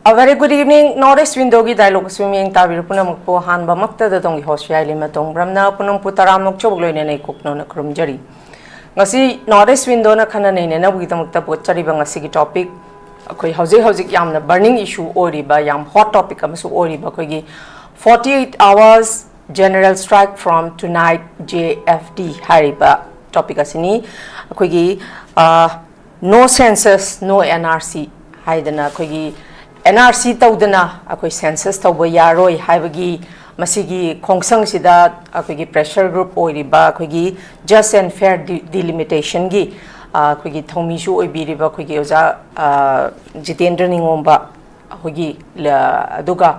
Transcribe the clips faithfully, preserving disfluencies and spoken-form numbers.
A very good evening, North East Window-ꯒꯤ dialogue ꯑꯁꯤ ꯃꯤꯠꯌꯦꯡ ꯇꯥꯕꯤꯔꯤꯕ ꯄꯨꯝꯅꯃꯛꯄꯨ ꯑꯍꯥꯟꯕꯃꯛꯇꯗ ꯑꯗꯣꯝꯒꯤ host ꯌꯥꯏꯂꯤ ꯃꯇꯣꯡ ꯕ꯭ꯔꯝꯅ ꯄꯨꯝꯅꯃꯛꯄꯨ ꯇꯔꯥꯝꯅ ꯑꯣꯛꯆꯕꯒ ꯂꯣꯏꯅꯅ ꯏꯀꯣꯛꯅꯧꯅ ꯈꯨꯔꯨꯝꯖꯔꯤ꯫ ꯉꯁꯤ North East Window-ꯅ ꯈꯟꯅ ꯅꯩꯅꯅꯕꯒꯤꯗꯃꯛꯇ ꯄꯨꯊꯣꯛꯆꯔꯤꯕ ꯉꯁꯤꯒꯤ topic, ꯑꯩꯈꯣꯏ ꯍꯧꯖꯤꯛ ꯍꯧꯖꯤꯛ ꯌꯥꯝꯅ burning issue ꯑꯣꯏꯔꯤꯕ, ꯌꯥꯝ hot topic ꯑꯃꯁꯨ ꯑꯣꯏꯔꯤꯕ ꯑꯩꯈꯣꯏꯒꯤ forty eight hours general strike from tonight, J F D ꯍꯥꯏꯔꯤꯕ topic ꯑꯁꯤꯅꯤ꯫ ꯑꯩꯈꯣꯏꯒꯤ, ꯑ, No census, no N R C ꯍꯥꯏꯗꯅ ꯑꯩꯈꯣꯏꯒꯤ N R C ꯇꯧꯗꯅ ꯑꯩꯈꯣꯏ census ꯇꯧꯕ ꯌꯥꯔꯣꯏ ꯍꯥꯏꯕꯒꯤ ꯃꯁꯤꯒꯤ ꯈꯣꯡꯁꯪꯁꯤꯗ ꯑꯩꯈꯣꯏꯒꯤ pressure group ꯑꯣꯏꯔꯤꯕ ꯑꯩꯈꯣꯏꯒꯤ Just and Fair De-, Delimitation-ꯒꯤ, ꯑ, ꯑꯩꯈꯣꯏꯒꯤ ꯊꯧꯃꯤꯁꯨ ꯑꯣꯏꯕꯤꯔꯤꯕ ꯑꯩꯈꯣꯏꯒꯤ ꯑꯣꯖꯥ, ꯑ, ꯖꯤꯇꯦꯟꯗ꯭ꯔ ꯅꯤꯉꯣꯝꯕ ꯑꯩꯈꯣꯏꯒꯤ, ꯑ, ꯑꯗꯨꯒ,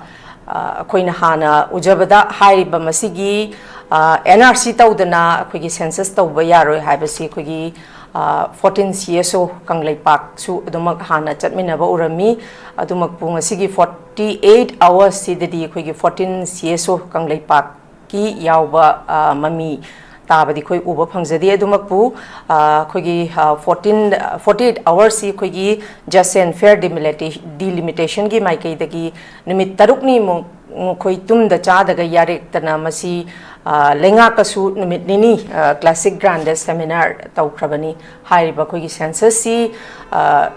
ꯑ, ꯑꯩꯈꯣꯏꯅ ꯍꯥꯟꯅ ꯎꯖꯕꯗ ꯍꯥꯏꯔꯤꯕ ꯃꯁꯤꯒꯤ, ꯑ, N R C ꯇꯧꯗꯅ ꯑꯩꯈꯣꯏꯒꯤ census ꯇꯧꯕ ꯌꯥꯔꯣꯏ ꯍꯥꯏꯕꯁꯤ ꯑꯩꯈꯣꯏꯒꯤ, ꯑ, fourteen C S O ꯀꯪꯂꯩꯄꯥꯛꯁꯨ ꯑꯗꯨꯃꯛ ꯍꯥꯟꯅ ꯆꯠꯃꯤꯟꯅꯕ ꯎꯔꯝꯃꯤ꯫ ꯑꯗꯨꯃꯛꯄꯨ ꯉꯁꯤꯒꯤ forty eight hours-ꯁꯤꯗꯗꯤ ꯑꯩꯈꯣꯏꯒꯤ fourteen C S O Kangleipak ꯀꯤ ꯌꯥꯎꯕ, ꯑ, ꯃꯃꯤ ꯇꯥꯕꯗꯤ ꯑꯩꯈꯣꯏ ꯎꯕ ꯐꯪꯖꯗꯦ꯫ ꯑꯗꯨꯃꯛꯄꯨ, ꯑ, ꯑꯩꯈꯣꯏꯒꯤ, ꯑ, fourteen, forty eight hours-ꯁꯤ ꯑꯩꯈꯣꯏꯒꯤ Just and Fair Delimita-, Delimitation-ꯒꯤ ꯃꯥꯏꯀꯩꯗꯒꯤ ꯅꯨꯃꯤꯠ ꯇꯔꯨꯛꯅꯤꯃꯨꯛ ꯃꯈꯣꯏ ꯇꯨꯝꯗ ꯆꯥꯗꯒ ꯌꯥꯔꯦꯛꯇꯅ ꯃꯁꯤ, ꯑ, ꯂꯩꯉꯥꯛꯀꯁꯨ ꯅꯨꯃꯤꯠ ꯅꯤꯅꯤ, ꯑ, Classic Ground-ꯗ seminar ꯇꯧꯈ꯭ꯔꯕꯅꯤ꯫ ꯍꯥꯏꯔꯤꯕ ꯑꯩꯈꯣꯏꯒꯤ census-ꯁꯤ, ꯑ,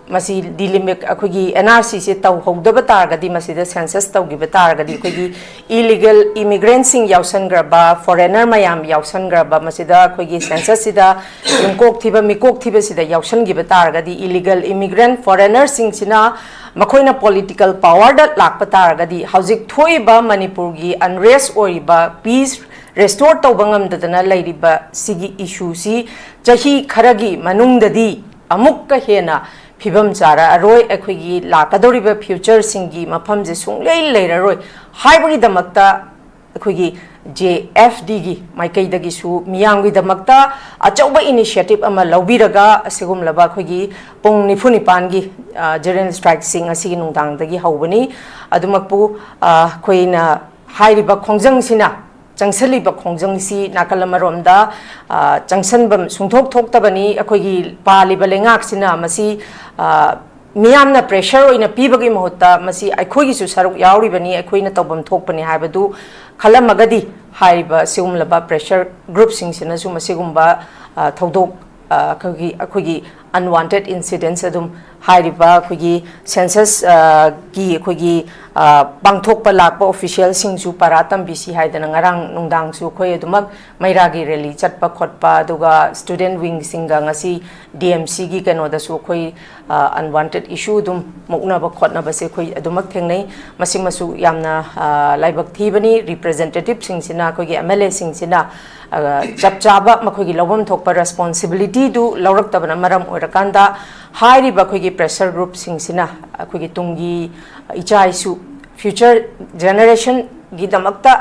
ꯃꯁꯤ delimi-, ꯑꯩꯈꯣꯏꯒꯤ N R C-ꯁꯦ ꯇꯧꯍꯧꯗꯕ ꯇꯥꯔꯒꯗꯤ, ꯃꯁꯤꯗ census ꯇꯧꯈꯤꯕ ꯇꯥꯔꯒꯗꯤ, ꯑꯩꯈꯣꯏꯒꯤ illegal immigrant-ꯁꯤꯡ ꯌꯥꯎꯁꯟꯈ꯭ꯔꯕ, foreigner ꯃꯌꯥꯝ ꯌꯥꯎꯁꯟꯈ꯭ꯔꯕ, ꯃꯁꯤꯗ ꯑꯩꯈꯣꯏꯒꯤ census-ꯁꯤꯗ ꯌꯨꯝꯀꯣꯛ ꯊꯤꯕ, ꯃꯤꯀꯣꯛ ꯊꯤꯕꯁꯤꯗ ꯌꯥꯎꯁꯟꯈꯤꯕ ꯇꯥꯔꯒꯗꯤ, illegal immigrant foreigner-ꯁꯤꯡꯁꯤꯅ ꯃꯈꯣꯏꯅ political power-ꯗ ꯂꯥꯛꯄ ꯇꯥꯔꯒꯗꯤ, ꯍꯧꯖꯤꯛ ꯊꯣꯛꯏꯕ ꯃꯅꯤꯄꯨꯔꯒꯤ unrest ꯑꯣꯏꯔꯤꯕ, peace restore ꯇꯧꯕ ꯉꯝꯗꯗꯅ ꯂꯩꯔꯤꯕ ꯁꯤꯒꯤ issue-ꯁꯤ ꯆꯍꯤ ꯈꯔꯒꯤ ꯃꯅꯨꯡꯗꯗꯤ ꯑꯃꯨꯛꯀ ꯍꯦꯟꯅ ꯐꯤꯕꯝ ꯆꯥꯔꯛꯑꯔꯣꯏ, ꯑꯩꯈꯣꯏꯒꯤ ꯂꯥꯛꯀꯗꯧꯔꯤꯕ future-ꯁꯤꯡꯒꯤ ꯃꯐꯝꯁꯦ ꯁꯨꯡꯂꯩ ꯂꯩꯔꯔꯣꯏ ꯍꯥꯏꯕꯒꯤꯗꯃꯛꯇ ꯑꯩꯈꯣꯏꯒꯤ J F D-ꯒꯤ ꯃꯥꯏꯀꯩꯗꯒꯤꯁꯨ ꯃꯤꯌꯥꯝꯒꯤꯗꯃꯛꯇ ꯑꯆꯧꯕ initiative ꯑꯃ ꯂꯧꯕꯤꯔꯒ ꯑꯁꯤꯒꯨꯝꯂꯕ ꯑꯩꯈꯣꯏꯒꯤ ꯄꯨꯡ ꯅꯤꯐꯨ ꯅꯤꯄꯥꯟꯒꯤ, ꯑ, general strike-ꯁꯤꯡ ꯉꯁꯤꯒꯤ ꯅꯨꯡꯗꯥꯡꯗꯒꯤ ꯍꯧꯕꯅꯤ꯫ ꯑꯗꯨꯃꯛꯄꯨ, ꯑ, ꯑꯩꯈꯣꯏꯅ ꯍꯥꯏꯔꯤꯕ ꯈꯣꯡꯖꯪꯁꯤꯅ ꯆꯪꯁꯤꯜꯂꯤꯕ ꯈꯣꯡꯖꯪꯁꯤ ꯅꯥꯀꯜ ꯑꯃꯔꯣꯝꯗ, ꯑ, ꯆꯪꯁꯤꯟꯕ ꯁꯨꯡꯊꯣꯛ ꯊꯣꯛꯇꯕꯅꯤ꯫ ꯑꯩꯈꯣꯏꯒꯤ ꯄꯥꯜꯂꯤꯕ ꯂꯩꯉꯥꯛꯁꯤꯅ ꯃꯁꯤ, ꯑ, ꯃꯤꯌꯥꯝꯅ pressure ꯑꯣꯏꯅ ꯄꯤꯕꯒꯤ ꯃꯍꯨꯠꯇ ꯃꯁꯤ ꯑꯩꯈꯣꯏꯒꯤꯁꯨ ꯁꯔꯨꯛ ꯌꯥꯎꯔꯤꯕꯅꯤ, ꯑꯩꯈꯣꯏꯅ ꯇꯧꯐꯝ ꯊꯣꯛꯄꯅꯤ ꯍꯥꯏꯕꯗꯨ ꯈꯜꯂꯝꯃꯒꯗꯤ, ꯍꯥꯏꯔꯤꯕ ꯁꯤꯒꯨꯝꯂꯕ pressure groupꯁꯤꯡꯁꯤꯅꯁꯨ ꯃꯁꯤꯒꯨꯝꯕ, ꯑ, ꯊꯧꯗꯣꯛ, ꯑ, ꯑꯩꯈꯣꯏꯒꯤ, ꯑꯩꯈꯣꯏꯒꯤ unwanted incidents ꯑꯗꯨꯝ ꯍꯥꯏꯔꯤꯕ ꯑꯩꯈꯣꯏꯒꯤ census, ꯑ, ꯒꯤ ꯑꯩꯈꯣꯏꯒꯤ, ꯑ, ꯄꯥꯡꯊꯣꯛꯄ ꯂꯥꯛꯄ officialꯁꯤꯡꯁꯨ ꯄꯔꯥ ꯇꯝꯕꯤꯁꯤ ꯍꯥꯏꯗꯅ ꯉꯔꯥꯡ ꯅꯨꯡꯗꯥꯡꯁꯨ ꯑꯩꯈꯣꯏ ꯑꯗꯨꯃꯛ ꯃꯩꯔꯥꯒꯤ rally ꯆꯠꯄ ꯈꯣꯠꯄ, ꯑꯗꯨꯒ student wingꯁꯤꯡꯒ ꯉꯁꯤ D M Cꯒꯤ ꯀꯩꯅꯣꯗꯁꯨ ꯑꯩꯈꯣꯏ, ꯑ, unwanted issue ꯑꯗꯨꯝ ꯃꯨꯛꯅꯕ ꯈꯣꯠꯅꯕꯁꯦ ꯑꯩꯈꯣꯏ ꯑꯗꯨꯃꯛ ꯊꯦꯡꯅꯩ꯫ ꯃꯁꯤꯃꯁꯨ ꯌꯥꯝꯅ, ꯑ, ꯂꯥꯏꯕꯛ ꯊꯤꯕꯅꯤ꯫ Representativeꯁꯤꯡꯁꯤꯅ, ꯑꯩꯈꯣꯏꯒꯤ M L Aꯁꯤꯡꯁꯤꯅ, ꯑ, ꯆꯞ ꯆꯥꯕ ꯃꯈꯣꯏꯒꯤ ꯂꯧꯐꯝ ꯊꯣꯛꯄ responsibilityꯗꯨ ꯂꯧꯔꯛꯇꯕꯅ ꯃꯔꯝ ꯑꯣꯏꯔꯀꯥꯟꯗ, ꯍꯥꯏꯔꯤꯕ ꯑꯩꯈꯣꯏꯒꯤ pressure groupꯁꯤꯡꯁꯤꯅ ꯑꯩꯈꯣꯏꯒꯤ ꯇꯨꯡꯒꯤ ꯏꯆꯥ ꯏꯁꯨ, future generationꯒꯤꯗꯃꯛꯇ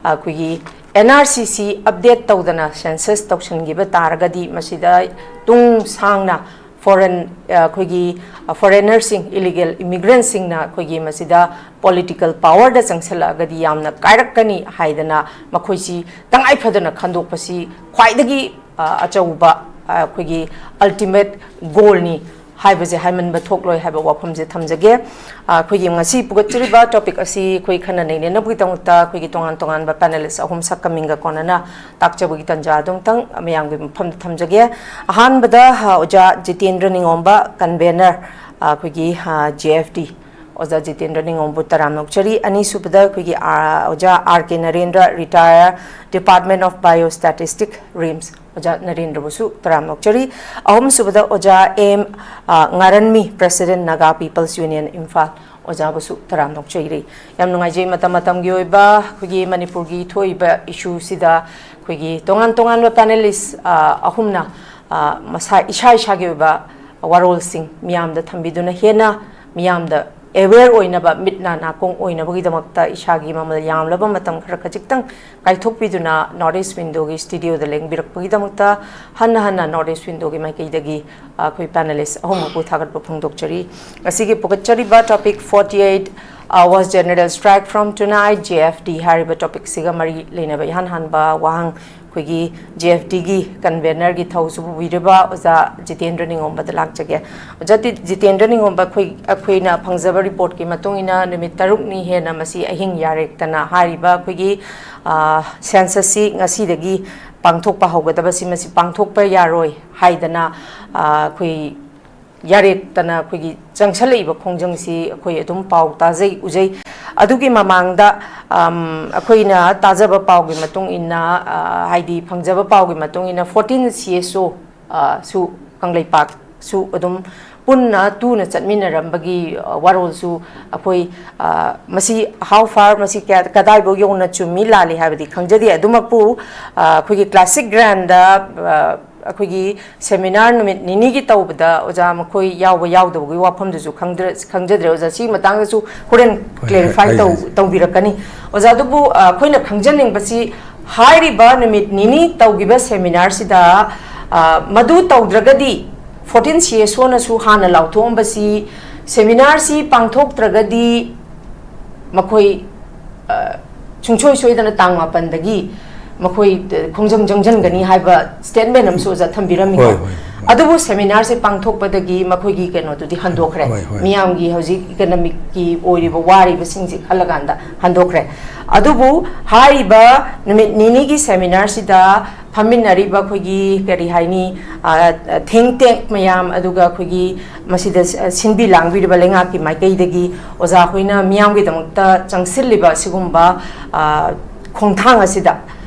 ꯑꯩꯈꯣꯏꯒꯤ N R C C update ꯇꯧꯗꯅ census ꯇꯧꯁꯤꯟꯈꯤꯕ ꯇꯥꯔꯒꯗꯤ, ꯃꯁꯤꯗ ꯇꯨꯡ ꯁꯥꯡꯅ foreign, ꯑ, ꯑꯩꯈꯣꯏꯒꯤ, ꯑ, foreignerꯁꯤꯡ, illegal immigrantꯁꯤꯡꯅ ꯑꯩꯈꯣꯏꯒꯤ ꯃꯁꯤꯗ political powerꯗ ꯆꯪꯁꯤꯜꯂꯛꯑꯒꯗꯤ ꯌꯥꯝꯅ ꯀꯥꯏꯔꯛꯀꯅꯤ ꯍꯥꯏꯗꯅ ꯃꯈꯣꯏꯁꯤ ꯇꯉꯥꯏ ꯐꯗꯅ ꯈꯟꯗꯣꯛꯄꯁꯤ ꯈ꯭ꯋꯥꯏꯗꯒꯤ, ꯑ, ꯑꯆꯧꯕ, ꯑ, ꯑꯩꯈꯣꯏꯒꯤ ultimate goalꯅꯤ ꯍꯥꯏꯕꯁꯦ ꯍꯥꯏꯃꯟꯕ ꯊꯣꯛꯂꯣꯏ ꯍꯥꯏꯕ ꯋꯥꯐꯝꯁꯦ ꯊꯝꯖꯒꯦ꯫ ꯑ, ꯑꯩꯈꯣꯏꯒꯤ ꯉꯁꯤ ꯄꯨꯒꯠꯆꯔꯤꯕ topic ꯑꯁꯤ ꯑꯩꯈꯣꯏ ꯈꯟꯅ ꯅꯩꯅꯅꯕꯒꯤꯗꯃꯛꯇ ꯑꯩꯈꯣꯏꯒꯤ ꯇꯣꯉꯥꯟ ꯇꯣꯉꯥꯟꯕ panelist ꯑꯍꯨꯝ ꯁꯛꯀ ꯃꯤꯡꯒ ꯀꯣꯟꯅꯅ ꯇꯥꯛꯆꯕꯒꯤ ꯇꯟꯖꯥ ꯑꯗꯨꯝꯇꯪ ꯃꯌꯥꯝꯒꯤ ꯃꯐꯝꯗ ꯊꯝꯖꯒꯦ꯫ ꯑꯍꯥꯟꯕꯗ, ꯑ, ꯑꯣꯖꯥ ꯖꯤꯇꯦꯟꯗ꯭ꯔ ꯅꯤꯉꯣꯝꯕ, convener, ꯑ, ꯑꯩꯈꯣꯏꯒꯤ, ꯑ, J F D, ꯑꯣꯖꯥ ꯖꯤꯇꯦꯟꯗ꯭ꯔ ꯅꯤꯉꯣꯝꯕꯨ ꯇꯔꯥꯝꯅ ꯑꯣꯛꯆꯔꯤ꯫ ꯑꯅꯤꯁꯨꯕꯗ ꯑꯩꯈꯣꯏꯒꯤ, ꯑ, ꯑꯣꯖꯥ R K Narendra, retire, Department of Biostatistic, RIMS, ꯑꯣꯖꯥ ꯅꯔꯦꯟꯗ꯭ꯔꯕꯨꯁꯨ ꯇꯔꯥꯝꯅ ꯑꯣꯛꯆꯔꯤ꯫ ꯑꯍꯨꯝꯁꯨꯕꯗ ꯑꯣꯖꯥ M, ꯑ, ꯉꯥꯔꯟꯃꯤ, President Naga People's Union Imphal, ꯑꯣꯖꯥꯕꯨꯁꯨ ꯇꯔꯥꯝꯅ ꯑꯣꯛꯆꯔꯤ꯫ ꯌꯥꯝ ꯅꯨꯡꯉꯥꯏꯖꯩ, ꯃꯇꯝ ꯃꯇꯝꯒꯤ ꯑꯣꯏꯕ ꯑꯩꯈꯣꯏꯒꯤ ꯃꯅꯤꯄꯨꯔꯒꯤ ꯊꯣꯛꯏꯕ issueꯁꯤꯗ ꯑꯩꯈꯣꯏꯒꯤ ꯇꯣꯉꯥꯟ ꯇꯣꯉꯥꯟꯕ panelist, ꯑ, ꯑꯍꯨꯝꯅ, ꯑ, ꯃꯁꯥ ꯏꯁꯥ ꯏꯁꯥꯒꯤ ꯑꯣꯏꯕ ꯋꯥꯔꯣꯜꯁꯤꯡ ꯃꯤꯌꯥꯝꯗ ꯊꯝꯕꯤꯗꯨꯅ ꯍꯦꯟꯅ ꯃꯤꯌꯥꯝꯗ aware ꯑꯣꯏꯅꯕ, ꯃꯤꯠ ꯅꯥ ꯅꯥꯀꯣꯡ ꯑꯣꯏꯅꯕꯒꯤꯗꯃꯛꯇ ꯏꯁꯥꯒꯤ ꯃꯃꯜ ꯌꯥꯝꯂꯕ ꯃꯇꯝ ꯈꯔ ꯈꯖꯤꯛꯇꯪ ꯀꯥꯏꯊꯣꯛꯄꯤꯗꯨꯅ North East Windowꯒꯤ studioꯗ ꯂꯦꯡꯕꯤꯔꯛꯄꯒꯤꯗꯃꯛꯇ ꯍꯟꯅ ꯍꯟꯅ North East Windowꯒꯤ ꯃꯥꯏꯀꯩꯗꯒꯤ, ꯑ, ꯑꯩꯈꯣꯏ panelist ꯑꯍꯨꯝꯃꯛꯄꯨ ꯊꯥꯒꯠꯄ ꯐꯣꯡꯗꯣꯛꯆꯔꯤ꯫ ꯉꯁꯤꯒꯤ ꯄꯨꯒꯠꯆꯔꯤꯕ topic forty eight, ꯑ, was general strike from tonight, J F D ꯍꯥꯏꯔꯤꯕ ꯇꯣꯄꯤꯛꯁꯤꯒ ꯃꯔꯤ ꯂꯩꯅꯕ ꯏꯍꯥꯟ ꯍꯥꯟꯕ ꯋꯥꯍꯪ ꯑꯩꯈꯣꯏꯒꯤ J F Dꯒꯤ ꯀꯟꯚꯦꯅꯔꯒꯤ ꯊꯧꯁꯨ ꯄꯨꯕꯤꯔꯤꯕ ꯑꯣꯖꯥ ꯖꯤꯇꯦꯟꯗ꯭ꯔ ꯅꯤꯡꯉꯣꯝꯕꯗ ꯂꯥꯛꯆꯒꯦ꯫ ꯑꯣꯖꯥ ꯖꯤꯇꯦꯟꯗ꯭ꯔ ꯅꯤꯡꯉꯣꯝꯕ, ꯑꯩꯈꯣꯏ, ꯑꯩꯈꯣꯏꯅ ꯐꯪꯖꯕ ꯔꯤꯄꯣꯔꯠꯀꯤ ꯃꯇꯨꯡ ꯏꯟꯅ ꯅꯨꯃꯤꯠ ꯇꯔꯨꯛꯅꯤ ꯍꯦꯟꯅ ꯃꯁꯤ ꯑꯍꯤꯡ ꯌꯥꯔꯦꯛꯇꯅ ꯍꯥꯏꯔꯤꯕ ꯑꯩꯈꯣꯏꯒꯤ, ꯑ, ꯁꯦꯟꯁꯁꯁꯤ ꯉꯁꯤꯗꯒꯤ ꯄꯥꯡꯊꯣꯛꯄ ꯍꯧꯒꯗꯕꯁꯤ ꯃꯁꯤ ꯄꯥꯡꯊꯣꯛꯄ ꯌꯥꯔꯣꯏ ꯍꯥꯏꯗꯅ, ꯑ, ꯑꯩꯈꯣꯏ ꯌꯥꯔꯦꯛꯇꯅ ꯑꯩꯈꯣꯏꯒꯤ ꯆꯪꯁꯜꯂꯛꯏꯕ ꯈꯣꯡꯖꯪꯁꯤ ꯑꯩꯈꯣꯏ ꯑꯗꯨꯝ ꯄꯥꯎ ꯇꯥꯖꯩ, ꯎꯖꯩ꯫ ꯑꯗꯨꯒꯤ ꯃꯃꯥꯡꯗ, ꯑꯝ, ꯑꯩꯈꯣꯏꯅ ꯇꯥꯖꯕ ꯄꯥꯎꯒꯤ ꯃꯇꯨꯡ ꯏꯟꯅ, ꯑ, ꯍꯥꯏꯗꯤ ꯐꯪꯖꯕ ꯄꯥꯎꯒꯤ ꯃꯇꯨꯡ ꯏꯟꯅ fourteen C S O, ꯑ, ꯁꯨ ꯀꯪꯂꯩꯄꯥꯛꯁꯨ ꯑꯗꯨꯝ ꯄꯨꯟꯅ ꯇꯨꯅ ꯆꯠꯃꯤꯟꯅꯔꯝꯕꯒꯤ, ꯑ, ꯋꯥꯔꯣꯜꯁꯨ ꯑꯩꯈꯣꯏ, ꯑ, ꯃꯁꯤ how far, ꯃꯁꯤ ꯀꯌꯥ, ꯀꯗꯥꯏꯐꯥꯎ ꯌꯧꯅ ꯆꯨꯝꯃꯤ ꯂꯥꯜꯂꯤ ꯍꯥꯏꯕꯗꯤ ꯈꯪꯖꯗꯦ꯫ ꯑꯗꯨꯃꯛꯄꯨ, ꯑ, ꯑꯩꯈꯣꯏꯒꯤ ꯀ꯭ꯂꯥꯁꯤꯛ ꯒ꯭ꯔꯥꯟꯗ, ꯑ, ꯑꯩꯈꯣꯏꯒꯤ ꯁꯦꯃꯤꯅꯥꯔ ꯅꯨꯃꯤꯠ ꯅꯤꯅꯤꯒꯤ ꯇꯧꯕꯗ ꯑꯣꯖꯥ ꯃꯈꯣꯏ ꯌꯥꯎꯕ ꯌꯥꯎꯗꯕꯒꯤ ꯋꯥꯐꯝꯗꯨꯁꯨ ꯈꯪꯗ꯭ꯔ-, ꯈꯪꯖꯗ꯭ꯔꯦ꯫ ꯑꯣꯖꯥ, ꯁꯤꯒꯤ ꯃꯇꯥꯡꯗꯁꯨ ꯍꯣꯔꯦꯟ ꯍꯣꯏ, ꯀ꯭ꯂꯦꯔꯤꯐꯥꯏ ꯍꯥꯏ-, ꯇꯧ-, ꯍꯥꯏꯖꯒꯦ꯫ ꯇꯧꯕꯤꯔꯛꯀꯅꯤ꯫ ꯑꯣꯖꯥ, ꯑꯗꯨꯕꯨ, ꯑ, ꯑꯩꯈꯣꯏꯅ ꯈꯪꯖꯅꯤꯡꯕꯁꯤ ꯍꯥꯏꯔꯤꯕ ꯅꯨꯃꯤꯠ ꯅꯤꯅꯤ ꯇꯧꯈꯤꯕ ꯁꯦꯃꯤꯅꯥꯔꯁꯤꯗ, ꯑ, ꯃꯗꯨ ꯇꯧꯗ꯭ꯔꯒꯗꯤ fourteen C S O ꯅꯁꯨ ꯍꯥꯟꯅ ꯂꯥꯎꯊꯣꯛꯑꯝꯕꯁꯤ ꯁꯦꯃꯤꯅꯥꯔꯁꯤ ꯄꯥꯡꯊꯣꯛꯇ꯭ꯔꯒꯗꯤ ꯃꯈꯣꯏ, ꯑ, ꯁꯨꯡꯁꯣꯏ ꯁꯣꯏꯗꯅ ꯇꯥꯡ ꯃꯥꯄꯟꯗꯒꯤ ꯃꯈꯣꯏ, ꯑ, ꯈꯣꯡꯖꯪ ꯆꯪꯁꯤꯟꯒꯅꯤ ꯍꯥꯏꯕ ꯁ꯭ꯇꯦꯠꯃꯦꯟ ꯑꯃꯁꯨ ꯑꯣꯖꯥ ꯊꯝꯕꯤꯔꯝꯃꯤꯀꯣ꯫ ꯍꯣꯏ, ꯍꯣꯏ, ꯍꯣꯏ꯫ ꯑꯗꯨꯕꯨ ꯁꯦꯃꯤꯅꯥꯔꯁꯦ ꯄꯥꯡꯊꯣꯛꯄꯗꯒꯤ ꯃꯈꯣꯏꯒꯤ ꯀꯩꯅꯣꯗꯨꯗꯤ ꯍꯟꯗꯣꯛꯈ꯭ꯔꯦ꯫ ꯍꯣꯏ, ꯍꯣꯏ꯫ ꯃꯤꯌꯥꯝꯒꯤ ꯍꯧꯖꯤꯛ ꯏꯀꯅꯃꯤꯛꯀꯤ ꯑꯣꯏꯔꯤꯕ ꯋꯥꯔꯤꯕꯁꯤꯡꯁꯦ ꯈꯜꯂꯀꯥꯟꯗ ꯍꯟꯗꯣꯛꯈ꯭ꯔꯦ꯫ ꯑꯗꯨꯕꯨ ꯍꯥꯏꯔꯤꯕ ꯅꯨꯃꯤꯠ ꯅꯤꯅꯤꯒꯤ ꯁꯦꯃꯤꯅꯥꯔꯁꯤꯗ ꯐꯝꯃꯤꯟꯅꯔꯤꯕ ꯑꯩꯈꯣꯏꯒꯤ, ꯀꯔꯤ ꯍꯥꯏꯅꯤ, ꯑ, ꯑ, think tank ꯃꯌꯥꯝ, ꯑꯗꯨꯒ ꯑꯩꯈꯣꯏꯒꯤ ꯃꯁꯤꯗ ꯁ-, ꯁꯤꯟꯕꯤ ꯂꯥꯡꯕꯤꯔꯤꯕ ꯂꯩꯉꯥꯛꯀꯤ ꯃꯥꯏꯀꯩꯗꯒꯤ ꯑꯣꯖꯥ ꯍꯣꯏꯅ ꯃꯤꯌꯥꯝꯒꯤꯗꯃꯛꯇ ꯆꯪꯁꯤꯜꯂꯤꯕ ꯑꯁꯤꯒꯨꯝꯕ, ꯑ, ꯈꯣꯡꯊꯥꯡ ꯑꯁꯤꯗ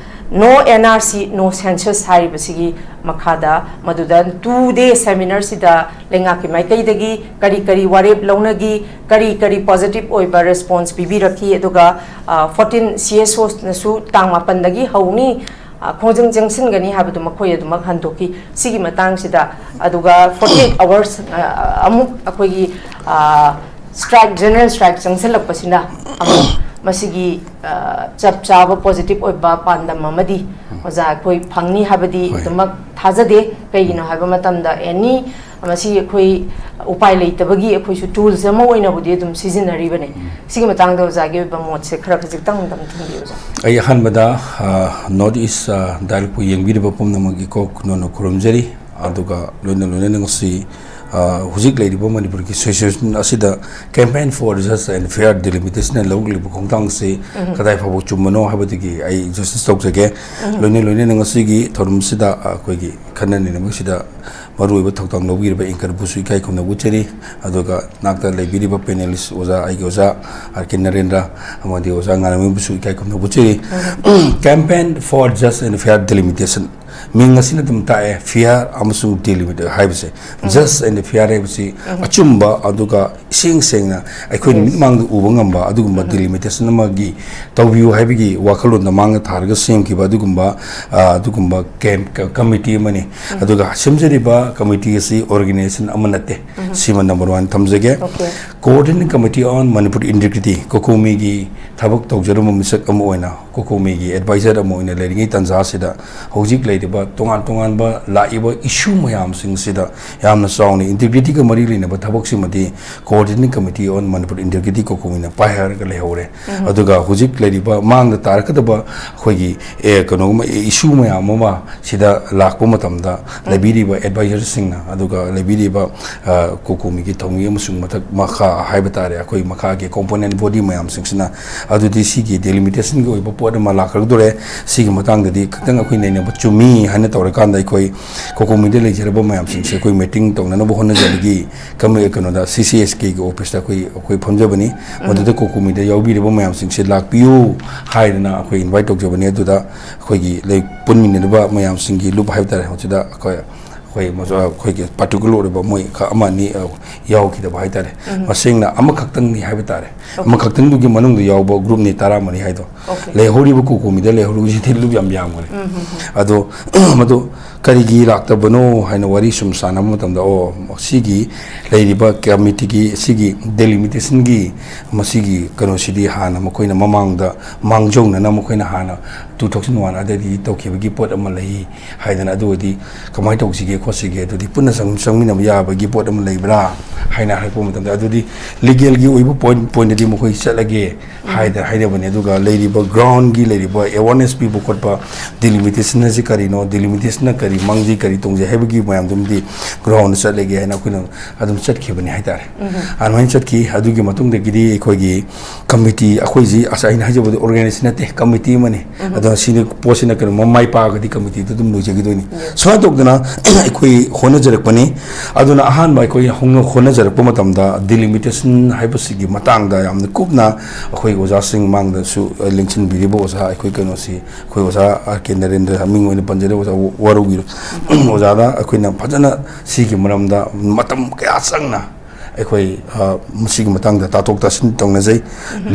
No N R C, No Census ꯍꯥꯏꯔꯤꯕꯁꯤꯒꯤ ꯃꯈꯥꯗ ꯃꯗꯨꯗ two day seminar ꯁꯤꯗ ꯂꯩꯉꯥꯛꯀꯤ ꯃꯥꯏꯀꯩꯗꯒꯤ ꯀꯔꯤ ꯀꯔꯤ ꯋꯥꯔꯦꯞ ꯂꯧꯅꯈꯤ, ꯀꯔꯤ ꯀꯔꯤ positive ꯑꯣꯏꯕ response ꯄꯤꯕꯤꯔꯛꯈꯤ, ꯑꯗꯨꯒ, ꯑ, fourteen C S O ꯅꯁꯨ ꯇꯥꯡ ꯃꯥꯄꯟꯗꯒꯤ ꯍꯧꯅꯤ, ꯑ, ꯈꯣꯡꯖꯪ ꯆꯪꯁꯤꯟꯒꯅꯤ ꯍꯥꯏꯕꯗꯨ ꯃꯈꯣꯏ ꯑꯗꯨꯃꯛ ꯍꯟꯗꯣꯛꯈꯤ꯫ ꯁꯤꯒꯤ ꯃꯇꯥꯡꯁꯤꯗ, ꯑꯗꯨꯒ forty eight hours, ꯑ, ꯑꯃꯨꯛ ꯑꯩꯈꯣꯏꯒꯤ, ꯑ, strike, general strike ꯆꯪꯁꯤꯜꯂꯛꯄꯁꯤꯅ ꯑꯃꯨꯛ ꯃꯁꯤꯒꯤ, ꯑ, ꯆꯞ ꯆꯥꯕ positive ꯑꯣꯏꯕ ꯄꯥꯟꯗꯝ ꯑꯃꯗꯤ ꯑꯣꯖꯥ ꯑꯩꯈꯣꯏ ꯐꯪꯅꯤ ꯍꯥꯏꯕꯗꯤ ꯍꯣꯏ꯫ ꯑꯗꯨꯃꯛ ꯊꯥꯖꯗꯦ꯫ ꯀꯩꯒꯤꯅꯣ ꯍꯥꯏꯕ ꯃꯇꯝꯗ any ꯃꯁꯤ ꯑꯩꯈꯣꯏ ꯎꯄꯥꯏ ꯂꯩꯇꯕꯒꯤ ꯑꯩꯈꯣꯏꯁꯨ ꯇꯨꯜꯁ ꯑꯃ ꯑꯣꯏꯅꯕꯨꯗꯤ ꯑꯗꯨꯝ ꯁꯤꯖꯤꯟꯅꯔꯤꯕꯅꯤ꯫ ꯁꯤꯒꯤ ꯃꯇꯥꯡꯗ ꯑꯣꯖꯥꯒꯤ ꯑꯣꯏꯕ ꯃꯣꯠꯁꯦ ꯈꯔ ꯈꯖꯤꯛꯇꯪ ꯑꯗꯨꯝ ꯊꯝꯕꯤꯌꯨ, ꯑꯣꯖꯥ꯫ ꯑꯩ ꯑꯍꯥꯟꯕꯗ, ꯑ, ꯅꯣꯔꯠ ꯏꯁ, ꯑ, ꯗꯥꯏꯔꯦꯛꯄꯨ ꯌꯦꯡꯕꯤꯔꯤꯕ ꯄꯨꯝꯅꯃꯛꯀꯤ ꯀꯣꯛ ꯅꯣꯟꯅ ꯈꯨꯔꯨꯝꯖꯔꯤ꯫ ꯑꯗꯨꯒ ꯂꯣꯏꯅ ꯂꯣꯏꯅꯅ ꯉꯁꯤ, ꯑ, ꯍꯧꯖꯤꯛ ꯂꯩꯔꯤꯕ ꯃꯅꯤꯄꯨꯔꯒꯤ ꯁꯤꯆꯨꯋꯦꯁꯟ ꯑꯁꯤꯗ campaign for just and fair delimitation ꯂꯧꯔꯛꯂꯤꯕ ꯈꯣꯡꯊꯥꯡꯁꯤ ꯀꯗꯥꯏ ꯐꯥꯎꯕ ꯆꯨꯝꯕꯅꯣ ꯍꯥꯏꯕꯗꯨꯒꯤ ꯑꯩ ꯖꯁꯇꯤꯁ ꯇꯧꯖꯒꯦ꯫ ꯂꯣꯏꯅ ꯂꯣꯏꯅꯅ ꯉꯁꯤꯒꯤ ꯊꯧꯔꯝꯁꯤꯗ ꯑꯩꯈꯣꯏꯒꯤ ꯈꯟꯅ ꯅꯩꯅꯕꯁꯤꯗ ꯃꯔꯨꯑꯣꯏꯕ ꯊꯧꯗꯥꯡ ꯂꯧꯕꯤꯔꯤꯕ anchor ꯕꯨꯁꯨ ꯏꯀꯥꯏ ꯈꯨꯝꯅꯕ ꯎꯠꯆꯔꯤ꯫ ꯑꯗꯨꯒ ꯅꯥꯛꯇ ꯂꯩꯕꯤꯔꯤꯕ panelist ꯑꯣꯖꯥ, ꯑꯩꯒꯤ ꯑꯣꯖꯥ ꯑꯥꯔ ꯀꯦ ꯅꯔꯦꯟꯗ꯭ꯔ ꯑꯃꯗꯤ ꯑꯣꯖꯥ ꯉꯥꯟꯂꯣꯏꯕꯨꯁꯨ ꯏꯀꯥꯏ ꯈꯨꯝꯅꯕ ꯎꯠꯆꯔꯤ꯫ Campaign for just and fair delimitation, ꯃꯤꯡ ꯑꯁꯤꯅ ꯑꯗꯨꯝ ꯇꯥꯛꯑꯦ, fair ꯑꯃꯁꯨꯡ delimitation ꯍꯥꯏꯕꯁꯦ꯫ Just and fair ꯍꯥꯏꯕꯁꯤ ꯑꯆꯨꯝꯕ, ꯑꯗꯨꯒ ꯏꯁꯦꯡ ꯁꯦꯡꯅ ꯑꯩꯈꯣꯏꯅ ꯃꯤꯠꯃꯥꯡꯗ ꯎꯕ ꯉꯝꯕ ꯑꯗꯨꯒꯨꯝꯕ delimitation ꯑꯃꯒꯤ ꯇꯧꯕꯤꯌꯨ ꯍꯥꯏꯕꯒꯤ ꯋꯥꯈꯜꯂꯣꯟꯗ ꯃꯥꯡꯗ ꯊꯥꯔꯒ ꯁꯦꯝꯈꯤꯕ ꯑꯗꯨꯒꯨꯝꯕ, ꯑ, ꯑꯗꯨꯒꯨꯝꯕ ꯀꯦꯝ-, ꯀ-, ꯀꯃꯤꯇꯤ ꯑꯃꯅꯤ꯫ ꯑꯗꯨꯒ ꯁꯦꯝꯖꯔꯤꯕ ꯀꯃꯤꯇꯤ ꯑꯁꯤ organization ꯑꯃ ꯅꯠꯇꯦ꯫ ꯁꯤꯃ number one ꯊꯝꯖꯒꯦ꯫ Okay. Coordinating Committee on Manipur Integrity, ꯀꯣꯀꯣꯃꯤꯒꯤ ꯊꯕꯛ ꯇꯧꯖꯔꯝꯕ ꯃꯤꯁꯛ ꯑꯃ ꯑꯣꯏꯅ, ꯀꯣꯀꯣꯃꯤꯒꯤ advisor ꯑꯃ ꯑꯣꯏꯅ ꯂꯩꯔꯤꯉꯩ ꯇꯥꯟꯖꯥꯁꯤꯗ ꯍꯧꯖꯤꯛ ꯂꯩꯔꯤꯕ ꯇꯣꯉꯥꯟ ꯇꯣꯉꯥꯟꯕ ꯂꯥꯛꯏꯕ issue ꯃꯌꯥꯝꯁꯤꯡꯁꯤꯗ ꯌꯥꯝꯅ ꯆꯥꯎꯅ integrityꯒ ꯃꯔꯤ ꯂꯩꯅꯕ ꯊꯕꯛꯁꯤꯃꯗꯤ Coordinating Committee on Manipur Integrity ꯀꯣꯀꯣꯃꯤꯅ ꯄꯥꯏꯍꯜꯂꯒ ꯂꯩꯍꯧꯔꯦ꯫ ꯑꯗꯨꯒ ꯍꯧꯖꯤꯛ ꯂꯩꯔꯤꯕ ꯃꯥꯡꯗ ꯇꯥꯔꯛꯀꯗꯕ ꯑꯩꯈꯣꯏꯒꯤ, ꯑꯦ, ꯀꯩꯅꯣꯒꯨꯝꯕ, ꯑꯦ, issue ꯃꯌꯥꯝ ꯑꯃ ꯁꯤꯗ ꯂꯥꯛꯄ ꯃꯇꯝꯗ ꯂꯩꯕꯤꯔꯤꯕ advisorꯁꯤꯡꯅ, ꯑꯗꯨꯒ ꯂꯩꯕꯤꯔꯤꯕ, ꯑ, ꯀꯣꯀꯣꯃꯤꯒꯤ ꯊꯧꯃꯤ ꯑꯃꯁꯨꯡ ꯃꯊꯛ ꯃꯈꯥ ꯍꯥꯏꯕ ꯇꯥꯔꯦ, ꯑꯩꯈꯣꯏ ꯃꯈꯥꯒꯤ component body ꯃꯌꯥꯝꯁꯤꯡꯁꯤꯅ, ꯑꯗꯨꯗꯤ ꯁꯤꯒꯤ delimitation ꯒꯤ ꯑꯣꯏꯕ ꯄꯣꯠ ꯑꯃ ꯂꯥꯛꯀꯗꯧꯔꯦ꯫ ꯁꯤꯒꯤ ꯃꯇꯥꯡꯗꯗꯤ ꯈꯤꯇꯪ ꯑꯩꯈꯣꯏ ꯅꯩꯅꯕ ꯆꯨꯝꯃꯤ ꯍꯥꯏꯅ ꯇꯧꯔꯀꯥꯟꯗ ꯑꯩꯈꯣꯏ ꯀꯣꯀꯣꯃꯤꯗ ꯂꯩꯖꯔꯕ ꯃꯌꯥꯝꯁꯤꯡꯁꯦ ꯑꯩꯈꯣꯏ meeting ꯇꯧꯅꯅꯕ ꯍꯣꯠꯅꯖꯕꯒꯤ ꯀꯃꯤ-, ꯀꯩꯅꯣꯗ, C C S K ꯒꯤ office ꯇ ꯑꯩꯈꯣꯏ, ꯑꯩꯈꯣꯏ ꯐꯝꯖꯕꯅꯤ꯫ ꯃꯗꯨꯗ ꯀꯣꯀꯣꯃꯤꯗ ꯌꯥꯎꯕꯤꯔꯤꯕ ꯃꯌꯥꯝꯁꯤꯡꯁꯦ ꯂꯥꯛꯄꯤꯌꯨ ꯍꯥꯏꯗꯅ ꯑꯩꯈꯣꯏ invite ꯇꯧꯖꯕꯅꯤ꯫ ꯑꯗꯨꯗ ꯑꯩꯈꯣꯏꯒꯤ ꯂꯩ-, ꯄꯨꯟꯃꯤꯟꯅꯔꯤꯕ ꯃꯌꯥꯝꯁꯤꯡꯒꯤ ꯂꯨꯞ ꯍꯥꯏꯕ ꯇꯥꯔꯦ, ꯃꯁꯤꯗ ꯑꯩꯈꯣꯏ, ꯑꯩꯈꯣꯏ ꯃꯁ-, ꯑꯩꯈꯣꯏꯒꯤ particular ꯑꯣꯏꯕ ꯃꯣꯏ ꯈ-, ꯑꯃ ꯑꯅꯤ, ꯑ, ꯌꯥꯎꯈꯤꯗꯕ ꯍꯥꯏ ꯇꯥꯔꯦ꯫ ꯃꯁꯤꯡꯅ ꯑꯃꯈꯛꯇꯪꯅꯤ ꯍꯥꯏꯕ ꯇꯥꯔꯦ꯫ ꯑꯃꯈꯛꯇꯪꯗꯨꯒꯤ ꯃꯅꯨꯡꯗ ꯌꯥꯎꯕ group ꯅꯤ ꯇꯔꯥꯃꯔꯤ ꯍꯥꯏꯗꯣ꯫ Okay. ꯂꯩꯍꯧꯔꯤꯕ ꯀꯣꯀꯣꯃꯤꯗ ꯂꯩꯍꯧꯔꯤꯕꯁꯤꯗꯤ ꯂꯨꯞ ꯌꯥꯝ ꯌꯥꯝꯈ꯭ꯔꯦ꯫ ꯑꯗꯣ ꯃꯗꯨ ꯀꯔꯤꯒꯤ ꯂꯥꯛꯇꯕꯅꯣ ꯍꯥꯏꯅ ꯋꯥꯔꯤ ꯁꯨꯝ ꯁꯥꯟꯅꯕ ꯃꯇꯝꯗ, ꯑꯣ, ꯁꯤꯒꯤ ꯂꯩꯔꯤꯕ ꯀꯃꯤꯇꯤꯒꯤ, ꯁꯤꯒꯤ delimitation ꯒꯤ, ꯃꯁꯤꯒꯤ ꯀꯩꯅꯣꯁꯤꯗꯤ ꯍꯥꯟꯅ ꯃꯈꯣꯏꯅ ꯃꯃꯥꯡꯗ ꯃꯥꯡꯖꯧꯅꯅ ꯃꯈꯣꯏꯅ ꯍꯥꯟꯅ ꯇꯨ ꯊꯥꯎꯖꯟ ꯋꯥꯟ ꯑꯗꯨꯗꯒꯤ ꯇꯧꯈꯤꯕꯒꯤ ꯄꯣꯠ ꯑꯃ ꯂꯩ ꯍꯥꯏꯗꯅ, ꯑꯗꯨ ꯑꯣꯏꯗꯤ ꯀꯃꯥꯏꯅ ꯇꯧꯁꯤꯒꯦ ꯈꯣꯠꯁꯤꯒꯦ, ꯑꯗꯨꯗꯤ ꯄꯨꯟꯅ ꯆꯪ-, ꯆꯪꯃꯤꯟꯅꯕ ꯌꯥꯕꯒꯤ ꯄꯣꯠ ꯑꯃ ꯂꯩꯕ꯭ꯔꯥ ꯍꯥꯏꯅ ꯍꯥꯏꯔꯛꯄ ꯃꯇꯝꯗ, ꯑꯗꯨꯗꯤ ꯂꯤꯒꯦꯜꯒꯤ ꯑꯣꯏꯕ ꯄꯣꯏꯟ ꯄꯣꯏꯟꯗꯗꯤ ꯃꯈꯣꯏ ꯆꯠꯂꯒꯦ ꯍꯥꯏꯗꯅ ꯍꯥꯏꯅꯕꯅꯤ꯫ ꯑꯗꯨꯒ ꯂꯩꯔꯤꯕ ꯒ꯭ꯔꯥꯎꯟꯒꯤ ꯂꯩꯔꯤꯕ ꯑꯦꯋꯥꯔꯅꯦꯁ ꯄꯤꯕ ꯈꯣꯠꯄ, ꯗꯤꯂꯤꯃꯤꯇꯦꯁꯟ ꯑꯁꯤ ꯀꯔꯤꯅꯣ, ꯗꯤꯂꯤꯃꯤꯇꯦꯁꯟꯅ ꯀꯔꯤ, ꯃꯥꯡꯖꯩ ꯀꯔꯤ ꯇꯣꯡꯖꯩ ꯍꯥꯏꯕꯒꯤ ꯃꯌꯥꯝꯗꯨꯃꯗꯤ ꯒ꯭ꯔꯥꯎꯟꯗ ꯆꯠꯂꯒꯦ ꯍꯥꯏꯅ ꯑꯩꯈꯣꯏꯅ ꯑꯗꯨꯝ ꯆꯠꯈꯤꯕꯅꯤ ꯍꯥꯏꯇꯥꯔꯦ꯫ ꯑꯗꯨꯃꯥꯏꯅ ꯆꯠꯈꯤ꯫ ꯑꯗꯨꯒꯤ ꯃꯇꯨꯡꯗꯒꯤꯗꯤ ꯑꯩꯈꯣꯏꯒꯤ ꯀꯃꯤꯇꯤ, ꯑꯩꯈꯣꯏꯁꯤ ꯑꯁ ꯑꯩꯅ ꯍꯥꯏꯖꯕꯗꯤ ꯑꯣꯔꯒꯅꯥꯏꯖꯦꯁꯟ ꯅꯠꯇꯦ, ꯀꯃꯤꯇꯤ ꯑꯃꯅꯤ꯫ ꯑꯗꯣ ꯁꯤꯅ ꯄꯣꯠꯁꯤꯅ ꯀꯩꯅꯣ ꯃꯥꯏ ꯄꯥꯛꯑꯒꯗꯤ ꯀꯃꯤꯇꯤꯗꯨ ꯑꯗꯨꯝ ꯂꯣꯏꯖꯈꯤꯗꯣꯏꯅꯤ꯫ ꯁꯨꯃꯥꯏꯅ ꯇꯧꯗꯅ ꯑꯩꯈꯣꯏ ꯍꯣꯠꯅꯖꯔꯛꯄꯅꯤ꯫ ꯑꯗꯨꯅ ꯑꯍꯥꯟꯕ ꯑꯩꯈꯣꯏ ꯍꯧꯅ-, ꯍꯣꯠꯅꯖꯔꯛꯄ ꯃꯇꯝꯗ ꯗꯤꯂꯤꯃꯤꯇꯦꯁꯟ ꯍꯥꯏꯕꯁꯤꯒꯤ ꯃꯇꯥꯡꯗ ꯌꯥꯝꯅ ꯀꯨꯞꯅ ꯑꯩꯈꯣꯏ ꯑꯣꯖꯥꯁꯤꯡ ꯃꯥꯡꯗꯁꯨ ꯂꯦꯡꯁꯤꯟꯕꯤꯔꯤꯕ ꯑꯣꯖꯥ, ꯑꯩꯈꯣꯏ ꯀꯩꯅꯣꯁꯤ, ꯑꯩꯈꯣꯏ ꯑꯣꯖꯥ ꯑꯥꯔ ꯀꯦ ꯅꯔꯦꯟꯗ꯭ꯔ, ꯃꯤꯡ ꯑꯣꯏꯅ ꯄꯟꯖꯔꯦ, ꯑꯣꯖꯥ ꯋꯥꯔꯧꯕꯤꯔꯣ꯫ ꯑꯣꯖꯥꯗ ꯑꯩꯈꯣꯏꯅ ꯐꯖꯅ ꯁꯤꯒꯤ ꯃꯔꯝꯗ ꯃꯇꯝ ꯀꯌꯥ ꯆꯪꯅ ꯑꯩꯈꯣꯏ, ꯑ, ꯃꯁꯤꯒꯤ ꯃꯇꯥꯡꯗ ꯇꯥꯊꯣꯛ ꯇꯥꯁꯤꯟ ꯇꯧꯅꯖꯩ꯫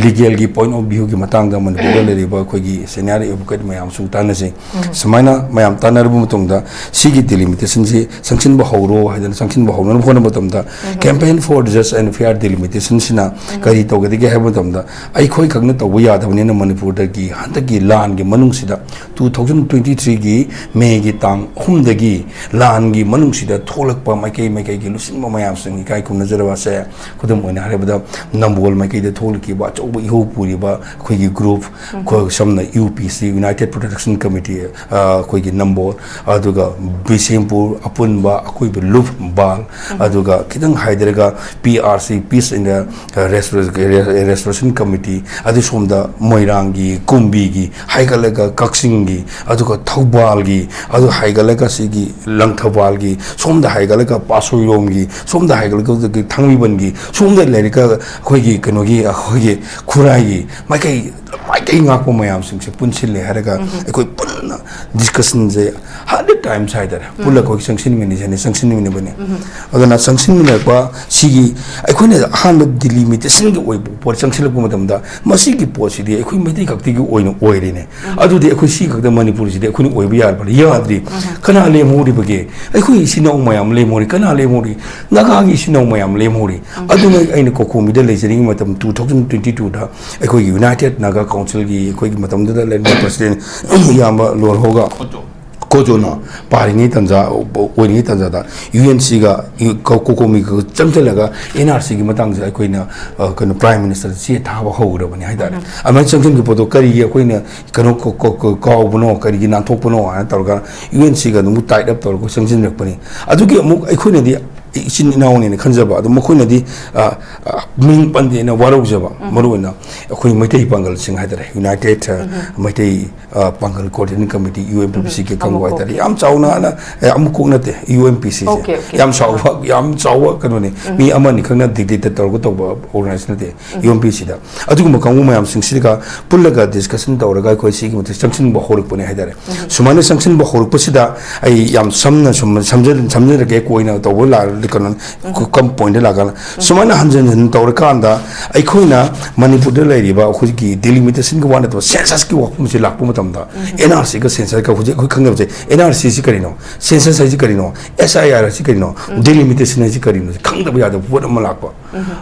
ꯂꯤꯒꯦꯜꯒꯤ ꯄꯣꯏꯟ ꯑꯣꯐ ꯚ꯭ꯌꯨꯒꯤ ꯃꯇꯥꯡꯗ ꯃꯅꯤꯄꯨꯔꯗ ꯂꯩꯔꯤꯕ ꯑꯩꯈꯣꯏꯒꯤ ꯁꯦꯅꯤꯌꯔ ꯑꯦꯗꯚꯣꯀꯦꯠ ꯃꯌꯥꯝꯁꯨ ꯇꯥꯟꯅꯖꯩ꯫ ꯁꯨꯃꯥꯏꯅ ꯃꯌꯥꯝ ꯇꯥꯟꯅꯔꯕ ꯃꯇꯨꯡꯗ ꯁꯤꯒꯤ ꯗꯤꯂꯤꯃꯤꯇꯦꯁꯟꯁꯤ ꯆꯪꯁꯤꯟꯕ ꯍꯧꯔꯣ ꯍꯥꯏꯗꯅ ꯆꯪꯁꯤꯟꯕ ꯍꯧꯅꯅꯕ ꯍꯣꯠꯅꯕ ꯃꯇꯝꯗ, Campaign for Just and Fair Delimitation-ꯁꯤꯅ ꯀꯔꯤ ꯇꯧꯒꯗꯒꯦ ꯍꯥꯏꯕ ꯃꯇꯝꯗ, ꯑꯩꯈꯣꯏ ꯈꯛꯅ ꯇꯧꯕ ꯌꯥꯗꯕꯅꯤꯅ ꯃꯅꯤꯄꯨꯔꯗꯒꯤ ꯍꯟꯗꯛꯀꯤ ꯂꯥꯟꯒꯤ ꯃꯅꯨꯡꯁꯤꯗ ꯇꯨ ꯊꯥꯎꯖꯟ ꯇ꯭ꯋꯦꯟꯇꯤ ꯊ꯭ꯔꯤꯒꯤ ꯃꯦꯒꯤ ꯇꯥꯡ ꯑꯍꯨꯝꯗꯒꯤ ꯂꯥꯟꯒꯤ ꯃꯅꯨꯡꯁꯤꯗ ꯊꯣꯛꯂꯛꯄ ꯃꯥꯏꯀꯩ ꯃꯥꯏꯀꯩꯒꯤ ꯂꯨꯆꯤꯡꯕ ꯃꯌꯥꯝꯁꯤꯡ ꯏꯀꯥꯏ ꯈꯨꯝꯅꯖꯔꯕꯁꯦ, ꯈꯨꯗꯝ ꯑꯣꯏꯅ ꯍꯥꯏꯔꯕꯗ ꯅꯝꯕꯣꯜ ꯃꯥꯏꯀꯩꯗ ꯊꯣꯛꯂꯛꯈꯤꯕ ꯑꯆꯧꯕ ꯏꯍꯧ ꯄꯨꯔꯤꯕ ꯑꯩꯈꯣꯏꯒꯤ ꯒ꯭ꯔꯨꯞ, ꯈꯣ-, ꯁꯝꯅ ꯌꯨ ꯄꯤ ꯁꯤ, United Protection Committee, ꯑ, ꯑꯩꯈꯣꯏꯒꯤ ꯅꯝꯕꯣꯜ, ꯑꯗꯨꯒ ꯕꯤꯁꯦꯝꯄꯨꯔ ꯑꯄꯨꯟꯕ ꯑꯀꯣꯏꯕ ꯂꯨꯞ ꯕꯥꯜ, ꯑꯗꯨꯒ ꯈꯤꯇꯪ ꯍꯥꯏꯗꯔꯒ P R C, Peace in the Restor-, Restoration Committee, ꯑꯗꯨ ꯁꯣꯝꯗ ꯃꯣꯏꯔꯥꯡꯒꯤ, ꯀꯨꯝꯕꯤꯒꯤ, ꯍꯥꯏꯒꯠꯂꯒ ꯀꯛꯆꯤꯡꯒꯤ, ꯑꯗꯨꯒ ꯊꯧꯕꯥꯜꯒꯤ, ꯑꯗꯨ ꯍꯥꯏꯒꯠꯂꯒ ꯁꯤꯒꯤ ꯂꯪꯊꯕꯥꯜꯒꯤ, ꯁꯣꯝꯗ ꯍꯥꯏꯒꯠꯂꯒ ꯄꯥꯠꯁꯣꯏꯔꯣꯝꯒꯤ, ꯁꯣꯝꯗ ꯍꯥꯏꯒꯠꯂꯒ ꯊꯥꯡꯃꯩꯕꯟꯒꯤ, ꯁꯣꯝꯗ ꯂꯩꯔꯒ ꯑꯩꯈꯣꯏꯒꯤ ꯀꯩꯅꯣꯒꯤ, ꯑꯩꯈꯣꯏꯒꯤ ꯈꯨꯔꯥꯏꯒꯤ ꯃꯥꯏꯀꯩ, ꯃꯥꯏꯀꯩ ꯉꯥꯛꯄ ꯃꯌꯥꯝꯁꯤꯡꯁꯦ ꯄꯨꯟꯁꯤꯜꯂꯦ ꯍꯥꯏꯔꯒ ꯑꯩꯈꯣꯏ ꯄꯨꯟꯅ ꯗꯤꯁꯀꯁꯟꯁꯦ ꯍꯟꯗ꯭ꯔꯦꯠ ꯇꯥꯏꯝꯁ ꯍꯥꯏꯇꯥꯔꯦ, ꯄꯨꯜꯂꯒ ꯑꯩꯈꯣꯏ ꯆꯪꯁꯤꯟꯃꯤꯟꯅꯁꯦ, ꯆꯪꯁꯤꯟꯃꯤꯟꯅꯕꯅꯦ꯫ ꯑꯗꯨꯅ ꯆꯪꯁꯤꯟꯃꯤꯟꯅꯔꯛꯄ ꯁꯤꯒꯤ ꯑꯩꯈꯣꯏꯅ ꯑꯍꯥꯟꯕ ꯗꯤꯂꯤꯃꯤꯇꯦꯁꯟꯒꯤ ꯑꯣꯏꯕ ꯄꯣꯠ ꯆꯪꯁꯤꯜꯂꯛꯄ ꯃꯇꯝꯗ, ꯃꯁꯤꯒꯤ ꯄꯣꯠꯁꯤꯗꯤ ꯑꯩꯈꯣꯏ ꯃꯩꯇꯩ ꯈꯛꯇꯒꯤ ꯑꯣꯏꯅ ꯑꯣꯏꯔꯦꯅꯦ꯫ ꯑꯗꯨꯗꯤ ꯑꯩꯈꯣꯏ ꯁꯤ ꯈꯛꯇ ꯃꯅꯤꯄꯨꯔꯁꯤꯗꯤ ꯑꯩꯈꯣꯏꯅ ꯑꯣꯏꯕ ꯌꯥꯔꯕ꯭ꯔꯥ? ꯌꯥꯗ꯭ꯔꯤ꯫ ꯀꯅꯥ ꯂꯦꯝꯍꯧꯔꯤꯕꯒꯦ? ꯑꯩꯈꯣꯏ ꯏꯆꯤꯟ ꯏꯅꯥꯎ ꯃꯌꯥꯝ ꯂꯦꯝꯍꯧꯔꯤ꯫ ꯀꯅꯥ ꯂꯦꯝꯍꯧꯔꯤ? ꯅꯥꯒꯥꯒꯤ ꯏꯆꯤꯟ ꯏꯅꯥꯎ ꯃꯌꯥꯝ ꯂꯦꯝꯍꯧꯔꯤ꯫ ꯑꯗꯨꯅ ꯑꯩꯅ ꯀꯣꯀꯣꯃꯤꯗ ꯂꯩꯖꯅꯤꯡꯕ ꯃꯇꯝ, two thousand twenty twoꯗ ꯑꯩꯈꯣꯏꯒꯤ United Naga Councilꯒꯤ ꯑꯩꯈꯣꯏꯒꯤ ꯃꯇꯝꯗꯨꯗ ꯂꯩꯔꯝꯕ president ꯏꯌꯥꯝꯕ ꯂꯣꯔꯍꯣꯒ ꯀꯣꯖꯣꯅ ꯄꯥꯔꯤꯉꯩ ꯇꯥꯟꯖꯥ, ꯑꯣꯏꯔꯤꯉꯩ ꯇꯥꯟꯖꯥꯗ UNCꯒ ꯀꯣꯀꯣꯃꯤꯒ ꯆꯪꯁꯤꯜꯂꯒ NRCꯒꯤ ꯃꯇꯥꯡꯁꯤꯗ ꯑꯩꯈꯣꯏꯅ, ꯑ, ꯀꯩꯅꯣ, Prime Ministerꯗ ꯆꯦ ꯊꯥꯕ ꯍꯧꯈ꯭ꯔꯕꯅꯤ ꯍꯥꯏꯇꯥꯔꯦ꯫ ꯑꯗꯨꯃꯥꯏꯅ ꯆꯪꯁꯤꯟꯈꯤꯕ ꯄꯣꯠꯇꯣ ꯀꯔꯤꯒꯤ ꯑꯩꯈꯣꯏꯅ ꯀꯩꯅꯣ ꯀ-, ꯀ-, ꯀ-, ꯀꯥꯎꯕꯅꯣ, ꯀꯔꯤꯒꯤ ꯅꯥꯟꯊꯣꯛꯄꯅꯣ ꯍꯥꯏꯅ ꯇꯧꯔꯒ UNCꯒ ꯑꯗꯨꯝ tied up ꯇꯧꯔꯒ ꯆꯪꯁꯤꯟꯅꯔꯛꯄꯅꯤ꯫ ꯑꯗꯨꯒꯤ ꯑꯃꯨꯛ ꯑꯩꯈꯣꯏꯅꯗꯤ ꯏꯆꯤꯟ ꯏꯅꯥꯎꯅꯦꯅ ꯈꯟꯖꯕ, ꯑꯗꯣ ꯃꯈꯣꯏꯅꯗꯤ, ꯑ, ꯑ, ꯃꯤꯡ ꯄꯟꯗꯦꯅ ꯋꯥꯔꯧꯖꯕ, ꯃꯔꯨꯑꯣꯏꯅ ꯑꯩꯈꯣꯏ ꯃꯩꯇꯩ ꯄꯥꯡꯒꯜꯁꯤꯡ ꯍꯥꯏꯇꯥꯔꯦ, United, ꯑ, ꯃꯩꯇꯩ, ꯑ, ꯄꯥꯡꯒꯜ Coordinating Committee, UNPPCꯒꯤ ꯀꯥꯡꯕꯨ ꯍꯥꯏꯇꯥꯔꯦ, ꯌꯥꯝ ꯆꯥꯎꯅ ꯑꯅ, ꯑꯦ, ꯑꯃꯨꯛ ꯀꯣꯛ ꯅꯠꯇꯦ, UNPC ꯁꯦ꯫ Okay, okay. ꯌꯥꯝ ꯆꯥꯎꯕ, ꯌꯥꯝ ꯆꯥꯎꯕ ꯀꯩꯅꯣꯅꯤ, ꯃꯤ ꯑꯃꯅꯤ ꯈꯛꯅ dictate ꯇꯧꯔꯒ ꯇꯧꯕ organization ꯅꯠꯇꯦ꯫ UNPCꯗ ꯑꯗꯨꯒꯨꯝꯕ ꯀꯥꯡꯕꯨ ꯃꯌꯥꯝꯁꯤꯡꯁꯤꯒ ꯄꯨꯜꯂꯒ discussion ꯇꯧꯔꯒ ꯑꯩꯈꯣꯏ ꯁꯤꯒꯤ ꯃꯊꯛ ꯆꯪꯁꯤꯟꯕ ꯍꯧꯔꯛꯄꯅꯦ ꯍꯥꯏꯇꯥꯔꯦ꯫ ꯁꯨꯃꯥꯏꯅ ꯆꯪꯁꯤꯟꯕ ꯍꯧꯔꯛꯄꯁꯤꯗ ꯑꯩ ꯌꯥꯝ ꯁꯝꯅ ꯁꯨꯝ ꯁꯝꯖ-, ꯁꯝꯖꯔꯒꯦ, ꯀꯣꯏꯅ ꯇꯧꯕ ꯂꯥꯛꯑꯒꯗꯤ ꯀꯩꯅꯣ, ꯀꯝ point ꯂꯥꯛꯀꯥꯟꯗ ꯁꯨꯃꯥꯏꯅ ꯍꯟꯖꯤꯟ ꯍꯟꯖꯤꯟ ꯇꯧꯔꯀꯥꯟꯗ ꯑꯩꯈꯣꯏꯅ ꯃꯅꯤꯄꯨꯔꯗ ꯂꯩꯔꯤꯕ ꯑꯩꯈꯣꯏꯒꯤ delimitationꯒꯤ ꯋꯥ ꯅꯠꯇꯕ censusꯀꯤ ꯋꯥꯐꯝꯁꯦ ꯂꯥꯛꯄ ꯃꯇꯝꯗ NRCꯒ censusꯀ ꯍꯧꯖꯤꯛ ꯑꯩꯈꯣꯏ ꯈꯪꯅꯕꯁꯦ, NRCꯁꯤ ꯀꯔꯤꯅꯣ, census ꯍꯥꯏꯁꯤ ꯀꯔꯤꯅꯣ, SIR ꯍꯥꯏꯁꯤ ꯀꯔꯤꯅꯣ, delimitation ꯍꯥꯏꯁꯤ ꯀꯔꯤꯅꯣ, ꯈꯪꯗꯕ ꯌꯥꯗꯕ ꯄꯣꯠ ꯑꯃ ꯂꯥꯛꯄ꯫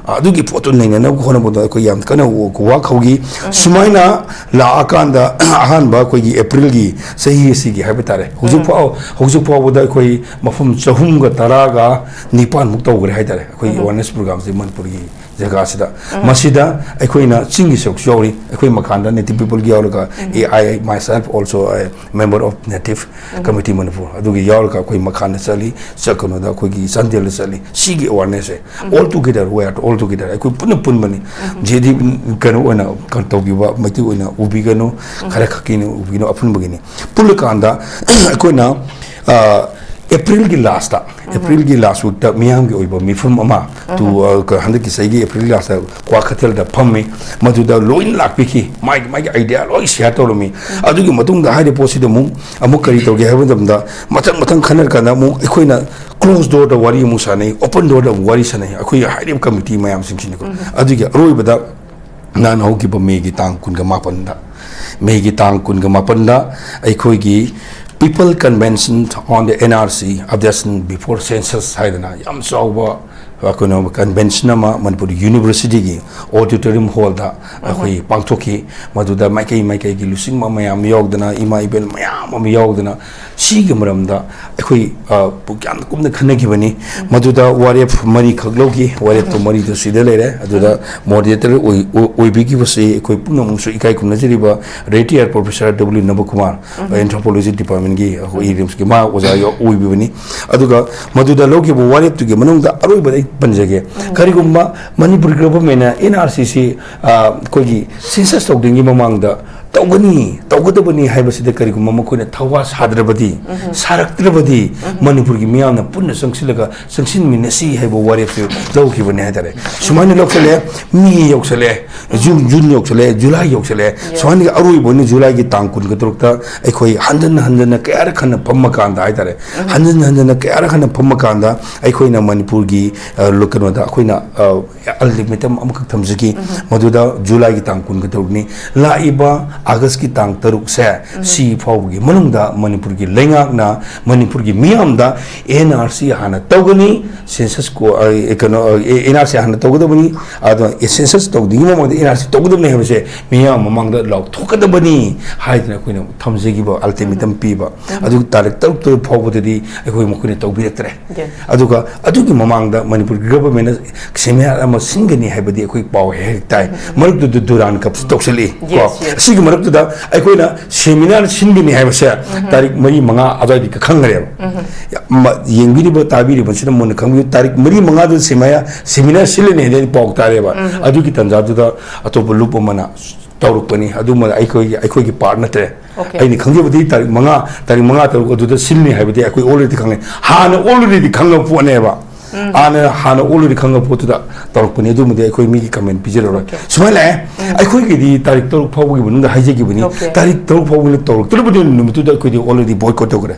ꯑꯗꯨꯒꯤ ꯄꯣꯠꯇꯨ ꯅꯩꯅꯅꯕ ꯍꯣꯠꯅꯕꯗ ꯑꯩꯈꯣꯏ ꯌꯥꯝ ꯀꯟꯅ ꯋꯥꯈꯧꯈꯤ꯫ ꯁꯨꯃꯥꯏꯅ ꯂꯥꯛꯑꯀꯥꯟꯗ ꯑꯍꯥꯟꯕ ꯑꯩꯈꯣꯏꯒꯤ Aprilꯒꯤ ꯆꯍꯤ ꯑꯁꯤꯒꯤ ꯍꯥꯏꯕ ꯇꯥꯔꯦ, ꯍꯧꯖꯤꯛ ꯐꯥꯎ-, ꯍꯧꯖꯤꯛ ꯐꯥꯎꯕꯗ ꯑꯩꯈꯣꯏ ꯃꯐꯝ ꯆꯍꯨꯝꯒ ꯇꯔꯥꯒ ꯅꯤꯄꯥꯟꯃꯨꯛ ꯇꯧꯈ꯭ꯔꯦ ꯍꯥꯏꯇꯥꯔꯦ, ꯑꯩꯈꯣꯏꯒꯤ awareness programꯁꯦ ꯃꯅꯤꯄꯨꯔꯒꯤ ꯖꯒꯥꯁꯤꯗ꯫ ꯃꯁꯤꯗ ꯑꯩꯈꯣꯏꯅ ꯆꯤꯡꯒꯤ ꯁꯔꯨꯛꯁꯨ ꯌꯥꯎꯔꯤ, ꯑꯩꯈꯣꯏ ꯃꯈꯥꯗ native peopleꯒꯤ ꯌꯥꯎꯔꯒ, I, I myself also a member of Native Committee Manipur, ꯑꯗꯨꯒꯤ ꯌꯥꯎꯔꯒ ꯑꯩꯈꯣꯏ ꯃꯈꯥꯗ ꯆꯠꯂꯤ, ꯆꯠ-, ꯀꯩꯅꯣꯗ, ꯑꯩꯈꯣꯏꯒꯤ ꯆꯥꯟꯗꯦꯜꯗ ꯆꯠꯂꯤ꯫ ꯁꯤꯒꯤ awarenessꯁꯦ all together, we are all together, ꯑꯩꯈꯣꯏ ꯄꯨꯟꯅ ꯄꯨꯟꯕꯅꯤ꯫ ꯖꯦꯗꯤ ꯀꯩꯅꯣ ꯑꯣꯏꯅ ꯀꯩꯅꯣ ꯇꯧꯕꯤꯕ, ꯃꯩꯇꯩ ꯑꯣꯏꯅ ꯎꯕꯤꯒꯅꯨ, ꯈꯔ ꯈꯛꯀꯤꯅꯤ ꯎꯕꯤꯒꯅꯨ, ꯑꯄꯨꯟꯕꯒꯤꯅꯤ꯫ ꯄꯨꯜꯂꯀꯥꯟꯗ ꯑꯩꯈꯣꯏꯅ, ꯑ, Aprilꯒꯤ lastꯇ, Aprilꯒꯤ last weekꯇ ꯃꯤꯌꯥꯝꯒꯤ ꯑꯣꯏꯕ ꯃꯤꯐꯝ ꯑꯃ ꯇꯨ, ꯑ, ꯀ-, ꯍꯟꯗꯛꯀꯤ ꯆꯍꯤꯒꯤ Aprilꯒꯤ lastꯇ ꯀ꯭ꯋꯥꯀꯩꯊꯦꯜꯗ ꯐꯝꯃꯤ꯫ ꯃꯗꯨꯗ ꯂꯣꯏꯅ ꯂꯥꯛꯄꯤꯈꯤ, ꯃꯥꯒꯤ, ꯃꯥꯒꯤ idea ꯂꯣꯏ share ꯇꯧꯔꯝꯃꯤ꯫ ꯑꯗꯨꯒꯤ ꯃꯇꯨꯡꯗ ꯍꯥꯏꯔꯤꯕ ꯄꯣꯠꯁꯤꯗ ꯑꯃꯨꯛ, ꯑꯃꯨꯛ ꯀꯔꯤ ꯇꯧꯒꯦ ꯍꯥꯏꯕ ꯃꯇꯝꯗ, ꯃꯊꯪ ꯃꯊꯪ ꯈꯟꯅꯔꯀꯥꯟꯗ ꯑꯃꯨꯛ ꯑꯩꯈꯣꯏꯅ closed doorꯗ ꯋꯥꯔꯤ ꯑꯃꯨꯛ ꯁꯥꯟꯅꯩ, open doorꯗ ꯑꯃꯨꯛ ꯋꯥꯔꯤ ꯁꯥꯟꯅꯩ, ꯑꯩꯈꯣꯏꯒꯤ ꯍꯥꯏꯔꯤꯕ committee ꯃꯌꯥꯝꯁꯤꯡꯁꯤꯅꯤꯀꯣ꯫ ꯑꯗꯨꯒꯤ ꯑꯔꯣꯏꯕꯗ ꯅꯍꯥꯟ ꯍꯧꯈꯤꯕ Mayꯒꯤ ꯇꯥꯡ ꯀꯨꯟꯒ ꯃꯥꯄꯟꯗ, Mayꯒꯤ ꯇꯥꯡ ꯀꯨꯟꯒ ꯃꯥꯄꯟꯗ ꯑꯩꯈꯣꯏꯒꯤ People Convention on the NRC Updation Before Census ꯍꯥꯏꯗꯅ ꯌꯥꯝ ꯆꯥꯎꯕ ꯑꯩꯈꯣꯏꯅ ꯀꯟꯚꯦꯟꯁꯟ ꯑꯃ ꯃꯅꯤꯄꯨꯔ ꯌꯨꯅꯤꯚꯔꯁꯤꯇꯤꯒꯤ ꯑꯣꯗꯤꯇꯣꯔꯤꯌꯝ ꯍꯣꯜꯗ ꯑꯩꯈꯣꯏ ꯄꯥꯡꯊꯣꯛꯈꯤ꯫ ꯃꯗꯨꯗ ꯃꯥꯏꯀꯩ ꯃꯥꯏꯀꯩꯒꯤ ꯂꯨꯆꯤꯡꯕ ꯃꯌꯥꯝ ꯌꯥꯎꯗꯅ, ꯏꯃꯥ ꯏꯕꯦꯜ ꯃꯌꯥꯝ ꯑꯃ ꯌꯥꯎꯗꯅ, ꯁꯤꯒꯤ ꯃꯔꯝꯗ ꯑꯩꯈꯣꯏ, ꯑ, ꯄꯨ-, ꯌꯥꯝꯅ ꯀꯨꯞꯅ ꯈꯟꯅꯈꯤꯕꯅꯤ꯫ ꯃꯗꯨꯗ ꯋꯥꯔꯦꯞ ꯃꯔꯤꯈꯛ ꯂꯧꯈꯤ꯫ ꯋꯥꯔꯦꯞꯇꯣ ꯃꯔꯤꯗꯣ ꯁꯤꯗ ꯂꯩꯔꯦ꯫ ꯑꯗꯨꯗ ꯃꯣꯗꯔꯦꯇꯔ ꯑꯣꯏ-, ꯑꯣꯏ-, ꯑꯣꯏꯕꯤꯈꯤꯕꯁꯤ ꯑꯩꯈꯣꯏ ꯄꯨꯝꯅꯃꯛꯁꯨ ꯏꯀꯥꯏ ꯈꯨꯝꯅꯖꯔꯤꯕ ꯔꯤꯇꯥꯌꯔ ꯄ꯭ꯔꯣꯐꯦꯁꯔ ꯗꯕ꯭ꯂꯤꯎ ꯅꯕꯀꯨꯃꯥꯔ, ꯑꯦꯟꯊ꯭ꯔꯣꯄꯣꯂꯣꯖꯤ ꯗꯤꯄꯥꯔꯠꯃꯦꯟꯒꯤ ꯑꯩꯈꯣꯏ ꯔꯤꯝꯁꯀꯤ ꯃꯥ ꯑꯣꯖꯥ ꯌꯥꯎ-, ꯑꯣꯏꯕꯤꯕꯅꯤ꯫ ꯑꯗꯨꯒ ꯃꯗꯨꯗ ꯂꯧꯈꯤꯕ ꯋꯥꯔꯦꯞꯇꯨꯒꯤ ꯃꯅꯨꯡꯗ ꯑꯔꯣꯏꯕꯗ ꯑꯩ ꯄꯟꯖꯒꯦ꯫ ꯀꯔꯤꯒꯨꯝꯕ ꯃꯅꯤꯄꯨꯔ ꯒꯚꯔꯟꯃꯦꯟꯅ ꯑꯦꯟ ꯑꯥꯔ ꯁꯤꯁꯤ, ꯑ, ꯑꯩꯈꯣꯏꯒꯤ ꯁꯦꯟꯁꯁ ꯇꯧꯗ꯭ꯔꯤꯉꯩ ꯃꯃꯥꯡꯗ ꯇꯧꯒꯅꯤ, ꯇꯧꯒꯗꯕꯅꯤ ꯍꯥꯏꯕꯁꯤꯗ ꯀꯔꯤꯒꯨꯝꯕ ꯃꯈꯣꯏꯅ ꯊꯋꯥ ꯁꯥꯗ꯭ꯔꯕꯗꯤ, ꯁꯥꯔꯛꯇ꯭ꯔꯕꯗꯤ, ꯃꯅꯤꯄꯨꯔꯒꯤ ꯃꯤꯌꯥꯝꯅ ꯄꯨꯟꯅ ꯆꯪꯁꯤꯜꯂꯒ ꯆꯪꯁꯤꯟꯃꯤꯟꯅꯁꯤ ꯍꯥꯏꯕ ꯋꯥꯔꯦꯞꯁꯨ ꯂꯧꯈꯤꯕꯅꯤ ꯍꯥꯏꯇꯥꯔꯦ꯫ ꯁꯨꯃꯥꯏꯅ ꯂꯧꯁꯜꯂꯦ, ꯃꯦ ꯌꯧꯁꯜꯂꯦ, ꯖꯨꯟ, ꯖꯨꯟ ꯌꯧꯁꯜꯂꯦ, ꯖꯨꯂꯥꯏ ꯌꯧꯁꯜꯂꯦ꯫ ꯁꯨꯃꯥꯏꯅ ꯑꯔꯣꯏꯕ ꯑꯣꯏꯅ ꯖꯨꯂꯥꯏꯒꯤ ꯇꯥꯡ ꯀꯨꯟꯒ ꯇꯔꯨꯛꯇ ꯑꯩꯈꯣꯏ ꯍꯟꯖꯟ ꯍꯟꯖꯟꯅ ꯀꯌꯥꯔꯛ ꯍꯟꯅ ꯐꯝꯃ ꯀꯥꯟꯗ ꯍꯥꯏꯇꯥꯔꯦ, ꯍꯟꯖꯟ ꯍꯟꯖꯟꯅ ꯀꯌꯥꯔꯛ ꯍꯟꯅ ꯐꯝꯃ ꯀꯥꯟꯗ ꯑꯩꯈꯣꯏꯅ ꯃꯅꯤꯄꯨꯔꯒꯤ, ꯑ, ꯂꯣ-, ꯀꯩꯅꯣꯗ ꯑꯩꯈꯣꯏꯅ, ꯑ, ꯑꯜꯇꯤꯃꯦꯇꯝ ꯑꯃꯈꯛ ꯊꯝꯖꯈꯤ꯫ ꯃꯗꯨꯗ ꯖꯨꯂꯥꯏꯒꯤ ꯇꯥꯡ ꯀꯨꯟꯒ ꯇꯔꯨꯛꯅꯤ꯫ ꯂꯥꯛꯏꯕ ꯑꯥꯒꯁꯀꯤ ꯇꯥꯡ ꯇꯔꯨꯛꯁꯦ, ꯁꯤ ꯐꯥꯎꯕꯒꯤ ꯃꯅꯨꯡꯗ ꯃꯅꯤꯄꯨꯔꯒꯤ ꯂꯩꯉꯥꯛꯅ ꯃꯅꯤꯄꯨꯔꯒꯤ ꯃꯤꯌꯥꯝꯗ ꯑꯦꯟ ꯑꯥꯔ ꯁꯤ ꯍꯥꯟꯅ ꯇꯧꯒꯅꯤ, ꯁꯦꯟꯁꯁ ꯀꯣ-, ꯑ, ꯀꯩꯅꯣ, ꯑ, ꯑꯦꯟ ꯑꯥꯔ ꯁꯤ ꯍꯥꯟꯅ ꯇꯧꯒꯗꯕꯅꯤ, ꯑꯗꯣ ꯁꯦꯟꯁꯁ ꯇꯧꯗ꯭ꯔꯤꯉꯩ ꯃꯃꯥꯡꯗ ꯑꯦꯟ ꯑꯥꯔ ꯁꯤ ꯇꯧꯒꯗꯕꯅꯤ ꯍꯥꯏꯕꯁꯦ ꯃꯤꯌꯥꯝ ꯃꯃꯥꯡꯗ ꯂꯥꯎꯊꯣꯛꯀꯗꯕꯅꯤ ꯍꯥꯏꯗꯅ ꯑꯩꯈꯣꯏꯅ ꯊꯝꯖꯈꯤꯕ ꯑꯜꯇꯤꯃꯦꯇꯝ ꯄꯤꯕ꯫ ꯑꯗꯨ ꯇꯥꯔꯤꯛ ꯇꯔꯨꯛ ꯇꯔꯨꯛ ꯐꯥꯎꯕꯗꯗꯤ ꯑꯩꯈꯣꯏ ꯃꯈꯣꯏꯅ ꯇꯧꯕꯤꯔꯛꯇ꯭ꯔꯦ꯫ Yes. ꯑꯗꯨꯒ ꯑꯗꯨꯒꯤ ꯃꯃꯥꯡꯗ ꯃꯅꯤꯄꯨꯔꯒꯤ ꯒꯚꯔꯟꯃꯦꯟꯅ ꯁꯦꯃꯤꯅꯥꯔ ꯑꯃ ꯁꯤꯟꯒꯅꯤ ꯍꯥꯏꯕꯗꯤ ꯑꯩꯈꯣꯏ ꯄꯥꯎ ꯍꯦꯛ ꯍꯦꯛ ꯇꯥꯏ꯫ ꯃꯔꯛꯇꯨꯗ ꯗꯨꯔꯥꯟ ꯀꯞꯁꯨ ꯇꯧꯁꯜꯂꯛꯏ꯫ Yes, ꯀꯣ? Yes. ꯑꯁꯤꯒꯤ ꯃꯔꯛꯇꯨꯗ ꯑꯩꯈꯣꯏꯅ ꯁꯦꯃꯤꯅꯥꯔ ꯁꯤꯟꯒꯅꯤ ꯍꯥꯏꯕꯁꯦ ꯇꯥꯔꯤꯛ ꯃꯔꯤ ꯃꯉꯥ ꯑꯗꯨꯋꯥꯏꯗ ꯈꯪꯈ꯭ꯔꯦꯕ꯫ ꯌꯥꯝ ꯃ-, ꯌꯦꯡꯕꯤꯔꯤꯕ, ꯇꯥꯕꯤꯔꯤꯕꯁꯤꯅ ꯃꯨꯟꯅ ꯈꯪꯕꯤꯌꯨ, ꯇꯥꯔꯤꯛ ꯃꯔꯤ ꯃꯉꯥꯗ ꯁꯦꯃꯤꯅꯥꯔ, ꯁꯦꯃꯤꯅꯥꯔ ꯁꯤꯜꯂꯅꯤ ꯍꯥꯏꯅ ꯑꯩ ꯄꯥꯎ ꯇꯥꯔꯦꯕ꯫ ꯑꯗꯨꯒꯤ ꯇꯥꯟꯖꯥꯗꯨꯗ ꯑꯇꯣꯞꯄ ꯂꯨꯞ ꯑꯃꯅ ꯇꯧꯔꯛꯄꯅꯤ꯫ ꯑꯗꯨꯃ ꯑꯩꯈꯣꯏꯒꯤ, ꯑꯩꯈꯣꯏꯒꯤ ꯄꯥꯔꯠ ꯅꯠꯇ꯭ꯔꯦ꯫ Okay. ꯑꯩꯅ ꯈꯪꯖꯕꯗꯤ ꯇꯥꯔꯤꯛ ꯃꯉꯥ, ꯇꯥꯔꯤꯛ ꯃꯉꯥ ꯇꯔꯨꯛ ꯑꯗꯨꯗ ꯁꯤꯜꯅꯤ ꯍꯥꯏꯕꯗꯤ ꯑꯩꯈꯣꯏ already ꯈꯪꯉꯦ꯫ ꯍꯥꯟꯅ already ꯈꯪꯉꯕ ꯄꯣꯠꯅꯦꯕ꯫ ꯍꯥꯟꯅ, ꯍꯥꯟꯅ already ꯈꯪꯉꯕ ꯄꯣꯠꯇꯨꯗ ꯇꯧꯔꯛꯄꯅꯤ꯫ ꯑꯗꯨꯃꯗꯤ ꯑꯩꯈꯣꯏ ꯃꯤꯒꯤ comment ꯄꯤꯖꯔꯔꯣꯏ꯫ Okay. ꯁꯨꯃꯥꯏꯅ ꯂꯥꯛꯑꯦ꯫ ꯑꯩꯈꯣꯏꯒꯤꯗꯤ ꯇꯥꯔꯤꯛ ꯇꯔꯨꯛ ꯐꯥꯎꯕꯒꯤ ꯃꯅꯨꯡꯗ ꯍꯥꯏꯖꯈꯤꯕꯅꯤ꯫ Okay. ꯇꯥꯔꯤꯛ ꯇꯔꯨꯛ ꯐꯥꯎꯕ ꯇꯧꯔꯛꯇ꯭ꯔꯕꯗꯤ ꯅꯨꯃꯤꯠꯇꯨꯗ ꯑꯩꯈꯣꯏꯗꯤ already boycott ꯇꯧꯈ꯭ꯔꯦ꯫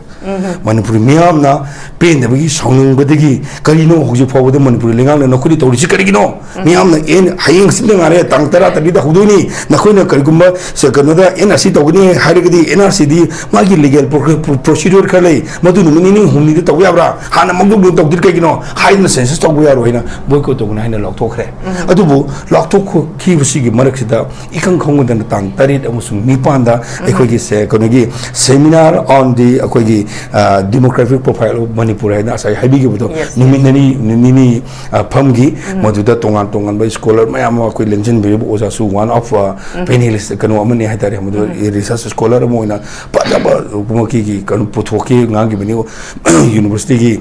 ꯃꯅꯤꯄꯨꯔꯤ ꯃꯤꯌꯥꯝꯅ ꯄꯦꯟꯗꯕꯒꯤ, ꯁꯥꯎꯅꯤꯡꯕꯗꯒꯤ, "ꯀꯔꯤꯅꯣ ꯍꯧꯖꯤꯛ ꯐꯥꯎꯕꯗ ꯃꯅꯤꯄꯨꯔꯤ ꯂꯩꯉꯥꯛꯅ ꯅꯈꯣꯏꯗꯤ ꯇꯧꯔꯤꯁꯤ ꯀꯔꯤꯒꯤꯅꯣ?" ꯃꯤꯌꯥꯝꯅ ꯑꯦꯟ-, ꯍꯌꯦꯡ ꯍꯪꯆꯤꯠꯇ ꯉꯥꯏꯔꯦ, ꯇꯥꯡ ꯇꯔꯥ ꯇꯔꯦꯠꯇ ꯍꯧꯗꯣꯏꯅꯤ, ꯅꯈꯣꯏꯅ ꯀꯔꯤꯒꯨꯝꯕ ꯁ-, ꯀꯩꯅꯣꯗ ꯑꯦꯟ ꯑꯥꯔ ꯁꯤ ꯇꯧꯒꯅꯤ ꯍꯥꯏꯔꯒꯗꯤ, ꯑꯦꯟ ꯑꯥꯔ ꯁꯤꯗꯤ ꯃꯥꯒꯤ ꯂꯤꯒꯦꯜ ꯄ꯭ꯔꯣ-, ꯄ꯭ꯔꯣ-, ꯄ꯭ꯔꯣꯁꯤꯗ꯭ꯌꯨꯔ ꯈꯔ ꯂꯩ, ꯃꯗꯨ ꯅꯨꯃꯤꯠ ꯅꯤꯅꯤ ꯍꯨꯝꯅꯤꯗ ꯇꯧꯕ ꯌꯥꯕ꯭ꯔꯥ? ꯍꯥꯟꯅ ꯃꯥꯡꯖꯧꯅꯅ ꯇꯧꯗ꯭ꯔꯤ ꯀꯩꯒꯤꯅꯣ? ꯑꯩꯅ ꯁꯦꯟꯁꯁ ꯇꯧꯕ ꯌꯥꯔꯣꯏ ꯍꯥꯏꯅ ꯕꯣꯏꯀꯣꯠ ꯇꯧꯒꯅꯤ ꯍꯥꯏꯅ ꯂꯥꯎꯊꯣꯛꯈ꯭ꯔꯦ꯫ ꯑꯗꯨꯕꯨ ꯂꯥꯎꯊꯣꯛꯈꯤꯕꯁꯤꯒꯤ ꯃꯔꯛꯁꯤꯗ ꯏꯈꯪ ꯈꯪꯍꯧꯗꯅ ꯇꯥꯡ ꯇꯔꯦꯠ ꯑꯃꯁꯨꯡ ꯅꯤꯄꯥꯟꯗ ꯑꯩꯈꯣꯏꯒꯤ ꯁꯦ-, ꯀꯩꯅꯣꯒꯤ seminar on the ꯑꯩꯈꯣꯏꯒꯤ, ꯑ, demographic profile of Manipur ꯍꯥꯏꯅ ꯉꯁꯥꯏ ꯍꯥꯏꯕꯤꯈꯤꯕꯗꯣ, Yes, ꯅꯨꯃꯤꯠ yes. ꯅꯤꯅꯤ, ꯅꯨꯃꯤꯠ ꯅꯤꯅꯤ, ꯑ, ꯐꯝꯈꯤ꯫ ꯃꯗꯨꯗ ꯇꯣꯉꯥꯟ ꯇꯣꯉꯥꯟꯕ ꯁ꯭ꯀꯣꯂꯔ ꯃꯌꯥꯝ ꯑꯃ ꯑꯩꯈꯣꯏ ꯂꯦꯡꯁꯤꯟꯕꯤꯔꯤꯕ ꯑꯣꯖꯥꯁꯨ one of, ꯑ, panelist ꯀꯩꯅꯣ ꯑꯃꯅꯤ ꯍꯥꯏꯇꯥꯔꯦ꯫ ꯃꯗꯨ research scholar ꯑꯃ ꯑꯣꯏꯅ ꯐꯖꯕ ꯃꯈꯣꯏꯒꯤ ꯀꯩꯅꯣ ꯄꯨꯊꯣꯛꯈꯤ, ꯉꯥꯡꯈꯤꯕꯅꯤ꯫ ꯌꯨꯅꯤꯚꯔꯁꯤꯇꯤꯒꯤ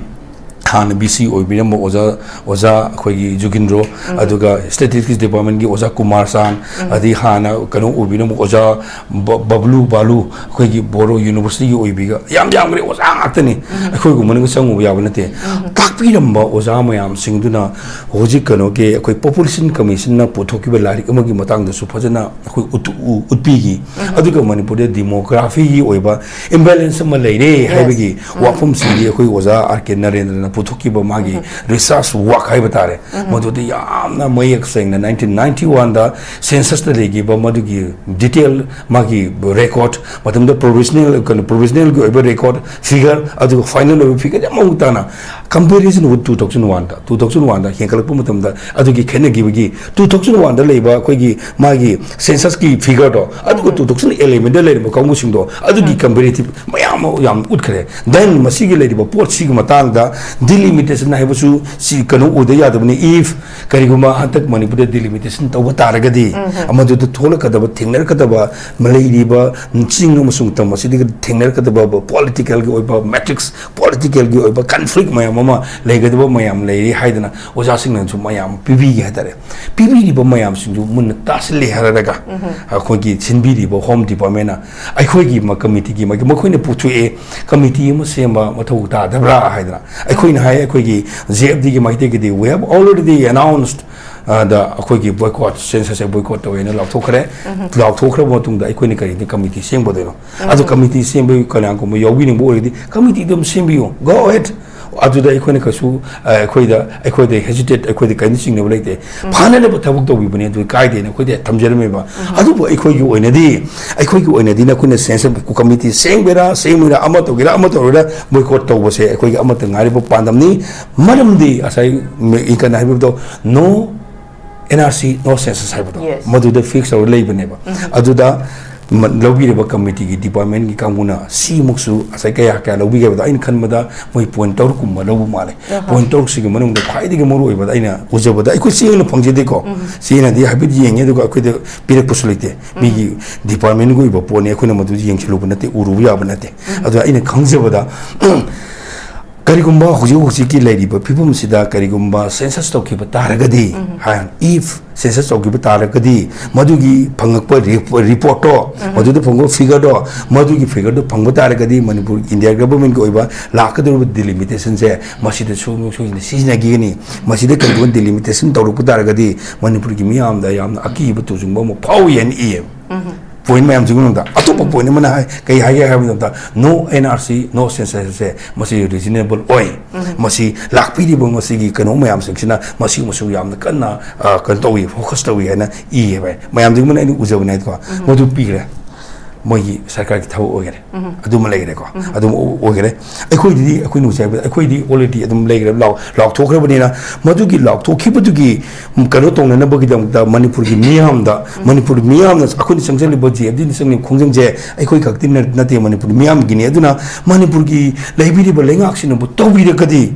ꯍꯥꯟꯅ ꯚꯤ ꯁꯤ ꯑꯣꯏꯕꯤꯔꯝꯕ ꯑꯣꯖꯥ, ꯑꯣꯖꯥ ꯑꯩꯈꯣꯏꯒꯤ ꯖꯨꯒꯤꯟꯗ꯭ꯔꯣ, ꯑꯗꯨꯒ ꯁ꯭ꯇꯦꯇꯤꯁꯇꯤꯛꯁ ꯗꯤꯄꯥꯔꯠꯃꯦꯟꯒꯤ ꯑꯣꯖꯥ ꯀꯨꯃꯥꯔ ꯆꯥꯟ, ꯑꯗꯩ ꯍꯥꯟꯅ ꯀꯩꯅꯣ ꯑꯣꯏꯕꯤꯔꯝꯕ ꯑꯣꯖꯥ ꯕ-, ꯕꯕ꯭ꯂꯨ ꯕꯥꯂꯨ, ꯑꯩꯈꯣꯏꯒꯤ ꯕꯣꯔꯣ ꯌꯨꯅꯤꯚꯔꯁꯤꯇꯤꯒꯤ ꯑꯣꯏꯕꯤꯒ ꯌꯥꯝ ꯌꯥꯝꯈ꯭ꯔꯦ, ꯑꯣꯖꯥ ꯉꯥꯛꯇꯅꯤ꯫ ꯑꯩꯈꯣꯏꯒꯨꯝꯕꯅꯒ ꯆꯪꯉꯨꯕ ꯌꯥꯕ ꯅꯠꯇꯦ꯫ ꯇꯥꯛꯄꯤꯔꯝꯕ ꯑꯣꯖꯥ ꯃꯌꯥꯝꯁꯤꯡꯗꯨꯅ ꯍꯧꯖꯤꯛ ꯀꯩꯅꯣꯒꯤ ꯑꯩꯈꯣꯏ ꯄꯣꯄꯨꯂꯦꯁꯟ ꯀꯃꯤꯁꯟꯅ ꯄꯨꯊꯣꯛꯈꯤꯕ ꯂꯥꯏꯔꯤꯛ ꯑꯃꯒꯤ ꯃꯇꯥꯡꯗꯁꯨ ꯐꯖꯅ ꯑꯩꯈꯣꯏ ꯎꯠ-, ꯎ-, ꯎꯠꯄꯤꯈꯤ꯫ ꯑꯗꯨꯒ ꯃꯅꯤꯄꯨꯔꯗ ꯗꯤꯃꯣꯒ꯭ꯔꯥꯐꯤꯒꯤ ꯑꯣꯏꯕ imbalance ꯑꯃ ꯂꯩꯔꯦ ꯍꯥꯏꯕꯒꯤ ꯋꯥꯐꯝꯁꯤꯡꯗꯤ ꯑꯩꯈꯣꯏ ꯑꯣꯖꯥ ꯑꯥꯔ ꯀꯦ ꯅꯔꯦꯟꯗ꯭ꯔꯅ ꯄꯨꯊꯣꯛꯈꯤꯕ ꯃꯥꯒꯤ research work ꯍꯥꯏꯕ ꯇꯥꯔꯦ꯫ ꯃꯗꯨꯗ ꯌꯥꯝꯅ ꯃꯌꯦꯛ ꯁꯦꯡꯅ nineteen ninety oneꯗ censusꯇ ꯂꯩꯈꯤꯕ ꯃꯗꯨꯒꯤ detail, ꯃꯥꯒꯤ record, ꯃꯇꯝꯗ provisional, ꯀꯩꯅꯣ, provisionalꯒꯤ ꯑꯣꯏꯕ record, figure, ꯑꯗꯨꯒ final ꯑꯣꯏꯕ figure ꯌꯥꯝ ꯃꯃꯨꯠ ꯇꯥꯅ comparison with two thousand oneꯗ, two thousand oneꯗ ꯍꯦꯟꯒꯠꯂꯛꯄ ꯃꯇꯝꯗ ꯑꯗꯨꯒꯤ ꯈꯦꯠꯅꯈꯤꯕꯒꯤ two thousand oneꯗ ꯂꯩꯕ ꯑꯩꯈꯣꯏꯒꯤ ꯃꯥꯒꯤ censusꯀꯤ figureꯗꯣ, ꯑꯗꯨꯒ two thousand elevenꯗ ꯂꯩꯔꯝꯕ ꯀꯥꯡꯕꯨꯁꯤꯡꯗꯣ, ꯑꯗꯨꯒꯤ comparative ꯃꯌꯥꯝ ꯑꯃ ꯌꯥꯝ ꯎꯠꯈ꯭ꯔꯦ꯫ Then ꯃꯁꯤꯒꯤ ꯂꯩꯔꯤꯕ ꯄꯣꯠꯁꯤꯒꯤ ꯃꯇꯥꯡꯗ delimitation ꯍꯥꯏꯕꯁꯨ ꯁꯤ ꯀꯩꯅꯣ ꯑꯣꯏꯗ ꯌꯥꯗꯕꯅꯤ꯫ If ꯀꯔꯤꯒꯨꯝꯕ ꯍꯟꯗꯛ ꯃꯅꯤꯄꯨꯔꯗ delimitation ꯇꯧꯕ ꯇꯥꯔꯒꯗꯤ, ꯃꯗꯨꯗ ꯊꯣꯛꯂꯛꯀꯗꯕ, ꯊꯦꯡꯅꯔꯛꯀꯗꯕ, ꯂꯩꯔꯤꯕ ꯆꯤꯡ ꯑꯃꯁꯨꯡ ꯇꯝ ꯑꯁꯤꯗꯒꯤ ꯊꯦꯡꯅꯔꯛꯀꯗꯕ politicalꯒꯤ ꯑꯣꯏꯕ matrix, politicalꯒꯤ ꯑꯣꯏꯕ conflict ꯃꯌꯥꯝ ꯑꯃ ꯂꯩꯒꯗꯕ ꯃꯌꯥꯝ ꯂꯩꯔꯤ ꯍꯥꯏꯗꯅ ꯑꯣꯖꯥꯁꯤꯡꯅꯁꯨ ꯃꯌꯥꯝ ꯄꯤꯕꯤꯒꯦ ꯍꯥꯏꯇꯥꯔꯦ꯫ ꯄꯤꯕꯤꯔꯤꯕ ꯃꯌꯥꯝꯁꯤꯡꯗꯨ ꯃꯨꯟꯅ ꯇꯥꯁꯤꯜꯂꯦ ꯍꯥꯏꯔꯒ, ꯑꯩꯈꯣꯏꯒꯤ ꯁꯤꯟꯕꯤꯔꯤꯕ Home Departmentꯅ ꯑꯩꯈꯣꯏꯒꯤ ꯃ-, committeeꯒꯤ ꯃ-, ꯃꯈꯣꯏꯅ ꯄꯨꯊꯣꯛꯑꯦ, committee ꯑꯃ ꯁꯦꯝꯕ ꯃꯊꯧ ꯇꯥꯗꯕ꯭ꯔꯥ ꯍꯥꯏꯗꯅ꯫ ꯑꯩꯈꯣꯏꯅ ꯍꯥꯏ, ꯑꯩꯈꯣꯏꯒꯤ J F Dꯒꯤ ꯃꯥꯏꯀꯩꯗꯒꯤꯗꯤ we have already announced, ꯑ, ꯗ ꯑꯩꯈꯣꯏꯒꯤ boycott, censusꯁꯦ boycott ꯇꯧꯋꯦꯅ ꯂꯥꯎꯊꯣꯛꯈ꯭ꯔꯦ꯫ ꯂꯥꯎꯊꯣꯛꯈ꯭ꯔꯕ ꯃꯇꯨꯡꯗ ꯑꯩꯈꯣꯏꯅ ꯀꯔꯤꯒꯤ committee ꯁꯦꯝꯒꯗꯣꯏꯅꯣ? ꯑꯗꯨ committee ꯁꯦꯝꯕꯒꯤ ꯀꯅꯥꯒꯨꯝꯕ ꯌꯥꯎꯕꯤꯅꯤꯡꯕ ꯑꯣꯏꯔꯗꯤ committeeꯗꯨ ꯑꯗꯨꯝ ꯁꯦꯝꯕꯤꯌꯨ, go ahead꯫ ꯑꯗꯨꯗ ꯑꯩꯈꯣꯏꯅ ꯀꯩꯁꯨ ꯑ, ꯑꯩꯈꯣꯏꯗ ꯑꯩꯈꯣꯏꯗ ꯍꯦꯖꯤꯇꯦꯠ, ꯑꯩꯈꯣꯏꯗ ꯀꯔꯤꯝꯇ ꯆꯤꯡꯅꯕ ꯂꯩꯇꯦ꯫ ꯐꯅꯅꯕ ꯊꯕꯛ ꯇꯧꯕꯤꯕꯅꯦ, ꯑꯗꯨ ꯀꯥꯏꯗꯦꯅ ꯑꯩꯈꯣꯏꯗꯤ ꯊꯝꯖꯔꯝꯃꯦꯕ꯫ ꯑꯗꯨꯕꯨ ꯑꯩꯈꯣꯏꯒꯤ ꯑꯣꯏꯅꯗꯤ ꯑꯩꯈꯣꯏꯒꯤ ꯑꯣꯏꯅꯗꯤ ꯅꯈꯣꯏꯅ ꯁꯦꯟꯁ ꯀꯃꯤꯇꯤ ꯁꯦꯡꯕꯩꯔꯥ ꯁꯦꯡꯕꯩꯔꯥ, ꯑꯃ ꯇꯧꯒꯦꯔꯥ ꯑꯃ ꯇꯧꯔꯣꯏꯔꯥ, ꯕꯣꯏꯀꯣꯠ ꯇꯧꯕꯁꯦ ꯑꯩꯈꯣꯏꯒꯤ ꯑꯃꯠꯇ ꯉꯥꯏꯔꯤꯕ ꯄꯥꯟꯗꯝꯅꯤ꯫ ꯃꯔꯝꯗꯤ ꯉꯁꯥꯏ ꯏꯟꯀꯟ ꯍꯥꯏꯕꯗꯣ, ꯅꯣ N R C, no census ꯍꯥꯏꯕꯗꯣ, Yes. ꯃꯗꯨꯗ ꯐꯤꯛꯁ ꯇꯧꯔ ꯂꯩꯕꯅꯦꯕ꯫ ꯑꯗꯨꯗ ꯃ- ꯂꯧꯕꯤꯔꯤꯕ ꯀꯃꯤꯇꯤꯒꯤ ꯗꯤꯄꯥꯔꯠꯃꯦꯟꯒꯤ ꯀꯥꯡꯕꯨꯅ ꯁꯤꯃꯨꯛꯁꯨ ꯉꯁꯥꯏ ꯀꯌꯥ ꯀꯌꯥ ꯂꯧꯕꯤꯒꯦ ꯍꯥꯏꯕꯗ, ꯑꯩꯅ ꯈꯟꯕꯗ ꯃꯣꯏ ꯄꯣꯏꯟ ꯇꯔꯨꯛ ꯀꯨꯝꯕ ꯂꯧꯕ ꯃꯥꯜꯂꯦ꯫ ꯄꯣꯏꯟ ꯇꯔꯨꯛꯁꯤꯒꯤ ꯃꯅꯨꯡꯗ ꯈ꯭ꯋꯥꯏꯗꯒꯤ ꯃꯔꯨ ꯑꯣꯏꯕꯗ ꯑꯩꯅ ꯎꯖꯕꯗ, ꯑꯩꯈꯣꯏ ꯆꯦ ꯑꯣꯏꯅ ꯐꯪꯖꯗꯦꯀꯣ, ꯆꯦꯅꯗꯤ ꯍꯥꯏꯐꯦꯠ ꯌꯦꯡꯉꯦ, ꯑꯗꯨꯒ ꯑꯩꯈꯣꯏꯗ ꯄꯤꯔꯛꯄꯁꯨ ꯂꯩꯇꯦ꯫ ꯃꯤꯒꯤ ꯗꯤꯄꯥꯔꯠꯃꯦꯟꯒꯤ ꯑꯣꯏꯕ ꯄꯣꯠꯅꯤ, ꯑꯩꯈꯣꯏꯅ ꯃꯗꯨ ꯌꯦꯡꯁꯤꯜꯂꯨꯕ ꯅꯠꯇꯦ, ꯎꯔꯨꯕ ꯌꯥꯕ ꯅꯠꯇꯦ꯫ ꯑꯗꯨꯅ ꯑꯩꯅ ꯈꯪꯖꯕꯗ, ꯀꯔꯤꯒꯨꯝꯕ ꯍꯧꯖꯤꯛ ꯍꯧꯖꯤꯛꯀꯤ ꯂꯩꯔꯤꯕ ꯐꯤꯕꯝꯁꯤꯗ ꯀꯔꯤꯒꯨꯝꯕ ꯁꯦꯟꯁꯁ ꯇꯧꯈꯤꯕ ꯇꯥꯔꯒꯗꯤ, ꯍꯥꯏ, ꯏꯐ ꯁꯦꯟꯁꯁ ꯇꯧꯈꯤꯕ ꯇꯥꯔꯒꯗꯤ, ꯃꯗꯨꯒꯤ ꯐꯪꯉꯛꯄ ꯔꯤꯄ- ꯔꯤꯄꯣꯔꯠꯇꯣ, ꯃꯗꯨꯗ ꯐꯪꯕ ꯐꯤꯒꯔꯗꯣ, ꯃꯗꯨꯒꯤ ꯐꯤꯒꯔꯗꯣ ꯐꯪꯕ ꯇꯥꯔꯒꯗꯤ, ꯃꯅꯤꯄꯨꯔ ꯏꯟꯗꯤꯌꯥ ꯒꯚꯔꯟꯃꯦꯟꯠꯀꯤ ꯑꯣꯏꯕ ꯂꯥꯛꯀꯗꯧꯔꯤꯕ ꯗꯤꯂꯤꯃꯤꯇꯦꯁꯟꯁꯦ ꯃꯁꯤꯗ ꯁꯣꯏ- ꯁꯣꯏꯗꯅ ꯁꯤꯖꯤꯟꯅꯈꯤꯒꯅꯤ꯫ ꯃꯁꯤꯗ ꯀꯔꯤꯒꯨꯝꯕ ꯗꯤꯂꯤꯃꯤꯇꯦꯁꯟ ꯇꯧꯔꯛꯄ ꯇꯥꯔꯒꯗꯤ, ꯃꯅꯤꯄꯨꯔꯒꯤ ꯃꯤꯌꯥꯝꯗ ꯌꯥꯝꯅ ꯑꯀꯤꯕ ꯇꯨꯖꯨꯡꯕ ꯑꯃ ꯐꯥꯎꯏ ꯍꯥꯏꯅ ꯏꯌꯦꯕ꯫ ꯄꯣꯏꯟ ꯃꯌꯥꯝꯁꯤꯒꯤ ꯃꯅꯨꯡꯗ ꯑꯇꯣꯞꯄ ꯄꯣꯏꯟ ꯑꯃꯅ ꯍꯥꯏ, ꯀꯩ ꯍꯥꯏꯒꯦ ꯍꯥꯏꯕ ꯃꯇꯝꯗ, ꯅꯣ ꯑꯦꯟ ꯑꯥꯔ ꯁꯤ, ꯅꯣ ꯁꯦꯟꯁꯁꯁꯦ ꯃꯁꯤ ꯔꯤꯖꯅꯦꯕꯜ ꯑꯣꯏ꯫ ꯃꯁꯤ ꯂꯥꯛꯄꯤꯔꯤꯕ ꯃꯁꯤꯒꯤ ꯀꯩꯅꯣ ꯃꯌꯥꯝꯁꯤꯡꯁꯤꯅ ꯃꯁꯤꯒꯨꯝꯕꯁꯨ ꯌꯥꯝꯅ ꯀꯟꯅ, ꯑ, ꯀꯩꯅꯣ ꯇꯧꯏ, ꯐꯣꯀꯁ ꯇꯧꯏ ꯍꯥꯏꯅ ꯏꯌꯦꯕ꯫ ꯃꯌꯥꯝꯗꯨꯒꯤ ꯃꯅꯨꯡꯗ ꯑꯩꯅ ꯎꯖꯕꯅꯦ ꯍꯥꯏꯀꯣ꯫ ꯃꯗꯨ ꯄꯤꯈ꯭ꯔꯦ꯫ ꯃꯣꯏꯒꯤ ꯁꯔꯀꯥꯔꯒꯤ ꯊꯕꯛ ꯑꯣꯏꯈꯔꯦ꯫ ꯑꯗꯨꯃ ꯂꯩꯈꯔꯦꯀꯣ꯫ ꯑꯗꯨꯝ ꯑꯣꯏꯈꯔꯦ꯫ ꯑꯩꯈꯣꯏꯗꯗꯤ, ꯑꯩꯈꯣꯏꯅ ꯍꯧꯖꯤꯛ ꯍꯥꯏꯕꯗ, ꯑꯩꯈꯣꯏꯗꯤ already ꯑꯗꯨꯝ ꯂꯩꯈ꯭ꯔꯦ, ꯂꯥꯎ-, ꯂꯥꯎꯊꯣꯛꯈ꯭ꯔꯕꯅꯤꯅ, ꯃꯗꯨꯒꯤ ꯂꯥꯎꯊꯣꯛꯈꯤꯕꯗꯨꯒꯤ, ꯎꯝ, ꯀꯩꯅꯣ ꯇꯧꯅꯅꯕꯒꯤꯗꯃꯛꯇ ꯃꯅꯤꯄꯨꯔꯒꯤ ꯃꯤꯌꯥꯝꯗ, ꯃꯅꯤꯄꯨꯔꯒꯤ ꯃꯤꯌꯥꯝꯅ ꯑꯩꯈꯣꯏꯅ ꯆꯪꯁꯤꯜꯂꯤꯕ ꯖꯦ ꯑꯦꯐ ꯗꯤꯅ ꯆꯪꯂꯤꯕ ꯈꯣꯡꯖꯪꯁꯦ ꯑꯩꯈꯣꯏ ꯈꯛꯇꯤ ꯅꯠ-, ꯅꯠꯇꯦ, ꯃꯅꯤꯄꯨꯔꯒꯤ ꯃꯤꯌꯥꯝꯒꯤꯅꯤ꯫ ꯑꯗꯨꯅ ꯃꯅꯤꯄꯨꯔꯒꯤ ꯂꯩꯕꯤꯔꯤꯕ ꯂꯩꯉꯥꯛꯁꯤꯅꯕꯨ ꯇꯧꯕꯤꯔꯒꯗꯤ,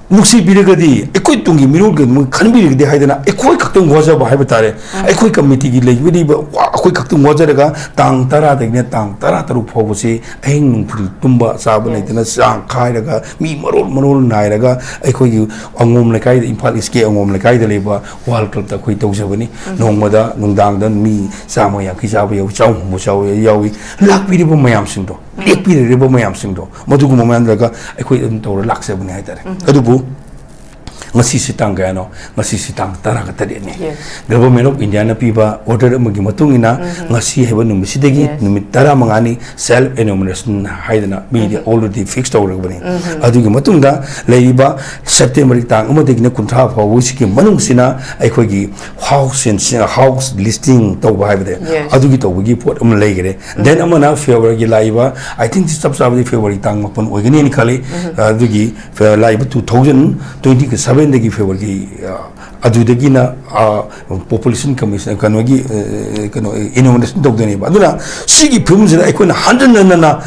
ꯅꯨꯡꯁꯤꯕꯤꯔꯒꯗꯤ, ꯑꯩꯈꯣꯏ ꯇꯨꯡꯒꯤ ꯃꯤꯔꯣꯜꯒꯤꯗꯃꯛ ꯈꯟꯕꯤꯔꯒꯗꯤ ꯍꯥꯏꯗꯅ ꯑꯩꯈꯣꯏ ꯈꯛꯇꯪ ꯋꯥꯖꯕ ꯍꯥꯏꯕ ꯇꯥꯔꯦ꯫ ꯑꯩꯈꯣꯏ ꯀꯃꯤꯇꯤꯒꯤ ꯂꯩꯕꯤꯔꯤꯕ ꯋꯥ-, ꯑꯩꯈꯣꯏ ꯈꯛꯇꯪ ꯋꯥꯖꯔꯒ ꯇꯥꯡ ꯇꯔꯥꯗꯒꯤꯅ ꯇꯥꯡ ꯇꯔꯥꯇꯔꯨꯛ ꯐꯥꯎꯕꯁꯤ ꯑꯍꯤꯡ ꯅꯨꯡꯊꯤꯜ ꯇꯨꯝꯕ ꯆꯥꯕ ꯂꯩꯇꯅ ꯆꯥꯡ ꯈꯥꯏꯔꯒ ꯃꯤ ꯃꯔꯣꯜ ꯃꯔꯣꯜ ꯅꯥꯏꯔꯒ ꯑꯩꯈꯣꯏꯒꯤ ꯑꯉꯣꯝ ꯂꯩꯀꯥꯏꯗ, ꯏꯝꯐꯥꯜ ꯏꯁꯀꯤ ꯑꯉꯣꯝ ꯂꯩꯀꯥꯏꯗ ꯂꯩꯕ ꯋꯥꯔꯜ ꯀ꯭ꯂꯕꯇ ꯑꯩꯈꯣꯏ ꯇꯧꯖꯕꯅꯤ꯫ ꯅꯣꯡꯃꯗ ꯅꯨꯡꯗꯥꯡꯗ ꯃꯤ ꯆꯥꯝꯃ ꯌꯥꯡꯈꯩ ꯆꯥꯕ ꯌꯥꯎꯏ, ꯆꯍꯨꯝ ꯍꯨꯝꯐꯨ ꯆꯥꯕ ꯌꯥꯎꯏ꯫ ꯂꯥꯛꯄꯤꯔꯤꯕ ꯃꯌꯥꯝꯁꯤꯡꯗꯣ, ꯂꯦꯛꯄꯤꯔꯤꯕ ꯃꯌꯥꯝꯁꯤꯡꯗꯣ, ꯃꯗꯨꯒꯨꯝꯕ ꯃꯌꯥꯝꯗꯨꯒ ꯑꯩꯈꯣꯏ ꯑꯗꯨꯝ ꯇꯧꯔ ꯂꯥꯛꯆꯕꯅꯤ ꯍꯥꯏꯇꯥꯔꯦ꯫ ꯑꯗꯨꯕꯨ ꯉꯁꯤꯁꯤ ꯇꯥꯡ ꯀꯌꯥꯅꯣ? ꯉꯁꯤꯁꯤ ꯇꯥꯡ ꯇꯔꯥꯒ ꯇꯔꯦꯠꯅꯤ꯫ Yes. Government of Indiaꯅ ꯄꯤꯕ order ꯑꯃꯒꯤ ꯃꯇꯨꯡ ꯏꯟꯅ ꯎꯝ꯫ ꯉꯁꯤ ꯍꯥꯏꯕ ꯅꯨꯃꯤꯠꯁꯤꯗꯒꯤ Yes. ꯅꯨꯃꯤꯠ ꯇꯔꯥꯃꯉꯥꯅꯤ self enumeration ꯍꯥꯏꯗꯅ ꯃꯤꯗꯤ ꯎꯝ꯫ Already fix ꯇꯧꯔꯕꯅꯤ꯫ ꯎꯝ꯫ ꯑꯗꯨꯒꯤ ꯃꯇꯨꯡꯗ ꯂꯩꯔꯤꯕ Septemberꯒꯤ ꯇꯥꯡ ꯑꯃꯗꯒꯤꯅ ꯀꯨꯟꯊ꯭ꯔꯥ ꯐꯥꯎꯕꯁꯤꯒꯤ ꯃꯅꯨꯡꯁꯤꯅ ꯑꯩꯈꯣꯏꯒꯤ house census, house listing ꯇꯧꯕ ꯍꯥꯏꯕꯗ Yes. ꯑꯗꯨꯒꯤ ꯇꯧꯕꯒꯤ ꯄꯣꯠ ꯑꯃ ꯂꯩꯈ꯭ꯔꯦ꯫ ꯎꯝ꯫ Then ꯑꯃꯅ Februaryꯒꯤ ꯂꯥꯛꯏꯕ, I think ꯆꯞ ꯆꯥꯕꯗꯤ Februaryꯒꯤ ꯇꯥꯡ ꯃꯥꯄꯟ ꯑꯣꯏꯒꯅꯤꯅ ꯈꯜꯂꯤ꯫ ꯎꯝ꯫ ꯑꯗꯨꯒꯤ ꯐꯦ-, ꯂꯥꯛꯏꯕ two thousand twenty sevenꯗꯒꯤ Februaryꯒꯤ, ꯑ, ꯑꯗꯨꯗꯒꯤꯅ, ꯑ, Population Commission, ꯀꯩꯅꯣꯒꯤ, ꯑ, ꯀꯩꯅꯣ, enumeration ꯇꯧꯗꯣꯏꯅꯦꯕ꯫ ꯑꯗꯨꯅ ꯁꯤꯒꯤ ꯐꯤꯕꯝꯁꯤꯗ ꯑꯩꯈꯣꯏꯅ ꯍꯟꯖꯤꯟ ꯍꯟꯖꯤꯟꯅ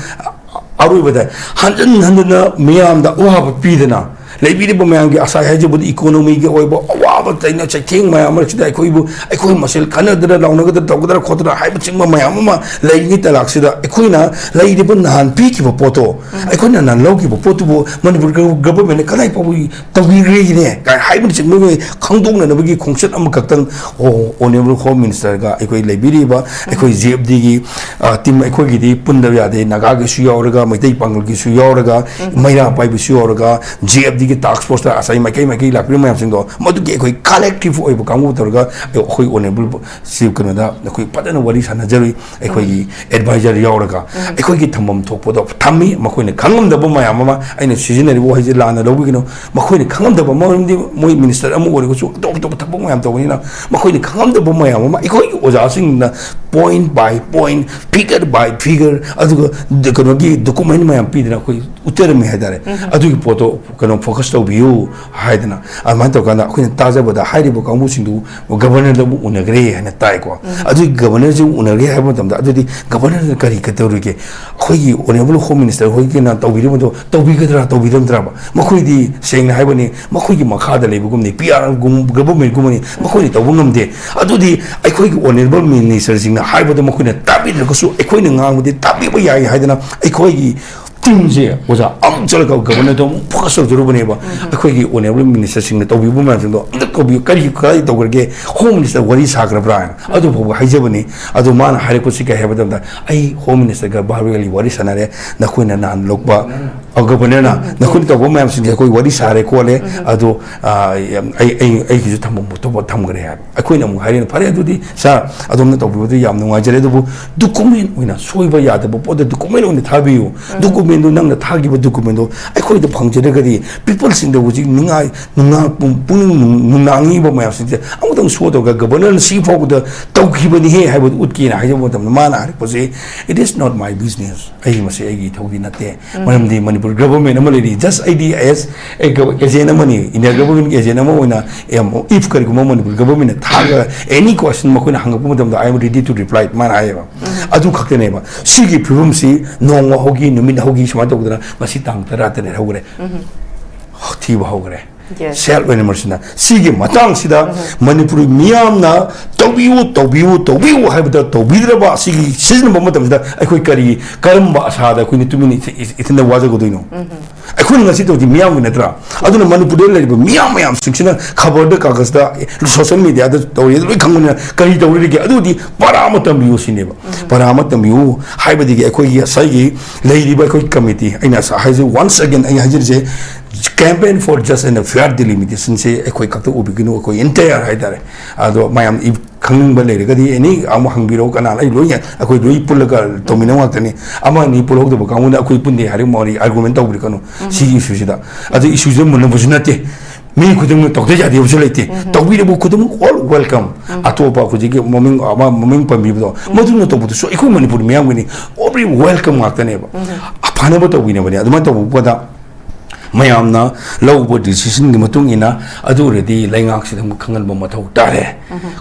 ꯑꯔꯣꯏꯕꯗ ꯍꯟꯖꯤꯟ ꯍꯟꯖꯤꯟꯅ ꯃꯤꯌꯥꯝꯗ ꯑꯋꯥꯕ ꯄꯤꯗꯅ ꯂꯩꯕꯤꯔꯤꯕ ꯃꯌꯥꯝꯒꯤ ꯑꯁꯥ ꯍꯥꯏꯖꯕꯗꯤ economyꯒꯤ ꯑꯣꯏꯕ ꯑꯋꯥꯕ ꯆꯩꯅ ꯆꯩꯊꯦꯡ ꯃꯌꯥꯝ ꯃꯔꯛꯁꯤꯗ ꯑꯩꯈꯣꯏꯕꯨ, ꯑꯩꯈꯣꯏ ꯃꯁꯦꯜ ꯈꯟꯅꯗꯅ ꯂꯥꯎꯅꯒꯗꯅ ꯇꯧꯒꯗ꯭ꯔꯥ ꯈꯣꯠꯇꯅ ꯍꯥꯏꯕꯆꯤꯡꯕ ꯃꯌꯥꯝ ꯑꯃ ꯂꯩꯔꯤꯉꯩ ꯇꯂꯥꯛꯁꯤꯗ ꯑꯩꯈꯣꯏꯅ ꯂꯩꯔꯤꯕ ꯅꯍꯥꯟ ꯄꯤꯈꯤꯕ ꯄꯣꯠꯇꯣ, ꯎꯝ꯫ ꯑꯩꯈꯣꯏꯅ ꯅꯍꯥꯟ ꯂꯧꯈꯤꯕ ꯄꯣꯠꯇꯨꯕꯨ ꯃꯅꯤꯄꯨꯔ ꯒ-, governmentꯅ ꯀꯗꯥꯏ ꯐꯥꯎꯕ ꯇꯧꯕꯤꯈ꯭ꯔꯦꯅꯦ ꯀꯥꯏ ꯍꯥꯏꯕꯅꯆꯤꯡꯕ ꯈꯪꯗꯣꯛꯅꯅꯕꯒꯤ ꯈꯣꯡꯆꯠ ꯑꯃꯈꯛꯇꯪ ꯑꯣ-, Honourable Home Ministerꯒ ꯑꯩꯈꯣꯏ ꯂꯩꯕꯤꯔꯤꯕ ꯑꯩꯈꯣꯏ JFDꯒꯤ, ꯑ, team ꯑꯩꯈꯣꯏꯒꯤꯗꯤ ꯄꯨꯟꯗꯕ ꯌꯥꯗꯦ꯫ ꯅꯥꯒꯥꯒꯤꯁꯨ ꯌꯥꯎꯔꯒ, ꯃꯩꯇꯩ ꯄꯥꯉꯜꯒꯤꯁꯨ ꯌꯥꯎꯔꯒ, ꯎꯝ꯫ ꯃꯩꯔꯥ ꯄꯥꯏꯕꯁꯨ ꯌꯥꯎꯔꯒ, JFDꯒꯤ task forceꯇ ꯉꯁꯥꯏ ꯃꯥꯏꯀꯩ ꯃꯥꯏꯀꯩ ꯂꯥꯛꯄꯤꯕ ꯃꯌꯥꯝꯁꯤꯡꯗꯣ, ꯃꯗꯨꯒꯤ ꯑꯩꯈꯣꯏ collective ꯑꯣꯏꯕ ꯀꯥꯡꯕꯨ ꯇꯧꯔꯒ ꯑꯩꯈꯣꯏ Honourable ꯁꯤ ꯀꯩꯅꯣꯗ ꯑꯩꯈꯣꯏ ꯐꯖꯅ ꯋꯥꯔꯤ ꯁꯥꯟꯅꯖꯔꯨꯏ꯫ ꯑꯩꯈꯣꯏꯒꯤ advisor ꯌꯥꯎꯔꯒ ꯎꯝ꯫ ꯑꯩꯈꯣꯏꯒꯤ ꯊꯝꯐꯝ ꯊꯣꯛꯄꯗꯣ ꯊꯝꯃꯤ꯫ ꯃꯈꯣꯏꯅ ꯈꯪꯉꯝꯗꯕ ꯃꯌꯥꯝ ꯑꯃ, ꯑꯩꯅ ꯁꯤꯖꯤꯟꯅꯔꯤꯕ ꯋꯥꯍꯩꯁꯦ ꯂꯥꯟꯅ ꯂꯧꯕꯤꯒꯅꯨ, ꯃꯈꯣꯏꯅ ꯈꯪꯉꯝꯗꯕ, ꯃꯔꯝꯗꯤ ꯃꯣꯏ minister ꯑꯃ ꯑꯣꯏꯔꯒꯁꯨ ꯑꯇꯣꯞ ꯑꯇꯣꯞꯄ ꯊꯕꯛ ꯃꯌꯥꯝ ꯇꯧꯕꯅꯤꯅ ꯃꯈꯣꯏꯅ ꯈꯪꯉꯝꯗꯕ ꯃꯌꯥꯝ ꯑꯃ ꯑꯩꯈꯣꯏꯒꯤ ꯑꯣꯖꯥꯁꯤꯡꯅ point by point, figure by figure, ꯑꯗꯨꯒ ꯗ-, ꯀꯩꯅꯣꯒꯤ document ꯃꯌꯥꯝ ꯄꯤꯗꯅ ꯑꯩꯈꯣꯏ ꯎꯠꯆꯔꯝꯃꯤ ꯍꯥꯏꯇꯥꯔꯦ꯫ ꯎꯝ꯫ ꯑꯗꯨꯒꯤ ꯄꯣꯠꯇꯣ ꯀꯩꯅꯣ focus ꯇꯧꯕꯤꯌꯨ ꯍꯥꯏꯗꯅ ꯑꯗꯨꯃꯥꯏꯅ ꯇꯧꯔꯀꯥꯟꯗ ꯑꯩꯈꯣꯏꯅ ꯇꯥꯖꯕꯗ ꯍꯥꯏꯔꯤꯕ ꯀꯥꯡꯕꯨꯁꯤꯡꯗꯨ governorꯗꯕꯨ ꯎꯅꯈ꯭ꯔꯦ ꯍꯥꯏꯅ ꯇꯥꯏꯀꯣ꯫ ꯎꯝ꯫ ꯑꯗꯨꯒꯤ governorꯁꯤꯕꯨ ꯎꯅꯈ꯭ꯔꯦ ꯍꯥꯏꯕ ꯃꯇꯝꯗ ꯑꯗꯨꯗꯤ governorꯅ ꯀꯔꯤ ꯀꯩꯗꯧꯔꯤꯒꯦ? ꯑꯩꯈꯣꯏꯒꯤ Honourable Home Minister ꯍꯣꯏꯒꯤꯅ ꯇꯧꯕꯤꯔꯤꯕꯗꯣ ꯇꯧꯕꯤꯒꯗ꯭ꯔꯥ ꯇꯧꯕꯤꯔꯝꯗ꯭ꯔꯕ? ꯃꯈꯣꯏꯗꯤ ꯁꯦꯡꯅ ꯍꯥꯏꯕꯅꯤ, ꯃꯈꯣꯏꯒꯤ ꯃꯈꯥꯗ ꯂꯩꯕꯒꯨꯝꯅꯤ, PR ꯒꯨꯝ-, governmentꯒꯨꯝꯕꯅꯤ, ꯃꯈꯣꯏꯅ ꯇꯧꯕ ꯉꯝꯗꯦ꯫ ꯑꯗꯨꯗꯤ ꯑꯩꯈꯣꯏꯒꯤ Honourable Ministerꯁꯤꯡꯅ ꯍꯥꯏꯕꯗꯣ ꯃꯈꯣꯏꯅ ꯇꯥꯕꯤꯗ꯭ꯔꯒꯁꯨ ꯑꯩꯈꯣꯏꯅ ꯉꯥꯡꯕꯗꯤ ꯇꯥꯕꯤꯕ ꯌꯥꯏ ꯍꯥꯏꯗꯅ ꯑꯩꯈꯣꯏꯒꯤ ꯇꯤꯝꯁꯦ ꯑꯣꯖꯥ ꯑꯃꯨꯛ ꯆꯠꯂꯒ ꯒꯕꯔꯅꯔꯗꯣ ꯑꯃꯨꯛ ꯐꯣꯀꯁ ꯇꯧꯖꯔꯨꯕꯅꯦꯕ꯫ ꯑꯩꯈꯣꯏꯒꯤ ꯑꯣꯅꯔꯦꯕꯜ ꯃꯤꯅꯤꯁꯇꯔꯁꯤꯡꯅ ꯇꯧꯕꯤꯕ ꯃꯌꯥꯝꯁꯤꯡꯗꯣ ꯑꯝꯇ ꯇꯧꯕꯤꯌꯨ, ꯀꯔꯤ ꯀꯗꯥꯏ ꯇꯧꯈ꯭ꯔꯒꯦ, ꯍꯣꯝ ꯃꯤꯅꯤꯁꯇꯔ ꯋꯥꯔꯤ ꯁꯥꯈ꯭ꯔꯕ꯭ꯔꯥ ꯍꯥꯏꯅ ꯑꯗꯨ ꯐꯥꯎꯕ ꯍꯥꯏꯖꯕꯅꯤ꯫ ꯑꯗꯨ ꯃꯥꯅ ꯍꯥꯏꯔꯛꯄꯁꯤ ꯀꯩ ꯍꯥꯏꯕ ꯃꯇꯝꯗ, "ꯑꯩ ꯍꯣꯝ ꯃꯤꯅꯤꯁꯇꯔꯒ ꯕꯥꯔꯋꯦꯜꯒꯤ ꯋꯥꯔꯤ ꯁꯥꯟꯅꯔꯦ, ꯅꯈꯣꯏꯅ ꯅꯍꯥꯟ ꯂꯧꯕ, ꯑ, ꯒꯕꯔꯅꯔꯅ ꯅꯈꯣꯏꯅ ꯇꯧꯕ ꯃꯌꯥꯝꯁꯤꯡꯁꯦ ꯑꯩꯈꯣꯏ ꯋꯥꯔꯤ ꯁꯥꯔꯦ ꯈꯣꯠꯂꯦ, ꯑꯗꯣ, ꯑ, ꯑꯩ ꯑꯩ ꯑꯩꯒꯤꯁꯨ ꯊꯝꯐꯝ ꯊꯣꯛꯄ ꯊꯝꯈ꯭ꯔꯦ" ꯍꯥꯏꯕ꯫ ꯑꯩꯈꯣꯏꯅ ꯑꯃꯨꯛ ꯍꯥꯏꯔꯦꯅ, "ꯐꯔꯦ, ꯑꯗꯨꯗꯤ ꯁꯥꯔ, ꯑꯗꯣꯝꯅ ꯇꯧꯕꯤꯕꯗꯨ ꯌꯥꯝ ꯅꯨꯡꯉꯥꯏꯖꯔꯦ, ꯑꯗꯨꯕꯨ ꯗꯣꯀꯨꯃꯦꯟ ꯑꯣꯏꯅ, ꯁꯣꯏꯕ ꯌꯥꯗꯕ ꯄꯣꯠꯇ ꯗꯣꯀꯨꯃꯦꯟ ꯑꯣꯏꯅ ꯊꯥꯕꯤꯌꯨ, ꯗꯣꯀꯨꯃꯦꯟꯗꯨ, ꯅꯪꯅ ꯊꯥꯈꯤꯕ ꯗꯣꯀꯨꯃꯦꯟꯗꯨ ꯑꯩꯈꯣꯏꯗ ꯐꯪꯖꯔꯒꯗꯤ ꯄꯤꯄꯜꯁꯤꯡꯗ ꯍꯧꯖꯤꯛ ꯅꯤꯡꯉꯥꯏ ꯅꯨꯡꯉꯥ-, ꯄꯨꯛꯅꯤꯡ ꯅꯨꯡ-, ꯅꯨꯡꯅꯥꯡꯉꯤꯕ ꯃꯌꯥꯝꯁꯤꯡꯁꯦ ꯑꯃꯨꯛꯇꯪ ꯁꯣ ꯇꯧꯔꯒ ꯒꯕꯔꯅꯔꯅ ꯁꯤ ꯐꯥꯎꯕꯗ ꯇꯧꯈꯤꯕꯅꯤꯍꯦ" ꯍꯥꯏꯕꯗꯨ ꯎꯠꯀꯦꯅ ꯍꯥꯏꯖꯕ ꯃꯇꯝꯗ ꯃꯥꯅ ꯍꯥꯏꯔꯛꯄꯁꯦ, "It is not my business, ꯑꯩ ꯃꯁꯤ ꯑꯩꯒꯤ ꯏꯊꯧꯗꯤ ꯅꯠꯇꯦ, ꯃꯔꯝꯗꯤ ꯃꯅꯤꯄꯨꯔ ꯒꯕꯔꯃꯦꯟ ꯑꯃ ꯂꯩꯔꯤ, ꯖꯁ ꯑꯩꯗꯤ ꯑꯦꯁ ꯑꯦꯖꯦꯟ ꯑꯃꯅꯤ, ꯏꯟꯗꯤꯌꯥ ꯒꯕꯔꯃꯦꯟꯒꯤ ꯑꯦꯖꯦꯟ ꯑꯃ ꯑꯣꯏꯅ, ꯏꯐ ꯀꯔꯤꯒꯨꯝꯕ ꯃꯅꯤꯄꯨꯔ ꯒꯕꯔꯃꯦꯟꯅ ꯊꯥꯔꯒ ꯑꯦꯅꯤ ꯀ꯭ꯋꯦꯁꯟ ꯃꯈꯣꯏꯅ ꯍꯪꯉꯛꯄ ꯃꯇꯝꯗ I am ready to reply" ꯃꯥꯅ ꯍꯥꯏꯌꯦꯕ꯫ ꯑꯗꯨ ꯈꯛꯇꯅꯦꯕ꯫ ꯁꯤꯒꯤ ꯐꯤꯕꯝꯁꯤ ꯅꯣꯡꯃ ꯍꯧꯈꯤ, ꯅꯨꯃꯤꯠ ꯍꯧꯈꯤ, ꯁꯨꯃꯥꯏꯅ ꯇꯧꯗꯅ ꯉꯁꯤ ꯇꯥꯡ ꯇꯔꯥ ꯇꯔꯦꯠ ꯍꯧꯈ꯭ꯔꯦ, ꯊꯤꯕ ꯍꯧꯈ꯭ꯔꯦ꯫ ꯁꯦꯜ ꯑꯣꯏꯅ ꯃꯔꯁꯤꯅ ꯁꯤꯒꯤ ꯃꯇꯥꯡꯁꯤꯗ ꯃꯅꯤꯄꯨꯔꯤ ꯃꯤꯌꯥꯝꯅ "ꯇꯧꯕꯤꯌꯨ, ꯇꯧꯕꯤꯌꯨ, ꯇꯧꯕꯤꯌꯨ" ꯍꯥꯏꯕꯗ ꯇꯧꯕꯤꯗ꯭ꯔꯕ, ꯁꯤꯒꯤ ꯁꯤꯖꯤꯟꯅꯕ ꯃꯇꯝꯁꯤꯗ ꯑꯩꯈꯣꯏ ꯀꯔꯤ, ꯀꯔꯝꯕ ꯑꯁꯥꯗ ꯑꯩꯈꯣꯏꯅ ꯇꯨꯃꯤꯟꯅ ꯏꯊꯤ-, ꯏꯊꯤ-, ꯏꯊꯟꯗ ꯋꯥꯖꯒꯗꯣꯏꯅꯣ? ꯑꯩꯈꯣꯏꯅ ꯉꯁꯤ ꯇꯧꯔꯤꯁꯤ ꯃꯤꯌꯥꯝꯒꯤ ꯅꯠꯇ꯭ꯔꯥ? ꯑꯗꯨꯅ ꯃꯅꯤꯄꯨꯔꯗ ꯂꯩꯔꯤꯕ ꯃꯤꯌꯥꯝ ꯃꯌꯥꯝꯁꯤꯡꯁꯤꯅ ꯈꯕꯔꯗ, ꯀꯥꯒꯖꯗ, ꯁꯣꯁꯦꯜ ꯃꯤꯗꯤꯌꯥꯗ ꯇꯧꯔꯤ, ꯂꯣꯏ ꯈꯪꯕꯅꯤꯅ ꯀꯔꯤ ꯇꯧꯔꯤꯒꯦ? ꯑꯗꯨꯗꯤ ꯄꯔꯥ ꯑꯃ ꯇꯝꯕꯤꯌꯨ ꯁꯤꯅꯦꯕ꯫ ꯄꯔꯥ ꯑꯃ ꯇꯝꯕꯤꯌꯨ ꯍꯥꯏꯕꯗꯒꯤ ꯑꯩꯈꯣꯏꯒꯤ ꯉꯁꯥꯏꯒꯤ ꯂꯩꯔꯤꯕ ꯑꯩꯈꯣꯏ ꯀꯃꯤꯇꯤ, ꯑꯩꯅ ꯉꯁꯥꯏ ꯍꯥꯏꯖ-, once again ꯑꯩ ꯍꯥꯏꯖꯔꯤꯁꯦ, Campaign for Just and Fair Delimitation ꯁꯦ ꯑꯩꯈꯣꯏ ꯈꯛꯇ ꯎꯕꯤꯒꯅꯨ, ꯑꯩꯈꯣꯏ entire ꯍꯥꯏꯇꯥꯔꯦ꯫ ꯑꯗꯣ ꯃꯌꯥꯝ ꯏ-, ꯈꯪꯅꯤꯡꯕ ꯂꯩꯔꯒꯗꯤ ꯑꯦꯅꯤ ꯑꯃ ꯍꯪꯕꯤꯔꯛꯎ, ꯀꯅꯥꯅ, ꯑꯩ ꯂꯣꯏ ꯌꯥ-, ꯑꯩꯈꯣꯏ ꯂꯣꯏ ꯄꯨꯜꯂꯒ ꯇꯧꯃꯤꯟꯅꯕ ꯉꯥꯛꯇꯅꯤ꯫ ꯑꯃ ꯑꯅꯤ ꯄꯨꯜꯍꯧꯗꯕ ꯀꯥꯡꯕꯨꯅ ꯑꯩꯈꯣꯏ ꯄꯨꯟꯗꯦ ꯍꯥꯏꯔꯒ ꯃꯔꯤ ꯑꯥꯔꯒꯨꯃꯦꯟ ꯇꯧꯕꯤꯔꯛꯀꯅꯨ ꯁꯤꯒꯤ ꯏꯁꯨꯁꯤꯗ꯫ ꯑꯗꯨ ꯏꯁꯨꯁꯤꯗ ꯃꯨꯟꯅꯕꯁꯨ ꯅꯠꯇꯦ, ꯃꯤ ꯈꯨꯗꯤꯡꯃꯛ ꯇꯧꯗ ꯌꯥꯗꯦ ꯍꯥꯏꯕꯁꯨ ꯂꯩꯇꯦ꯫ ꯇꯧꯕꯤꯔꯤꯕ ꯈꯨꯗꯤꯡꯃꯛ all welcome꯫ ꯑꯇꯣꯞꯄ ꯍꯧꯖꯤꯛꯀꯤ ꯃꯃꯤꯡ ꯑꯃ, ꯃꯃꯤꯡ ꯄꯟꯕꯤꯕꯗꯣ, ꯃꯗꯨꯅ ꯇꯧꯕꯗꯨꯁꯨ ꯑꯩꯈꯣꯏ ꯃꯅꯤꯄꯨꯔ ꯃꯤꯌꯥꯝꯒꯤꯅꯤ, every welcome ꯉꯥꯛꯇꯅꯦꯕ꯫ ꯑꯐꯅꯕ ꯇꯧꯕꯤꯅꯕꯅꯦ꯫ ꯑꯗꯨꯃꯥꯏꯅ ꯇꯧꯕꯗ ꯃꯌꯥꯝꯅ ꯂꯧꯕ ꯗꯤꯁꯤꯖꯟꯒꯤ ꯃꯇꯨꯡ ꯏꯟꯅ ꯑꯗꯨ ꯑꯣꯏꯔꯗꯤ ꯂꯩꯉꯥꯛꯁꯤꯗ ꯑꯃꯨꯛ ꯈꯪꯍꯟꯕ ꯃꯊꯧ ꯇꯥꯔꯦ꯫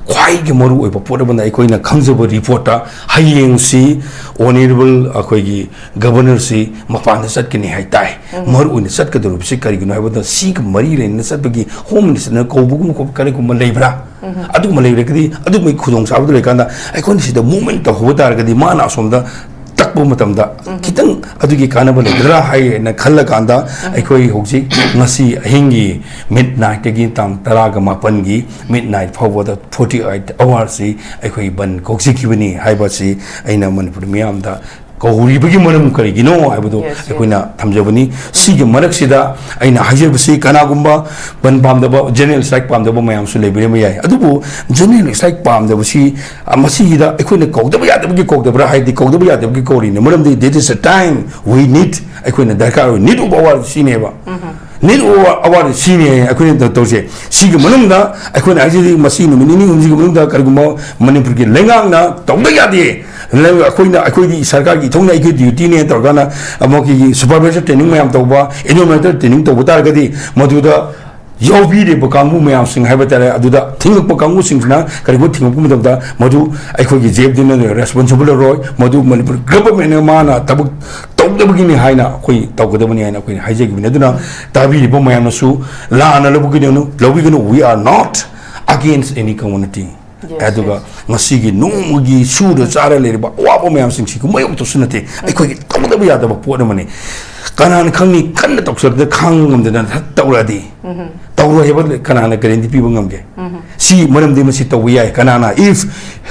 ꯈ꯭ꯋꯥꯏꯒꯤ ꯃꯔꯨ ꯑꯣꯏꯕ ꯄꯣꯠ ꯑꯃꯅ ꯑꯩꯈꯣꯏꯅ ꯈꯪꯖꯕ ꯔꯤꯄꯣꯔꯠꯇ ꯍꯌꯦꯡꯁꯤ ꯑꯣꯅꯔꯦꯕꯜ ꯑꯩꯈꯣꯏꯒꯤ ꯒꯕꯔꯅꯔꯁꯤ ꯃꯄꯥꯟꯗ ꯆꯠꯀꯅꯤ ꯍꯥꯏ ꯇꯥꯏ꯫ ꯃꯔꯨ ꯑꯣꯏꯅ ꯆꯠꯀꯗꯧꯔꯤꯕꯁꯤ ꯀꯔꯤꯒꯤꯅꯣ ꯍꯥꯏꯕꯗ ꯁꯤꯒ ꯃꯔꯤ ꯂꯩꯅꯅ ꯆꯠꯄꯒꯤ ꯍꯣꯝ ꯃꯤꯅꯤꯁꯇꯔꯅ ꯀꯧꯕꯒꯨꯝꯕ ꯈꯣꯠꯄ ꯀꯔꯤꯒꯨꯝꯕ ꯂꯩꯕ꯭ꯔꯥ? ꯑꯗꯨꯒꯨꯝꯕ ꯂꯩꯔꯒꯗꯤ ꯑꯗꯨꯒꯨꯝꯕꯒꯤ ꯈꯨꯗꯣꯡꯆꯥꯕꯗꯨ ꯂꯩꯀꯥꯟꯗ ꯑꯩꯈꯣꯏꯅ ꯁꯤꯗ ꯃꯨꯚꯃꯦꯟ ꯇꯧꯍꯧꯕ ꯇꯥꯔꯒꯗꯤ ꯃꯥꯅ ꯑꯁꯣꯝꯗ ꯇꯛ ꯂꯥꯛꯄ ꯃꯇꯝꯗ ꯈꯤꯇꯪ ꯑꯗꯨꯒꯤ ꯀꯥꯟꯅꯕ ꯂꯩꯒꯗ꯭ꯔꯥ ꯍꯥꯏꯅ ꯈꯜꯂꯀꯥꯟꯗ, ꯑꯩꯈꯣꯏ ꯍꯧꯖꯤꯛ ꯉꯁꯤ ꯑꯍꯤꯡꯒꯤ ꯃꯤꯠ ꯅꯥꯏꯠꯇꯒꯤ ꯇꯥꯡ ꯇꯔꯥꯒ ꯃꯥꯄꯟꯒꯤ ꯃꯤꯠ ꯅꯥꯏꯠ ꯐꯥꯎꯕꯗ ꯐꯣꯔꯇꯤ ꯑꯩꯠ ꯑꯋꯥꯔꯁꯤ ꯑꯩꯈꯣꯏ ꯕꯟ ꯀꯧꯖꯈꯤꯕꯅꯤ ꯍꯥꯏꯕꯁꯤ ꯑꯩꯅ ꯃꯅꯤꯄꯨꯔ ꯃꯤꯌꯥꯝꯗ ꯀꯧꯔꯤꯕꯒꯤ ꯃꯔꯝ ꯀꯔꯤꯒꯤꯅꯣ ꯍꯥꯏꯕꯗꯨ Yes, yes. ꯑꯩꯈꯣꯏꯅ ꯊꯝꯖꯕꯅꯤ꯫ ꯁꯤꯒꯤ ꯃꯔꯛꯁꯤꯗ ꯑꯩꯅ ꯍꯥꯏꯖꯕꯁꯤ, ꯀꯅꯥꯒꯨꯝꯕ ꯕꯟ ꯄꯥꯝꯗꯕ, ꯖꯦꯅꯔꯦꯜ ꯁ꯭ꯇ꯭ꯔꯥꯏꯛ ꯄꯥꯝꯗꯕ ꯃꯌꯥꯝꯁꯨ ꯂꯩꯕꯤꯔꯝꯕ ꯌꯥꯏ꯫ ꯑꯗꯨꯕꯨ ꯖꯦꯅꯔꯦꯜ ꯁ꯭ꯇ꯭ꯔꯥꯏꯛ ꯄꯥꯝꯗꯕꯁꯤ, ꯑ, ꯃꯁꯤꯒꯤꯗ ꯑꯩꯈꯣꯏꯅ ꯀꯧꯗꯕ ꯌꯥꯗꯕꯒꯤ ꯀꯧꯗꯕ꯭ꯔꯥ ꯍꯥꯏꯗꯤ, ꯀꯧꯗꯕ ꯌꯥꯗꯕꯒꯤ ꯀꯧꯔꯤꯅꯦ꯫ ꯃꯔꯝꯗꯤ that is the time we need, ꯑꯩꯈꯣꯏꯅ ꯗꯔꯀꯥꯔ ꯑꯣꯏ, need of hour ꯁꯤꯅꯦꯕ꯫ Need of hour ꯁꯤꯅꯦ ꯑꯩꯈꯣꯏꯅ ꯇꯧ-, ꯇꯧꯁꯦ꯫ ꯁꯤꯒꯤ ꯃꯅꯨꯡꯗ ꯑꯩꯈꯣꯏꯅ ꯍꯥꯏꯖꯔꯤ, ꯃꯁꯤ ꯅꯨꯃꯤꯠ ꯅꯤꯅꯤ ꯍꯨꯝꯅꯤꯒꯤ ꯃꯅꯨꯡꯗ ꯀꯔꯤꯒꯨꯝꯕ ꯃꯅꯤꯄꯨꯔꯒꯤ ꯂꯩꯉꯥꯛꯅ ꯇꯧꯗ ꯌꯥꯗꯦ, ꯂꯩ-, ꯑꯩꯈꯣꯏꯅ, ꯑꯩꯈꯣꯏꯗꯤ ꯁꯔꯀꯥꯔꯒꯤ ꯏꯊꯧꯅꯦ, ꯑꯩꯈꯣꯏ ꯗ꯭ꯌꯨꯇꯤꯅꯦ ꯇꯧꯔꯀꯥꯟꯗ ꯑꯃꯨꯛꯀꯤ ꯁꯨꯄꯔꯚꯥꯏꯖꯔ ꯇ꯭ꯔꯦꯅꯤꯡ ꯃꯌꯥꯝ ꯇꯧꯕ, ꯑꯦꯅꯨꯃꯔꯦꯇꯔ ꯇ꯭ꯔꯦꯅꯤꯡ ꯇꯧꯕ ꯇꯥꯔꯒꯗꯤ, ꯃꯗꯨꯗ ꯌꯥꯎꯕꯤꯔꯤꯕ ꯀꯥꯡꯕꯨ ꯃꯌꯥꯝꯁꯤꯡ ꯍꯥꯏꯕ ꯇꯥꯔꯦ, ꯑꯗꯨꯗ ꯊꯤꯡꯉꯛꯄ ꯀꯥꯡꯕꯨꯁꯤꯡꯁꯤꯅ ꯀꯔꯤꯒꯨꯝꯕ ꯊꯤꯡꯉꯛꯄ ꯃꯇꯝꯗ ꯃꯗꯨ ꯑꯩꯈꯣꯏꯒꯤ ꯖꯦ ꯑꯦꯐ ꯗꯤꯅ ꯔꯦꯁꯄꯣꯟꯁꯤꯕꯜ ꯑꯣꯏꯔꯣꯏ, ꯃꯗꯨ ꯃꯅꯤꯄꯨꯔ ꯒꯚꯔꯟꯃꯦꯟꯅ ꯃꯥꯅ ꯊꯕꯛ ꯇꯧꯗꯕꯒꯤꯅꯤ ꯍꯥꯏꯅ ꯑꯩꯈꯣꯏ ꯇꯧꯒꯗꯕꯅꯤ ꯍꯥꯏꯅ ꯑꯩꯈꯣꯏꯅ ꯍꯥꯏꯖꯈꯤꯕꯅꯤ꯫ ꯑꯗꯨꯅ ꯇꯥꯕꯤꯔꯤꯕ ꯃꯌꯥꯝꯅꯁꯨ ꯂꯥꯟꯅ ꯂꯧꯕꯤꯒꯅꯨ, ꯂꯧꯕꯤꯒꯅꯨ, we are not against any community꯫ Yes, ꯑꯗꯨꯒ yes. ꯉꯁꯤꯒꯤ ꯅꯣꯡꯃꯒꯤ ꯁꯨꯔ ꯆꯥꯔ ꯂꯩꯔꯤꯕ ꯑꯋꯥꯕ ꯃꯌꯥꯝꯁꯤꯡꯁꯤꯒ ꯃꯌꯣꯛꯇꯁꯨ ꯅꯠꯇꯦ, ꯑꯩꯈꯣꯏꯒꯤ ꯇꯧꯗꯕ ꯌꯥꯗꯕ ꯄꯣꯠ ꯑꯃꯅꯤ꯫ ꯀꯅꯥꯅ ꯈꯪꯅꯤ, ꯀꯟꯅ ꯇꯧꯁꯤꯜꯂꯛꯄꯗ ꯈꯥꯡꯕ ꯉꯝꯗꯅ ꯇꯧꯔꯛꯑꯗꯤ, ꯇꯧꯔꯣꯏ ꯍꯥꯏꯕ ꯀꯅꯥꯅ ꯒꯥꯔꯦꯟꯇꯤ ꯄꯤꯕ ꯉꯝꯒꯦ? ꯁꯤ ꯃꯔꯝꯗꯤ ꯃꯁꯤ ꯇꯧꯕ ꯌꯥꯏ꯫ ꯀꯅꯥꯅ, if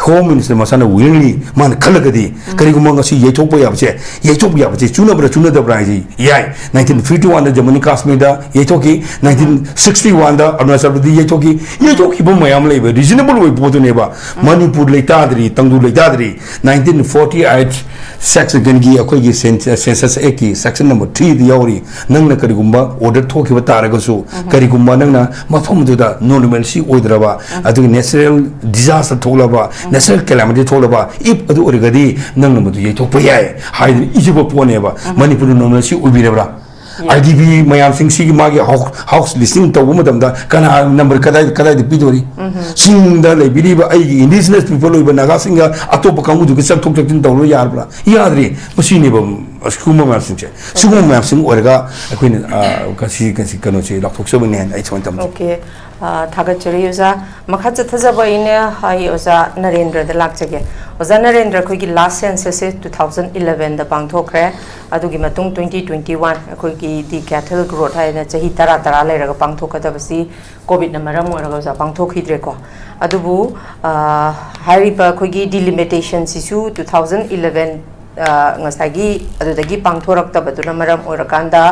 Home Minister ꯃꯁꯥꯅ willingly ꯃꯥꯅ ꯈꯜꯂꯒꯗꯤ, ꯀꯔꯤꯒꯨꯝꯕ ꯉꯁꯤ ꯌꯩꯊꯣꯛꯄ ꯌꯥꯕꯁꯦ, ꯌꯩꯊꯣꯛꯄ ꯌꯥꯕꯁꯦ ꯆꯨꯅꯕ꯭ꯔꯥ ꯆꯨꯅꯗꯕ꯭ꯔꯥ ꯍꯥꯏꯁꯤ ꯌꯥꯏ꯫ ꯅꯥꯏꯟꯇꯤꯟ ꯐꯤꯐꯇꯤ ꯋꯥꯟꯗ ꯖꯃꯨ ꯑꯦꯟ ꯀꯥꯁꯃꯤꯔꯗ ꯌꯩꯊꯣꯛꯈꯤ, ꯅꯥꯏꯟꯇꯤꯟ ꯁꯤꯛꯁꯇꯤ ꯋꯥꯟꯗ ꯑꯔꯨꯅꯥꯆꯜ ꯄ꯭ꯔꯗꯦꯁ ꯌꯩꯊꯣꯛꯈꯤ, ꯌꯩꯊꯣꯛꯈꯤꯕ ꯃꯌꯥꯝ ꯂꯩꯕ, ꯔꯤꯖꯅꯦꯕꯜ ꯑꯣꯏꯕ ꯄꯣꯠꯇꯨꯅꯦꯕ꯫ ꯃꯅꯤꯄꯨꯔ ꯂꯩꯇꯥꯗ꯭ꯔꯤ, ꯇꯪꯗꯨ ꯂꯩꯇꯥꯗ꯭ꯔꯤ, ꯅꯥꯏꯟꯇꯤꯟ ꯐꯣꯔꯇꯤ ꯑꯩꯠ ꯁꯦꯛꯁꯟꯒꯤ, ꯑꯩꯈꯣꯏꯒꯤ ꯁꯦꯟ-, ꯁꯦꯟꯁꯁ ꯑꯦꯛꯀꯤ ꯁꯦꯛꯁꯟ ꯅꯝꯕꯔ ꯊ꯭ꯔꯤꯗ ꯌꯥꯎꯔꯤ꯫ ꯅꯪꯅ ꯀꯔꯤꯒꯨꯝꯕ ꯑꯣꯔꯗꯔ ꯊꯣꯛꯈꯤꯕ ꯇꯥꯔꯒꯁꯨ, ꯀꯔꯤꯒꯨꯝꯕ ꯅꯪꯅ ꯃꯐꯝꯗꯨꯗ ꯅꯣꯔꯃꯦꯜꯁꯤ ꯑꯣꯏꯗ꯭ꯔꯕ, ꯑꯗꯨꯒ ꯅꯦꯆꯔꯦꯜ ꯗꯤꯖꯥꯁꯇꯔ ꯊꯣꯛꯂꯕ, ꯅꯦꯆꯔꯦꯜ ꯀꯦꯂꯥꯃꯤꯇꯤ ꯊꯣꯛꯂꯕ, if ꯑꯗꯨ ꯑꯣꯏꯔꯒꯗꯤ ꯅꯪꯅ ꯃꯗꯨ ꯌꯩꯊꯣꯛꯄ ꯌꯥꯏ ꯍꯥꯏꯗꯅ ꯏꯖꯕ ꯄꯣꯠꯅꯦꯕ꯫ ꯃꯅꯤꯄꯨꯔꯗ ꯅꯣꯔꯃꯦꯜꯁꯤ ꯑꯣꯏꯕꯤꯔꯕ꯭ꯔꯥ? ꯑꯥꯏ ꯗꯤ ꯕꯤ ꯃꯌꯥꯝꯁꯤꯡꯁꯤꯒꯤ ꯃꯥꯒꯤ ꯍꯥꯎ-, ꯍꯥꯎꯁ ꯂꯤꯁꯇꯤꯡ ꯇꯧꯕ ꯃꯇꯝꯗ ꯀꯅꯥ ꯅꯝꯕꯔ ꯀꯗꯥꯏ, ꯀꯗꯥꯏꯗ ꯄꯤꯗꯣꯔꯤ? ꯆꯤꯡꯗ ꯂꯩꯕꯤꯔꯤꯕ ꯑꯩꯒꯤ ꯏꯟꯗꯤꯖꯤꯅꯁ ꯄꯤꯄꯜ ꯑꯣꯏꯕ ꯅꯥꯒꯥꯁꯤꯡꯒ ꯑꯇꯣꯞꯄ ꯀꯥꯡꯕꯨꯗꯨꯒ ꯆꯠꯊꯣꯛ ꯆꯠꯁꯤꯟ ꯇꯧꯔꯨ ꯌꯥꯔꯕ꯭ꯔꯥ? ꯌꯥꯗ꯭ꯔꯤ꯫ ꯃꯁꯤꯅꯦꯕ ꯑꯁꯤꯒꯨꯝꯕ ꯃꯌꯥꯝꯁꯤꯡꯁꯦ, ꯁꯤꯒꯨꯝꯕ ꯃꯌꯥꯝꯁꯤꯡ ꯑꯣꯏꯔꯒ ꯑꯩꯈꯣꯏꯅ, ꯑ, ꯉꯁꯤ, ꯉꯁꯤ ꯀꯩꯅꯣꯁꯦ ꯂꯥꯎꯊꯣꯛꯆꯕꯅꯦ ꯍꯥꯏꯅ ꯑꯩ ꯁꯨꯃꯥꯏꯅ ꯊꯝꯖꯒꯦ꯫ Okay. ꯑ, ꯊꯥꯒꯠꯆꯔꯤ ꯑꯣꯖꯥ꯫ ꯃꯈꯥ ꯆꯠꯊꯖꯕ ꯑꯩꯅ, ꯑꯩ ꯑꯣꯖꯥ ꯅꯔꯦꯟꯗ꯭ꯔꯗ ꯂꯥꯛꯆꯒꯦ꯫ ꯑꯣꯖꯥ ꯅꯔꯦꯟꯗ꯭ꯔ, ꯑꯩꯈꯣꯏꯒꯤ last census ꯁꯦ two thousand eleven ꯗ ꯄꯥꯡꯊꯣꯛꯈ꯭ꯔꯦ꯫ ꯑꯗꯨꯒꯤ ꯃꯇꯨꯡ twenty twenty one ꯑꯩꯈꯣꯏꯒꯤ decadal growth ꯍꯥꯏꯅ ꯆꯍꯤ ꯇꯔꯥ ꯇꯔꯥ ꯂꯩꯔꯒ ꯄꯥꯡꯊꯣꯛꯀꯗꯕꯁꯤ COVID ꯅ ꯃꯔꯝ ꯑꯣꯏꯔꯒ ꯑꯣꯖꯥ ꯄꯥꯡꯊꯣꯛꯈꯤꯗ꯭ꯔꯦꯀꯣ꯫ ꯑꯗꯨꯕꯨ, ꯑ, ꯍꯥꯏꯔꯤꯕ ꯑꯩꯈꯣꯏꯒꯤ delimitation ꯁꯤꯁꯨ two thousand eleven, ꯑ, ꯉꯁꯥꯏꯒꯤ ꯑꯗꯨꯗꯒꯤ ꯄꯥꯡꯊꯣꯔꯛꯇꯕꯗꯨꯅ ꯃꯔꯝ ꯑꯣꯏꯔꯀꯥꯟꯗ,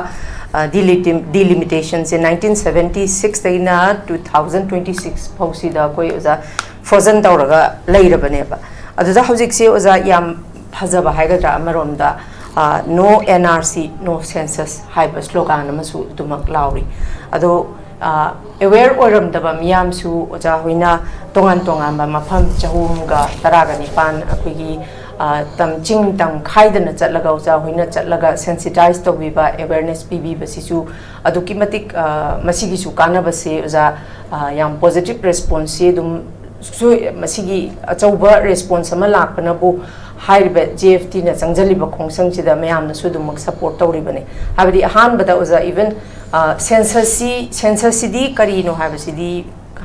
ꯑ, delimitation ꯁꯦ nineteen seventy six ꯇꯒꯤꯅ two thousand twenty six ꯐꯥꯎꯁꯤꯗ ꯑꯩꯈꯣꯏ ꯑꯣꯖꯥ frozen ꯇꯧꯔꯒ ꯂꯩꯔꯕꯅꯦꯕ꯫ ꯑꯗꯨꯗ ꯍꯧꯖꯤꯛꯁꯦ ꯑꯣꯖꯥ ꯌꯥꯝ ꯐꯖꯕ ꯍꯥꯏꯒꯗ꯭ꯔꯥ, ꯑꯃꯔꯣꯝꯗ, ꯑ, "No N R C, no census" ꯍꯥꯏꯕ slogan ꯑꯃꯁꯨ ꯑꯗꯨꯃꯛ ꯂꯥꯎꯔꯤ꯫ ꯑꯗꯣ, ꯑ, aware ꯑꯣꯏꯔꯝꯗꯕ ꯃꯤꯌꯥꯝꯁꯨ ꯑꯣꯖꯥ ꯍꯣꯏꯅ ꯇꯣꯉꯥꯟ ꯇꯣꯉꯥꯟꯕ ꯃꯐꯝ ꯆꯍꯨꯝꯒ ꯇꯔꯥꯒ ꯅꯤꯄꯥꯟ ꯑꯩꯈꯣꯏꯒꯤ, ꯑ, ꯇꯝ, ꯆꯤꯡ ꯇꯝ ꯈꯥꯏꯗꯅ ꯆꯠꯂꯒ ꯑꯣꯖꯥ ꯍꯣꯏꯅ ꯆꯠꯂꯒ sensitize ꯇꯧꯕꯤꯕ, awareness ꯄꯤꯕꯤꯕꯁꯤꯁꯨ ꯑꯗꯨꯛꯀꯤ ꯃꯇꯤꯛ, ꯑ, ꯃꯁꯤꯒꯤꯁꯨ ꯀꯥꯟꯅꯕꯁꯦ ꯑꯣꯖꯥ, ꯑ, ꯌꯥꯝ positive response ꯁꯤ ꯑꯗꯨꯝ ꯁꯣꯏ-, ꯃꯁꯤꯒꯤ ꯑꯆꯧꯕ response ꯑꯃ ꯂꯥꯛꯄꯅꯕꯨ ꯍꯥꯏꯔꯤꯕ J F T ꯅ ꯆꯪꯁꯤꯜꯂꯤꯕ ꯈꯣꯡꯁꯪꯁꯤꯗ ꯃꯌꯥꯝꯅꯁꯨ ꯑꯗꯨꯃꯛ support ꯇꯧꯔꯤꯕꯅꯤ꯫ ꯍꯥꯏꯕꯗꯤ ꯑꯍꯥꯟꯕꯗ ꯑꯣꯖꯥ, even, ꯑ, census ꯁꯤ, census ꯁꯤꯗꯤ ꯀꯔꯤꯅꯣ ꯍꯥꯏꯕꯁꯤꯗꯤ,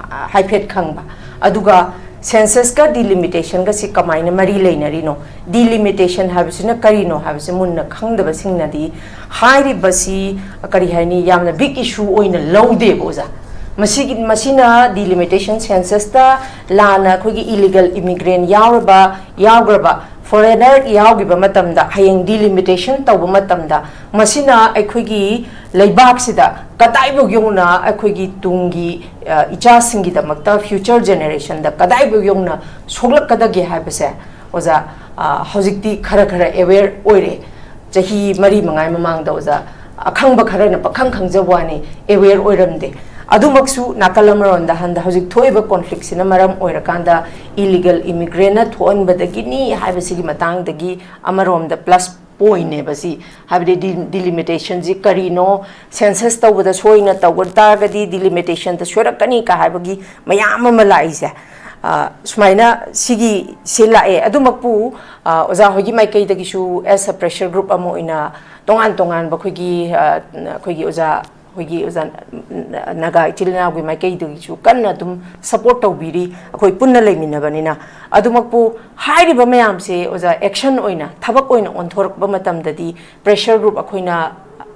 ꯑ, ꯍꯥꯏꯐꯦꯠ ꯈꯪꯕ, ꯑꯗꯨꯒ census ꯀ delimitation ꯒꯁꯤ ꯀꯃꯥꯏꯅ ꯃꯔꯤ ꯂꯩꯅꯔꯤꯅꯣ, delimitation ꯍꯥꯏꯕꯁꯤꯅ ꯀꯔꯤꯅꯣ ꯍꯥꯏꯕꯁꯤ ꯃꯨꯟꯅ ꯈꯪꯗꯕꯁꯤꯡꯅꯗꯤ ꯍꯥꯏꯔꯤꯕꯁꯤ, ꯀꯔꯤ ꯍꯥꯏꯅꯤ, ꯌꯥꯝꯅ big issue ꯑꯣꯏꯅ ꯂꯧꯗꯦꯕ ꯑꯣꯖꯥ꯫ ꯃꯁꯤꯒꯤ, ꯃꯁꯤꯅ delimitation census ꯇ ꯂꯥꯟꯅ ꯑꯩꯈꯣꯏꯒꯤ illegal immigrant ꯌꯥꯎꯔꯕ, ꯌꯥꯎꯈ꯭ꯔꯕ foreigner ꯌꯥꯎꯈꯤꯕ ꯃꯇꯝꯗ, ꯍꯌꯦꯡ delimitation ꯇꯧꯕ ꯃꯇꯝꯗ, ꯃꯁꯤꯅ ꯑꯩꯈꯣꯏꯒꯤ ꯂꯩꯕꯥꯛꯁꯤꯗ ꯀꯗꯥꯏꯐꯥꯎ ꯌꯧꯅ ꯑꯩꯈꯣꯏꯒꯤ ꯇꯨꯡꯒꯤ, ꯑ, ꯏꯆꯥꯁꯤꯡꯒꯤꯗꯃꯛꯇ, future generation ꯗ ꯀꯗꯥꯏꯐꯥꯎ ꯌꯧꯅ ꯁꯣꯛꯂꯛꯀꯗꯒꯦ ꯍꯥꯏꯕꯁꯦ ꯑꯣꯖꯥ, ꯑ, ꯍꯧꯖꯤꯛꯇꯤ ꯈꯔ ꯈꯔ aware ꯑꯣꯏꯔꯦ꯫ ꯆꯍꯤ ꯃꯔꯤ ꯃꯉꯥꯒꯤ ꯃꯃꯥꯡꯗ ꯑꯣꯖꯥ, ꯑꯈꯪꯕ ꯈꯔꯅ ꯄꯪꯈꯪ ꯈꯪꯖꯕ ꯋꯥꯅꯤ, aware ꯑꯣꯏꯔꯝꯗꯦ꯫ ꯑꯗꯨꯃꯛꯁꯨ ꯅꯥꯀꯜ ꯑꯃꯔꯣꯝꯗ ꯍꯟꯗ ꯍꯧꯖꯤꯛ ꯊꯣꯛꯏꯕ conflict ꯁꯤꯅ ꯃꯔꯝ ꯑꯣꯏꯔꯀꯥꯟꯗ illegal immigrant ꯅ ꯊꯣꯛꯍꯟꯕꯗꯒꯤꯅꯤ ꯍꯥꯏꯕꯁꯤꯒꯤ ꯃꯇꯥꯡꯗꯒꯤ ꯑꯃꯔꯣꯝꯗ plus point ꯅꯦꯕ ꯁꯤ꯫ ꯍꯥꯏꯕꯗꯤ de-, delimitation ꯁꯤ ꯀꯔꯤꯅꯣ, census ꯇꯧꯕꯗ ꯁꯣꯏꯅ ꯇꯧꯕ ꯇꯥꯔꯒꯗꯤ delimitation ꯗ ꯁꯣꯏꯔꯛꯀꯅꯤ ꯀ ꯍꯥꯏꯕꯒꯤ ꯃꯌꯥꯝ ꯑꯃ ꯂꯥꯛꯏꯁꯦ꯫ ꯑ, ꯁꯨꯃꯥꯏꯅ ꯁꯤꯒꯤꯁꯤ ꯂꯥꯛꯑꯦ꯫ ꯑꯗꯨꯃꯛꯄꯨ, ꯑ, ꯑꯣꯖꯥ ꯍꯣꯏꯒꯤ ꯃꯥꯏꯀꯩꯗꯒꯤꯁꯨ as a pressure group ꯑꯃ ꯑꯣꯏꯅ ꯇꯣꯉꯥꯟ ꯇꯣꯉꯥꯟꯕ ꯑꯩꯈꯣꯏꯒꯤ, ꯑ, ꯑꯩꯈꯣꯏꯒꯤ ꯑꯣꯖꯥ ꯍꯣꯏꯒꯤ ꯑꯣꯖꯥ ꯅꯥꯒꯥ ꯏꯆꯤꯜ ꯏꯅꯥꯎꯒꯤ ꯃꯥꯏꯀꯩꯗꯒꯤꯁꯨ ꯀꯟꯅ ꯑꯗꯨꯝ support ꯇꯧꯕꯤꯔꯤ, ꯑꯩꯈꯣꯏ ꯄꯨꯟꯅ ꯂꯩꯃꯤꯟꯅꯕꯅꯤꯅ꯫ ꯑꯗꯨꯃꯛꯄꯨ ꯍꯥꯏꯔꯤꯕ ꯃꯌꯥꯝꯁꯦ ꯑꯣꯖꯥ action ꯑꯣꯏꯅ, ꯊꯕꯛ ꯑꯣꯏꯅ ꯑꯣꯟꯊꯣꯔꯛꯄ ꯃꯇꯝꯗꯗꯤ pressure group ꯑꯩꯈꯣꯏꯅ,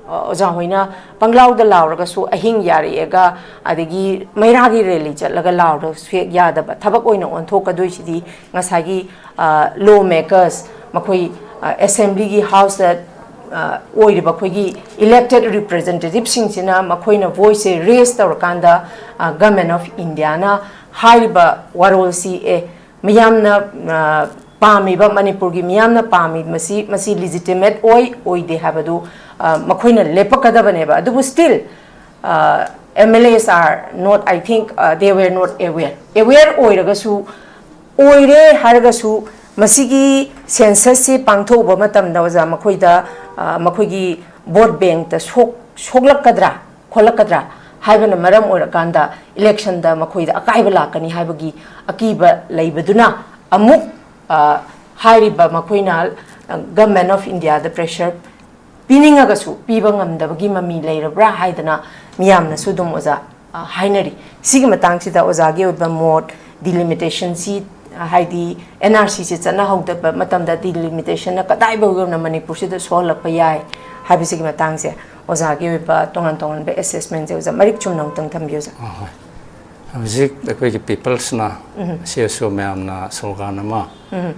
ꯑ, ꯑꯣꯖꯥ ꯍꯣꯏꯅ ꯄꯪꯂꯥꯎꯗ ꯂꯥꯎꯔꯒꯁꯨ, ꯑꯍꯤꯡ ꯌꯥꯔꯦꯛꯑꯒ, ꯑꯗꯒꯤ ꯃꯩꯔꯥꯒꯤ rally ꯆꯠꯂꯒ ꯂꯥꯎꯔꯒꯁꯨ ꯍꯦꯛ ꯌꯥꯗꯕ꯫ ꯊꯕꯛ ꯑꯣꯏꯅ ꯑꯣꯟꯊꯣꯛꯀꯗꯣꯏꯁꯤꯗꯤ ꯉꯁꯥꯏꯒꯤ, ꯑ, law makers, ꯃꯈꯣꯏ, ꯑ, assemblyꯒꯤ houseꯇ, ꯑ, ꯑꯣꯏꯔꯤꯕ ꯑꯩꯈꯣꯏꯒꯤ elected representativeꯁꯤꯡꯁꯤꯅ ꯃꯈꯣꯏꯅ voiceꯁꯦ raise ꯇꯧꯔꯀꯥꯟꯗ, ꯑ, Government of Indiaꯅ ꯍꯥꯏꯔꯤꯕ ꯋꯥꯔꯣꯜꯁꯤ, ꯑꯦ, ꯃꯤꯌꯥꯝꯅ, ꯑ, ꯄꯥꯝꯃꯤꯕ, ꯃꯅꯤꯄꯨꯔꯒꯤ ꯃꯤꯌꯥꯝꯅ ꯄꯥꯝꯃꯤ, ꯃꯁꯤ, ꯃꯁꯤ legitimate ꯑꯣꯏ, ꯑꯣꯏꯗꯦ ꯍꯥꯏꯕꯗꯨ, ꯑ, ꯃꯈꯣꯏꯅ ꯂꯦꯞꯄꯛꯀꯗꯕꯅꯦꯕ꯫ ꯑꯗꯨꯕꯨ still, ꯑ, M L As are not, I think, uh, they were not aware. Aware ꯑꯣꯏꯔꯒꯁꯨ, ꯑꯣꯏꯔꯦ ꯍꯥꯏꯔꯒꯁꯨ, ꯃꯁꯤꯒꯤ censusꯁꯤ ꯄꯥꯡꯊꯣꯛꯎꯕ ꯃꯇꯝꯗ, ꯑꯣꯖꯥ, ꯃꯈꯣꯏꯗ, ꯑ, ꯃꯈꯣꯏꯒꯤ vote bankꯇ ꯁꯣꯛ-, ꯁꯣꯛꯂꯛꯀꯗ꯭ꯔꯥ, ꯈꯣꯠꯂꯛꯀꯗ꯭ꯔꯥ ꯍꯥꯏꯕꯅ ꯃꯔꯝ ꯑꯣꯏꯔꯀꯥꯟꯗ electionꯗ ꯃꯈꯣꯏꯗ ꯑꯀꯥꯏꯕ ꯂꯥꯛꯀꯅꯤ ꯍꯥꯏꯕꯒꯤ ꯑꯀꯤꯕ ꯂꯩꯕꯗꯨꯅ, ꯑꯃꯨꯛ, ꯑ, ꯍꯥꯏꯔꯤꯕ ꯃꯈꯣꯏꯅ, ꯑ, Government of Indiaꯗ pressure ꯄꯤꯅꯤꯡꯉꯒꯁꯨ ꯄꯤꯕ ꯉꯝꯗꯕꯒꯤ ꯃꯃꯤ ꯂꯩꯔꯕ꯭ꯔꯥ ꯍꯥꯏꯗꯅ ꯃꯤꯌꯥꯝꯅꯁꯨ ꯑꯗꯨꯝ, ꯑꯣꯖꯥ, ꯑ, ꯍꯥꯏꯅꯔꯤ꯫ ꯁꯤꯒꯤ ꯃꯇꯥꯡꯁꯤꯗ ꯑꯣꯖꯥꯒꯤ ꯑꯣꯏꯕ ꯃꯣꯠ, delimitationꯁꯤ, ꯑ, ꯍꯥꯏꯗꯤ N R Cꯁꯦ ꯆꯠꯅꯍꯧꯗꯕ ꯃꯇꯝꯗ delimitationꯅ ꯀꯗꯥꯏꯐꯥꯎ ꯌꯧꯅ ꯃꯅꯤꯄꯨꯔꯁꯤꯗ ꯁꯣꯛꯍꯜꯂꯛꯄ ꯌꯥꯏ ꯍꯥꯏꯕꯁꯤꯒꯤ ꯃꯇꯥꯡꯁꯦ ꯑꯣꯖꯥꯒꯤ ꯑꯣꯏꯕ ꯇꯣꯉꯥꯟ ꯇꯣꯉꯥꯟꯕ assessmentꯁꯦ ꯑꯣꯖꯥ ꯃꯔꯤꯛ ꯆꯨꯝꯅ ꯑꯃꯨꯛꯇꯪ ꯊꯝꯕꯤꯌꯨ, ꯑꯣꯖꯥ꯫ ꯑꯍꯣꯏ꯫ ꯍꯧꯖꯤꯛ ꯑꯩꯈꯣꯏꯒꯤ peoplesꯅ, ꯎꯝ꯫ C S O ꯃꯌꯥꯝꯅ slogan ꯑꯃ, ꯎꯝ꯫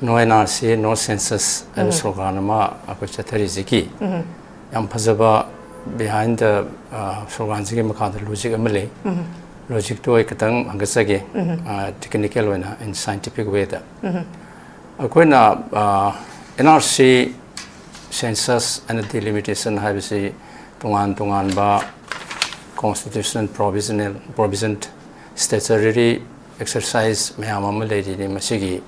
"No N R C, no census" ꯍꯥꯏꯕ, ꯎꯝ꯫ Slogan ꯑꯃ ꯑꯩꯈꯣꯏ ꯆꯠꯊꯔꯤꯁꯤꯒꯤ, ꯎꯝ꯫ ꯌꯥꯝ ꯐꯖꯕ behind the, ꯑ, sloganꯁꯤꯒꯤ ꯃꯈꯥꯗ logic ꯑꯃ ꯂꯩ꯫ ꯎꯝ꯫ Logicꯇꯨ ꯑꯩ ꯈꯤꯇꯪ ꯍꯪꯒꯠꯆꯒꯦ, ꯎꯝ꯫ ꯑ, technical ꯑꯣꯏꯅ, in scientific wayꯗ꯫ ꯎꯝ꯫ ꯑꯩꯈꯣꯏꯅ, ꯑ, N R C, census and delimitation ꯍꯥꯏꯕꯁꯤ ꯇꯣꯉꯥꯟ ꯇꯣꯉꯥꯟꯕ constitutional provisional, provision, statutory exercise ꯃꯌꯥꯝ ꯑꯃ ꯂꯩꯔꯤꯅꯤ꯫ ꯃꯁꯤꯒꯤ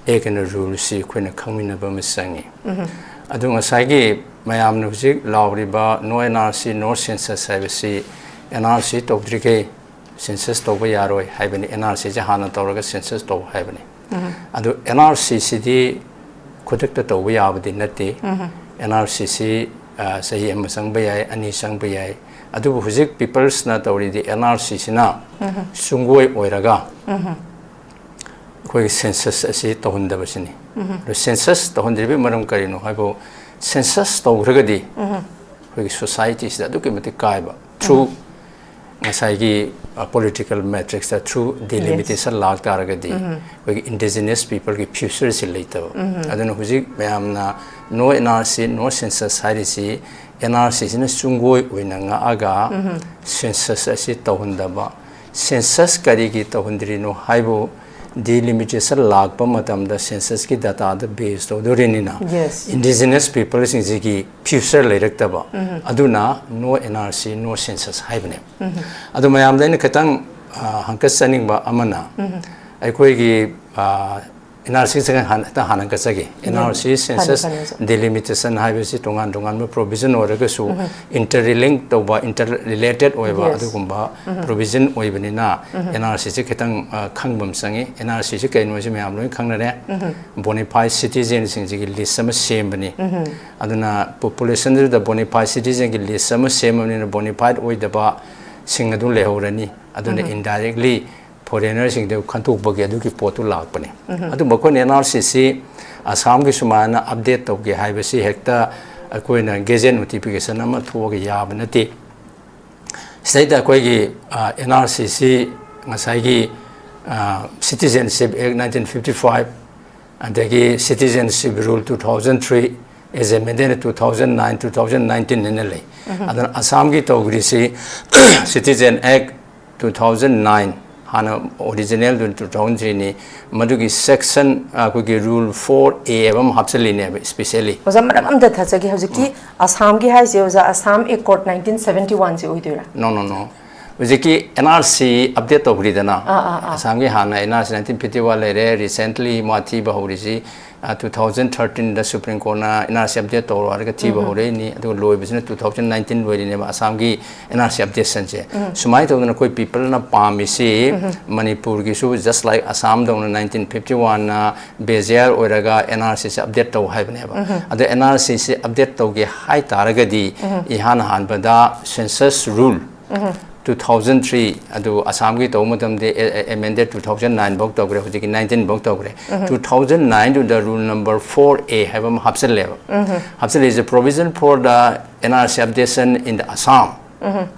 act and ruleꯁꯤ ꯑꯩꯈꯣꯏꯅ ꯈꯪꯃꯤꯟꯅꯕ ꯑꯃ ꯆꯪꯉꯤ꯫ ꯎꯝ꯫ ꯑꯗꯨ ꯉꯁꯥꯏꯒꯤ ꯃꯌꯥꯝꯅ ꯍꯧꯖꯤꯛ ꯂꯥꯎꯔꯤꯕ "No N R C, no census" ꯍꯥꯏꯕꯁꯤ N R C ꯇꯧꯗ꯭ꯔꯤꯈꯩ census ꯇꯧꯕ ꯌꯥꯔꯣꯏ ꯍꯥꯏꯕꯅꯤ꯫ ꯑꯦꯟ ꯑꯥꯔ ꯁꯤꯁꯦ ꯍꯥꯟꯅ ꯇꯧꯔꯒ census ꯇꯧ ꯍꯥꯏꯕꯅꯤ꯫ ꯑꯗꯨ ꯑꯦꯟ ꯑꯥꯔ ꯁꯤꯁꯤꯗꯤ ꯈꯨꯗꯛꯇ ꯇꯧꯕ ꯌꯥꯕꯗꯤ ꯅꯠꯇꯦ꯫ ꯑꯦꯟ ꯑꯥꯔ ꯁꯤꯁꯤ ꯆꯍꯤ ꯑꯃ ꯆꯪꯕ ꯌꯥꯏ, ꯑꯅꯤ ꯆꯪꯕ ꯌꯥꯏ꯫ ꯑꯗꯨꯕꯨ ꯍꯧꯖꯤꯛ ꯄꯤꯄꯜꯁꯅ ꯇꯧꯔꯤꯗꯤ ꯑꯦꯟ ꯑꯥꯔ ꯁꯤꯁꯤꯅ ꯆꯨꯡꯒꯣꯏ ꯑꯣꯏꯔꯒ ꯑꯩꯈꯣꯏꯒꯤ census ꯑꯁꯤ ꯇꯧꯍꯟꯗꯕꯁꯤꯅꯤ꯫ ꯑꯗꯣ census ꯇꯧꯍꯟꯗ꯭ꯔꯤꯕꯒꯤ ꯃꯔꯝ ꯀꯔꯤꯅꯣ ꯍꯥꯏꯕꯨ, census ꯇꯧꯈ꯭ꯔꯒꯗꯤ ꯑꯩꯈꯣꯏꯒꯤ societyꯁꯤꯗ ꯑꯗꯨꯛꯀꯤ ꯃꯇꯤꯛ ꯀꯥꯏꯕ, through ꯉꯁꯥꯏꯒꯤ political matrixꯇ through delimitation ꯂꯥꯛ ꯇꯥꯔꯒꯗꯤ ꯑꯩꯈꯣꯏꯒꯤ indigenous peopleꯒꯤ futureꯁꯤ ꯂꯩꯇꯕ꯫ ꯑꯗꯨꯅ ꯍꯧꯖꯤꯛ ꯃꯌꯥꯝꯅ no N R C, no census ꯍꯥꯏꯔꯤꯁꯤ, N R Cꯁꯤꯅ ꯆꯨꯡꯒꯣꯏ ꯑꯣꯏꯅ ꯉꯥꯛꯑꯒ census ꯑꯁꯤ ꯇꯧꯍꯟꯗꯕ꯫ Census ꯀꯔꯤꯒꯤ ꯇꯧꯍꯟꯗ꯭ꯔꯤꯅꯣ ꯍꯥꯏꯕꯨ, delimitation ꯂꯥꯛꯄ ꯃꯇꯝꯗ censusꯀꯤ dataꯗ base ꯇꯧꯗꯣꯔꯤꯅꯤꯅ, Yes. indigenous peopleꯁꯤꯡꯁꯤꯒꯤ future ꯂꯩꯔꯛꯇꯕ꯫ ꯑꯗꯨꯅ no N R C, no census ꯍꯥꯏꯕꯅꯦ꯫ ꯑꯗꯨ ꯃꯌꯥꯝꯗ ꯑꯩꯅ ꯈꯤꯇꯪ, ꯑ, ꯍꯪꯀꯠꯆꯅꯤꯡꯕ ꯑꯃꯅ, ꯑꯩꯈꯣꯏꯒꯤ, ꯑ, N R C ꯁꯦ ꯍꯥꯟꯅ, ꯍꯦꯛꯇ ꯍꯥꯟꯅ ꯍꯪꯀꯠꯆꯒꯦ꯫ N R C, census, ꯍꯥꯟꯅ ꯍꯥꯟꯅ delimitation ꯍꯥꯏꯕꯁꯤ ꯇꯣꯉꯥꯟ ꯇꯣꯉꯥꯟꯕ provision ꯑꯣꯏꯔꯒꯁꯨ, interlink ꯇꯧꯕ, interrelated ꯑꯣꯏꯕ Yes. ꯑꯗꯨꯒꯨꯝꯕ provision ꯑꯣꯏꯕꯅꯤꯅ, N R C ꯁꯦ ꯈꯤꯇꯪ, ꯑ, ꯈꯪꯕ ꯑꯃ ꯆꯪꯉꯤ꯫ N R C ꯁꯦ ꯀꯩꯅꯣ ꯍꯥꯏꯁꯦ ꯃꯌꯥꯝ ꯂꯣꯏ ꯈꯪꯅꯔꯦ꯫ Bona fide citizenꯁꯤꯡꯁꯤꯒꯤ list ꯑꯃ ꯁꯦꯝꯕꯅꯤ꯫ ꯑꯗꯨꯅ populationꯗꯨꯗ bona fide citizenꯒꯤ list ꯑꯃ ꯁꯦꯝꯃꯕꯅꯤꯅ bona fide ꯑꯣꯏꯗꯕꯁꯤꯡ ꯑꯗꯨ ꯂꯩꯍꯧꯔꯅꯤ꯫ ꯑꯗꯨꯅ indirectly foreignerꯁꯤꯡꯗꯨ ꯈꯟꯇꯣꯛꯄꯒꯤ ꯑꯗꯨꯒꯤ ꯄꯣꯠꯇꯨ ꯂꯥꯛꯄꯅꯤ꯫ ꯑꯗꯨꯕꯨ ꯑꯩꯈꯣꯏꯅ N R C ꯁꯤ ꯑꯁꯥꯝꯒꯤ ꯁꯨꯃꯥꯏꯅ update ꯇꯧꯒꯦ ꯍꯥꯏꯕꯁꯤ ꯍꯦꯛꯇ ꯑꯩꯈꯣꯏꯅ gazette notification ꯑꯃ ꯊꯣꯛꯑꯒ ꯌꯥꯕ ꯅꯠꯇꯦ꯫ ꯁꯤꯗꯩꯗ ꯑꯩꯈꯣꯏꯒꯤ, ꯑ, N R C ꯁꯤ ꯉꯁꯥꯏꯒꯤ, ꯑ, Citizenship Act nineteen fifty five, ꯑꯗꯒꯤ Citizenship Rule two thousand three, as amended two thousand nine, two thousand nineteen ꯍꯥꯏꯅ ꯂꯩ꯫ ꯑꯗꯨꯅ ꯑꯁꯥꯝꯒꯤ ꯇꯧꯈ꯭ꯔꯤꯁꯤ Citizen Act two thousand nine, ꯍꯥꯟꯅ originalꯗꯨ two thousand threeꯅꯤ, ꯃꯗꯨꯒꯤ section, ꯑ, ꯑꯩꯈꯣꯏꯒꯤ rule four A ꯍꯥꯏꯕ ꯑꯃ ꯍꯥꯞꯆꯤꯜꯂꯤꯅꯦꯕ specially꯫ ꯑꯣꯖꯥ, ꯃꯔꯝ ꯑꯝꯇ ꯊꯠꯆꯒꯦ꯫ ꯍꯧꯖꯤꯛꯀꯤ ꯑꯁꯥꯝꯒꯤ ꯍꯥꯏꯁꯦ, ꯑꯣꯖꯥ, Assam Accord nineteen seventy oneꯁꯦ ꯑꯣꯏꯗꯣꯏꯔꯥ? No, no, no. ꯍꯧꯖꯤꯛꯀꯤ N R C update ꯇꯧꯈ꯭ꯔꯤꯗꯅ, ꯑꯥ, ꯑꯥ, ꯑꯥ꯫ ꯑꯁꯥꯝꯒꯤ ꯍꯥꯟꯅ N R C nineteen fifty one ꯂꯩꯔꯦ, recently ꯃꯥ ꯊꯤꯕ ꯍꯧꯔꯤꯁꯤ ꯇꯨ ꯊꯥꯎꯖꯟ ꯊꯥꯔꯇꯤꯟꯗ ꯁꯨꯄ꯭ꯔꯤꯝ ꯀꯣꯔꯠꯅ ꯑꯦꯟ ꯑꯥꯔ ꯁꯤ ꯑꯞꯗꯦꯠ ꯇꯧꯔꯣ ꯍꯥꯏꯔꯒ ꯊꯤꯕ ꯍꯧꯔꯛꯏꯅꯤ, ꯑꯗꯨꯒ ꯂꯣꯏꯕꯁꯤꯅ ꯇꯨ ꯊꯥꯎꯖꯟ ꯅꯥꯏꯟꯇꯤꯟ ꯂꯣꯏꯔꯤꯅꯦꯕ ꯑꯁꯥꯝꯒꯤ ꯑꯦꯟ ꯑꯥꯔ ꯁꯤ ꯑꯞꯗꯦꯠꯁꯟꯁꯦ꯫ ꯁꯨꯃꯥꯏꯅ ꯇꯧꯗꯅ ꯑꯩꯈꯣꯏ ꯄꯤꯄꯜꯅ ꯄꯥꯝꯃꯤꯁꯤ ꯃꯅꯤꯄꯨꯔꯒꯤꯁꯨ just like ꯑꯁꯥꯝꯗꯧꯅ ꯅꯥꯏꯟꯇꯤꯟ ꯐꯤꯐꯇꯤ ꯋꯥꯟꯅ ꯕꯦꯖꯤꯌꯥꯔ ꯑꯣꯏꯔꯒ ꯑꯦꯟ ꯑꯥꯔ ꯁꯤꯁꯦ ꯑꯞꯗꯦꯠ ꯇꯧ ꯍꯥꯏꯕꯅꯦꯕ꯫ ꯑꯗꯣ ꯑꯦꯟ ꯑꯥꯔ ꯁꯤꯁꯦ ꯑꯞꯗꯦꯠ ꯇꯧꯒꯦ ꯍꯥꯏ ꯇꯥꯔꯒꯗꯤ ꯏꯍꯥꯟ ꯍꯥꯟꯕꯗ census rule two thousand three ꯑꯗꯨ ꯑꯁꯥꯝꯒꯤ ꯇꯧꯕ ꯃꯇꯝꯗ ꯑꯦꯃꯦꯟꯗꯦꯠ ꯇꯨ ꯊꯥꯎꯖꯟ ꯅꯥꯏꯟ ꯐꯧ ꯇꯧꯈ꯭ꯔꯦ, ꯍꯧꯖꯤꯛꯀꯤ ꯅꯥꯏꯟꯇꯤꯟ ꯐꯧ ꯇꯧꯈ꯭ꯔꯦ꯫ ꯇꯨ ꯊꯥꯎꯖꯟ ꯅꯥꯏꯟꯗꯨꯗ ꯔꯨꯜ ꯅꯝꯕꯔ ꯐꯣꯔ ꯑꯦ ꯍꯥꯏꯕ ꯑꯃ ꯍꯥꯞꯆꯜꯂꯦꯕ꯫ ꯍꯥꯞꯆꯜꯂꯤꯁꯦ provision for the N R C updation in the Assam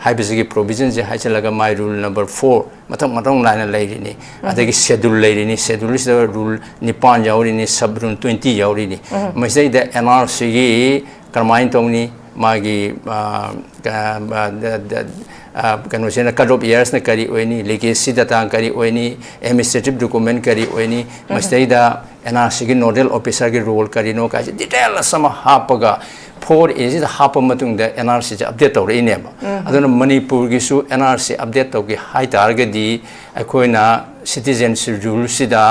ꯍꯥꯏꯕꯁꯤꯒꯤ ꯄ꯭ꯔꯣꯚꯤꯖꯟꯁꯦ ꯍꯥꯏꯖꯤꯜꯂꯒ ꯃꯥꯏ ꯔꯨꯜ ꯅꯝꯕꯔ ꯐꯣꯔ ꯃꯊꯪ ꯃꯊꯪ ꯅꯥꯏꯅ ꯂꯩꯔꯤꯅꯤ꯫ ꯑꯗꯒꯤ ꯁꯦꯗꯨꯜ ꯂꯩꯔꯤꯅꯤ, ꯁꯦꯗꯨꯜꯁꯤꯗ ꯔꯨꯜ ꯅꯤꯄꯥꯟ ꯌꯥꯎꯔꯤꯅꯤ, ꯁꯕ ꯔꯨꯜ ꯇ꯭ꯋꯦꯟꯇꯤ ꯌꯥꯎꯔꯤꯅꯤ꯫ ꯃꯁꯤꯗꯩꯗ ꯑꯦꯟ ꯑꯥꯔ ꯁꯤꯒꯤ ꯀꯔꯝꯍꯥꯏꯅ ꯇꯧꯅꯤ, ꯃꯥꯒꯤ ꯑ, ꯀ-, ꯑ, ꯗ-, ꯗ-, ꯑ, ꯀꯩꯅꯣꯁꯤꯅ ꯀꯠ ꯑꯣꯐ ꯏꯌꯥꯔꯁꯅ ꯀꯔꯤ ꯑꯣꯏꯅꯤ, ꯂꯤꯒꯦꯁꯤ ꯗꯇꯥ ꯀꯔꯤ ꯑꯣꯏꯅꯤ, ꯑꯦꯗꯃꯤꯅꯤꯁꯇ꯭ꯔꯦꯇꯤꯚ ꯗꯣꯀꯨꯃꯦꯟ ꯀꯔꯤ ꯑꯣꯏꯅꯤ, ꯃꯁꯤꯗꯩꯗ ꯑꯦꯟ ꯑꯥꯔ ꯁꯤꯒꯤ ꯅꯣꯗꯦꯜ ꯑꯣꯐꯤꯁꯥꯔꯒꯤ ꯔꯣꯜ ꯀꯔꯤꯅꯣ ꯀꯥꯏꯁꯦ ꯗꯤꯇꯦꯜ ꯑꯃ ꯍꯥꯞꯄꯒ ꯐꯣꯔ ꯑꯦꯁꯤꯗ ꯍꯥꯞꯄ ꯃꯇꯨꯡꯗ ꯑꯦꯟ ꯑꯥꯔ ꯁꯤꯁꯦ ꯑꯞꯗꯦꯠ ꯇꯧꯔꯛꯏꯅꯦꯕ꯫ ꯑꯗꯨꯅ ꯃꯅꯤꯄꯨꯔꯒꯤꯁꯨ ꯑꯦꯟ ꯑꯥꯔ ꯁꯤ ꯑꯞꯗꯦꯠ ꯇꯧꯒꯦ ꯍꯥꯏ ꯇꯥꯔꯒꯗꯤ ꯑꯩꯈꯣꯏꯅ ꯁꯤꯇꯤꯖꯦꯟꯁꯤꯞ ꯔꯨꯜꯁꯤꯗ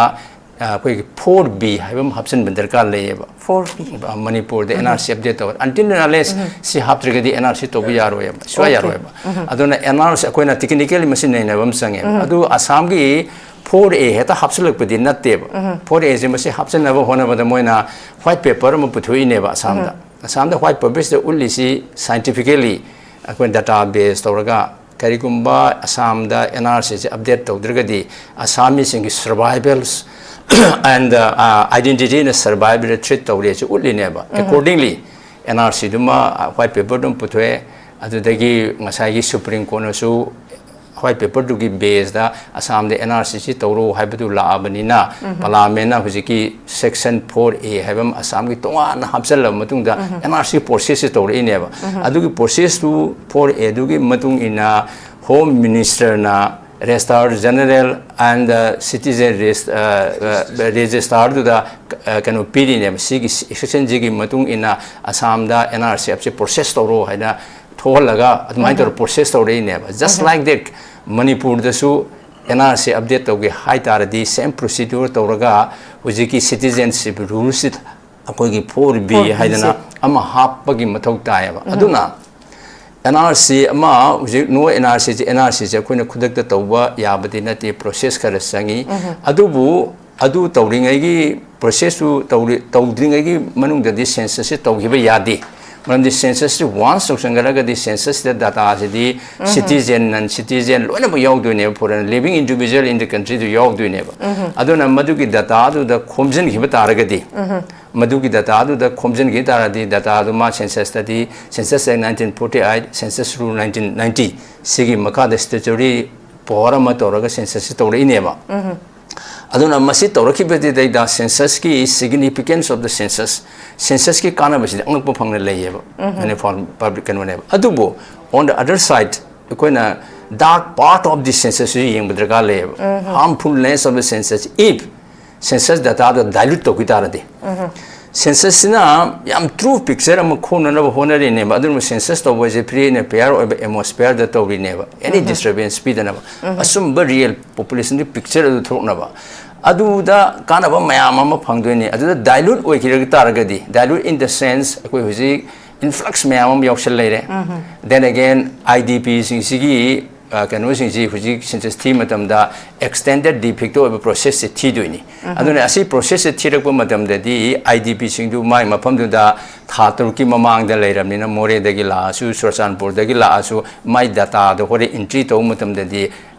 ꯑ, ꯑꯩꯈꯣꯏꯒꯤ ꯐꯣꯔ ꯕꯤ ꯍꯥꯏꯕ ꯑꯃ ꯍꯥꯞꯆꯤꯟꯕ ꯗꯔꯀꯥꯔ ꯂꯩꯌꯦꯕ꯫ Four B. ꯑ, ꯃꯅꯤꯄꯨꯔꯗ ꯑꯦꯟ ꯑꯥꯔ ꯁꯤ ꯑꯞꯗꯦꯠ ꯇꯧꯔꯦ꯫ Until and unless ꯁꯤ ꯍꯥꯞꯇ꯭ꯔꯒꯗꯤ ꯑꯦꯟ ꯑꯥꯔ ꯁꯤ ꯇꯧꯕ ꯌꯥꯔꯣꯏꯕ, ꯁꯨꯡꯌꯥ ꯑꯣꯀꯦ꯫ ꯌꯥꯔꯣꯏꯕ꯫ ꯑꯗꯨꯅ ꯑꯦꯟ ꯑꯥꯔ ꯁꯤ ꯑꯩꯈꯣꯏꯅ ꯇꯦꯛꯅꯤꯀꯦꯜꯂꯤ ꯃꯁꯤ ꯅꯩꯅꯕ ꯑꯃ ꯆꯪꯉꯦꯕ꯫ ꯑꯗꯨ ꯑꯁꯥꯝꯒꯤ ꯐꯣꯔ ꯑꯦ ꯍꯦꯛꯇ ꯍꯥꯞꯆꯤꯜꯂꯛꯄꯗꯤ ꯅꯠꯇꯦꯕ꯫ ꯐꯣꯔ ꯑꯦꯁꯦ ꯃꯁꯤ ꯍꯥꯞꯆꯤꯟꯅꯕ ꯍꯣꯠꯅꯕꯗ ꯃꯣꯏꯅ ꯋꯥꯏꯠ ꯄꯦꯄꯔ ꯑꯃ ꯄꯨꯊꯣꯛꯏꯅꯦꯕ ꯑꯁꯥꯝꯗ꯫ ꯑꯁꯥꯝꯗ ꯋꯥꯏꯠ ꯄꯦꯄꯔꯁꯤꯗ ꯎꯠꯂꯤꯁꯤ ꯁꯥꯏꯟꯇꯤꯐꯤꯀꯦꯜꯂꯤ ꯑꯩꯈꯣꯏ ꯗꯇꯥ ꯕꯦꯁ ꯇꯧꯔꯒ ꯀꯔꯤꯒꯨꯝꯕ ꯑꯁꯥꯝꯗ ꯑꯦꯟ ꯑꯥꯔ ꯁꯤꯁꯦ ꯑꯞꯗꯦꯠ ꯇꯧꯗ꯭ꯔꯒꯗꯤ ꯑꯁꯥꯃꯤꯁꯤꯡꯒꯤ survival and identityꯅ survivalꯗ threat ꯇꯧꯔꯦꯁꯤ ꯎꯠꯂꯤꯅꯦꯕ꯫ Accordingly, ꯑꯦꯟ ꯑꯥꯔ ꯁꯤꯗꯨꯃ ꯋꯥꯏꯠ ꯄꯦꯄꯔꯗꯨꯝ ꯄꯨꯊꯣꯛꯑꯦ꯫ ꯑꯗꯨꯗꯒꯤ ꯉꯁꯥꯏꯒꯤ ꯁꯨꯄ꯭ꯔꯤꯝ ꯀꯣꯔꯠꯅꯁꯨ ꯋꯥꯏꯠ ꯄꯦꯄꯔꯗꯨꯒꯤ ꯕꯦꯁꯇ ꯑꯁꯥꯝꯗ ꯑꯦꯟ ꯑꯥꯔ ꯁꯤꯁꯤ ꯇꯧꯔꯣ ꯍꯥꯏꯕꯗꯨ ꯂꯥꯛꯑꯕꯅꯤꯅ, ꯄꯥꯔꯂꯥꯃꯦꯟꯅ ꯍꯧꯖꯤꯛꯀꯤ ꯁꯦꯛꯁꯟ ꯐꯣꯔ ꯑꯦ ꯍꯥꯏꯕ ꯑꯃ ꯑꯁꯥꯝꯒꯤ ꯇꯣꯉꯥꯟꯅ ꯍꯥꯞꯆꯜꯂꯕ ꯃꯇꯨꯡꯗ ꯑꯦꯟ ꯑꯥꯔ ꯁꯤ ꯄ꯭ꯔꯣꯁꯦꯁꯁꯤ ꯇꯧꯔꯛꯏꯅꯦꯕ꯫ ꯑꯗꯨꯒꯤ ꯄ꯭ꯔꯣꯁꯦꯁꯇꯨ ꯐꯣꯔ ꯑꯦꯗꯨꯒꯤ ꯃꯇꯨꯡ ꯏꯟꯅ ꯍꯣꯝ ꯃꯤꯅꯤꯁꯇꯔꯅ ꯔꯦꯖꯤꯁꯇ꯭ꯔꯥꯔ ꯖꯦꯅꯔꯦꯜ ꯑꯦꯟ ꯁꯤꯇꯤꯖꯦꯟ ꯔꯦꯖꯤꯁꯇ꯭ꯔꯥꯔꯗꯨꯗ ꯀꯩꯅꯣ ꯄꯤꯔꯤꯅꯦꯕ꯫ ꯁꯤꯒꯤ ꯁꯦꯛꯁꯟꯁꯤꯒꯤ ꯃꯇꯨꯡ ꯏꯟꯅ ꯑꯁꯥꯝꯗ ꯑꯦꯟ ꯑꯥꯔ ꯁꯤ ꯑꯦꯐꯁꯦ ꯄ꯭ꯔꯣꯁꯦꯁ ꯇꯧꯔꯣ ꯍꯥꯏꯅ ꯊꯣꯛꯍꯜꯂꯒ ꯑꯗꯨꯃꯥꯏꯅ ꯇꯧꯔ ꯄ꯭ꯔꯣꯁꯦꯁ ꯇꯧꯔꯛꯏꯅꯦꯕ꯫ Just like that, ꯃꯅꯤꯄꯨꯔꯗꯁꯨ ꯑꯦꯟ ꯑꯥꯔ ꯁꯤ ꯑꯞꯗꯦꯠ ꯇꯧꯒꯦ ꯍꯥꯏ ꯇꯥꯔꯗꯤ ꯁꯦꯝ ꯄ꯭ꯔꯣꯁꯤꯗ꯭ꯌꯨꯔ ꯇꯧꯔꯒ ꯍꯧꯖꯤꯛꯀꯤ ꯁꯤꯇꯤꯖꯦꯟꯁꯤꯞ ꯔꯨꯜꯁꯤ ꯑꯩꯈꯣꯏꯒꯤ ꯐꯣꯔ ꯕꯤ ꯍꯥꯏꯗꯅ ꯑꯃ ꯍꯥꯞꯄꯒꯤ ꯃꯊꯧ ꯇꯥꯏꯌꯦꯕ꯫ ꯑꯗꯨꯅ ꯑꯦꯟ ꯑꯥꯔ ꯁꯤ ꯑꯃ ꯍꯧꯖꯤꯛ ꯅꯣ ꯑꯦꯟ ꯑꯥꯔ ꯁꯤꯁꯦ ꯑꯦꯟ ꯑꯥꯔ ꯁꯤꯁꯦ ꯑꯩꯈꯣꯏꯅ ꯈꯨꯗꯛꯇ ꯇꯧꯕ ꯌꯥꯕꯗꯤ ꯅꯠꯇꯦ, ꯄ꯭ꯔꯣꯁꯦꯁ ꯈꯔ ꯆꯪꯉꯤ꯫ ꯑꯗꯨꯕꯨ ꯑꯗꯨ ꯇꯧꯔꯤꯉꯩꯒꯤ ꯄ꯭ꯔꯣꯁꯦꯁꯇꯨ ꯇꯧꯔꯤ ꯇꯧꯗ꯭ꯔꯤꯉꯩꯒꯤ ꯃꯅꯨꯡꯗꯗꯤ ꯁꯦꯟꯁꯁꯁꯤ ꯇꯧꯈꯤꯕ ꯌꯥꯗꯦ꯫ ꯃꯔꯝꯗꯤ ꯁꯦꯟꯁꯁꯁꯤ ꯋꯥꯟꯁ ꯇꯧꯁꯟꯈ꯭ꯔꯒꯗꯤ ꯁꯦꯟꯁꯁꯁꯤꯗ ꯗꯥꯇꯥꯁꯤꯗꯤ ꯁꯤꯇꯤꯖꯦꯟ, ꯅꯟ ꯁꯤꯇꯤꯖꯦꯟ ꯂꯣꯏꯅꯃꯛ ꯌꯥꯎꯗꯣꯏꯅꯦꯕ꯫ ꯐꯣꯔꯦꯟ ꯂꯤꯕꯤꯡ ꯏꯟꯗꯤꯕꯤꯖꯨꯋꯦꯜ ꯏꯟ ꯗ ꯀꯟꯇ꯭ꯔꯤꯗꯨ ꯌꯥꯎꯗꯣꯏꯅꯦꯕ꯫ ꯑꯗꯨꯅ ꯃꯗꯨꯒꯤ ꯗꯥꯇꯥꯗꯨꯗ ꯈꯣꯝꯖꯤꯟꯈꯤꯕ ꯇꯥꯔꯒꯗꯤ ꯃꯗꯨꯒꯤ ꯗꯥꯇꯥꯗꯨꯗ ꯈꯣꯝꯖꯤꯟꯈꯤ ꯇꯥꯔꯗꯤ ꯗꯥꯇꯥꯗꯨ ꯃꯥ ꯁꯦꯟꯁꯁꯇꯗꯤ, census act nineteen forty eight, census rule nineteen ninety, ꯁꯤꯒꯤ ꯃꯈꯥꯗ ꯁ꯭ꯇꯦꯆꯨꯔꯤ ꯄꯋꯥꯔ ꯑꯃ ꯇꯧꯔꯒ ꯁꯦꯟꯁꯁꯁꯤ ꯇꯧꯔꯛꯏꯅꯦꯕ꯫ ꯑꯗꯨꯅ ꯃꯁꯤ ꯇꯧꯔꯛꯈꯤꯕꯗꯨꯗꯩꯗ ꯁꯦꯟꯁꯁꯀꯤ significance of the census, ꯁꯦꯟꯁꯁꯀꯤ ꯀꯥꯟꯅꯕꯁꯤꯗꯤ ꯑꯉꯛꯄ ꯐꯪꯅ ꯂꯩꯌꯦꯕ, ꯌꯨꯅꯤꯐꯣꯔꯝ ꯄꯕ꯭ꯂꯤꯛ ꯀꯩꯅꯣꯅꯦꯕ꯫ ꯑꯗꯨꯕꯨ on the other side ꯑꯩꯈꯣꯏꯅ dark part of the census ꯁꯤꯁꯨ ꯌꯦꯡꯕ ꯗꯔꯀꯥꯔ ꯂꯩꯌꯦꯕ꯫ Harmfulness of the census, if census data ꯗꯣ dilute ꯇꯧꯈꯤ ꯇꯥꯔꯗꯤ꯫ ꯁꯦꯟꯁꯁꯁꯤꯅ ꯌꯥꯝ ꯇ꯭ꯔꯨ ꯄꯤꯛꯆꯔ ꯑꯃ ꯈꯣꯝꯅꯅꯕ ꯍꯣꯠꯅꯔꯤꯅꯦꯕ꯫ ꯑꯗꯨꯅ ꯁꯦꯟꯁꯁ ꯇꯧꯕꯁꯦ free and fair ꯑꯣꯏꯕ ꯑꯦꯠꯃꯣꯁꯐꯤꯌꯔꯗ ꯇꯧꯔꯤꯅꯦꯕ, ꯑꯦꯅꯤ ꯗꯤꯁꯇꯔꯕꯦꯟꯁ ꯄꯤꯗꯅꯕ꯫ ꯑꯆꯨꯝꯕ ꯔꯤꯌꯦꯜ ꯄꯣꯄꯨꯂꯦꯁꯟꯒꯤ ꯄꯤꯛꯆꯔ ꯑꯗꯨ ꯊꯣꯛꯅꯕ꯫ ꯑꯗꯨꯗ ꯀꯥꯟꯅꯕ ꯃꯌꯥꯝ ꯑꯃ ꯐꯪꯗꯣꯏꯅꯤ꯫ ꯑꯗꯨꯗ ꯗꯥꯏꯂ꯭ꯌꯨꯠ ꯑꯣꯏꯈꯤꯔꯒ ꯇꯥꯔꯒꯗꯤ, ꯗꯥꯏꯂ꯭ꯌꯨꯠ ꯏꯟ ꯗ ꯁꯦꯟꯁ ꯑꯩꯈꯣꯏ ꯍꯧꯖꯤꯛ ꯏꯟꯐ꯭ꯂꯛꯁ ꯃꯌꯥꯝ ꯑꯃ ꯌꯥꯎꯁꯜ ꯂꯩꯔꯦ꯫ Then again, ꯑꯥꯏ ꯗꯤ ꯄꯤꯁꯤꯡꯁꯤꯒꯤ ꯑ, ꯀꯩꯅꯣꯁꯤꯡꯁꯤ ꯍꯧꯖꯤꯛ ꯁꯦꯟꯁꯁ ꯊꯤꯕ ꯃꯇꯝꯗ ꯑꯦꯛꯁꯇꯦꯟꯗꯦꯗ ꯗꯤ ꯐꯦꯛꯇꯣ ꯑꯣꯏꯕ ꯄ꯭ꯔꯣꯁꯦꯁꯁꯦ ꯊꯤꯗꯣꯏꯅꯤ꯫ ꯑꯗꯨꯅ ꯑꯁꯤ ꯄ꯭ꯔꯣꯁꯦꯁꯁꯦ ꯊꯤꯔꯛꯄ ꯃꯇꯝꯗꯗꯤ ꯑꯥꯏ ꯗꯤ ꯄꯤꯁꯤꯡꯗꯨ ꯃꯥꯏ ꯃꯐꯝꯗꯨꯗ ꯊꯥ ꯇꯔꯨꯛꯀꯤ ꯃꯃꯥꯡꯗ ꯂꯩꯔꯕꯅꯤꯅ ꯃꯣꯔꯦꯗꯒꯤ ꯂꯥꯛꯑꯁꯨ, ꯆꯨꯔꯆꯥꯟꯄꯨꯔꯗꯒꯤ ꯂꯥꯛꯑꯁꯨ, ꯃꯥꯏ ꯗꯥꯇꯥꯗꯣ ꯍꯣꯔꯦꯟ ꯑꯦꯟꯇ꯭ꯔꯤ ꯇꯧꯕ ꯃꯇꯝꯗꯗꯤ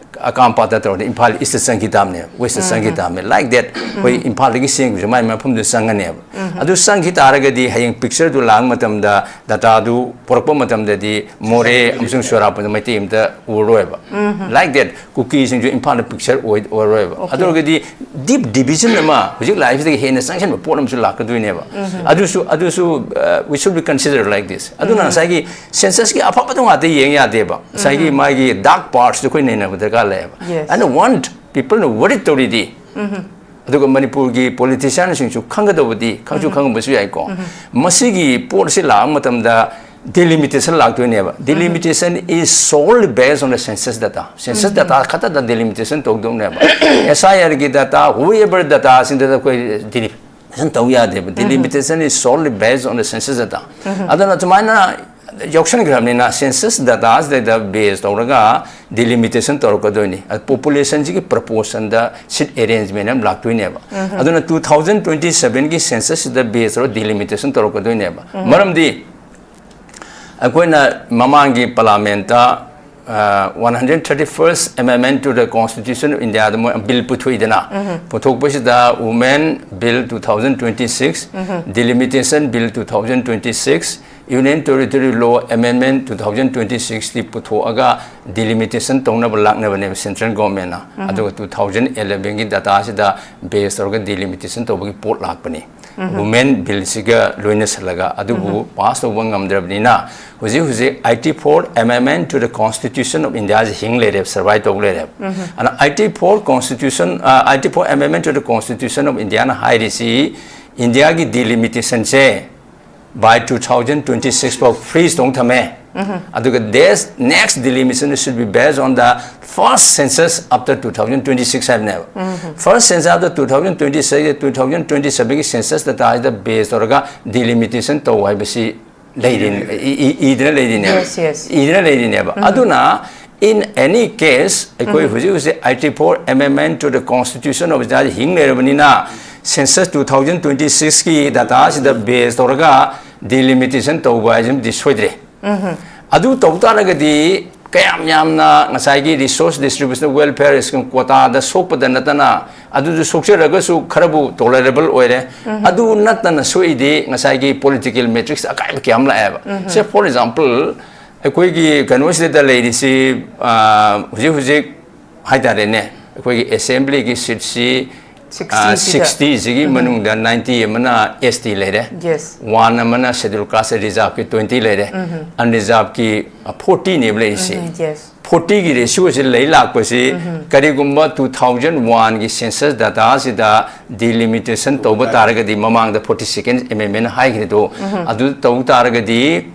ꯑꯀꯥꯝꯄꯥꯠꯇ ꯇꯧꯔꯗꯤ ꯏꯝꯐꯥꯜ ꯏꯁꯇ ꯆꯪꯈꯤ ꯇꯥꯕꯅꯦꯕ, ꯋꯦꯁꯇ ꯆꯪꯈꯤ ꯇꯥꯕꯅꯦ꯫ Like that, ꯑꯩꯈꯣꯏ ꯏꯝꯐꯥꯜꯗꯒꯤ ꯆꯦꯟꯈꯤꯕꯁꯨ ꯃꯥꯏ ꯃꯐꯝꯗꯨꯗ ꯆꯪꯉꯅꯦꯕ꯫ ꯑꯗꯨ ꯆꯪꯈꯤ ꯇꯥꯔꯒꯗꯤ ꯍꯌꯦꯡ ꯄꯤꯛꯆꯔꯗꯨ ꯂꯥꯛꯄ ꯃꯇꯝꯗ, ꯗꯥꯇꯥꯗꯨ ꯄꯨꯔꯛꯄ ꯃꯇꯝꯗꯗꯤ ꯃꯣꯔꯦ ꯑꯃꯁꯨꯡ ꯆꯨꯔꯆꯥꯟꯄꯨꯔꯗ ꯃꯩꯇꯩ ꯑꯝꯇ ꯎꯔꯔꯣꯏꯕ꯫ Like that, ꯀꯨꯀꯤꯁꯤꯡꯁꯨ ꯏꯝꯐꯥꯜꯗ ꯄꯤꯛꯆꯔ ꯑꯣꯏ-, ꯑꯣꯏꯔꯔꯣꯏꯕ꯫ ꯑꯗꯨ ꯑꯣꯏꯔꯒꯗꯤ ꯗꯤꯞ ꯗꯤꯚꯤꯖꯟ ꯑꯃ ꯍꯧꯖꯤꯛ ꯂꯥꯛꯏꯁꯤꯗꯒꯤ ꯍꯦꯟꯅ ꯆꯪꯁꯤꯟꯕ ꯄꯣꯠ ꯑꯃꯁꯨ ꯂꯥꯛꯀꯗꯣꯏꯅꯦꯕ꯫ ꯑꯗꯨꯁꯨ, ꯑꯗꯨꯁꯨ, uh, we should be considered like this꯫ ꯑꯗꯨꯅ ꯉꯁꯥꯏꯒꯤ ꯁꯦꯟꯁꯁꯀꯤ ꯑꯐꯕꯗꯣ ꯉꯥꯛꯇ ꯌꯦꯡ ꯌꯥꯗꯦꯕ꯫ ꯉꯁꯥꯏꯒꯤ ꯃꯥꯒꯤ ꯗꯥꯔꯛ ꯄꯥꯔꯠꯁꯇꯣ ꯑꯩꯈꯣꯏ ꯅꯩꯅꯕ ꯗꯔꯀꯥꯔ ꯂꯩꯌꯦꯕ꯫ Yes꯫ ꯑꯩꯅ ꯋꯥꯟ ꯄꯤꯄꯜꯅ ꯋꯔꯤ ꯇꯧꯔꯤꯗꯤ, ꯑꯗꯨꯒ ꯃꯅꯤꯄꯨꯔꯒꯤ ꯄꯣꯂꯤꯇꯤꯁꯤꯌꯥꯟꯁꯤꯡꯁꯨ ꯈꯪꯒꯗꯧꯕꯗꯤ, ꯈꯪꯁꯨ ꯈꯪꯉꯝꯕꯁꯨ ꯌꯥꯏꯀꯣ, ꯃꯁꯤꯒꯤ ꯄꯣꯠꯁꯤ ꯂꯥꯛꯄ ꯃꯇꯝꯗ Delimitation ꯂꯥꯛꯇꯣꯏꯅꯦꯕ. Delimitation is solely based on the census data. Census data ꯈꯛꯇꯗ delimitation ꯇꯧꯗꯧꯅꯦꯕ. S I R ꯒꯤ data, whoever data ꯁꯤꯡꯗꯨꯗ ꯑꯩꯈꯣꯏ delimitation ꯇꯧ ꯌꯥꯗꯦꯕ. Delimitation is solely based on the census data. ꯑꯗꯨꯅ ꯑꯗꯨꯃꯥꯏꯅ ꯌꯥꯎꯁꯟꯈ꯭ꯔꯕꯅꯤꯅ, census data ꯁꯤꯗꯩꯗ base ꯇꯧꯔꯒ delimitation ꯇꯧꯔꯛꯀꯗꯣꯏꯅꯤ꯫ ꯑꯗ population ꯁꯤꯒꯤ proportion ꯗ seat arrangement ꯑꯃ ꯂꯥꯛꯇꯣꯏꯅꯦꯕ꯫ ꯑꯗꯨꯅ two thousand twenty seven ꯒꯤ census ꯁꯤꯗ base ꯇꯧꯔꯒ delimitation ꯇꯧꯔꯛꯀꯗꯣꯏꯅꯦꯕ꯫ ꯃꯔꯝꯗꯤ ꯑꯩꯈꯣꯏꯅ ꯃꯃꯥꯡꯒꯤ parliament ꯇ, ꯑ, one hundred thirty first amendment to the Constitution of India ꯗ ꯃꯣꯏ bill ꯄꯨꯊꯣꯛꯏꯗꯅ, ꯄꯨꯊꯣꯛꯄꯁꯤꯗ Women Bill two thousand twenty six, Delimitation Bill two thousand twenty six, Union Territory Law Amendment two thousand twenty six T ꯄꯨꯊꯣꯛꯑꯒ delimitation ꯇꯧꯅꯕ ꯂꯥꯛꯅꯕꯅꯦꯕ central government ꯅ꯫ ꯑꯗꯨꯒ two thousand eleven ꯒꯤ data ꯁꯤꯗ base ꯇꯧꯔꯒ delimitation ꯇꯧꯕꯒꯤ ꯄꯣꯠ ꯂꯥꯛꯄꯅꯤ꯫ Women Bill ꯁꯤꯒ ꯂꯣꯏꯅꯁꯜꯂꯒ꯫ ꯑꯗꯨꯕꯨ pass ꯇꯧꯕ ꯉꯝꯗ꯭ꯔꯕꯅꯤꯅ, ꯍꯧꯖꯤꯛ ꯍꯧꯖꯤꯛ eighty four amendment to the Constitution of India ꯁꯤ ꯍꯤꯡ ꯂꯩꯔꯦꯕ, survive ꯇꯧ ꯂꯩꯔꯦꯕ꯫ ꯑꯗꯨꯅ eighty four Constitution, ꯑ, eighty four amendment to the Constitution of India ꯅ ꯍꯥꯏꯔꯤꯁꯤ, ꯏꯟꯗꯤꯌꯥꯒꯤ delimitation say by two thousand twenty six ꯐꯥꯎ freeze ꯇꯧ ꯊꯝꯃꯦ꯫ ꯑꯗꯨꯒ this next delimitation should be based on the first census after two thousand twenty six ꯍꯥꯏꯕꯅꯦꯕ꯫ First census after two thousand twenty six, two thousand twenty seven ꯒꯤ census data ꯁꯤꯗ base ꯇꯧꯔꯒ delimitation ꯇꯧ ꯍꯥꯏꯕꯁꯤ ꯂꯩꯔꯤ-, ꯏ-, ꯏ-, ꯏꯗꯅ ꯂꯩꯔꯤꯅꯦꯕ꯫ Yes, yes. ꯏꯗꯅ ꯂꯩꯔꯤꯅꯦꯕ꯫ ꯑꯗꯨꯅ, in any case, ꯑꯩꯈꯣꯏ ꯍꯧꯖꯤꯛ ꯍꯧꯖꯤꯛ eighty four amendment to the Constitution of India ꯍꯤꯡ ꯂꯩꯔꯕꯅꯤꯅ, census two thousand twenty six ꯀꯤ data ꯁꯤꯗ base ꯇꯧꯔꯒ delimitation ꯇꯧꯕ ꯍꯥꯏꯁꯤꯃꯗꯤ ꯁꯣꯏꯗ꯭ꯔꯦ꯫ ꯑꯗꯨ ꯇꯧ ꯇꯥꯔꯒꯗꯤ, ꯀꯌꯥꯝ ꯌꯥꯝꯅ ꯉꯁꯥꯏꯒꯤ resource distribution, welfare scheme quota ꯗ ꯁꯣꯛꯄꯗ ꯅꯠꯇꯅ, ꯑꯗꯨꯁꯨ ꯁꯣꯛꯆꯔꯒꯁꯨ ꯈꯔꯕꯨ tolerable ꯑꯣꯏꯔꯦ꯫ ꯑꯗꯨ ꯅꯠꯇꯅ ꯁꯣꯛꯏꯗꯤ ꯉꯁꯥꯏꯒꯤ political matrix ꯑꯀꯥꯏꯕ ꯀꯌꯥ ꯑꯃ ꯂꯥꯛꯑꯦꯕ꯫ Say, for example, ꯑꯩꯈꯣꯏꯒꯤ ꯀꯩꯅꯣꯁꯤꯗ ꯂꯩꯔꯤꯁꯤ, ꯑ, ꯍꯧꯖꯤꯛ ꯍꯧꯖꯤꯛ ꯍꯥꯏꯇꯥꯔꯦꯅꯦ, ꯑꯩꯈꯣꯏꯒꯤ assembly ꯒꯤ seat ꯁꯤ, ꯑ, sixty ꯁꯤꯗ꯫ Sixty ꯁꯤꯒꯤ ꯃꯅꯨꯡꯗ ninety ꯑꯃꯅ S T ꯂꯩꯔꯦ꯫ Yes. One ꯑꯃꯅ schedule caste reserve ꯀꯤ twenty ꯂꯩꯔꯦ꯫ Unreserved ꯀꯤ, ꯑ, forty ꯅꯦꯕ ꯂꯩꯔꯤꯁꯤ꯫ Yes. Forty ꯒꯤ ratio ꯁꯤ ꯂꯩ ꯂꯥꯛꯄꯁꯤ, ꯀꯔꯤꯒꯨꯝꯕ two thousand one ꯒꯤ census data ꯁꯤꯗ delimitation ꯇꯧꯕ ꯇꯥꯔꯒꯗꯤ, ꯃꯃꯥꯡꯗ forty second amendment ꯍꯥꯏꯈ꯭ꯔꯤꯗꯣ, ꯑꯗꯨ ꯇꯧ ꯇꯥꯔꯒꯗꯤ,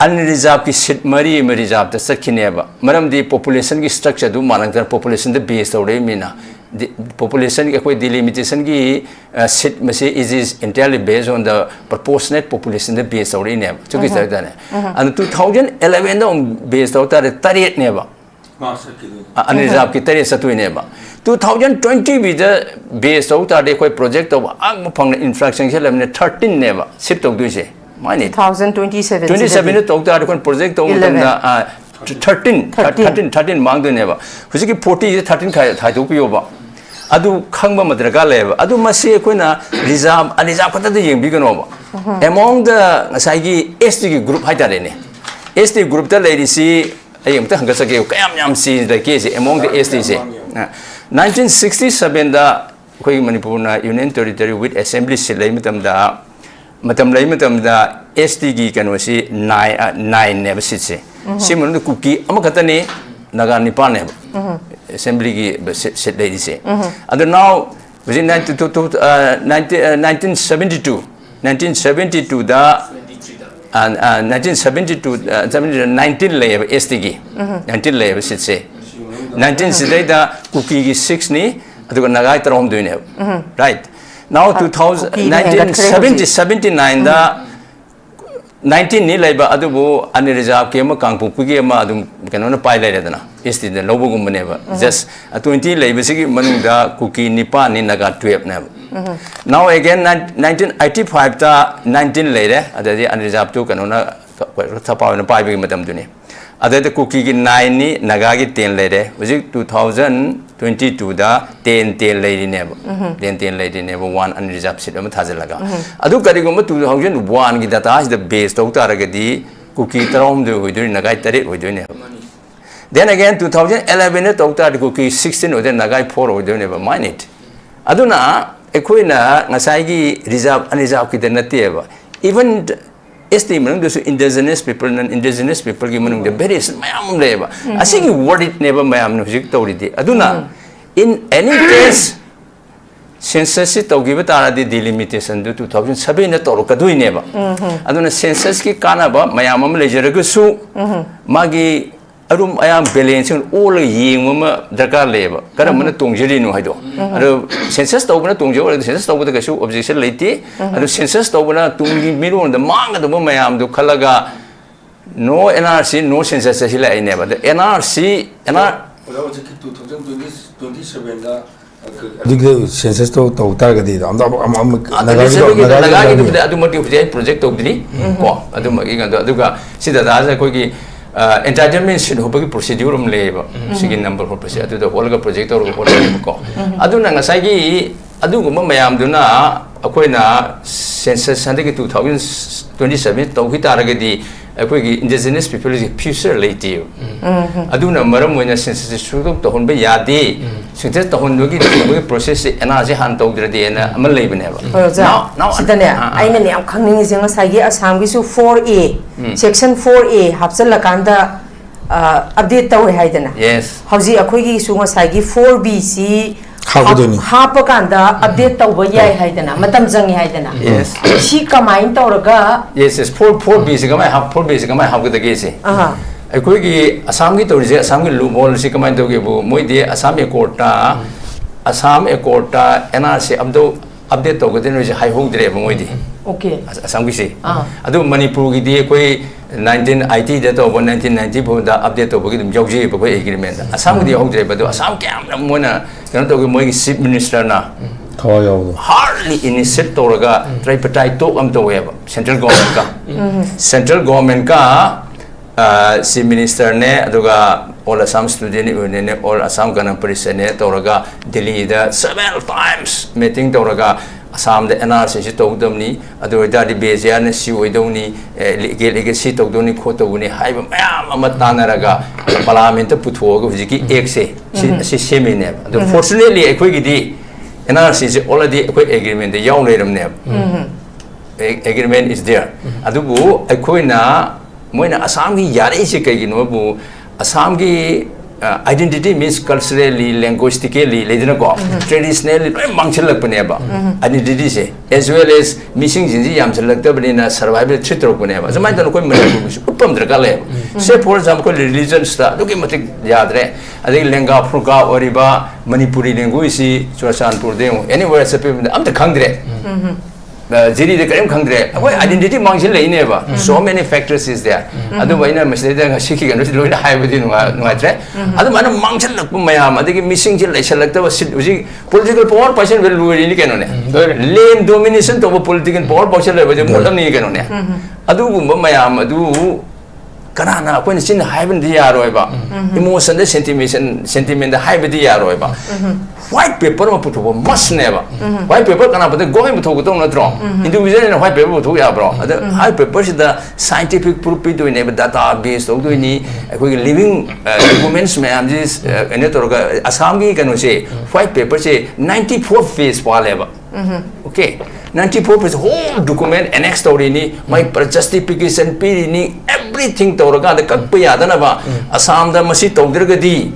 Unreservedꯀꯤ seat ꯃꯔꯤ ꯑꯃ reservedꯇ ꯆꯠꯈꯤꯅꯦꯕ꯫ ꯃꯔꯝꯗꯤ populationꯒꯤ structureꯗꯨ ꯃꯥꯟꯅꯗꯅ populationꯗ base ꯇꯧꯔꯛꯏ ꯃꯤꯅ꯫ Populationꯒꯤ ꯑꯩꯈꯣꯏ delimitationꯒꯤ seat ꯃꯁꯤ is entirely based on the proportionate populationꯗ base ꯇꯧꯔꯛꯏꯅꯦꯕ꯫ ꯆꯨꯝꯃꯤ ꯆꯠꯇꯅꯦ꯫ ꯑꯗꯨ two thousand elevenꯗ ꯑꯃꯨꯛ base ꯇꯧ ꯇꯥꯔꯦ ꯇꯔꯦꯠꯅꯦꯕ꯫ Unreservedꯀꯤ ꯇꯔꯦꯠ ꯆꯠꯇꯣꯏꯅꯦꯕ꯫ Two thousand twentyꯕꯤꯗ base ꯇꯧ ꯇꯥꯔꯗꯤ ꯑꯩꯈꯣꯏ project ꯇꯧꯕ ꯑꯥ ꯐꯪꯅ infrastructure ꯁꯦꯝꯂꯕꯅꯤꯅ thirteenꯅꯦꯕ shift ꯇꯧꯗꯣꯏꯁꯦ꯫ ꯃꯥꯅꯤ꯫ Two thousand twenty seven twenty seven ꯇꯧ ꯇꯥꯔꯗꯤ ꯑꯩꯈꯣꯏꯅ project ꯇꯧꯕ ꯃꯇꯝꯗ thirteen thirteen thirteen ꯃꯥꯡꯗꯣꯏꯅꯦꯕ꯫ ꯍꯧꯖꯤꯛꯀꯤ fortyꯁꯦ thirteen ꯈꯥꯏꯗꯣꯛꯄꯤꯌꯣꯕ꯫ ꯑꯗꯨ ꯈꯪꯕ ꯑꯃ ꯗꯔꯀꯥꯔ ꯂꯩꯌꯦꯕ꯫ ꯑꯗꯨ ꯃꯁꯤ ꯑꯩꯈꯣꯏꯅ reserve unreserved ꯈꯛꯇꯗ ꯌꯦꯡꯕꯤꯒꯅꯣꯕ꯫ Among the ꯉꯁꯥꯏꯒꯤ STꯒꯤ group ꯍꯥꯏꯇꯥꯔꯦꯅꯦ꯫ ST groupꯇ ꯂꯩꯔꯤꯁꯤ ꯑꯩ ꯑꯃꯨꯛꯇ ꯍꯪꯒꯠꯆꯒꯦ꯫ ꯀꯌꯥꯝ ꯌꯥꯝ ꯁꯤꯗ case among the STꯁꯦ꯫ Nineteen sixty sevenꯗ ꯑꯩꯈꯣꯏꯒꯤ ꯃꯅꯤꯄꯨꯔꯅ Union Territory with Assembly seat ꯂꯩ ꯃꯇꯝꯗ ꯃꯇꯝ ꯂꯩ ꯃꯇꯝꯗ STꯒꯤ ꯀꯩꯅꯣꯁꯤ nine nineꯅꯦꯕ seatꯁꯦ꯫ ꯁꯤ ꯃꯅꯨꯡꯗ ꯀꯨꯀꯤ ꯑꯃꯈꯛꯇꯅꯤ, ꯅꯥꯒꯥ ꯅꯤꯄꯥꯟꯅꯦꯕ assemblyꯒꯤ seat ꯂꯩꯔꯤꯁꯦ꯫ ꯑꯗꯣ now ꯍꯧꯖꯤꯛ nineteen to nineteen nineteen seventy two nineteen seventy twoꯗ nineteen seventy two nineteen ꯂꯩꯌꯦꯕ STꯒꯤ꯫ Nineteen ꯂꯩꯌꯦꯕ seatꯁꯦ꯫ Nineteen ꯁꯤꯗꯩꯗ ꯀꯨꯀꯤꯒꯤ sixꯅꯤ, ꯑꯗꯨꯒ ꯅꯥꯒꯥꯒꯤ ꯇꯔꯥꯍꯨꯝꯗꯣꯏꯅꯦꯕ꯫ Right? Now two thousand nineteen seventy seventy nineꯗ nineteenꯅꯤ ꯂꯩꯕ, ꯑꯗꯨꯕꯨ unreservedꯀꯤ ꯑꯃ ꯀꯥꯡꯄꯣꯛꯄꯤꯒꯤ ꯑꯃ ꯑꯗꯨꯝ ꯀꯩꯅꯣꯅ ꯄꯥꯏ ꯂꯩꯔꯦꯗꯅ꯫ STꯗ ꯂꯧꯕꯒꯨꯝꯕꯅꯦꯕ꯫ Just twenty ꯂꯩꯕꯁꯤꯒꯤ ꯃꯅꯨꯡꯗ ꯀꯨꯀꯤ ꯅꯤꯄꯥꯟꯅꯤ, Naga twelveꯅꯦꯕ꯫ Now again nineteen eighty fiveꯇ nineteen ꯂꯩꯔꯦ꯫ ꯑꯗꯩꯗꯤ unreservedꯇꯨ ꯀꯩꯅꯣꯅ ꯊꯄꯥ ꯑꯣꯏꯅ ꯄꯥꯏꯕꯒꯤ ꯃꯇꯝꯗꯨꯅꯤ꯫ ꯑꯗꯩꯗ ꯀꯨꯀꯤꯒꯤ nineꯅꯤ, ꯅꯥꯒꯥꯒꯤ ten ꯂꯩꯔꯦ꯫ ꯍꯧꯖꯤꯛ two thousand twenty twoꯗ ten ten ꯂꯩꯔꯤꯅꯦꯕ꯫ Ten ten ꯂꯩꯔꯤꯅꯦꯕ, one unreserved seat ꯑꯃ ꯊꯥꯖꯤꯜꯂꯒ꯫ ꯑꯗꯨ ꯀꯔꯤꯒꯨꯝꯕ two thousand oneꯒꯤ dataꯁꯤꯗ base ꯇꯧ ꯇꯥꯔꯒꯗꯤ ꯀꯨꯀꯤ ꯇꯔꯥꯍꯨꯝꯗꯣꯏ ꯑꯣꯏꯗꯣꯏꯅꯤ, ꯅꯥꯒꯥꯏ ꯇꯔꯦꯠ ꯑꯣꯏꯗꯣꯏꯅꯦꯕ꯫ Then again two thousand elevenꯗ ꯇꯧ ꯇꯥꯔꯗꯤ ꯀꯨꯀꯤ sixteen ꯑꯣꯏꯗꯣꯏꯅꯤ, ꯅꯥꯒꯥꯏ four ꯑꯣꯏꯗꯣꯏꯅꯦꯕ꯫ Mind it. ꯑꯗꯨꯅ ꯑꯩꯈꯣꯏꯅ ꯉꯁꯥꯏꯒꯤ reserved unreservedꯀꯤꯗ ꯅꯠꯇꯦꯕ꯫ Even ST ꯃꯅꯨꯡꯗꯁꯨ indigenous people, non indigenous peopleꯒꯤ ꯃꯅꯨꯡꯗ variation ꯃꯌꯥꯝ ꯑꯃ ꯂꯩꯌꯦꯕ꯫ ꯑꯁꯤꯒꯤ worriedꯅꯦꯕ ꯃꯌꯥꯝꯅ ꯍꯧꯖꯤꯛ ꯇꯧꯔꯤꯗꯤ꯫ ꯑꯗꯨꯅ in any case census ꯁꯤ ꯇꯧꯈꯤꯕ ꯇꯥꯔꯗꯤ delimitation ꯗꯨ two thousand seven ꯗ ꯇꯧꯔꯛꯀꯗꯣꯏꯅꯦꯕ꯫ ꯑꯗꯨꯅ census ꯀꯤ ꯀꯥꯟꯅꯕ ꯃꯌꯥꯝ ꯑꯃ ꯂꯩꯖꯔꯒꯁꯨ, ꯃꯥꯒꯤ ꯑꯔꯨꯝ ꯑꯌꯥꯝ balance ꯑꯣꯜꯂꯒ ꯌꯦꯡꯕ ꯑꯃ ꯗꯔꯀꯥꯔ ꯂꯩꯌꯦꯕ, ꯀꯔꯝꯕꯅ ꯇꯣꯡꯖꯔꯤꯅꯣ ꯍꯥꯏꯗꯣ꯫ ꯑꯗꯣ census ꯇꯧꯕꯅ ꯇꯣꯡꯖꯍꯧꯔꯗꯤ, census ꯇꯧꯕꯗ ꯀꯩꯁꯨ objection ꯂꯩꯇꯦ꯫ ꯑꯗꯣ census ꯇꯧꯕꯅ ꯇꯨꯡꯒꯤ ꯃꯤꯔꯣꯟꯗ ꯃꯥꯡꯒꯗꯕ ꯃꯌꯥꯝꯗꯨ ꯈꯜꯂꯒ no N R C, no census ꯍꯥꯏꯁꯤꯜꯂꯛꯏꯅꯦꯕ꯫ ꯑꯗ N R C, N R ꯑꯣꯖꯥ, ꯍꯧꯖꯤꯛꯀꯤ two thousand twenty, twenty seven ꯗ ꯑꯗꯨꯒꯤ census ꯇꯣ ꯇꯧ ꯇꯥꯔꯒꯗꯤ ꯑꯝꯇ ꯑꯃ, ꯑꯃ, ꯑꯗꯨ ꯅꯥꯒꯥꯒꯤꯗꯣ, ꯅꯥꯒꯥꯒꯤꯗꯣ ꯅꯥꯒꯥꯒꯤꯗꯨꯕꯨꯗꯤ ꯑꯗꯨꯃꯛꯇꯤ ꯍꯧꯖꯤꯛ ꯑꯩ project ꯇꯧꯗ꯭ꯔꯤ꯫ ꯀꯣ, ꯑꯗꯨꯃꯛꯀꯤ ꯀꯩꯅꯣꯗꯣ꯫ ꯑꯗꯨꯒ ꯁꯤꯗ ꯗꯥꯗꯥꯁꯦ ꯑꯩꯈꯣꯏꯒꯤ, ꯑ, entitlement ꯁꯤꯟ ꯍꯨꯞꯄꯒꯤ procedure ꯑꯃ ꯂꯩꯌꯦꯕ꯫ ꯁꯤꯒꯤ number ꯍꯣꯠꯄꯁꯦ, ꯑꯗꯨꯗ ꯍꯣꯠꯂꯒ project ꯇꯧꯔꯒ ꯍꯣꯠꯂꯦꯕꯀꯣ꯫ ꯑꯗꯨꯅ ꯉꯁꯥꯏꯒꯤ ꯑꯗꯨꯒꯨꯝꯕ ꯃꯌꯥꯝꯗꯨꯅ ꯑꯩꯈꯣꯏꯅ census ꯍꯟꯗꯛꯀꯤ two thousand twenty seven ꯇꯧꯈꯤ ꯇꯥꯔꯒꯗꯤ ꯑꯩꯈꯣꯏꯒꯤ indigenous people ꯁꯤ future ꯂꯩꯇꯦꯕ꯫ ꯑꯗꯨꯅ ꯃꯔꯝ ꯑꯣꯏꯅ census ꯁꯤ ꯁꯨꯡꯇꯧ ꯇꯧꯍꯟꯕ ꯌꯥꯗꯦ꯫ Census ꯇꯧꯍꯟꯕꯒꯤ ꯊꯤꯡꯕꯒꯤ process ꯁꯤ N R C ꯍꯥꯟꯅ ꯇꯧꯗ꯭ꯔꯗꯤꯅ ꯑꯃ ꯂꯩꯕꯅꯦꯕ꯫ ꯍꯣꯏ, ꯑꯣꯖꯥ꯫ Now, now, ꯁꯤꯗꯅꯦ, ꯑꯥ, ꯑꯥ꯫ ꯑꯩꯅ ꯌꯥꯝ ꯈꯪꯅꯤꯡꯉꯤꯁꯦ, ꯉꯁꯥꯏꯒꯤ ꯑꯁꯥꯝꯒꯤꯁꯨ four A, section four A ꯍꯥꯞꯆꯜꯂꯀꯥꯟꯗ, ꯑ, update ꯇꯧꯔꯦ ꯍꯥꯏꯗꯅ꯫ Yes꯫ ꯍꯧꯖꯤꯛ ꯑꯩꯈꯣꯏꯒꯤꯁꯨ ꯉꯁꯥꯏꯒꯤ four B ꯁꯤ ꯍꯥꯞꯀꯗꯣꯏꯅꯤ꯫ ꯍꯥꯞ-, ꯍꯥꯞꯄꯀꯥꯟꯗ update ꯇꯧꯕ ꯌꯥꯏ ꯍꯥꯏꯗꯅ, ꯃꯇꯝ ꯆꯪꯉꯤ ꯍꯥꯏꯗꯅ꯫ Yes꯫ ꯁꯤ ꯀꯃꯥꯏꯅ ꯇꯧꯔꯒ Yes, yes. Four, four B ꯁꯤ ꯀꯃꯥꯏꯅ ꯍꯥꯞ-, four B ꯁꯤ ꯀꯃꯥꯏꯅ ꯍꯥꯞꯀꯗꯒꯦ ꯁꯤ? ꯑꯍꯥ꯫ ꯑꯩꯈꯣꯏꯒꯤ ꯑꯁꯥꯝꯒꯤ ꯇꯧꯔꯤꯁꯦ, ꯑꯁꯥꯝꯒꯤ loophole ꯁꯤ ꯀꯃꯥꯏꯅ ꯇꯧꯒꯦꯕꯨ, ꯃꯣꯏꯗꯤ ꯑꯁꯥꯝ accord ꯇ, ꯑꯁꯥꯝ accord ꯇ N R C ꯑꯞꯗꯧ-, update ꯇꯧꯒꯗꯣꯏꯅꯣ ꯍꯥꯏꯁꯦ ꯍꯥꯏꯍꯧꯗ꯭ꯔꯦꯕ ꯃꯣꯏꯗꯤ꯫ Okay꯫ ꯑꯁ-, ꯑꯁꯥꯝꯒꯤꯁꯦ꯫ ꯑꯥ꯫ ꯑꯗꯨ ꯃꯅꯤꯄꯨꯔꯒꯤꯗꯤ ꯑꯩꯈꯣꯏ nineteen eighty ꯗ ꯇꯧꯕ, nineteen ninety four ꯗ update ꯇꯧꯕꯒꯤ ꯑꯗꯨꯝ ꯌꯥꯎꯖꯩꯌꯦꯕ ꯑꯩꯈꯣꯏ agreement ꯇ꯫ ꯑꯁꯥꯝꯒꯤꯗꯤ ꯌꯥꯎꯍꯧꯗ꯭ꯔꯦꯕ, ꯑꯗꯣ ꯑꯁꯥꯝ ꯀꯌꯥꯝ ꯌꯥꯝ ꯃꯣꯏꯅ ꯀꯩꯅꯣ ꯇꯧꯒꯦ, ꯃꯣꯏꯒꯤ chief minister ꯅ ꯊꯋꯥꯏ ꯌꯥꯎꯕꯗꯣ꯫ Hardly initiate ꯇꯧꯔꯒ tripartite talk ꯑꯃ ꯇꯧꯋꯦꯕ central government ꯀ꯫ Central government ꯀ, ꯑ, chief minister ꯅꯦ, ꯑꯗꯨꯒ All Assam Student Union ꯅꯦ, All Assam Gaon Parishad ꯅꯦ ꯇꯧꯔꯒ ꯗꯤꯜꯂꯤꯗ several times meeting ꯇꯧꯔꯒ ꯑꯁꯥꯝꯗ N R C ꯁꯤ ꯇꯧꯒꯗꯕꯅꯤ, ꯑꯗꯨ ꯑꯣꯏꯇꯥꯔꯗꯤ ꯕꯦꯖꯤꯌꯥꯅ ꯁꯤ ꯑꯣꯏꯗꯧꯅꯤ, ꯑꯦ, ꯂꯤ-, ꯒꯦ-, ꯂꯤꯒꯦ ꯁꯤ ꯇꯧꯗꯧꯅꯤ, ꯈꯣꯠꯇꯧꯕꯅꯤ ꯍꯥꯏꯕ ꯃꯌꯥꯝ ꯑꯃ ꯇꯥꯟꯅꯔꯒ parliament ꯇ ꯄꯨꯊꯣꯛꯑꯒ ꯍꯧꯖꯤꯛꯀꯤ act ꯁꯦ ꯁꯤ, ꯁꯤ ꯁꯦꯝꯃꯤꯅꯦꯕ꯫ ꯑꯗꯣ fortunately ꯑꯩꯈꯣꯏꯒꯤꯗꯤ N R C ꯁꯦ already ꯑꯩꯈꯣꯏ agreement ꯇ ꯌꯥꯎ ꯂꯩꯔꯝꯅꯦꯕ꯫ A-, agreement is there꯫ ꯑꯗꯨꯕꯨ ꯑꯩꯈꯣꯏꯅ, ꯃꯣꯏꯅ ꯑꯁꯥꯝꯒꯤ ꯌꯥꯔꯛꯏꯁꯦ ꯀꯩꯒꯤꯅꯣꯕꯨ, ꯑꯁꯥꯝꯒꯤ Identity means culturally, linguistically ꯂꯩꯗꯅꯀꯣ, traditionally ꯂꯣꯏ ꯃꯥꯡꯁꯤꯜꯂꯛꯄꯅꯦꯕ identity ꯁꯦ, as well as ꯃꯤꯁꯤꯡꯁꯤꯡꯁꯤ ꯌꯥꯝꯁꯤꯜꯂꯛꯇꯕꯅꯤꯅ survival threat ꯇꯧꯔꯛꯄꯅꯦꯕ꯫ ꯑꯁꯨꯃꯥꯏꯅ ꯇꯧꯅ ꯑꯩꯈꯣꯏ ꯃꯅꯤꯄꯨꯔꯒꯤꯁꯨ ꯎꯠꯄ ꯑꯃ ꯗꯔꯀꯥꯔ ꯂꯩꯌꯦꯕ꯫ Say for example ꯑꯩꯈꯣꯏ religions ꯇ ꯑꯗꯨꯛꯀꯤ ꯃꯇꯤꯛ ꯌꯥꯗ꯭ꯔꯦ꯫ ꯑꯗꯒꯤ ꯂꯦꯡꯒꯥ ꯐꯨꯔꯨꯀꯥ ꯑꯣꯏꯔꯤꯕ ꯃꯅꯤꯄꯨꯔꯤ language ꯁꯤ ꯆꯨꯔꯆꯥꯟꯄꯨꯔꯗ ꯌꯦꯡꯉꯨ, anywhere ꯆꯠꯄ ꯃꯇꯝꯗ ꯑꯝꯇ ꯈꯪꯗ꯭ꯔꯦ꯫ ꯖꯤꯔꯤꯗ ꯀꯔꯤꯝ ꯈꯪꯗ꯭ꯔꯦ꯫ ꯑꯩꯈꯣꯏ identity ꯃꯥꯡꯁꯤꯜꯂꯛꯏꯅꯦꯕ꯫ So many factors is there꯫ ꯑꯗꯨꯕꯨ ꯑꯩꯅ ꯃꯁꯤꯗꯩꯗ ꯉꯁꯤꯒꯤ ꯀꯩꯅꯣꯁꯤ ꯂꯣꯏꯅ ꯍꯥꯏꯕꯗꯤ ꯅꯨꯡꯉꯥꯏ ꯅꯨꯡꯉꯥꯏꯇ꯭ꯔꯦ꯫ ꯑꯗꯨꯃꯥꯏꯅ ꯃꯥꯡꯁꯤꯜꯂꯛꯄ ꯃꯌꯥꯝ, ꯑꯗꯒꯤ ꯃꯤꯁꯤꯡꯁꯤ ꯂꯩꯁꯜꯂꯛꯇꯕ ꯁꯤꯠ ꯍꯧꯖꯤꯛ political power ꯄꯥꯏꯁꯤꯟꯕ ꯂꯣꯏꯔꯤꯅꯤ ꯀꯩꯅꯣꯅꯦ꯫ Land domination ꯇꯧꯕ political power ꯄꯥꯏꯁꯤꯜꯂꯛꯄꯁꯦ ꯃꯨꯠꯂꯝꯅꯤ ꯀꯩꯅꯣꯅꯦ꯫ ꯑꯗꯨꯒꯨꯝꯕ ꯃꯌꯥꯝ ꯑꯗꯨ ꯀꯅꯥꯅ ꯑꯩꯈꯣꯏꯅ ꯆꯤꯟꯅ ꯍꯥꯏꯕꯅꯗꯤ ꯌꯥꯔꯣꯏꯕ꯫ Emotion ꯗ, sentiment, sentiment ꯗ ꯍꯥꯏꯕꯗꯤ ꯌꯥꯔꯣꯏꯕ꯫ White paper ꯑꯃ ꯄꯨꯊꯣꯛꯄ must ꯅꯦꯕ꯫ White paper ꯀꯅꯥ ꯄꯨꯊꯣꯛ? Government ꯄꯨꯊꯣꯛꯀꯗꯧ ꯅꯠꯇ꯭ꯔꯣ? Individual ꯅ white paper ꯄꯨꯊꯣꯛ ꯌꯥꯕ꯭ꯔꯣ? ꯑꯗ white paper ꯁꯤꯗ scientific proof ꯄꯤꯗꯣꯏꯅꯦꯕ, data base ꯇꯧꯗꯣꯏꯅꯤ, ꯑꯩꯈꯣꯏꯒꯤ living documents ꯃꯌꯥꯝꯁꯤ ꯀꯩꯅꯣ ꯇꯧꯔꯒ ꯑꯁꯥꯝꯒꯤ ꯀꯩꯅꯣꯁꯦ, white paper ꯁꯦ ninety four page ꯄꯥꯜꯂꯦꯕ꯫ Okay, ninety four page whole document annex ꯇꯧꯔꯤꯅꯤ, ꯃꯥꯏ justification ꯄꯤꯔꯤꯅꯤ, everything ꯇꯧꯔꯀꯥꯟꯗ ꯀꯛꯄ ꯌꯥꯗꯅꯕ꯫ ꯑꯁꯥꯝꯗ ꯃꯁꯤ ꯇꯧꯗ꯭ꯔꯒꯗꯤ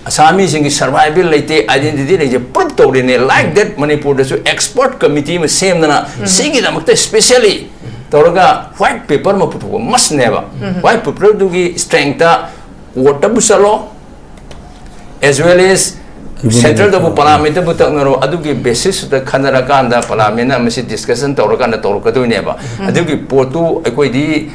ꯑꯁꯥꯃꯤꯁꯤꯡꯒꯤ survival ꯂꯩꯇꯦ, identity ꯂꯩꯇꯦ, proof ꯇꯧꯔꯤꯅꯦ꯫ Like that ꯃꯅꯤꯄꯨꯔꯗꯁꯨ expert committee ꯑꯃ ꯁꯦꯝꯗꯅ ꯁꯤꯒꯤꯗꯃꯛꯇ specially ꯇꯧꯔꯒ white paper ꯑꯃ ꯄꯨꯊꯣꯛꯄ must ꯅꯦꯕ꯫ White paper ꯗꯨꯒꯤ strength ꯇ court ꯇꯕꯨ ꯆꯠꯂꯣ, as well as central ꯗꯕꯨ, parliament ꯇꯕꯨ ꯇꯛꯅꯔꯣ, ꯑꯗꯨꯒꯤ basis ꯇ ꯈꯟꯅꯔꯀꯥꯟꯗ parliament ꯅ ꯃꯁꯤ discussion ꯇꯧꯔꯀꯥꯟꯗ ꯇꯧꯔꯛꯀꯗꯣꯏꯅꯦꯕ꯫ ꯑꯗꯨꯒꯤ ꯄꯣꯠꯇꯨ ꯑꯩꯈꯣꯏꯗꯤ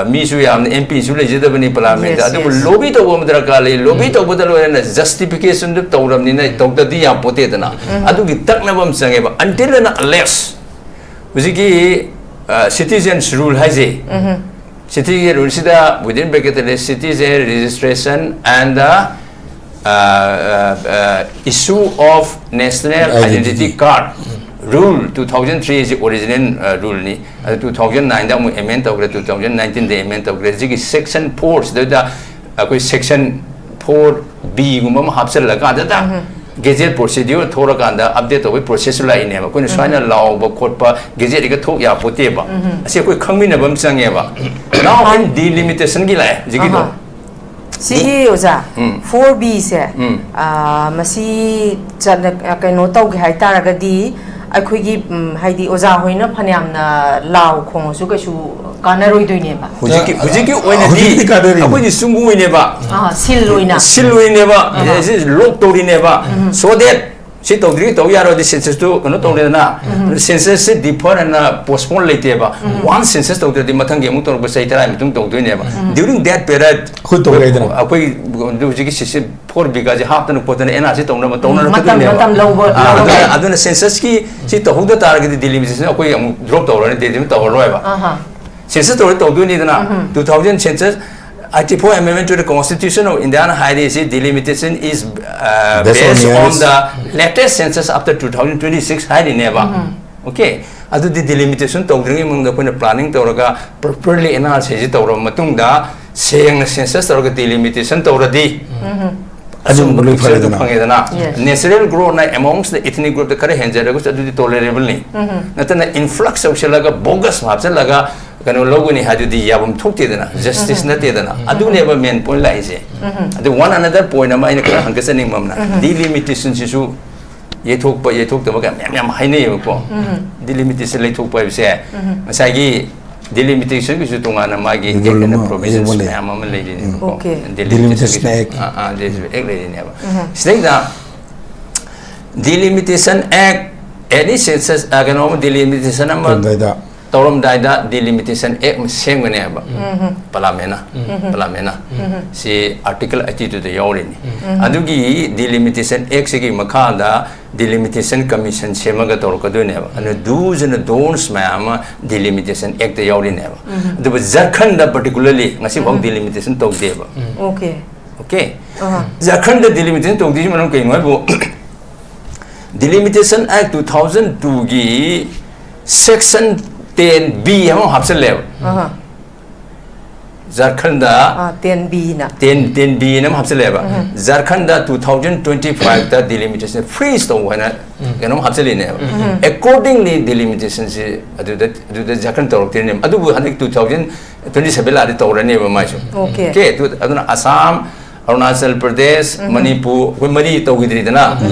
ꯃꯤꯁꯨ ꯌꯥꯝꯅ, MP ꯁꯨ ꯂꯩꯖꯗꯕꯅꯤ parliament ꯇ꯫ ꯑꯗꯨꯕꯨ lobby ꯇꯧꯕ ꯑꯃ ꯗꯔꯀꯥꯔ ꯂꯩ꯫ Lobby ꯇꯧꯕꯗ ꯂꯣꯏꯔꯅ justification ꯗꯨ ꯇꯧꯔꯕꯅꯤꯅ ꯇꯧꯗꯗꯤ ꯌꯥꯝ ꯄꯣꯠꯇꯦꯗꯅ꯫ ꯑꯗꯨꯒꯤ ꯇꯛꯅꯕ ꯑꯃ ꯆꯪꯉꯦꯕ꯫ Until and unless ꯍꯧꯖꯤꯛꯀꯤ citizens rule ꯍꯥꯏꯁꯦ, citizen rule ꯁꯤꯗ within bracket ꯇ ꯂꯩ, citizen registration and the issue of national identity card rule two thousand three ꯁꯤ original rule ꯅꯤ꯫ ꯑꯗꯨ two thousand nine ꯗ ꯑꯃꯨꯛ amend ꯇꯧꯈ꯭ꯔꯦ, two thousand nineteen ꯗ amend ꯇꯧꯈ꯭ꯔꯦ꯫ ꯍꯧꯖꯤꯛꯀꯤ section four ꯁꯤꯗꯩꯗ ꯑꯩꯈꯣꯏ section four B ꯒꯨꯝꯕ ꯑꯃ ꯍꯥꯞꯆꯤꯜꯂꯀꯥꯟꯗ gazette procedure ꯊꯣꯛꯂꯀꯥꯟꯗ update ꯇꯧꯕꯒꯤ process ꯁꯨ ꯂꯥꯛꯏꯅꯦꯕ꯫ ꯑꯩꯈꯣꯏꯅ ꯁꯨꯃꯥꯏꯅ ꯂꯥꯎꯕ ꯈꯣꯠꯄ gazette ꯍꯦꯛꯇ ꯊꯣꯛ ꯌꯥꯄꯣꯠꯇꯦꯕ꯫ ꯑꯁꯤ ꯑꯩꯈꯣꯏ ꯈꯪꯃꯤꯟꯅꯕ ꯑꯃ ꯆꯪꯉꯦꯕ꯫ Now in delimitation ꯒꯤ ꯂꯥꯛꯑꯦ ꯍꯧꯖꯤꯛꯀꯤꯗꯣ꯫ ꯁꯤꯒꯤ ꯑꯣꯖꯥ, ꯎꯝ꯫ ꯐꯣꯔ ꯕꯤꯁꯦ, ꯎꯝ꯫ ꯑꯥ, ꯃꯁꯤ ꯆꯠꯅ-, ꯀꯩꯅꯣ ꯇꯧꯒꯦ ꯍꯥꯏꯇꯥꯔꯒꯗꯤ, ꯑꯩꯈꯣꯏꯒꯤ, ꯎꯝ, ꯍꯥꯏꯗꯤ ꯑꯣꯖꯥ ꯍꯣꯏꯅ ꯐꯅꯌꯥꯝꯅ ꯂꯥꯎ ꯈꯣꯡꯉꯁꯨ ꯀꯩꯁꯨ ꯀꯥꯟꯅꯔꯣꯏꯗꯣꯏꯅꯦꯕ꯫ ꯍꯧꯖꯤꯛꯀꯤ, ꯍꯧꯖꯤꯛꯀꯤ ꯑꯣꯏꯅꯗꯤ ꯍꯧꯖꯤꯛꯀꯤꯗꯤ ꯀꯥꯟꯅꯔꯤꯅꯦ꯫ ꯑꯩꯈꯣꯏꯗꯤ ꯁꯨꯡ ꯑꯣꯏꯅꯦꯕ꯫ ꯑꯥ, ꯁꯤꯜ ꯑꯣꯏꯅ꯫ ꯁꯤꯜ ꯑꯣꯏꯅꯦꯕ꯫ ꯑꯥ꯫ ꯁꯤ ꯂꯣꯛ ꯇꯧꯔꯤꯅꯦꯕ꯫ ꯎꯝ꯫ So that ꯁꯤ ꯇꯧꯗ꯭ꯔꯤ ꯇꯧ ꯌꯥꯔꯣꯏꯗꯤ census ꯇꯨ ꯀꯩꯅꯣ ꯇꯧꯔꯦꯗꯅ꯫ ꯎꯝ꯫ Census ꯁꯤ defer and postpone ꯂꯩꯇꯦꯕ꯫ ꯎꯝ꯫ Once census ꯇꯧꯗ꯭ꯔꯗꯤ ꯃꯊꯪꯒꯤ ꯑꯃꯨꯛ ꯇꯧꯔꯛꯄ ꯆꯍꯤ ꯇꯔꯥꯒꯤ ꯃꯇꯨꯡ ꯇꯧꯗꯣꯏꯅꯦꯕ꯫ ꯎꯝ꯫ During that period ꯑꯩꯈꯣꯏ ꯇꯧꯔꯦꯗꯅ꯫ ꯑꯩꯈꯣꯏ ꯍꯧꯖꯤꯛꯀꯤ ꯁꯤꯁꯤ ꯐꯣꯔ ꯕꯤꯒꯥꯁꯦ ꯍꯥꯞꯇꯅ ꯈꯣꯠꯇꯅ ꯑꯦꯟ ꯑꯥꯔ ꯁꯤ ꯇꯧꯅꯕ, ꯎꯝ, ꯃꯇꯝ, ꯇꯧꯅꯔꯛꯀꯗꯣꯏꯅꯦꯕ꯫ ꯃꯇꯝ ꯂꯧꯕ, ꯑꯥ, ꯂꯧꯕ꯫ ꯑꯗꯨꯅ, ꯑꯗꯨꯅ census ꯀꯤ ꯁꯤ ꯇꯧꯍꯧꯗ ꯇꯥꯔꯒꯗꯤ delimitation ꯑꯩꯈꯣꯏ ꯑꯃꯨꯛ drop ꯇꯧꯔꯅꯤ, delimitation ꯇꯧꯍꯜꯂꯣꯏꯕ꯫ ꯑꯍꯥ꯫ Census ꯇꯧꯔ ꯇꯧꯗꯣꯏꯅꯤꯗꯅ, ꯎꯝ꯫ Two thousand census, eighty-four amendment to the Constitution of India ꯅ ꯍꯥꯏꯔꯤꯁꯤ, delimitation is, uh, based on based on years. The latest census after two thousand twenty-six ꯍꯥꯏꯔꯤꯅꯦꯕ꯫ Um. Okay? ꯑꯗꯨꯗꯤ delimitation ꯇꯧꯗ꯭ꯔꯤꯉꯩ ꯃꯃꯥꯡꯗ ꯑꯩꯈꯣꯏꯅ planning ꯇꯧꯔꯒ properly and R ꯁꯤ ꯁꯤ ꯇꯧꯔꯕ ꯃꯇꯨꯡꯗ ꯁꯦꯡꯅ census ꯇꯧꯔꯒ delimitation ꯇꯧꯔꯗꯤ ꯎꯝ꯫ ꯑꯗꯨꯝ ꯑꯆꯨꯝꯕ ꯂꯣꯏ picture ꯗꯨ ꯐꯔꯦꯗꯅ꯫ ꯐꯪꯉꯦꯗꯅ꯫ Yes. Natural growth ꯅ amongst the ethnic group ꯇ ꯈꯔ ꯍꯦꯟꯖꯔꯒꯁꯨ ꯑꯗꯨꯗꯤ tolerable ꯅꯤ꯫ ꯎꯝ꯫ ꯅꯠꯇꯅ influx ꯇꯧꯁꯤꯜꯂꯒ bogus ꯍꯥꯞꯆꯤꯜꯂꯒ ꯀꯩꯅꯣ ꯂꯧꯒꯅꯤ ꯍꯥꯏꯗꯨꯗꯤ ꯌꯥꯐꯝ ꯊꯣꯛꯇꯦꯗꯅ, justice ꯎꯝ꯫ ꯅꯠꯇꯦꯗꯅ꯫ ꯎꯝ꯫ ꯑꯗꯨꯅꯦꯕ main point ꯂꯥꯛꯏꯁꯦ꯫ ꯎꯝ꯫ ꯑꯗꯨ one another point ꯑꯃ ꯑꯩꯅ ꯈꯔ ꯍꯪꯒꯠꯆꯅꯤꯡꯕ ꯑꯃꯅ, ꯎꯝ꯫ Delimitation ꯁꯤꯁꯨ ꯌꯩꯊꯣꯛꯄ, ꯌꯩꯊꯣꯛꯇꯕ ꯀꯥꯏꯅ ꯃꯌꯥꯝ, ꯌꯥꯝ ꯍꯥꯏꯅꯩꯌꯦꯕꯀꯣ꯫ ꯎꯝ꯫ Delimitation ꯂꯩꯊꯣꯛꯄ ꯍꯥꯏꯕꯁꯦ ꯎꯝ꯫ ꯉꯁꯥꯏꯒꯤ delimitation ꯒꯤꯁꯨ ꯇꯣꯉꯥꯟꯅ ꯃꯥꯒꯤ ꯂꯩꯕ ꯑꯃ, provisions ꯂꯩꯕ ꯑꯃ ꯂꯩ꯫ ꯃꯌꯥꯝ ꯑꯃ ꯂꯩꯔꯤꯅꯦꯕꯀꯣ꯫ Okay. Delimitation Delimitation Act. ꯑꯥ, ꯑꯥ, Delimitation Act ꯂꯩꯔꯤꯅꯦꯕ꯫ ꯎꯝ꯫ ꯁꯤꯗꯩꯗ Delimitation Act, any census, ꯑ, ꯀꯩꯅꯣ ꯑꯃ delimitation ꯑꯃ ꯇꯧꯔꯝꯗꯥꯏꯗ꯫ ꯇꯧꯔꯝꯗꯥꯏꯗ Delimitation Act ꯑꯃ ꯁꯦꯝꯒꯅꯦꯕ꯫ ꯎꯝ꯫ Parliament ꯅ꯫ ꯎꯝ꯫ Parliament ꯅ꯫ ꯎꯝ꯫ ꯁꯤ article eighty two ꯗ ꯌꯥꯎꯔꯤꯅꯤ꯫ ꯎꯝ꯫ ꯑꯗꯨꯒꯤ Delimitation Act ꯁꯤꯒꯤ ꯃꯈꯥꯗ Delimitation Commission ꯁꯦꯝꯃꯒ ꯇꯧꯔꯛꯀꯗꯣꯏꯅꯦꯕ꯫ ꯑꯗꯨ do's and don'ts ꯃꯌꯥꯝ ꯑꯃ Delimitation Act ꯇ ꯌꯥꯎꯔꯤꯅꯦꯕ꯫ ꯎꯝ꯫ ꯑꯗꯨꯕꯨ ꯖꯔꯈꯟꯗ particularly ꯉꯁꯤꯐꯥꯎ ꯎꯝ꯫ Delimitation ꯇꯧꯗꯦꯕ꯫ ꯎꯝ꯫ Okay꯫ Okay? ꯑꯍꯥ꯫ ꯖꯔꯈꯟꯗ delimitation ꯇꯧꯗ꯭ꯔꯤꯁꯤ ꯃꯔꯝ ꯀꯩꯅꯣ ꯍꯥꯏꯕꯨ, Delimitation Act two thousand two ꯒꯤ section ten B ꯑꯃ ꯍꯥꯞꯆꯜꯂꯦꯕ꯫ ꯑꯍꯥ꯫ ꯖꯔꯈꯟꯗ ꯑꯥ, ten B ꯅ꯫ Ten, ten B ꯅ ꯑꯃ ꯍꯥꯞꯆꯜꯂꯦꯕ꯫ ꯎꯝ꯫ ꯖꯔꯈꯟꯗ two thousand twenty-five ꯇ delimitation freeze ꯇꯧ ꯍꯥꯏꯅ ꯎꯝ꯫ ꯀꯩꯅꯣꯝ ꯍꯥꯞꯆꯜꯂꯤꯅꯦꯕ꯫ ꯎꯝ꯫ Accordingly delimitation ꯁꯤ ꯑꯗꯨꯗ, ꯑꯗꯨꯗ ꯖꯔꯈꯟ ꯇꯧꯔꯛꯇꯣꯏꯅꯦꯕ꯫ ꯑꯗꯨꯕꯨ ꯍꯟꯗꯛ two thousand ꯇ꯭ꯋꯦꯟꯇꯤ ꯁꯚꯦꯟ ꯂꯥꯛꯑꯗꯤ ꯇꯧꯔꯅꯦꯕ ꯃꯥꯏꯁꯨ꯫ Okay. Okay, ꯑꯗꯨ- ꯑꯗꯨꯅ ꯑꯁꯥꯝ, ꯑꯔꯨꯅꯥꯆꯜ ꯄ꯭ꯔꯗꯦꯁ, ꯃꯅꯤꯄꯨꯔ, ꯑꯩꯈꯣꯏ ꯃꯔꯤ ꯇꯧꯈꯤꯗ꯭ꯔꯤꯗꯅ꯫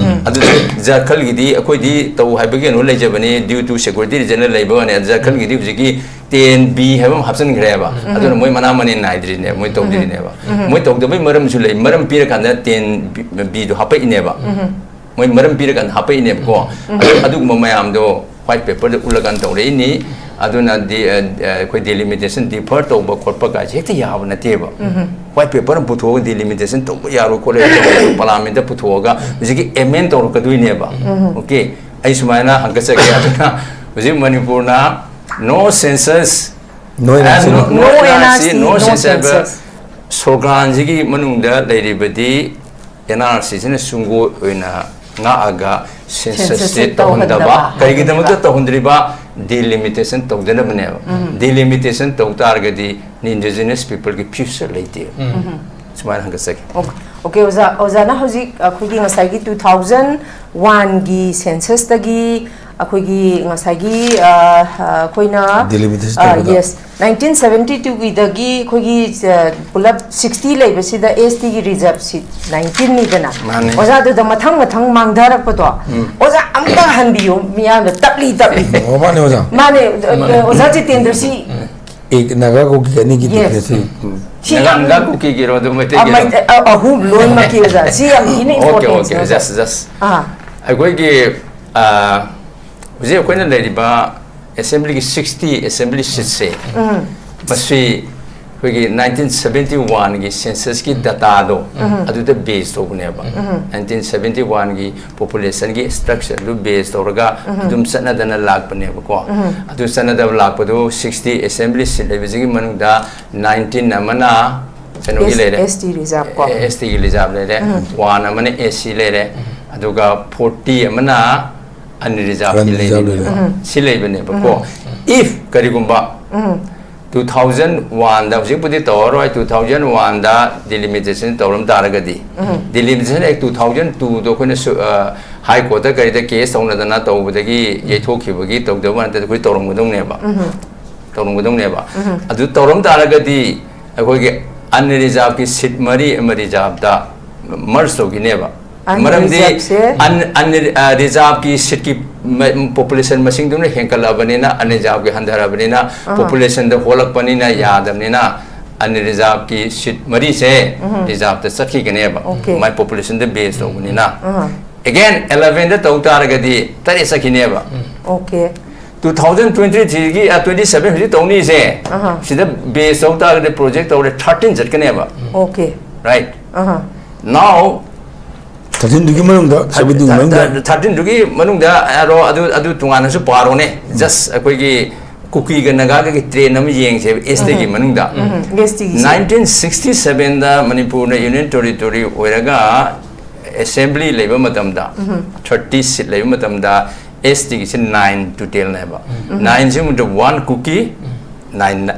ꯑꯗꯨꯗꯤ ꯖꯥꯔꯈꯟꯒꯤꯗꯤ ꯑꯩꯈꯣꯏꯗꯤ ꯇꯧ ꯍꯥꯏꯕꯒꯤ ꯀꯩꯅꯣ ꯂꯩꯖꯕꯅꯤ, due to security reason ꯂꯩꯕ ꯋꯥꯅꯤ꯫ ꯖꯥꯔꯈꯟꯒꯤꯗꯤ ꯍꯧꯖꯤꯛꯀꯤ ꯇꯦꯟ ꯕꯤ ꯍꯥꯏꯕ ꯑꯃ ꯍꯥꯞꯆꯤꯟꯈ꯭ꯔꯦꯕ꯫ ꯑꯗꯨꯅ ꯃꯣꯏ ꯃꯅꯥ ꯃꯅꯤꯟ ꯅꯥꯏꯗ꯭ꯔꯤꯅꯦꯕ, ꯃꯣꯏ ꯇꯧꯗ꯭ꯔꯤꯅꯦꯕ꯫ ꯃꯣꯏ ꯇꯧꯗꯕꯩ ꯃꯔꯝꯁꯨ ꯂꯩ꯫ ꯃꯔꯝ ꯄꯤꯔꯀꯥꯟꯗ ꯇꯦꯟ ꯕꯤꯗꯣ ꯍꯥꯞꯄꯛꯏꯅꯦꯕ꯫ ꯃꯣꯏ ꯃꯔꯝ ꯄꯤꯔꯀꯥꯟꯗ ꯍꯥꯞꯄꯛꯏꯅꯦꯕꯀꯣ꯫ ꯑꯗꯨ- ꯑꯗꯨꯒꯨꯝꯕ ꯃꯌꯥꯝꯗꯣ white paperꯗ ꯎꯠꯂꯀꯥꯟꯗ ꯇꯧꯔꯛꯏꯅꯤ꯫ ꯑꯗꯨꯅ ꯗꯤ- ꯑ, ꯑ, ꯑꯩꯈꯣꯏ delimitation differ ꯇꯧꯕ ꯈꯣꯠꯄ ꯀꯥꯏꯁꯦ ꯍꯦꯛꯇ ꯌꯥꯕ ꯅꯠꯇꯦꯕ꯫ White paper ꯑꯃ ꯄꯨꯊꯣꯛꯑꯒ delimitation ꯇꯧꯕ ꯌꯥꯔꯣꯏ ꯈꯣꯠꯂꯣꯏ ꯇꯧꯕ parliamentꯇ ꯄꯨꯊꯣꯛꯑꯒ ꯍꯧꯖꯤꯛꯀꯤ amend ꯇꯧꯔꯛꯀꯗꯣꯏꯅꯦꯕ꯫ Okay, ꯑꯩ ꯁꯨꯃꯥꯏꯅ ꯍꯪꯒꯠꯆꯒꯦ꯫ ꯑꯗꯨꯅ ꯍꯧꯖꯤꯛ ꯃꯅꯤꯄꯨꯔꯅ no census, No NRC, no- no- no No NRC, NRC, no no census ꯍꯥꯏꯕ census. ꯁꯣꯔꯀꯥꯟꯁꯤꯒꯤ ꯃꯅꯨꯡꯗ ꯂꯩꯔꯤꯕꯗꯤ NRCꯁꯤꯅ ꯁꯨꯡꯒꯣꯏ ꯑꯣꯏꯅ ꯉꯥꯛꯑꯒ censusꯁꯦ Censusꯁꯦ ꯇꯧꯍꯟꯗꯕ꯫ ꯇꯧꯍꯟꯗꯕ꯫ ꯀꯔꯤꯒꯤꯗꯃꯛꯇ ꯇꯧꯍꯟꯗ꯭ꯔꯤꯕ? Delimitation ꯇꯧꯗꯅꯕꯅꯦꯕ꯫ Delimitation ꯇꯧ ꯇꯥꯔꯒꯗꯤ indigenous peopleꯒꯤ future ꯂꯩꯇꯦ꯫ ꯁꯨꯃꯥꯏꯅ ꯍꯪꯒꯠꯆꯒꯦ꯫ Okay, okay, ꯑꯣꯖꯥ, ꯑꯣꯖꯥꯅ ꯍꯧꯖꯤꯛ ꯑꯩꯈꯣꯏꯒꯤ ꯉꯁꯥꯏꯒꯤ two thousand oneꯒꯤ censusꯇꯒꯤ ꯑꯩꯈꯣꯏꯒꯤ ꯉꯁꯥꯏꯒꯤ ꯑ, ꯑ, ꯑꯩꯈꯣꯏꯅ Delimitation ꯑ, ꯇꯧꯕꯗ꯫ Yes, nineteen seventy twoꯒꯤꯗꯒꯤ ꯑꯩꯈꯣꯏꯒꯤ ꯑ, ꯄꯨꯂꯞ sixty ꯂꯩꯕꯁꯤꯗ STꯒꯤ reserveꯁꯤ nineteenꯅꯤꯗꯅ꯫ ꯃꯥꯅꯤ꯫ ꯑꯣꯖꯥꯗꯨꯗ ꯃꯊꯪ ꯃꯊꯪ ꯃꯥꯡꯊꯔꯛꯄꯗꯣ, ꯑꯣꯖꯥ ꯑꯝꯇ ꯍꯟꯕꯤꯌꯣ, ꯃꯤꯌꯥꯝꯗ ꯇꯞꯂꯤ ꯇꯞꯂꯤ꯫ ꯑꯣ, ꯃꯥꯅꯦ ꯑꯣꯖꯥ꯫ ꯃꯥꯅꯦ, ꯑ, ꯑꯣꯖꯥ ꯖꯤꯇꯦꯟꯗ꯭ꯔ ꯁꯤ ꯑꯦ, ꯅꯥꯒꯥ ꯀꯨꯀꯤ ꯑꯅꯤꯒꯤ Yes. difference꯫ ꯁꯤ ꯅꯥꯒꯥ- ꯌꯥꯝ- ꯅꯥꯒꯥ ꯀꯨꯀꯤꯒꯤꯔꯣ ꯑꯗꯨ ꯑ, ꯃꯩꯇꯩꯒꯤꯔꯣ? ꯃꯩꯇꯩ- ꯑ, ꯑꯍꯨꯝ ꯂꯣꯏꯅꯃꯛꯀꯤ ꯑꯣꯖꯥ, ꯁꯤ ꯌꯥꯝ ꯊꯤꯅ Okay, important okay, ꯑꯣꯏ꯫ just, just. ꯑꯥ, ꯑꯩꯈꯣꯏꯒꯤ ꯑ, ꯍꯧꯖꯤꯛ ꯑꯩꯈꯣꯏꯅ ꯂꯩꯔꯤꯕ assemblyꯒꯤ sixty assembly seatꯁꯦ, ꯃꯁꯤ ꯑꯩꯈꯣꯏꯒꯤ nineteen seventy oneꯒꯤ censusꯀꯤ dataꯗꯣ ꯑꯗꯨꯗ base ꯇꯧꯕꯅꯦꯕ꯫ Nineteen seventy oneꯒꯤ populationꯒꯤ structureꯗꯨ base ꯇꯧꯔꯒ ꯑꯗꯨꯝ ꯆꯠꯅꯗꯅ ꯂꯥꯛꯄꯅꯦꯕꯀꯣ꯫ ꯑꯗꯨ ꯆꯠꯅꯗꯕ ꯂꯥꯛꯄꯗꯨ sixty assembly seat ꯂꯩꯕꯁꯤꯒꯤ ꯃꯅꯨꯡꯗ nineteen ꯑꯃꯅ ꯀꯩꯅꯣꯒꯤ S- ꯂꯩꯔꯦ꯫ ST reserve ꯀꯣ꯫ ꯑꯦ, STꯒꯤ reserve ꯂꯩꯔꯦ꯫ One ꯑꯃꯅ SC ꯂꯩꯔꯦ꯫ ꯑꯗꯨꯒ forty ꯑꯃꯅ unreservedꯀꯤ Unreserved ꯂꯩꯔꯦꯕ꯫ ꯂꯩꯔꯦ꯫ ꯁꯤ ꯂꯩꯕꯅꯦꯕꯀꯣ꯫ If ꯀꯔꯤꯒꯨꯝꯕ two thousand oneꯗ, ꯍꯧꯖꯤꯛꯄꯨꯗꯤ ꯇꯧꯔꯔꯣꯏ, two thousand oneꯗ delimitation ꯇꯧꯔꯝ ꯇꯥꯔꯒꯗꯤ, delimitation Act two thousand twoꯗꯣ ꯑꯩꯈꯣꯏꯅ ꯁꯨ- ꯑ, High Courtꯇ ꯀꯔꯤꯗ case ꯇꯧꯅꯗꯅ ꯇꯧꯕꯗꯒꯤ ꯌꯩꯊꯣꯛꯈꯤꯕꯒꯤ ꯇꯧꯗꯕ ꯅꯠꯇ꯭ꯔꯗꯤ ꯑꯩꯈꯣꯏ ꯇꯧꯔꯝꯒꯗꯧꯅꯦꯕ꯫ ꯇꯧꯔꯝꯒꯗꯧꯅꯦꯕ꯫ ꯑꯗꯨ ꯇꯧꯔꯝ ꯇꯥꯔꯒꯗꯤ ꯑꯩꯈꯣꯏꯒꯤ unreservedꯀꯤ seat ꯃꯔꯤ ꯑꯃ reservedꯇ merge ꯇꯧꯈꯤꯅꯦꯕ꯫ ꯃꯔꯝꯗꯤ unreservedꯁꯦ? Reservedꯀꯤ seatꯀꯤ population ꯃꯁꯤꯡꯗꯨꯅ ꯍꯦꯟꯒꯠꯂꯛꯑꯕꯅꯤꯅ unreservedꯀꯤ ꯍꯟꯊꯔꯕꯅꯤꯅ populationꯗ ꯍꯣꯜꯂꯛꯄꯅꯤꯅ ꯌꯥꯗꯕꯅꯤꯅ unreservedꯀꯤ seat ꯃꯔꯤꯁꯦ reservedꯇ ꯆꯠꯈꯤꯒꯅꯦꯕ꯫ Okay. My populationꯗ base ꯇꯧꯕꯅꯤꯅ꯫ ꯑꯍꯥ. Again elevenꯗ ꯇꯧ ꯇꯥꯔꯒꯗꯤ ꯇꯔꯦꯠ ꯆꯠꯈꯤꯅꯦꯕ꯫ Okay. Two thousand twenty threeꯒꯤ twenty seven ꯍꯧꯖꯤꯛ ꯇꯧꯅꯤꯁꯦ ꯑꯍꯥ. ꯁꯤꯗ base ꯇꯧ ꯇꯥꯔꯒꯗꯤ project ꯇꯧꯔꯦ thirteen ꯆꯠꯀꯅꯦꯕ꯫ Okay. Right? ꯑꯍꯥ. Now thirteenꯗꯨꯒꯤ ꯃꯅꯨꯡꯗ seventeen ꯃꯅꯨꯡꯗ thirteenꯗꯨꯒꯤ ꯃꯅꯨꯡꯗ ꯑꯗꯨ ꯑꯗꯨ ꯇꯣꯉꯥꯟꯅꯁꯨ ꯄꯥꯔꯣꯅꯦ꯫ Just ꯑꯩꯈꯣꯏꯒꯤ ꯀꯨꯀꯤꯒ ꯅꯥꯒꯥꯒꯒꯤ trend ꯑꯃ ꯌꯦꯡꯁꯦꯕ STꯒꯤ ꯃꯅꯨꯡꯗ꯫ ꯎꯝ. STꯒꯤꯁꯦ. nineteen sixty sevenꯗ ꯃꯅꯤꯄꯨꯔꯅ Union Territory ꯑꯣꯏꯔꯒ assembly ꯂꯩꯕ ꯃꯇꯝꯗ thirty seat ꯂꯩꯕ ꯃꯇꯝꯗ STꯒꯤꯁꯦ nine totalꯅꯦꯕ꯫ Nineꯁꯤ ꯃꯅꯨꯡꯗ one Kuki, nine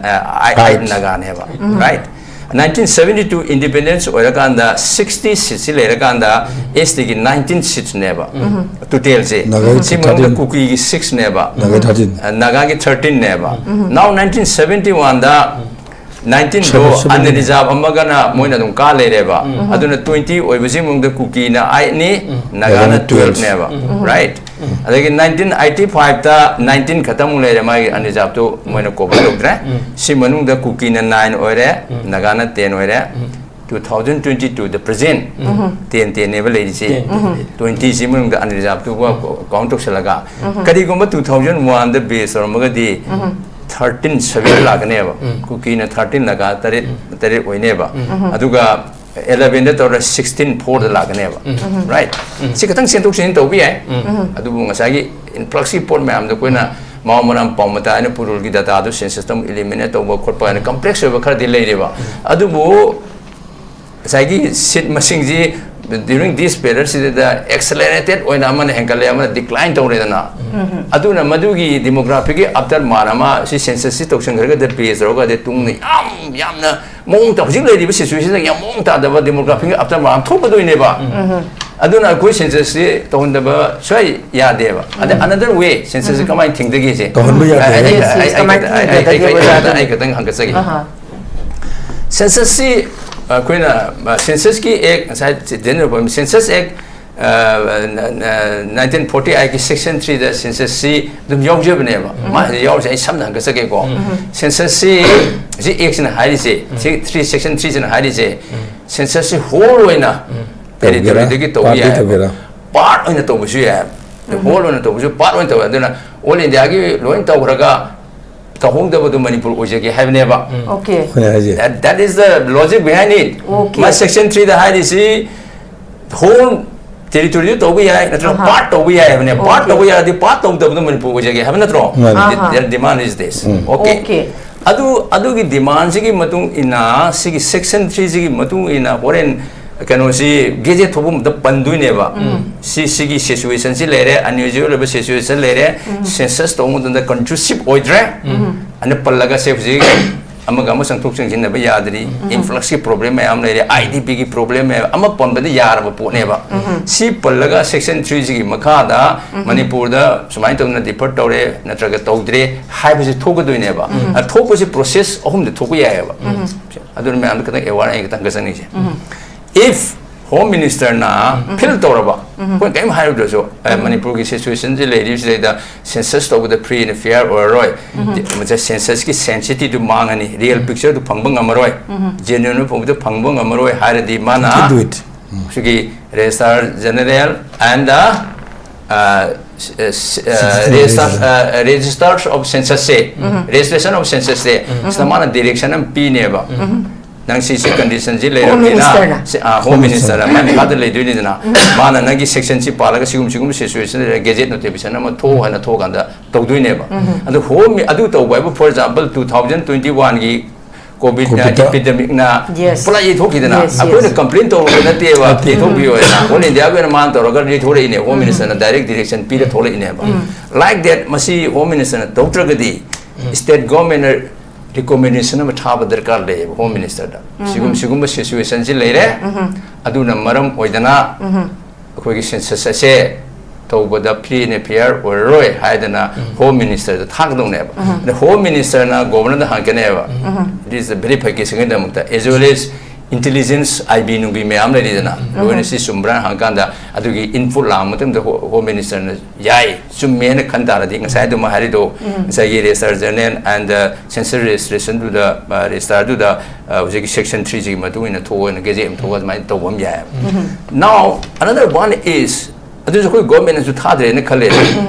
eight Naganꯦꯕ꯫ Right? nineteen seventy two independence ꯑꯣꯏꯔꯀꯥꯟꯗ sixty seatꯁꯤ ꯂꯩꯔꯀꯥꯟꯗ STꯒꯤ nineteen seatsꯅꯦꯕ totalꯁꯦ꯫ Nagaꯒꯤ ꯁꯤ ꯃꯅꯨꯡꯗ thirteen. Kukiꯒꯤ sixꯅꯦꯕ꯫ Naga thirteen. Nagaꯒꯤ thirteennꯦꯕ꯫ Now nineteen seventy oneꯗ nineteenꯗꯣ Seven- seventeen. Unreserved ꯑꯃꯒꯅ ꯃꯣꯏꯅ ꯑꯗꯨꯝ ꯀꯥ ꯂꯩꯔꯦꯕ꯫ ꯑꯗꯨꯅ twenty ꯑꯣꯏꯕꯁꯤ ꯃꯅꯨꯡꯗ Kukiꯅ eightꯅꯤ, Nagaꯅ Nagaꯅ twelve. twelveꯅꯦꯕ꯫ Right? ꯑꯗꯒꯤ nineteen eighty fiveꯇ nineteen ꯈꯛꯇꯃꯨꯛ ꯂꯩꯔꯦ ꯃꯥꯒꯤ unreservedꯇꯨ ꯃꯣꯏꯅ cover ꯇꯧꯗ꯭ꯔꯦ꯫ ꯁꯤ ꯃꯅꯨꯡꯗ Kukiꯅ nine ꯑꯣꯏꯔꯦ, Nagaꯅ ten ꯑꯣꯏꯔꯦ꯫ Two thousand twenty two the present ten tenꯅꯦꯕ ꯂꯩꯔꯤꯁꯤ꯫ Twentyꯁꯤ ꯃꯅꯨꯡꯗ unreservedꯇꯨꯒ count ꯇꯧꯁꯜꯂꯒ ꯀꯔꯤꯒꯨꯝꯕ two thousand oneꯗ base ꯇꯧꯔꯝꯃꯒꯗꯤ thirteen seven ꯂꯥꯛꯀꯅꯦꯕ꯫ Kukiꯅ thirteen ꯂꯥꯛꯀ ꯇꯔꯦꯠ ꯇꯔꯦꯠ ꯑꯣꯏꯅꯦꯕ꯫ ꯑꯗꯨꯒ elevenꯗ ꯇꯧꯔ sixteen fourꯗ ꯂꯥꯛꯀꯅꯦꯕ꯫ Right? ꯁꯤ ꯈꯤꯇꯪ ꯁꯦꯝꯗꯣꯛ ꯁꯦꯝꯖꯤꯟ ꯇꯧꯕ ꯌꯥꯏ꯫ ꯑꯗꯨꯕꯨ ꯉꯁꯥꯏꯒꯤ influxꯀꯤ ꯄꯣꯠ ꯃꯌꯥꯝꯗꯣ ꯑꯩꯈꯣꯏꯅ ꯃꯑꯣꯡ ꯃꯔꯝ ꯄꯥꯎ ꯃꯇꯥ ꯑꯩꯅ ꯄꯨꯔꯨꯜꯒꯤ dataꯗꯣ censusꯇ ꯑꯃꯨꯛ eliminate ꯇꯧꯕ ꯈꯣꯠꯄ ꯍꯥꯏꯅ complex ꯑꯣꯏꯕ ꯈꯔꯗꯤ ꯂꯩꯔꯦꯕ꯫ ꯑꯗꯨꯕꯨ ꯉꯁꯥꯏꯒꯤ seat ꯃꯁꯤꯡꯁꯤ during this periodꯁꯤꯗ accelerated ꯑꯣꯏꯅ ꯑꯃꯅ ꯍꯦꯟꯒꯠꯂꯦ ꯑꯃꯅ decline ꯇꯧꯔꯦꯗꯅ꯫ ꯑꯗꯨꯅ ꯃꯗꯨꯒꯤ demographyꯒꯤ aftermath ꯑꯃ ꯁꯤ censusꯁꯤ ꯇꯧꯁꯟꯈ꯭ꯔꯒꯗꯤ base ꯇꯧꯔꯒꯗꯤ ꯇꯨꯡꯗ ꯌꯥꯝ ꯌꯥꯝꯅ ꯃꯑꯣꯡ ꯇꯥ-, ꯍꯧꯖꯤꯛ ꯂꯩꯔꯤꯕ situationꯗ ꯌꯥꯝ ꯃꯑꯣꯡ ꯇꯥꯗꯕ demographyꯒꯤ aftermath ꯑꯃ ꯊꯣꯛꯀꯗꯣꯏꯅꯦꯕ꯫ ꯑꯗꯨꯅ ꯑꯩꯈꯣꯏ ꯁꯦꯟꯁꯁꯁꯤ ꯇꯧꯍꯟꯗꯕ ꯁꯨꯡꯌꯥ ꯌꯥꯗꯦꯕ꯫ ꯑꯗ ꯑꯅꯗꯔ ꯋꯦ ꯁꯦꯟꯁꯁꯁꯤ ꯀꯃꯥꯏꯅ ꯊꯤꯡꯗꯒꯦꯁꯦ? ꯇꯧꯍꯟꯕ ꯌꯥꯗꯦ꯫ ꯑꯩ- ꯑꯩ- Yes, yes, ꯑꯩ- ꯀꯃꯥꯏꯅ ꯑꯩ- ꯑꯩ- ꯊꯤꯡꯒꯗꯒꯦ, ꯑꯩ- ꯑꯩ- ꯑꯣꯖꯥ, ꯑꯗꯨ? ꯑꯩ ꯈꯤꯇꯪ ꯍꯪꯒꯠꯆꯒꯦ꯫ ꯑꯍꯥ. ꯁꯦꯟꯁꯁꯁꯤ ꯑꯩꯈꯣꯏꯅ, ꯑ, ꯁꯦꯟꯁꯁꯀꯤ ꯑꯦꯛ, ꯉꯁꯥꯏ ꯆꯤꯇꯦꯟꯗ꯭ꯔ ꯄꯟ-, ꯁꯦꯟꯁꯁ ꯑꯦꯛ, ꯑ, ꯅ-, ꯅ-, ꯅꯥꯏꯟꯇꯤꯟ ꯐꯣꯔꯇꯤ ꯑꯥꯏꯠꯀꯤ ꯁꯦꯛꯁꯟ ꯊ꯭ꯔꯤꯗ ꯁꯦꯟꯁꯁꯁꯤ ꯑꯗꯨꯝ ꯌꯥꯎꯖꯕꯅꯦꯕ꯫ ꯃꯥ ꯌꯥꯎꯔꯤꯁꯦ ꯑꯩ ꯁꯝꯅ ꯍꯪꯒꯠꯆꯒꯦꯀꯣ꯫ ꯁꯦꯟꯁꯁꯁꯤ, ꯁꯤ ꯑꯦꯛꯁꯤꯅ ꯍꯥꯏꯔꯤꯁꯦ, ꯁꯤ ꯊ꯭ꯔꯤ, ꯁꯦꯛꯁꯟ ꯊ꯭ꯔꯤꯁꯤꯅ ꯍꯥꯏꯔꯤꯁꯦ, ꯁꯦꯟꯁꯁꯁꯤ ꯍꯣꯜ ꯑꯣꯏꯅ ꯇꯦꯔꯤꯇꯣꯔꯤꯗꯒꯤ ꯇꯧꯕ ꯄꯥꯔꯠꯇꯤ ꯌꯥꯏ꯫ ꯇꯧꯒꯦꯔꯥ? ꯄꯥꯔꯠ ꯑꯣꯏꯅ ꯇꯧꯕꯁꯨ ꯌꯥꯏ꯫ ꯍꯣꯜ ꯑꯣꯏꯅ ꯇꯧꯕꯁꯨ, ꯄꯥꯔꯠ ꯑꯣꯏꯅ ꯇꯧꯕ꯫ ꯑꯗꯨꯅ ꯑꯣꯜ ꯏꯟꯗꯤꯌꯥꯒꯤ ꯂꯣꯏꯅ ꯇꯧꯈ꯭ꯔꯒ ꯇꯧꯍꯧꯗꯕꯗꯨ ꯃꯅꯤꯄꯨꯔ ꯑꯣꯏꯖꯒꯦ ꯍꯥꯏꯕꯅꯦꯕ꯫ Okay. ꯑꯩꯈꯣꯏꯅ ꯍꯥꯏꯁꯦ꯫ That, that is the logic behind it. Okay. ꯃꯥ ꯁꯦꯛꯁꯟ ꯊ꯭ꯔꯤꯗ ꯍꯥꯏꯔꯤꯁꯤ ꯍꯣꯜ ꯇꯦꯔꯤꯇꯣꯔꯤꯗ ꯇꯧꯕ ꯌꯥꯏ ꯅꯠꯇ꯭ꯔꯒ ꯑꯍꯥ. ꯄꯥꯔꯠ ꯇꯧꯕ ꯌꯥꯏ ꯍꯥꯏꯕꯅꯦ꯫ Part Okay. ꯇꯧꯕ ꯌꯥꯔꯗꯤ ꯄꯥꯔꯠ ꯇꯧꯗꯕꯗꯣ ꯃꯅꯤꯄꯨꯔ ꯑꯣꯏꯖꯒꯦ ꯍꯥꯏꯕ ꯅꯠꯇ꯭ꯔꯣ? ꯃꯥꯅꯤ. ꯑꯍꯥ. Their demand is this. Okay. Okay. ꯑꯗꯨ, ꯑꯗꯨꯒꯤ ꯗꯤꯃꯥꯟꯁꯤꯒꯤ ꯃꯇꯨꯡ ꯏꯟꯅ, ꯁꯤꯒꯤ ꯁꯦꯛꯁꯟ ꯊ꯭ꯔꯤꯁꯤꯒꯤ ꯃꯇꯨꯡ ꯏꯟꯅ ꯍꯣꯔꯦꯟ ꯀꯩꯅꯣꯁꯤ ꯒꯦꯖꯦꯠ ꯊꯣꯛꯄ ꯃꯇꯝꯗ ꯄꯟꯗꯣꯏꯅꯦꯕ꯫ ꯁꯤ, ꯁꯤꯒꯤ ꯁꯤꯆꯨꯋꯦꯁꯟꯁꯤ ꯂꯩꯔꯦ, ꯑꯟꯌꯨꯖꯨꯋꯦꯜ ꯑꯣꯏꯕ ꯁꯤꯆꯨꯋꯦꯁꯟ ꯂꯩꯔꯦ, ꯁꯦꯟꯁꯁ ꯇꯧꯕ ꯃꯇꯝꯗ ꯀꯟꯗ꯭ꯌꯨꯁꯤꯞ ꯑꯣꯏꯗ꯭ꯔꯦ꯫ ꯑꯅ ꯄꯜꯂꯒ ꯁꯦ ꯍꯧꯖꯤꯛ ꯑꯃꯒ ꯑꯃ ꯆꯪꯊꯣꯛ ꯆꯪꯁꯤꯟꯅꯕ ꯌꯥꯗ꯭ꯔꯤ, ꯏꯟꯐ꯭ꯂꯛꯁꯀꯤ ꯄ꯭ꯔꯣꯕ꯭ꯂꯦꯝ ꯃꯌꯥꯝ ꯂꯩꯔꯦ, ꯑꯥꯏ ꯗꯤ ꯄꯤꯒꯤ ꯄ꯭ꯔꯣꯕ꯭ꯂꯦꯝ ꯃꯌꯥꯝ, ꯑꯃ ꯄꯟꯕꯗ ꯌꯥꯔꯕ ꯄꯣꯠꯅꯦꯕ꯫ ꯁꯤ ꯄꯜꯂꯒ ꯁꯦꯛꯁꯟ ꯊ꯭ꯔꯤꯁꯤꯒꯤ ꯃꯈꯥꯗ ꯃꯅꯤꯄꯨꯔꯗ ꯁꯨꯃꯥꯏꯅ ꯇꯧꯗꯅ ꯗꯤꯐꯔ ꯇꯧꯔꯦ ꯅꯠꯇ꯭ꯔꯒ ꯇꯧꯗ꯭ꯔꯦ ꯍꯥꯏꯕꯁꯤ ꯊꯣꯛꯀꯗꯣꯏꯅꯦꯕ꯫ ꯑ, ꯊꯣꯛꯄꯁꯤ ꯄ꯭ꯔꯣꯁꯦꯁ ꯑꯍꯨꯝꯗ ꯊꯣꯛꯄ ꯌꯥꯏꯑꯕ꯫ ꯑꯗꯨꯅ ꯃꯌꯥꯝꯗ ꯈꯤꯇꯪ ꯑꯦꯋꯥꯔ ꯑꯩ ꯈꯤꯇꯪ ꯆꯪꯅꯤꯡꯁꯦ꯫ If Home Minister ꯅ ꯐꯤꯜ ꯇꯧꯔꯕ, ꯑꯩꯈꯣꯏꯅ ꯀꯔꯤꯝ ꯍꯥꯏꯔꯨꯗ꯭ꯔꯁꯨ, ꯑꯦ, ꯃꯅꯤꯄꯨꯔꯒꯤ ꯁꯤꯆꯨꯋꯦꯁꯟꯁꯤ ꯂꯩꯔꯤꯕꯁꯤꯗꯩꯗ ꯁꯦꯟꯁꯁ ꯇꯧꯕꯗ ꯐ꯭ꯔꯤ ꯑꯦꯟ ꯐꯤꯌꯔ ꯑꯣꯏꯔꯔꯣꯏ, ꯁꯦꯟꯁꯁꯀꯤ ꯁꯦꯟꯁꯤꯇꯤꯗꯨ ꯃꯥꯡꯉꯅꯤ, ꯔꯤꯌꯦꯜ ꯄꯤꯛꯆꯔꯗꯨ ꯐꯪꯕ ꯉꯝꯃꯔꯣꯏ, ꯖꯦꯅ꯭ꯌꯨꯟ ꯑꯣꯏꯕ ꯐꯪꯕꯗꯨ ꯐꯪꯕ ꯉꯝꯃꯔꯣꯏ ꯍꯥꯏꯔꯗꯤ ꯃꯥꯅ Can do it. ꯁꯤꯒꯤ registrar general and the Citizen register of ꯁꯦꯟꯁꯁꯁꯦ, ꯔꯦꯖꯤꯁꯇ꯭ꯔꯦꯁꯟ ꯑꯣꯐ ꯁꯦꯟꯁꯁꯁꯦ, ꯁꯤꯗ ꯃꯥꯅ ꯗꯤꯔꯦꯛꯁꯟ ꯑꯃ ꯄꯤꯅꯦꯕ꯫ ꯅꯪ ꯁꯤ, ꯁꯤ ꯀꯟꯗꯤꯁꯟꯁꯤ Minister ꯅ? ꯂꯩꯔꯕꯅꯤꯅ, ꯍꯣꯝ ꯃꯤꯅꯤꯁꯇꯔꯅ ꯃꯥꯏ ꯃꯈꯥꯗ ꯂꯩꯗꯣꯏꯅꯤꯗꯅ, ꯃꯥꯅ ꯅꯪꯒꯤ ꯁꯦꯛꯁꯟꯁꯤ ꯄꯥꯜꯂꯒ ꯁꯤꯒꯨꯝ ꯁꯤꯒꯨꯝꯕ ꯁꯤꯆꯨꯋꯦꯁꯟ ꯂꯩꯔꯦ, ꯒꯦꯖꯦꯠ ꯅꯣꯇꯤꯐꯤꯀꯦꯁꯟ ꯑꯃ ꯊꯣꯛꯑꯣ ꯍꯥꯏꯅ ꯊꯣꯛꯑꯀꯥꯟꯗ ꯇꯧꯗꯣꯏꯅꯦꯕ꯫ ꯑꯗꯨ ꯍꯣꯝ, ꯑꯗꯨ ꯇꯧꯕ ꯍꯥꯏꯕꯨ, four example, two thousand twenty ꯋꯥꯟꯒꯤ ꯀꯣꯚꯤꯗ ꯀꯣꯚꯤꯗ꯫ ꯏꯄꯤꯗꯦꯃꯤꯛꯅ Yes. ꯄꯨꯂꯞ ꯌꯩꯊꯣꯛꯈꯤꯗꯅ, Yes, yes. ꯑꯩꯈꯣꯏꯅ ꯀꯝꯄ꯭ꯂꯦꯟ ꯇꯧꯔꯨꯕ ꯅꯠꯇꯦꯕ, ꯅꯠꯇꯦ꯫ ꯌꯩꯊꯣꯛꯄꯤꯌꯣ ꯍꯥꯏꯅ꯫ ꯑꯣꯜ ꯏꯟꯗꯤꯌꯥꯒꯤ ꯑꯣꯏꯅ ꯃꯥꯅ ꯇꯧꯔꯒ ꯌꯩꯊꯣꯔꯛꯏꯅꯦ, ꯍꯣꯝ ꯃꯤꯅꯤꯁꯇꯔꯅ ꯗꯥꯏꯔꯦꯛ ꯗꯤꯔꯦꯛꯁꯟ ꯄꯤꯔ ꯊꯣꯛꯂꯛꯏꯅꯦꯕ꯫ ꯂꯥꯏꯛ ꯗꯦꯠ, ꯃꯁꯤ ꯍꯣꯝ ꯃꯤꯅꯤꯁꯇꯔꯅ ꯇꯧꯗ꯭ꯔꯒꯗꯤ ꯁ꯭ꯇꯦꯠ ꯒꯣꯔꯃꯦꯟꯅ ꯔꯤꯀꯣꯃꯦꯟꯗꯦꯁꯟ ꯑꯃ ꯊꯥꯕ ꯗꯔꯀꯥꯔ ꯂꯩꯌꯦꯕ ꯍꯣꯝ ꯃꯤꯅꯤꯁꯇꯔꯗ꯫ ꯁꯤꯒꯨꯝ-, ꯁꯤꯒꯨꯝꯕ ꯁꯤꯆꯨꯋꯦꯁꯟꯁꯤ ꯂꯩꯔꯦ꯫ ꯑꯗꯨꯅ ꯃꯔꯝ ꯑꯣꯏꯗꯅ ꯑꯩꯈꯣꯏꯒꯤ ꯁꯦꯟꯁꯁ ꯑꯁꯦ ꯇꯧꯕꯗ ꯐ꯭ꯔꯤ ꯑꯦꯟ ꯐꯤꯌꯔ ꯑꯣꯏꯔꯔꯣꯏ ꯍꯥꯏꯗꯅ ꯍꯣꯝ ꯃꯤꯅꯤꯁꯇꯔꯗ ꯊꯥꯒꯗꯧꯅꯦꯕ꯫ ꯑꯗ ꯍꯣꯝ ꯃꯤꯅꯤꯁꯇꯔꯅ ꯒꯣꯕꯔꯅꯔꯗ ꯍꯪꯉꯛꯀꯅꯦꯕ, ꯏꯠ ꯏꯁ ꯚꯦꯔꯤꯐꯤꯀꯦꯁꯟꯒꯤꯗꯃꯛꯇ, as well as intelligence, I B ꯅꯨꯡꯕꯤ ꯃꯌꯥꯝ ꯂꯩꯔꯤꯗꯅ, ꯂꯣꯏꯅ ꯁꯤ ꯆꯨꯝꯕ꯭ꯔꯥ ꯍꯪꯉꯀꯥꯟꯗ ꯑꯗꯨꯒꯤ ꯏꯟꯄꯨꯠ ꯂꯥꯛꯄ ꯃꯇꯝꯗ ꯍꯣ- ꯍꯣꯝ ꯃꯤꯅꯤꯁꯇꯔꯅ ꯌꯥꯏ, ꯆꯨꯝꯃꯦꯅ ꯈꯟ ꯇꯥꯔꯗꯤ, ꯉꯁꯥꯏ ꯑꯗꯨꯃ ꯍꯥꯏꯔꯤꯗꯣ, ꯉꯁꯥꯏꯒꯤ ꯔꯦꯖꯤꯁꯇ꯭ꯔꯥꯔ ꯖꯦꯅꯔꯦꯜ ꯑꯦꯟ ꯁꯦꯟꯁꯁ ꯔꯦꯖꯤꯁꯇ꯭ꯔꯦꯁꯟꯗꯨꯗ, ꯔꯦꯖꯤꯁꯇ꯭ꯔꯥꯔꯗꯨꯗ ꯍꯧꯖꯤꯛꯀꯤ ꯁꯦꯛꯁꯟ ꯊ꯭ꯔꯤꯁꯤꯒꯤ ꯃꯇꯨꯡ ꯏꯟꯅ ꯊꯣꯛꯑꯣꯅ ꯒꯦꯖꯦꯠ ꯑꯃ ꯊꯣꯛꯑꯒ ꯑꯗꯨꯃꯥꯏꯅ ꯇꯧꯕ ꯑꯃ ꯌꯥꯏꯑꯕ꯫ Now another one is, ꯑꯗꯨꯁꯨ ꯑꯩꯈꯣꯏ ꯒꯣꯔꯃꯦꯟꯅꯁꯨ ꯊꯥꯗ꯭ꯔꯦꯅ ꯈꯜꯂꯦ꯫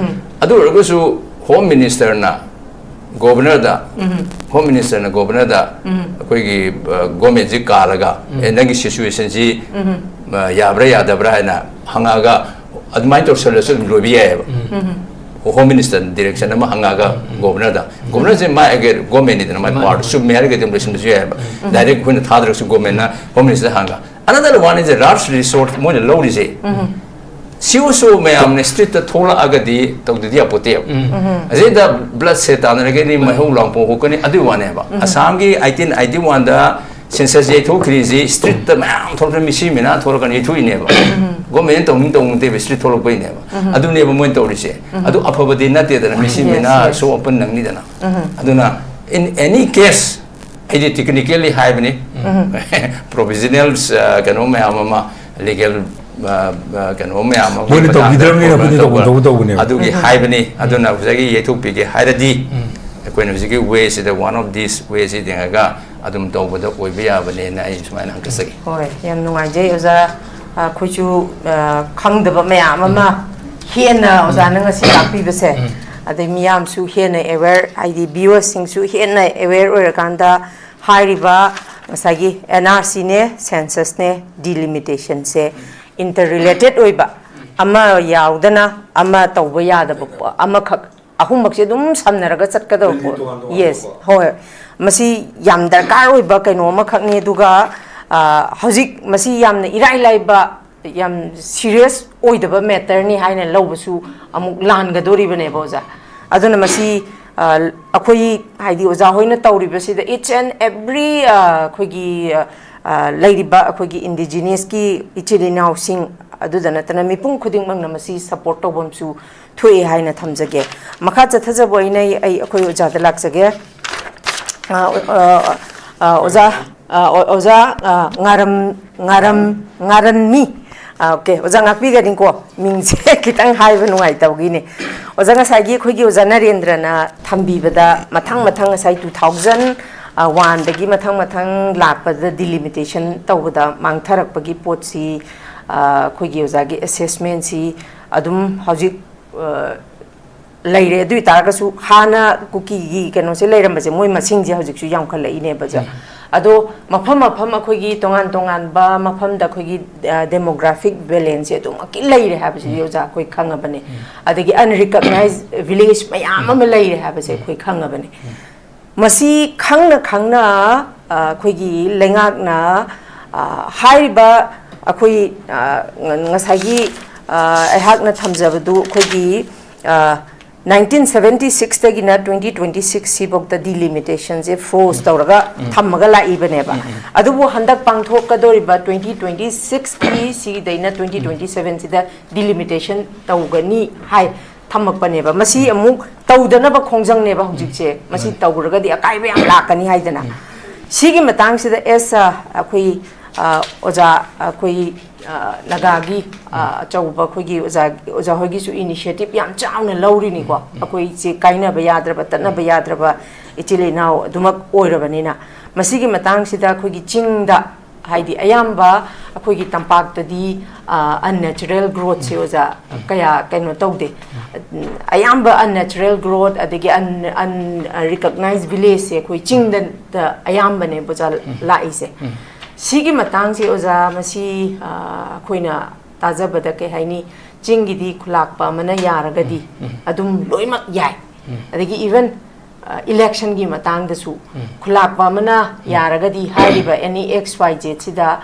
ꯑꯗꯨ ꯑꯣꯏꯔꯒꯁꯨ ꯍꯣꯝ ꯃꯤꯅꯤꯁꯇꯔꯅ ꯒꯣꯕꯔꯅꯔꯗ, ꯍꯣꯝ ꯃꯤꯅꯤꯁꯇꯔꯅ ꯒꯣꯕꯔꯅꯔꯗ ꯑꯩꯈꯣꯏꯒꯤ ꯒꯣꯔꯃꯦꯟꯁꯤ ꯀꯥꯜꯂꯒ, "ꯑꯦ, ꯅꯪꯒꯤ ꯁꯤꯆꯨꯋꯦꯁꯟꯁꯤ ꯌꯥꯕ꯭ꯔꯥ ꯌꯥꯗꯕ꯭ꯔꯥ?" ꯍꯥꯏꯅ ꯍꯪꯉꯛꯑꯒ, ꯑꯗꯨꯃꯥꯏꯅ ꯇꯧꯁꯜꯂꯁꯨ ꯑꯗꯨꯝ ꯂꯣꯏꯕ ꯌꯥꯏꯑꯕ꯫ ꯍꯣꯝ ꯃꯤꯅꯤꯁꯇꯔ ꯗꯤꯔꯦꯛꯁꯟ ꯑꯃ ꯍꯪꯉꯛꯑꯒ ꯒꯣꯕꯔꯅꯔꯗ, ꯒꯣꯕꯔꯅꯔꯁꯦ ꯃꯥꯒꯤ ꯒꯣꯔꯃꯦꯟꯅꯤꯗꯅ, ꯃꯥꯏ ꯄꯥꯋꯔꯗꯣ ꯆꯨꯝꯃꯦ ꯍꯥꯏꯔꯒꯗꯤ ꯑꯗꯨꯝ ꯂꯣꯏꯁꯤꯟꯕꯁꯨ ꯌꯥꯏꯑꯕ꯫ ꯗꯥꯏꯔꯦꯛ ꯑꯩꯈꯣꯏꯅ ꯊꯥꯗ꯭ꯔꯒꯁꯨ ꯒꯣꯔꯃꯦꯟꯅ ꯍꯣꯝ ꯃꯤꯅꯤꯁꯇꯔ ꯍꯪꯉꯒ꯫ Another one is the last resort, ꯃꯣꯏꯅ ꯂꯧꯔꯤꯁꯦ꯫ ꯁꯤ ꯑꯣ ꯁꯣ ꯃꯌꯥꯝꯅ ꯁ꯭ꯇ꯭ꯔꯤꯠꯇ ꯊꯣꯛꯂꯛꯑꯒꯗꯤ ꯇꯧꯗꯗꯤ ꯌꯥꯄꯣꯠꯇꯦꯕ꯫ ꯑꯁꯤꯗ ꯕ꯭ꯂꯗ ꯁꯦ ꯇꯥꯟꯅꯔꯒꯅꯤ, ꯃꯩꯍꯧ ꯂꯥꯡꯄꯣꯛ ꯍꯧꯔꯛꯀꯅꯤ, ꯑꯗꯨꯒꯤ ꯋꯥꯅꯦꯕ꯫ ꯑꯁꯥꯝꯒꯤ ꯑꯩꯠꯇꯤꯟ ꯑꯩꯠꯇꯤ ꯋꯥꯟꯗ ꯁꯦꯟꯁꯁ ꯌꯩꯊꯣꯛꯈ꯭ꯔꯤꯁꯤ ꯁ꯭ꯇ꯭ꯔꯤꯠꯇ ꯃꯌꯥꯝ ꯊꯣꯛꯂꯛꯇꯅ ꯃꯤꯁꯤ ꯃꯤꯅꯥ ꯊꯣꯛꯂꯛꯀꯅꯤ, ꯌꯩꯊꯣꯛꯏꯅꯦꯕ꯫ ꯒꯣꯔꯃꯦꯟꯅ ꯇꯧꯅꯤꯡ ꯇꯧꯅꯤꯡꯗꯦꯕ, ꯁ꯭ꯇ꯭ꯔꯤꯠ ꯊꯣꯛꯂꯛꯄꯩꯅꯦꯕ꯫ ꯑꯗꯨꯅꯦꯕ ꯃꯣꯏꯅ ꯇꯧꯔꯤꯁꯦ꯫ ꯑꯗꯨ ꯑꯐꯕꯗꯤ ꯅꯠꯇꯦꯗꯅ, ꯃꯤꯁꯤ ꯃꯤꯅꯥ ꯁꯣꯛ ꯑꯄꯟ ꯅꯪꯅꯤꯗꯅ꯫ ꯑꯗꯨꯅ in any case, ꯑꯩꯗꯤ ꯇꯦꯛꯅꯤꯀꯦꯜꯂꯤ ꯍꯥꯏꯕꯅꯤ, ꯄ꯭ꯔꯣꯐꯦꯁꯅꯦꯜꯁ, ꯀꯩꯅꯣ ꯃꯌꯥꯝ ꯑꯃ, ꯂꯤꯒꯦꯜ ꯀꯩꯅꯣ ꯃꯌꯥꯝ ꯑꯃ ꯃꯣꯏꯅ ꯃꯇꯥꯡꯗ ꯇꯧꯕꯤꯗ꯭ꯔꯕꯅꯤꯅ ꯑꯩꯈꯣꯏꯅ ꯇꯧꯐꯝ ꯇꯧꯕ ꯇꯧꯕꯅꯦꯕ꯫ ꯑꯗꯨꯒꯤ ꯍꯥꯏꯕꯅꯤ꯫ ꯑꯗꯨꯅ ꯉꯁꯥꯏꯒꯤ ꯌꯩꯊꯣꯛꯄꯤꯒꯦ ꯍꯥꯏꯔꯗꯤ, ꯑꯩꯈꯣꯏꯅ ꯍꯧꯖꯤꯛꯀꯤ ꯋꯦꯁꯤꯗ, one of these ꯋꯦꯁꯤ ꯌꯦꯡꯉꯒ ꯑꯗꯨꯝ ꯇꯧꯕꯗ ꯑꯣꯏꯕ ꯌꯥꯕꯅꯦꯅ ꯑꯩ ꯁꯨꯃꯥꯏꯅ ꯍꯪꯖꯒꯦ꯫ ꯍꯣꯏ, ꯌꯥꯝ ꯅꯨꯡꯉꯥꯏꯖꯩ ꯑꯣꯖꯥ꯫ ꯑ, ꯑꯩꯈꯣꯏꯁꯨ, ꯑ, ꯈꯪꯗꯕ ꯃꯌꯥꯝ ꯑꯃ ꯍꯦꯟꯅ ꯑꯣꯖꯥꯅ ꯉꯁꯤ ꯇꯥꯛꯄꯤꯕꯁꯦ, ꯑꯗꯩ ꯃꯤꯌꯥꯝꯁꯨ ꯍꯦꯟꯅ ꯑꯦꯋꯦꯌꯔ, ꯍꯥꯏꯗꯤ ꯚꯤꯌꯨꯋꯔꯁꯤꯡꯁꯨ ꯍꯦꯟꯅ ꯑꯦꯋꯦꯌꯔ ꯑꯣꯏꯔꯀꯥꯟꯗ, ꯍꯥꯏꯔꯤꯕ ꯉꯁꯥꯏꯒꯤ ꯑꯦꯟ ꯑꯥꯔ ꯁꯤꯅꯦ, ꯁꯦꯟꯁꯁꯅꯦ, ꯗꯤꯂꯤꯃꯤꯇꯦꯁꯟꯁꯦ ꯏꯟꯇꯔ ꯔꯤꯂꯦꯇꯦꯠ ꯑꯣꯏꯕ, ꯑꯃ ꯌꯥꯎꯗꯅ ꯑꯃ ꯇꯧꯕ ꯌꯥꯗꯕ ꯄꯣ-, ꯑꯃꯈꯛ, ꯑꯍꯨꯝꯃꯛꯁꯦ ꯑꯗꯨꯝ ꯁꯝꯅꯔꯒ ꯆꯠꯀꯗꯕ ꯄꯣꯠ꯫ ꯇꯣꯉꯥꯟ ꯇꯣꯉꯥꯟꯕ ꯌꯦꯁ, ꯀꯣ꯫ ꯍꯣꯏ꯫ ꯃꯁꯤ ꯌꯥꯝ ꯗꯔꯀꯥꯔ ꯑꯣꯏꯕ ꯀꯩꯅꯣ ꯑꯃꯈꯛꯅꯤ꯫ ꯑꯗꯨꯒ, ꯑ, ꯍꯧꯖꯤꯛ ꯃꯁꯤ ꯌꯥꯝꯅ ꯏꯔꯥꯏ ꯂꯥꯏꯕ, ꯌꯥꯝ ꯁꯤꯔꯤꯌꯁ ꯑꯣꯏꯗꯕ ꯃꯦꯇꯔꯅꯤ ꯍꯥꯏꯅ ꯂꯧꯕꯁꯨ ꯑꯃꯨꯛ ꯂꯥꯟꯒꯗꯣꯔꯤꯕꯅꯦꯕ, ꯑꯣꯖꯥ꯫ ꯑꯗꯨꯅ ꯃꯁꯤ, ꯑ, ꯑꯩꯈꯣꯏ, ꯍꯥꯏꯗꯤ, ꯑꯣꯖꯥ ꯍꯣꯏꯅ ꯇꯧꯔꯤꯕꯁꯤꯗ, each and every, ꯑ, ꯑꯩꯈꯣꯏꯒꯤ, ꯑ, ꯑ, ꯂꯩꯔꯤꯕ ꯑꯩꯈꯣꯏꯒꯤ ꯏꯟꯗꯤꯖꯤꯅꯁꯀꯤ ꯏꯆꯤꯜ ꯏꯅꯥꯎꯁꯤꯡ, ꯑꯗꯨꯗ ꯅꯠꯇꯅ ꯃꯤꯄꯨꯝ ꯈꯨꯗꯤꯡꯃꯛꯅ ꯃꯁꯤ ꯁꯄꯣꯔꯠ ꯇꯧꯐꯝꯁꯨ ꯊꯣꯛꯑꯦ ꯍꯥꯏꯅ ꯊꯝꯖꯒꯦ꯫ ꯃꯈꯥ ꯆꯠꯊꯖꯕ ꯑꯣꯏꯅ ꯑꯩ ꯑꯩ ꯑꯩꯈꯣꯏ ꯑꯣꯖꯥꯗ ꯂꯥꯛꯆꯒꯦ꯫ ꯑ, ꯑ, ꯑ, ꯑꯣꯖꯥ ꯑ, ꯑꯣ- ꯑꯣꯖꯥ ꯑ, ꯉꯥꯔꯝ ꯉꯥꯔꯝ ꯉꯥꯔꯟꯃꯤ꯫ ꯑ, ꯑꯣꯀꯦ, ꯑꯣꯖꯥ ꯉꯥꯛꯄꯤꯒꯅꯤꯀꯣ, ꯃꯤꯡꯁꯦ ꯈꯤꯇꯪ ꯍꯥꯏꯕ ꯅꯨꯡꯉꯥꯏꯇꯕꯒꯤꯅꯦ꯫ ꯑꯣꯖꯥ, ꯉꯁꯥꯏꯒꯤ ꯑꯩꯈꯣꯏꯒꯤ ꯑꯣꯖꯥ ꯅꯔꯦꯟꯗ꯭ꯔꯅ ꯊꯝꯕꯤꯕꯗ, ꯃꯊꯪ ꯃꯊꯪ ꯉꯁꯥꯏ two thousand one ꯗꯒꯤ ꯃꯊꯪ ꯃꯊꯪ ꯂꯥꯛꯄꯗ ꯗꯤꯂꯤꯃꯤꯇꯦꯁꯟ ꯇꯧꯕꯗ ꯃꯥꯡꯊꯔꯛꯄꯒꯤ ꯄꯣꯠꯁꯤ, ꯑ, ꯑꯩꯈꯣꯏꯒꯤ ꯑꯣꯖꯥꯒꯤ ꯑꯦꯁꯦꯁꯃꯦꯟꯁꯤ ꯑꯗꯨꯝ ꯍꯧꯖꯤꯛ, ꯑ, ꯂꯩꯔꯦ꯫ ꯑꯗꯨ ꯑꯣꯏ ꯇꯥꯔꯒꯁꯨ ꯍꯥꯟꯅ ꯀꯨꯀꯤꯒꯤ ꯀꯩꯅꯣꯁꯦ ꯂꯩꯔꯝꯕꯁꯦ, ꯃꯣꯏ ꯃꯁꯤꯡꯁꯦ ꯍꯧꯖꯤꯛꯁꯨ ꯌꯥꯝꯈꯠꯂꯛꯏꯅꯦꯕ, ꯑꯣꯖꯥ꯫ ꯑꯗꯣ ꯃꯐꯝ ꯃꯐꯝ ꯑꯩꯈꯣꯏꯒꯤ ꯇꯣꯉꯥꯟ ꯇꯣꯉꯥꯟꯕ ꯃꯐꯝꯗ ꯑꯩꯈꯣꯏꯒꯤ, ꯑ, ꯗꯦꯃꯣꯒ꯭ꯔꯥꯐꯤꯛ ꯕꯦꯂꯦꯟꯁꯁꯦ ꯑꯗꯨꯃꯛꯀꯤ ꯂꯩꯔꯦ ꯍꯥꯏꯕꯁꯤꯗꯤ, ꯑꯣꯖꯥ, ꯑꯩꯈꯣꯏ ꯈꯪꯉꯕꯅꯦ꯫ ꯑꯗꯒꯤ ꯑꯟꯔꯤꯀꯛꯅꯥꯏꯖ ꯚꯤꯂꯦꯖ ꯃꯌꯥꯝ ꯑꯃ ꯂꯩꯔꯦ ꯍꯥꯏꯕꯁꯦ ꯑꯩꯈꯣꯏ ꯈꯪꯉꯕꯅꯦ꯫ ꯃꯁꯤ ꯈꯪꯅ ꯈꯪꯅ, ꯑ, ꯑꯩꯈꯣꯏꯒꯤ ꯂꯩꯉꯥꯛꯅ, ꯑ, ꯍꯥꯏꯔꯤꯕ ꯑꯩꯈꯣꯏ, ꯑ, ꯉ- ꯉꯁꯥꯏꯒꯤ, ꯑ, ꯑꯩꯍꯥꯛꯅ ꯊꯝꯖꯕꯗꯨ ꯑꯩꯈꯣꯏꯒꯤ, ꯑ, nineteen seventy six ꯗꯒꯤꯅ twenty twenty six ꯁꯤꯐꯧꯗ ꯗꯤꯂꯤꯃꯤꯇꯦꯁꯟꯁꯦ ꯐ꯭ꯔꯣꯖ ꯇꯧꯔꯒ ꯊꯝꯃꯒ ꯂꯥꯛꯏꯕꯅꯦꯕ꯫ ꯑꯗꯨꯕꯨ ꯍꯟꯗꯛ ꯄꯥꯡꯊꯣꯛꯀꯗꯧꯔꯤꯕ twenty twenty six ꯀꯤ ꯁꯤꯗꯩꯅ twenty twenty seven ꯁꯤꯗ ꯗꯤꯂꯤꯃꯤꯇꯦꯁꯟ ꯇꯧꯒꯅꯤ ꯍꯥꯏ ꯊꯝꯃꯛꯄꯅꯦꯕ꯫ ꯃꯁꯤ ꯑꯃꯨꯛ ꯇꯧꯗꯅꯕ ꯈꯣꯡꯖꯪꯅꯦꯕ ꯍꯧꯖꯤꯛꯁꯦ꯫ ꯃꯁꯤ ꯇꯧꯔꯒꯗꯤ ꯑꯀꯥꯏꯕ ꯌꯥꯝ ꯂꯥꯛꯀꯅꯤ ꯍꯥꯏꯗꯅ꯫ ꯁꯤꯒꯤ ꯃꯇꯥꯡꯁꯤꯗ ꯑꯦꯁ ꯑꯩꯈꯣꯏ, ꯑ, ꯑꯣꯖꯥ ꯑꯩꯈꯣꯏ, ꯑ, ꯅꯥꯒꯥꯒꯤ, ꯑ, ꯑꯆꯧꯕ ꯑꯩꯈꯣꯏꯒꯤ ꯑꯣꯖꯥ, ꯑꯣꯖꯥ ꯍꯣꯏꯒꯤꯁꯨ ꯏꯅꯤꯁꯤꯌꯦꯇꯤꯞ ꯌꯥꯝ ꯆꯥꯎꯅ ꯂꯧꯔꯤꯅꯤꯀꯣ꯫ ꯑꯩꯈꯣꯏꯁꯦ ꯀꯥꯏꯅꯕ ꯌꯥꯗ꯭ꯔꯕ, ꯇꯠꯅꯕ ꯌꯥꯗ꯭ꯔꯕ ꯏꯆꯤꯜ ꯏꯅꯥꯎ ꯑꯗꯨꯃꯛ ꯑꯣꯏꯔꯕꯅꯤꯅ, ꯃꯁꯤꯒꯤ ꯃꯇꯥꯡꯁꯤꯗ ꯑꯩꯈꯣꯏꯒꯤ ꯆꯤꯡꯗ, ꯍꯥꯏꯗꯤ ꯑꯌꯥꯝꯕ ꯑꯩꯈꯣꯏꯒꯤ ꯇꯝꯄꯥꯛꯇꯗꯤ, ꯑ, unnatural growthꯁꯦ, ꯑꯣꯖꯥ, ꯀꯌꯥ ꯀꯩꯅꯣ ꯇꯧꯗꯦ꯫ ꯎꯝ, ꯑꯌꯥꯝꯕ unnatural growth ꯑꯗꯒꯤ un- unrecognized villageꯁꯦ ꯑꯩꯈꯣꯏ ꯆꯤꯡꯗ ꯑꯌꯥꯝꯕꯅꯦꯕ, ꯑꯣꯖꯥ, ꯂꯥꯛꯏꯁꯦ꯫ ꯁꯤꯒꯤ ꯃꯇꯥꯡꯁꯦ, ꯑꯣꯖꯥ, ꯃꯁꯤ, ꯑ, ꯑꯩꯈꯣꯏꯅ ꯇꯥꯖꯕꯗ, ꯀꯩ ꯍꯥꯏꯅꯤ, ꯆꯤꯡꯒꯤꯗꯤ ꯈꯨꯂꯥꯛꯄ ꯑꯃꯅ ꯌꯥꯔꯒꯗꯤ ꯑꯗꯨꯝ ꯂꯣꯏꯅꯃꯛ ꯌꯥꯏ꯫ ꯑꯗꯒꯤ even, ꯑ, ꯏꯂꯦꯛꯁꯟꯒꯤ ꯃꯇꯥꯡꯗꯁꯨ ꯈꯨꯂꯥꯛꯄ ꯑꯃꯅ ꯌꯥꯔꯒꯗꯤ, ꯍꯥꯏꯔꯤꯕ any X Y Z ꯁꯤꯗ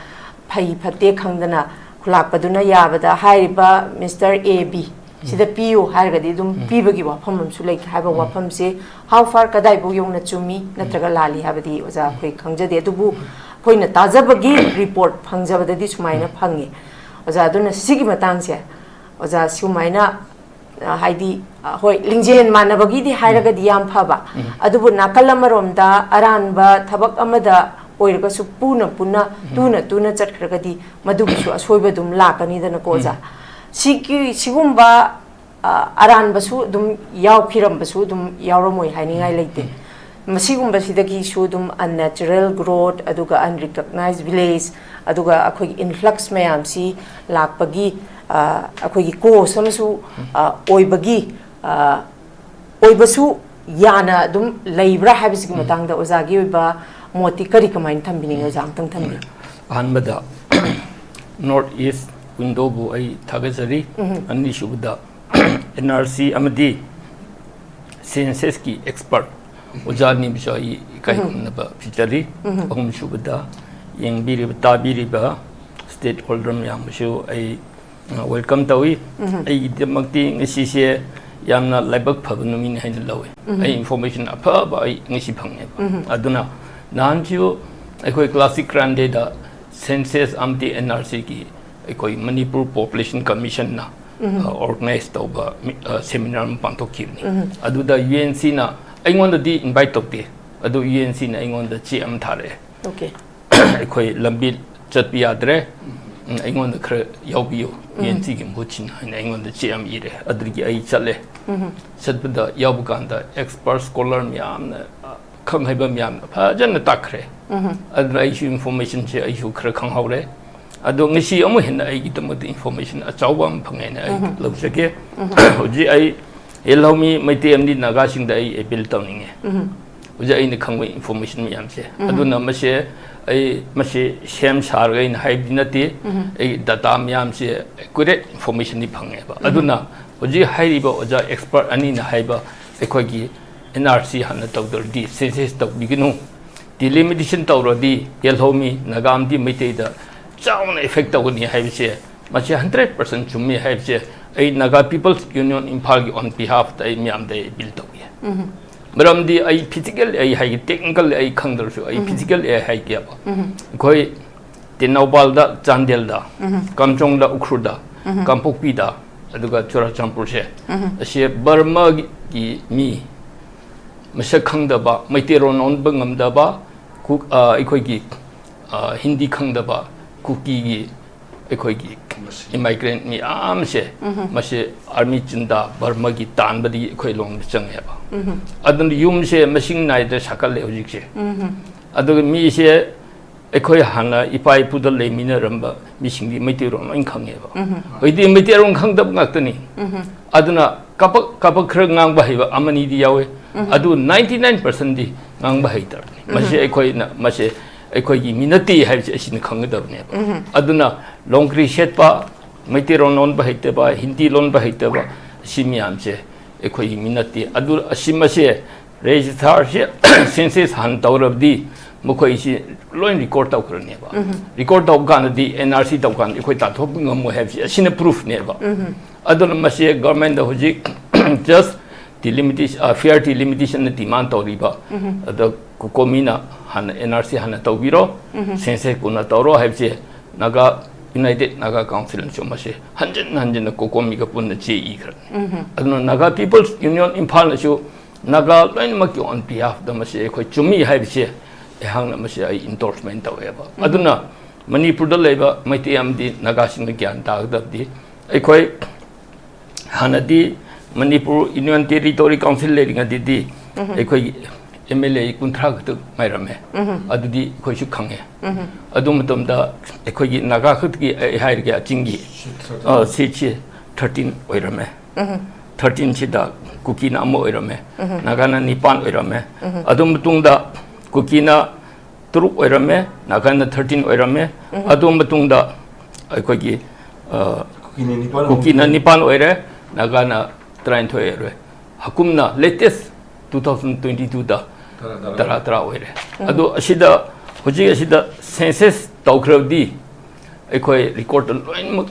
ꯐꯩ ꯐꯠꯇꯦ ꯈꯪꯗꯅ ꯈꯨꯂꯥꯛꯄꯗꯨꯅ ꯌꯥꯕꯗ ꯍꯥꯏꯔꯤꯕ Mister A B ꯁꯤꯗ ꯄꯤꯌꯨ ꯍꯥꯏꯔꯒꯗꯤ ꯑꯗꯨꯝ ꯄꯤꯕꯒꯤ ꯋꯥꯐꯝ ꯑꯃꯁꯨ ꯂꯩꯇꯦ ꯍꯥꯏꯕ ꯋꯥꯐꯝꯁꯦ how far, ꯀꯗꯥꯏꯐꯥꯎ ꯌꯧꯅ ꯆꯨꯝꯃꯤ ꯅꯠꯇ꯭ꯔꯒ ꯂꯥꯜꯂꯤ ꯍꯥꯏꯕꯗꯤ, ꯑꯣꯖꯥ, ꯑꯩꯈꯣꯏ ꯈꯪꯖꯗꯦ꯫ ꯑꯗꯨꯕꯨ ꯑꯩꯈꯣꯏꯅ ꯇꯥꯖꯕꯒꯤ ꯔꯤꯄꯣꯔꯠ ꯐꯪꯖꯕꯗꯗꯤ ꯁꯨꯃꯥꯏꯅ ꯐꯪꯉꯤ꯫ ꯑꯣꯖꯥ, ꯑꯗꯨꯅ ꯁꯤꯒꯤ ꯃꯇꯥꯡꯁꯦ, ꯑꯣꯖꯥ, ꯁꯨꯃꯥꯏꯅ, ꯑ, ꯍꯥꯏꯗꯤ, ꯑ, ꯍꯣꯏ, ꯂꯤꯡꯖꯦꯜ ꯃꯥꯟꯅꯕꯒꯤꯗꯤ ꯍꯥꯏꯔꯒꯗꯤ ꯌꯥꯝ ꯐꯕ, ꯎꯝ꯫ ꯑꯗꯨꯕꯨ ꯅꯥꯀꯜ ꯑꯃꯔꯣꯝꯗ ꯑꯔꯥꯟꯕ ꯊꯕꯛ ꯑꯃꯗ ꯑꯣꯏꯔꯒꯁꯨ ꯄꯨꯅ ꯄꯨꯅ, ꯇꯨꯅ ꯇꯨꯅ ꯆꯠꯈ꯭ꯔꯒꯗꯤ ꯃꯗꯨꯒꯤꯁꯨ ꯑꯁꯣꯏꯕ ꯑꯗꯨꯝ ꯂꯥꯛꯀꯅꯤꯗꯅꯀꯣ, ꯑꯣꯖꯥ꯫ ꯎꯝ꯫ ꯁꯤꯒꯤ, ꯁꯤꯒꯨꯝꯕ, ꯑ, ꯑꯔꯥꯟꯕꯁꯨ ꯑꯗꯨꯝ ꯌꯥꯎꯈꯤꯔꯝꯕꯁꯨ ꯑꯗꯨꯝ ꯌꯥꯎꯔꯝꯃꯣꯏ ꯍꯥꯏꯅꯤꯡꯉꯥꯏ ꯂꯩꯇꯦ꯫ ꯃꯁꯤꯒꯨꯝꯕꯁꯤꯗꯒꯤꯁꯨ ꯑꯗꯨꯝ unnatural growth, ꯑꯗꯨꯒ unrecognized village, ꯑꯗꯨꯒ ꯑꯩꯈꯣꯏꯒꯤ influx ꯃꯌꯥꯝꯁꯤ ꯂꯥꯛꯄꯒꯤ, ꯑ, ꯑꯩꯈꯣꯏꯒꯤ cause ꯑꯃꯁꯨ, ꯑ, ꯑꯣꯏꯕꯒꯤ, ꯑ, ꯑꯣꯏꯕꯁꯨ ꯌꯥꯅ ꯑꯗꯨꯝ ꯂꯩꯕ꯭ꯔꯥ ꯍꯥꯏꯕꯁꯤꯒꯤ ꯃꯇꯥꯡꯗ ꯑꯣꯖꯥꯒꯤ ꯑꯣꯏꯕ ꯃꯣꯠꯇꯤ ꯀꯔꯤ, ꯀꯃꯥꯏꯅ ꯊꯝꯕꯤꯅꯤꯡꯉꯤ, ꯑꯣꯖꯥ? ꯑꯝꯇꯪ ꯊꯝꯕꯤꯌꯨ꯫ ꯑꯍꯥꯟꯕꯗ North East Windowꯕꯨ ꯑꯩ ꯊꯥꯒꯠꯆꯔꯤ꯫ ꯎꯝ꯫ ꯑꯅꯤꯁꯨꯕꯗ N R C ꯑꯃꯗꯤ censusꯀꯤ expert ꯑꯣꯖꯥ ꯑꯅꯤꯕꯨꯁꯨ ꯑꯩ ꯏꯀꯥꯏ ꯈꯨꯝꯅꯕ ꯄꯤꯖꯔꯤ꯫ ꯑꯍꯨꯝꯁꯨꯕꯗ ꯌꯦꯡꯕꯤꯔꯤꯕ, ꯇꯥꯕꯤꯔꯤꯕ stakeholder ꯃꯌꯥꯝꯕꯨꯁꯨ ꯑꯩ, ꯑ, welcome ꯇꯧꯏ꯫ ꯑꯩꯒꯤꯗꯃꯛꯇꯤ ꯉꯁꯤꯁꯦ ꯌꯥꯝꯅ ꯂꯥꯏꯕꯛ ꯐꯕ ꯅꯨꯃꯤꯠꯅꯤ ꯍꯥꯏꯅ ꯂꯧꯏ꯫ ꯑꯩ information ꯑꯐꯕ ꯑꯩ ꯉꯁꯤ ꯐꯪꯉꯦꯕ꯫ ꯑꯗꯨꯅ ꯅꯍꯥꯟꯁꯨ ꯑꯩꯈꯣꯏ Classic Grandꯗ census ꯑꯃꯗꯤ N R Cꯒꯤ ꯑꯩꯈꯣꯏ ꯃꯅꯤꯄꯨꯔ Population Commissionꯅ, ꯑ, organize ꯇꯧꯕ ꯃꯤ-, ꯑ, seminar ꯑꯃ ꯄꯥꯡꯊꯣꯛꯈꯤꯕꯅꯤ꯫ ꯑꯗꯨꯗ UNCꯅ ꯑꯩꯉꯣꯟꯗꯗꯤ invite ꯇꯧꯗꯦ, ꯑꯗꯨ UNCꯅ ꯑꯩꯉꯣꯟꯗ ꯆꯦ ꯑꯃ ꯊꯥꯔꯛꯑꯦ꯫ Okay꯫ ꯑꯩꯈꯣꯏ ꯂꯝꯕꯤ ꯆꯠꯄ ꯌꯥꯗ꯭ꯔꯦ, ꯎꯝ, ꯑꯩꯉꯣꯟꯗ ꯈꯔ ꯌꯥꯎꯕꯤꯌꯨ, UNCꯒꯤ ꯃꯍꯨꯠ ꯁꯤꯟꯅ ꯍꯥꯏꯅ ꯑꯩꯉꯣꯟꯗ ꯆꯦ ꯑꯃ ꯏꯔꯦ꯫ ꯑꯗꯨꯗꯒꯤ ꯑꯩ ꯆꯠꯂꯦ꯫ ꯆꯠꯄꯗ ꯌꯥꯎꯕ ꯀꯥꯟꯗ expert scholar ꯃꯌꯥꯝꯅ, ꯑ, ꯈꯪ ꯍꯩꯕ ꯃꯌꯥꯝꯅ ꯐꯖꯅ ꯇꯥꯛꯈ꯭ꯔꯦ꯫ ꯑꯗꯨꯅ ꯑꯩꯁꯨ informationꯁꯦ ꯑꯩꯁꯨ ꯈꯔ ꯈꯪꯍꯧꯔꯦ꯫ ꯑꯗꯣ ꯉꯁꯤ ꯑꯃꯨꯛ ꯍꯦꯟꯅ ꯑꯩꯒꯤꯗꯃꯛꯇ information ꯑꯆꯧꯕ ꯑꯃ ꯐꯪꯉꯦꯅ ꯑꯩ ꯂꯧꯖꯒꯦ꯫ ꯍꯧꯖꯤꯛ ꯑꯩ ꯌꯦꯜꯍꯧꯃꯤ ꯃꯩꯇꯩ ꯑꯃꯗꯤ ꯅꯥꯒꯥꯁꯤꯡꯗ ꯑꯩ appeal ꯇꯧꯅꯤꯡꯉꯦ꯫ ꯍꯧꯖꯤꯛ ꯑꯩꯅ ꯈꯪꯕ information ꯃꯌꯥꯝꯁꯦ꯫ ꯑꯗꯨꯅ ꯃꯁꯦ ꯑꯩ ꯃꯁꯤ ꯁꯦꯝ ꯁꯥꯔꯒ ꯑꯩꯅ ꯍꯥꯏꯕꯗꯤ ꯅꯠꯇꯦ꯫ ꯑꯩ data ꯃꯌꯥꯝꯁꯦ accurate informationꯗꯤ ꯐꯪꯉꯦꯕ꯫ ꯑꯗꯨꯅ ꯍꯧꯖꯤꯛ ꯍꯥꯏꯔꯤꯕ ꯑꯣꯖꯥ expert ꯑꯅꯤꯅ ꯍꯥꯏꯕ ꯑꯩꯈꯣꯏꯒꯤ N R C ꯍꯥꯟꯅ ꯇꯧꯗ꯭ꯔꯗꯤ census ꯇꯧꯕꯤꯒꯅꯨ, delimitation ꯇꯧꯔꯗꯤ ꯌꯦꯜꯍꯧꯃꯤ ꯅꯥꯒꯥ ꯑꯃꯗꯤ ꯃꯩꯇꯩꯗ ꯆꯥꯎꯅ effect ꯇꯧꯒꯅꯤ ꯍꯥꯏꯕꯁꯦ, ꯃꯁꯤ hundred percent ꯆꯨꯝꯃꯤ ꯍꯥꯏꯕꯁꯦ ꯑꯩ Naga People's Union ꯏꯝꯐꯥꯜꯒꯤ on behalfꯇ ꯑꯩ ꯃꯌꯥꯝꯗ ꯑꯩ appeal ꯇꯧꯏ꯫ ꯃꯔꯝꯗꯤ ꯑꯩ physically ꯑꯩ ꯍꯥꯏꯒꯦ, technically ꯑꯩ ꯈꯪꯗ꯭ꯔꯁꯨ ꯑꯩ physically ꯑꯩ ꯍꯥꯏꯒꯦꯕ꯫ ꯑꯩꯈꯣꯏ ꯇꯦꯡꯅꯧꯄꯥꯜꯗ, ꯆꯥꯟꯗꯦꯜꯗ, ꯀꯥꯝꯖꯣꯡꯗ, ꯎꯈ꯭ꯔꯨꯜꯗ, ꯀꯥꯡꯄꯣꯛꯄꯤꯗ, ꯑꯗꯨꯒ ꯆꯨꯔꯥꯆꯥꯟꯄꯨꯔꯁꯦ, ꯑꯁꯤ ꯕꯔꯃꯒꯤ ꯃꯤ ꯃꯁꯛ ꯈꯪꯗꯕ, ꯃꯩꯇꯩꯔꯣꯟ ꯂꯣꯟꯕ ꯉꯝꯗꯕ, ꯀꯨ-, ꯑ, ꯑꯩꯈꯣꯏꯒꯤ, ꯑ, ꯍꯤꯟꯗꯤ ꯈꯪꯗꯕ ꯀꯨꯀꯤꯒꯤ ꯑꯩꯈꯣꯏꯒꯤ immigrant ꯃꯌꯥꯝꯁꯦ, ꯃꯁꯤ ꯑꯥꯔꯃꯤ ꯆꯤꯟꯗꯥ ꯕꯔꯃꯒꯤ ꯇꯥꯟꯕꯗꯒꯤ ꯑꯩꯈꯣꯏ ꯂꯣꯝꯗ ꯆꯪꯉꯦꯕ꯫ ꯑꯗꯨꯅ ꯌꯨꯝꯁꯦ ꯃꯁꯤꯡ ꯅꯥꯏꯗ ꯁꯥꯒꯠꯂꯦ ꯍꯧꯖꯤꯛꯁꯦ꯫ ꯑꯗꯨꯒ ꯃꯤꯁꯦ ꯑꯩꯈꯣꯏ ꯍꯥꯟꯅ ꯏꯄꯥ ꯏꯄꯨꯗ ꯂꯩꯃꯤꯟꯅꯔꯝꯕ ꯃꯤꯁꯤꯡꯗꯤ ꯃꯩꯇꯩꯔꯣꯟ ꯂꯣꯏ ꯈꯪꯉꯦꯕ꯫ ꯍꯧꯖꯤꯛꯇꯤ ꯃꯩꯇꯩꯔꯣꯟ ꯈꯪꯗꯕ ꯉꯥꯛꯇꯅꯤ꯫ ꯑꯗꯨꯅ ꯀꯥꯕꯛ ꯀꯥꯕꯛ ꯈꯔ ꯉꯥꯡꯕ ꯍꯩꯕ ꯑꯃꯅꯤꯗꯤ ꯌꯥꯎꯋꯦ꯫ ꯑꯗꯨ ninety nine percentꯗꯤ ꯉꯥꯡꯕ ꯍꯩꯇ꯭ꯔꯕꯅꯤ꯫ ꯃꯁꯤ ꯑꯩꯈꯣꯏꯅ, ꯃꯁꯤ ꯑꯩꯈꯣꯏꯒꯤ ꯃꯤ ꯅꯠꯇꯦ ꯍꯥꯏꯕꯁꯤ ꯑꯁꯤꯅ ꯈꯪꯒꯗꯕꯅꯦꯕ꯫ ꯑꯗꯨꯅ ꯂꯣꯡꯀ꯭ꯔꯤ ꯁꯦꯠꯄ, ꯃꯩꯇꯩꯔꯣꯟ ꯂꯣꯟꯕ ꯍꯩꯇꯕ, ꯍꯤꯟꯗꯤ ꯂꯣꯟꯕ ꯍꯩꯇꯕ, ꯑꯁꯤ ꯃꯌꯥꯝꯁꯦ ꯑꯩꯈꯣꯏꯒꯤ ꯃꯤ ꯅꯠꯇꯦ꯫ ꯑꯗꯨ ꯑꯁꯤꯃꯁꯦ ꯔꯦꯖꯤꯁꯇꯥꯔꯁꯦ ꯁꯦꯟꯁꯁ ꯍꯥꯟꯅ ꯇꯧꯔꯕꯗꯤ ꯃꯈꯣꯏꯁꯤ ꯂꯣꯏ ꯔꯦꯀꯣꯔꯗ ꯇꯧꯈ꯭ꯔꯅꯦꯕ꯫ ꯔꯦꯀꯣꯔꯗ ꯇꯧꯕ ꯀꯥꯟꯗꯗꯤ, ꯑꯦꯟ ꯑꯥꯔ ꯁꯤ ꯇꯧꯕ ꯀꯥꯟꯗ ꯑꯩꯈꯣꯏ ꯇꯥꯟꯊꯣꯛꯄ ꯉꯝꯃꯣꯏ ꯍꯥꯏꯕꯁꯤ ꯑꯁꯤꯅ ꯄ꯭ꯔꯨꯐꯅꯦꯕ꯫ ꯑꯗꯨꯅ ꯃꯁꯤ ꯒꯚꯔꯟꯃꯦꯟꯗ ꯍꯧꯖꯤꯛ just delimitation, ꯑ, fair delimitation demand ꯇꯧꯔꯤꯕ, ꯑꯗ ꯀꯣꯀꯣꯃꯤꯅ ꯍꯥꯟꯅ ꯑꯦꯟ ꯑꯥꯔ ꯁꯤ ꯍꯥꯟꯅ ꯇꯧꯕꯤꯔꯣ, ꯁꯦꯟꯁꯁ ꯀꯣꯟꯅ ꯇꯧꯔꯣ ꯍꯥꯏꯕꯁꯦ ꯅꯥꯒꯥ, ꯌꯨꯅꯥꯏꯇꯦꯗ ꯅꯥꯒꯥ ꯀꯥꯎꯟꯁꯤꯜꯅꯁꯨ ꯃꯁꯤ ꯍꯟꯖꯤꯟ ꯍꯟꯖꯤꯟꯅ ꯀꯣꯀꯣꯃꯤꯒ ꯄꯨꯟꯅ ꯆꯦ ꯏꯈ꯭ꯔꯅꯤ꯫ ꯑꯗꯨꯅ ꯅꯥꯒꯥ ꯄꯤꯄꯜꯁ ꯌꯨꯅꯤꯌꯟ ꯏꯝꯐꯥꯜꯅꯁꯨ ꯅꯥꯒꯥ ꯂꯣꯏꯅꯃꯛꯀꯤ on behalfꯗ ꯃꯁꯤ ꯑꯩꯈꯣꯏ ꯆꯨꯝꯃꯤ ꯍꯥꯏꯕꯁꯦ ꯑꯩꯍꯥꯛꯅ ꯃꯁꯤ ꯑꯩ endorsement ꯇꯧꯋꯦꯕ꯫ ꯑꯗꯨꯅ ꯃꯅꯤꯄꯨꯔꯗ ꯂꯩꯕ ꯃꯩꯇꯩ ꯑꯃꯗꯤ ꯅꯥꯒꯥꯁꯤꯡꯅ ꯒ꯭ꯌꯥꯟ ꯇꯥꯒꯗꯕꯗꯤ, ꯑꯩꯈꯣꯏ ꯍꯥꯟꯅꯗꯤ ꯃꯅꯤꯄꯨꯔ ꯌꯨꯅꯤꯌꯟ ꯇꯦꯔꯤꯇꯣꯔꯤ ꯀꯥꯎꯟꯁꯤꯜ ꯂꯩꯔꯤꯉꯩꯗꯗꯤ ꯑꯩꯈꯣꯏꯒꯤ ꯑꯦꯝ ꯑꯦꯜ ꯑꯦ ꯀꯨꯟꯊ꯭ꯔꯥ ꯈꯛꯇ ꯉꯥꯏꯔꯝꯃꯦ꯫ ꯑꯗꯨꯗꯤ ꯑꯩꯈꯣꯏꯁꯨ ꯈꯪꯉꯦ꯫ ꯑꯗꯨ ꯃꯇꯝꯗ ꯑꯩꯈꯣꯏꯒꯤ ꯅꯥꯒꯥ ꯈꯛꯇꯒꯤ ꯑꯩ ꯍꯥꯏꯔꯒꯦ, ꯑꯆꯤꯡꯒꯤ, ꯑ, ꯁꯤꯠꯁꯦ thirteen ꯑꯣꯏꯔꯝꯃꯦ꯫ Thirteenꯁꯤꯗ ꯀꯨꯀꯤꯅ ꯑꯃ ꯑꯣꯏꯔꯝꯃꯦ, ꯅꯥꯒꯥꯅ ꯅꯤꯄꯥꯟ ꯑꯣꯏꯔꯝꯃꯦ꯫ ꯑꯗꯨ ꯃꯇꯨꯡꯗ ꯀꯨꯀꯤꯅ ꯇꯔꯨꯛ ꯑꯣꯏꯔꯝꯃꯦ, ꯅꯥꯒꯥꯅ thirteen ꯑꯣꯏꯔꯝꯃꯦ꯫ ꯑꯗꯨ ꯃꯇꯨꯡꯗ ꯑꯩꯈꯣꯏꯒꯤ, ꯑ, ꯀꯨꯀꯤꯅ ꯅꯤꯄꯥꯟ ꯀꯨꯀꯤꯅ ꯑꯣꯏꯔꯦ꯫ ꯅꯤꯄꯥꯟ ꯑꯣꯏꯔꯦ, ꯅꯥꯒꯥꯅ ꯇꯔꯥꯅꯤꯊꯣꯏ ꯑꯣꯏꯔꯦ꯫ ꯍꯀꯨꯝꯅ latest two thousand twenty twoꯗ ꯇꯔꯥ, ꯇꯔꯥ꯫ ꯇꯔꯥ, ꯇꯔꯥ ꯑꯣꯏꯔꯦ꯫ ꯑꯗꯣ ꯑꯁꯤꯗ, ꯍꯧꯖꯤꯛ ꯑꯁꯤꯗ census ꯇꯧꯈ꯭ꯔꯕꯗꯤ ꯑꯩꯈꯣꯏ ꯔꯦꯀꯣꯔꯗ ꯂꯣꯏꯅꯃꯛ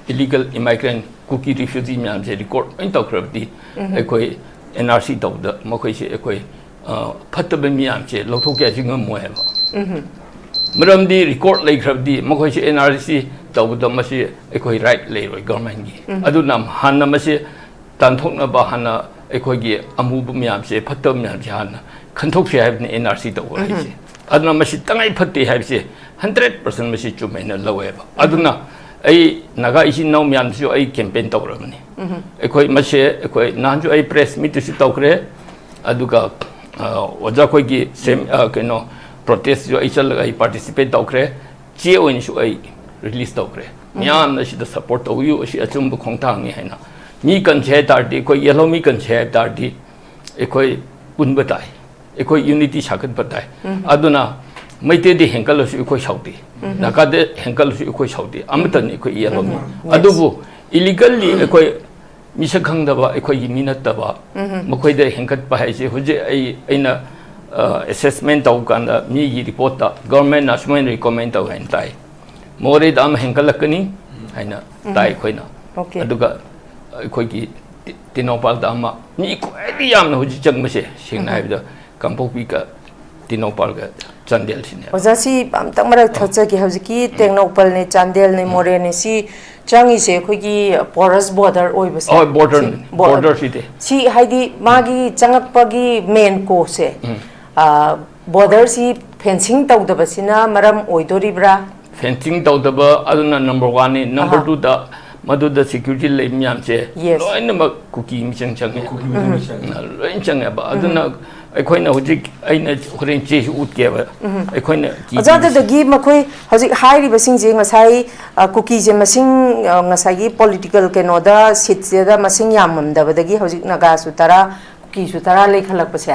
illegal immigrant, ꯀꯨꯀꯤ refugee ꯃꯌꯥꯝꯁꯦ ꯔꯦꯀꯣꯔꯗ ꯂꯣꯏ ꯇꯧꯈ꯭ꯔꯕꯗꯤ ꯑꯩꯈꯣꯏ ꯑꯦꯟ ꯑꯥꯔ ꯁꯤ ꯇꯧꯕꯗ ꯃꯈꯣꯏꯁꯦ ꯑꯩꯈꯣꯏ, ꯑ, ꯐꯠꯇꯕ ꯃꯌꯥꯝꯁꯦ ꯂꯧꯊꯣꯛꯀꯦ ꯍꯥꯏꯁꯤ ꯉꯝꯃꯣꯏ ꯍꯥꯏꯕ꯫ ꯃꯔꯝꯗꯤ record ꯂꯩꯈ꯭ꯔꯕꯗꯤ ꯃꯈꯣꯏꯁꯤ N R C ꯇꯧꯕꯗ ꯃꯁꯤ ꯑꯩꯈꯣꯏ right ꯂꯩꯔꯣꯏ governmentꯀꯤ꯫ ꯑꯗꯨꯅ ꯍꯥꯟꯅ ꯃꯁꯤ ꯇꯥꯟꯊꯣꯛꯅꯕ ꯍꯥꯟꯅ ꯑꯩꯈꯣꯏꯒꯤ ꯑꯃꯨꯕ ꯃꯌꯥꯝꯁꯦ, ꯐꯠꯇꯕ ꯃꯌꯥꯝꯁꯦ ꯍꯥꯟꯅ ꯈꯟꯊꯣꯛꯁꯤ ꯍꯥꯏꯕꯅꯤ N R C ꯇꯧꯕ ꯍꯥꯏꯁꯦ꯫ ꯑꯗꯨꯅ ꯃꯁꯤ ꯇꯉꯥꯏ ꯐꯠꯇꯦ ꯍꯥꯏꯕꯁꯦ hundred percent ꯃꯁꯤ ꯆꯨꯝꯃꯦꯅ ꯂꯧꯋꯦꯕ꯫ ꯑꯗꯨꯅ ꯑꯩ ꯅꯥꯒꯥ ꯏꯆꯤꯟ ꯏꯅꯥꯎ ꯃꯌꯥꯝꯁꯨ ꯑꯩ campaign ꯇꯧꯔꯕꯅꯤ꯫ ꯑꯩꯈꯣꯏ ꯃꯁꯦ ꯑꯩꯈꯣꯏ ꯅꯍꯥꯟꯁꯨ ꯑꯩ press meetꯁꯨ ꯇꯧꯈ꯭ꯔꯦ꯫ ꯑꯗꯨꯒ ꯑ, ꯑꯣꯖꯥ ꯑꯩꯈꯣꯏꯒꯤ ꯁꯦꯝ-, ꯑ, ꯀꯩꯅꯣ protestꯁꯨ ꯑꯩ ꯆꯠꯂꯒ ꯑꯩ participate ꯇꯧꯈ꯭ꯔꯦ꯫ ꯆꯦ ꯑꯣꯏꯅꯁꯨ ꯑꯩ release ꯇꯧꯈ꯭ꯔꯦ꯫ ꯃꯤꯌꯥꯝꯅ ꯁꯤꯗ support ꯇꯧꯕꯤꯌꯨ, ꯑꯁꯤ ꯑꯆꯨꯝꯕ ꯈꯣꯡꯊꯥꯡꯅꯤ ꯍꯥꯏꯅ꯫ ꯃꯤ ꯀꯟꯁꯦ ꯍꯥꯏ ꯇꯥꯔꯗꯤ, ꯑꯩꯈꯣꯏ ꯌꯦꯜꯍꯧꯃꯤ ꯀꯟꯁꯦ ꯍꯥꯏ ꯇꯥꯔꯗꯤ, ꯑꯩꯈꯣꯏ ꯄꯨꯟꯕ ꯇꯥꯏ, ꯑꯩꯈꯣꯏ unity ꯁꯥꯒꯠꯄ ꯇꯥꯏ꯫ ꯑꯗꯨꯅ ꯃꯩꯇꯩꯗ ꯍꯦꯟꯀꯠꯂꯁꯨ ꯑꯩꯈꯣꯏ ꯁꯥꯎꯗꯦ, ꯅꯥꯒꯥꯗ ꯍꯦꯟꯀꯠꯂꯁꯨ ꯑꯩꯈꯣꯏ ꯁꯥꯎꯗꯦ, ꯑꯃꯠꯇꯅꯤ ꯑꯩꯈꯣꯏ ꯌꯦꯜꯍꯧꯃꯤ꯫ Yes. ꯑꯗꯨꯕꯨ illegally ꯑꯩꯈꯣꯏ ꯃꯤꯁꯛ ꯈꯪꯗꯕ, ꯑꯩꯈꯣꯏꯒꯤ ꯃꯤ ꯅꯠꯇꯕ ꯃꯈꯣꯏꯗ ꯍꯦꯟꯒꯠꯄ ꯍꯥꯏꯁꯦ ꯍꯧꯖꯤꯛ ꯑꯩ, ꯑꯩꯅ ꯑ, assessment ꯇꯧꯕ ꯀꯥꯟꯗ ꯃꯤꯒꯤ reportꯇ governmentꯅ ꯑꯁꯨꯃꯥꯏꯅ recommend ꯇꯧꯋꯦ ꯍꯥꯏꯅ ꯇꯥꯏ꯫ ꯃꯣꯔꯦꯗ ꯑꯃ ꯍꯦꯟꯒꯠꯂꯛꯀꯅꯤ ꯍꯥꯏꯅ ꯇꯥꯏ ꯑꯩꯈꯣꯏꯅ꯫ Okay. ꯑꯗꯨꯒ ꯑꯩꯈꯣꯏꯒꯤ ꯇꯤ-, ꯇꯦꯡꯅꯧꯄꯥꯜꯗ ꯑꯃ, ꯃꯤ ꯈ꯭ꯋꯥꯏꯗꯒꯤ ꯌꯥꯝꯅ ꯍꯧꯖꯤꯛ ꯆꯪꯕꯁꯦ ꯁꯦꯡꯅ ꯍꯥꯏꯕꯗ ꯀꯥꯡꯄꯣꯛꯄꯤꯒ ꯇꯦꯡꯅꯧꯄꯥꯜꯒ ꯆꯥꯟꯗꯦꯜꯁꯤꯅꯦ꯫ ꯑꯣꯖꯥ, ꯁꯤ ꯑꯝꯇꯪ ꯃꯔꯛ ꯊꯠꯆꯒꯦ꯫ ꯍꯧꯖꯤꯛꯀꯤ ꯇꯦꯡꯅꯧꯄꯜꯅꯦ, ꯆꯥꯟꯗꯦꯜꯅꯦ, ꯃꯣꯔꯦꯅꯦ, ꯁꯤ ꯆꯪꯉꯤꯁꯦ ꯑꯩꯈꯣꯏꯒꯤ porous border ꯑꯣꯏꯕꯁꯦ? ꯍꯣꯏ, border, ꯁꯤ ꯕꯣ-, border ꯁꯤꯗꯤ꯫ ꯁꯤ ꯍꯥꯏꯗꯤ ꯃꯥꯒꯤ ꯆꯪꯉꯛꯄꯒꯤ main causeꯁꯦ, ꯑ, borderꯁꯤ fencing ꯇꯧꯗꯕꯁꯤꯅ ꯃꯔꯝ ꯑꯣꯏꯗꯣꯔꯤꯕ꯭ꯔꯥ? Fencing ꯇꯧꯗꯕ ꯑꯗꯨꯅ number oneꯅꯤ꯫ Number ꯑꯍꯥ꯫ Twoꯗ ꯃꯗꯨꯗ security ꯂꯩꯕ ꯃꯌꯥꯝꯁꯦ Yes. ꯂꯣꯏꯅꯃꯛ ꯀꯨꯀꯤ ꯃꯤꯆꯪ ꯆꯪꯉꯦ꯫ ꯀꯨꯀꯤ ꯃꯤꯆꯪ ꯆꯪꯉꯦ꯫ ꯎꯝ, ꯂꯣꯏ ꯆꯪꯉꯦꯕ꯫ ꯑꯗꯨꯅ ꯑꯩꯈꯣꯏꯅ ꯍꯧꯖꯤꯛ, ꯑꯩꯅ ꯍꯣꯔꯦꯟ ꯆꯦꯁꯨ ꯎꯠꯀꯦꯕ꯫ ꯑꯩꯈꯣꯏꯅ ꯀꯤꯗ꯭ꯔꯤꯁꯦ꯫ ꯑꯣꯖꯥ, ꯑꯗꯨꯗꯒꯤ ꯃꯈꯣꯏ ꯍꯧꯖꯤꯛ ꯍꯥꯏꯔꯤꯕꯁꯤꯡꯁꯦ ꯉꯁꯥꯏ, ꯑ, ꯀꯨꯀꯤꯁꯦ ꯃꯁꯤꯡ, ꯑ, ꯉꯁꯥꯏꯒꯤ political ꯀꯩꯅꯣꯗ seatꯁꯤꯗ ꯃꯁꯤꯡ ꯌꯥꯝꯃꯝꯗꯕꯗꯒꯤ ꯍꯧꯖꯤꯛ ꯅꯥꯒꯥꯁꯨ ꯇꯔꯥ, ꯀꯨꯀꯤꯁꯨ ꯇꯔꯥ ꯂꯩꯈꯠꯂꯛꯄꯁꯦ꯫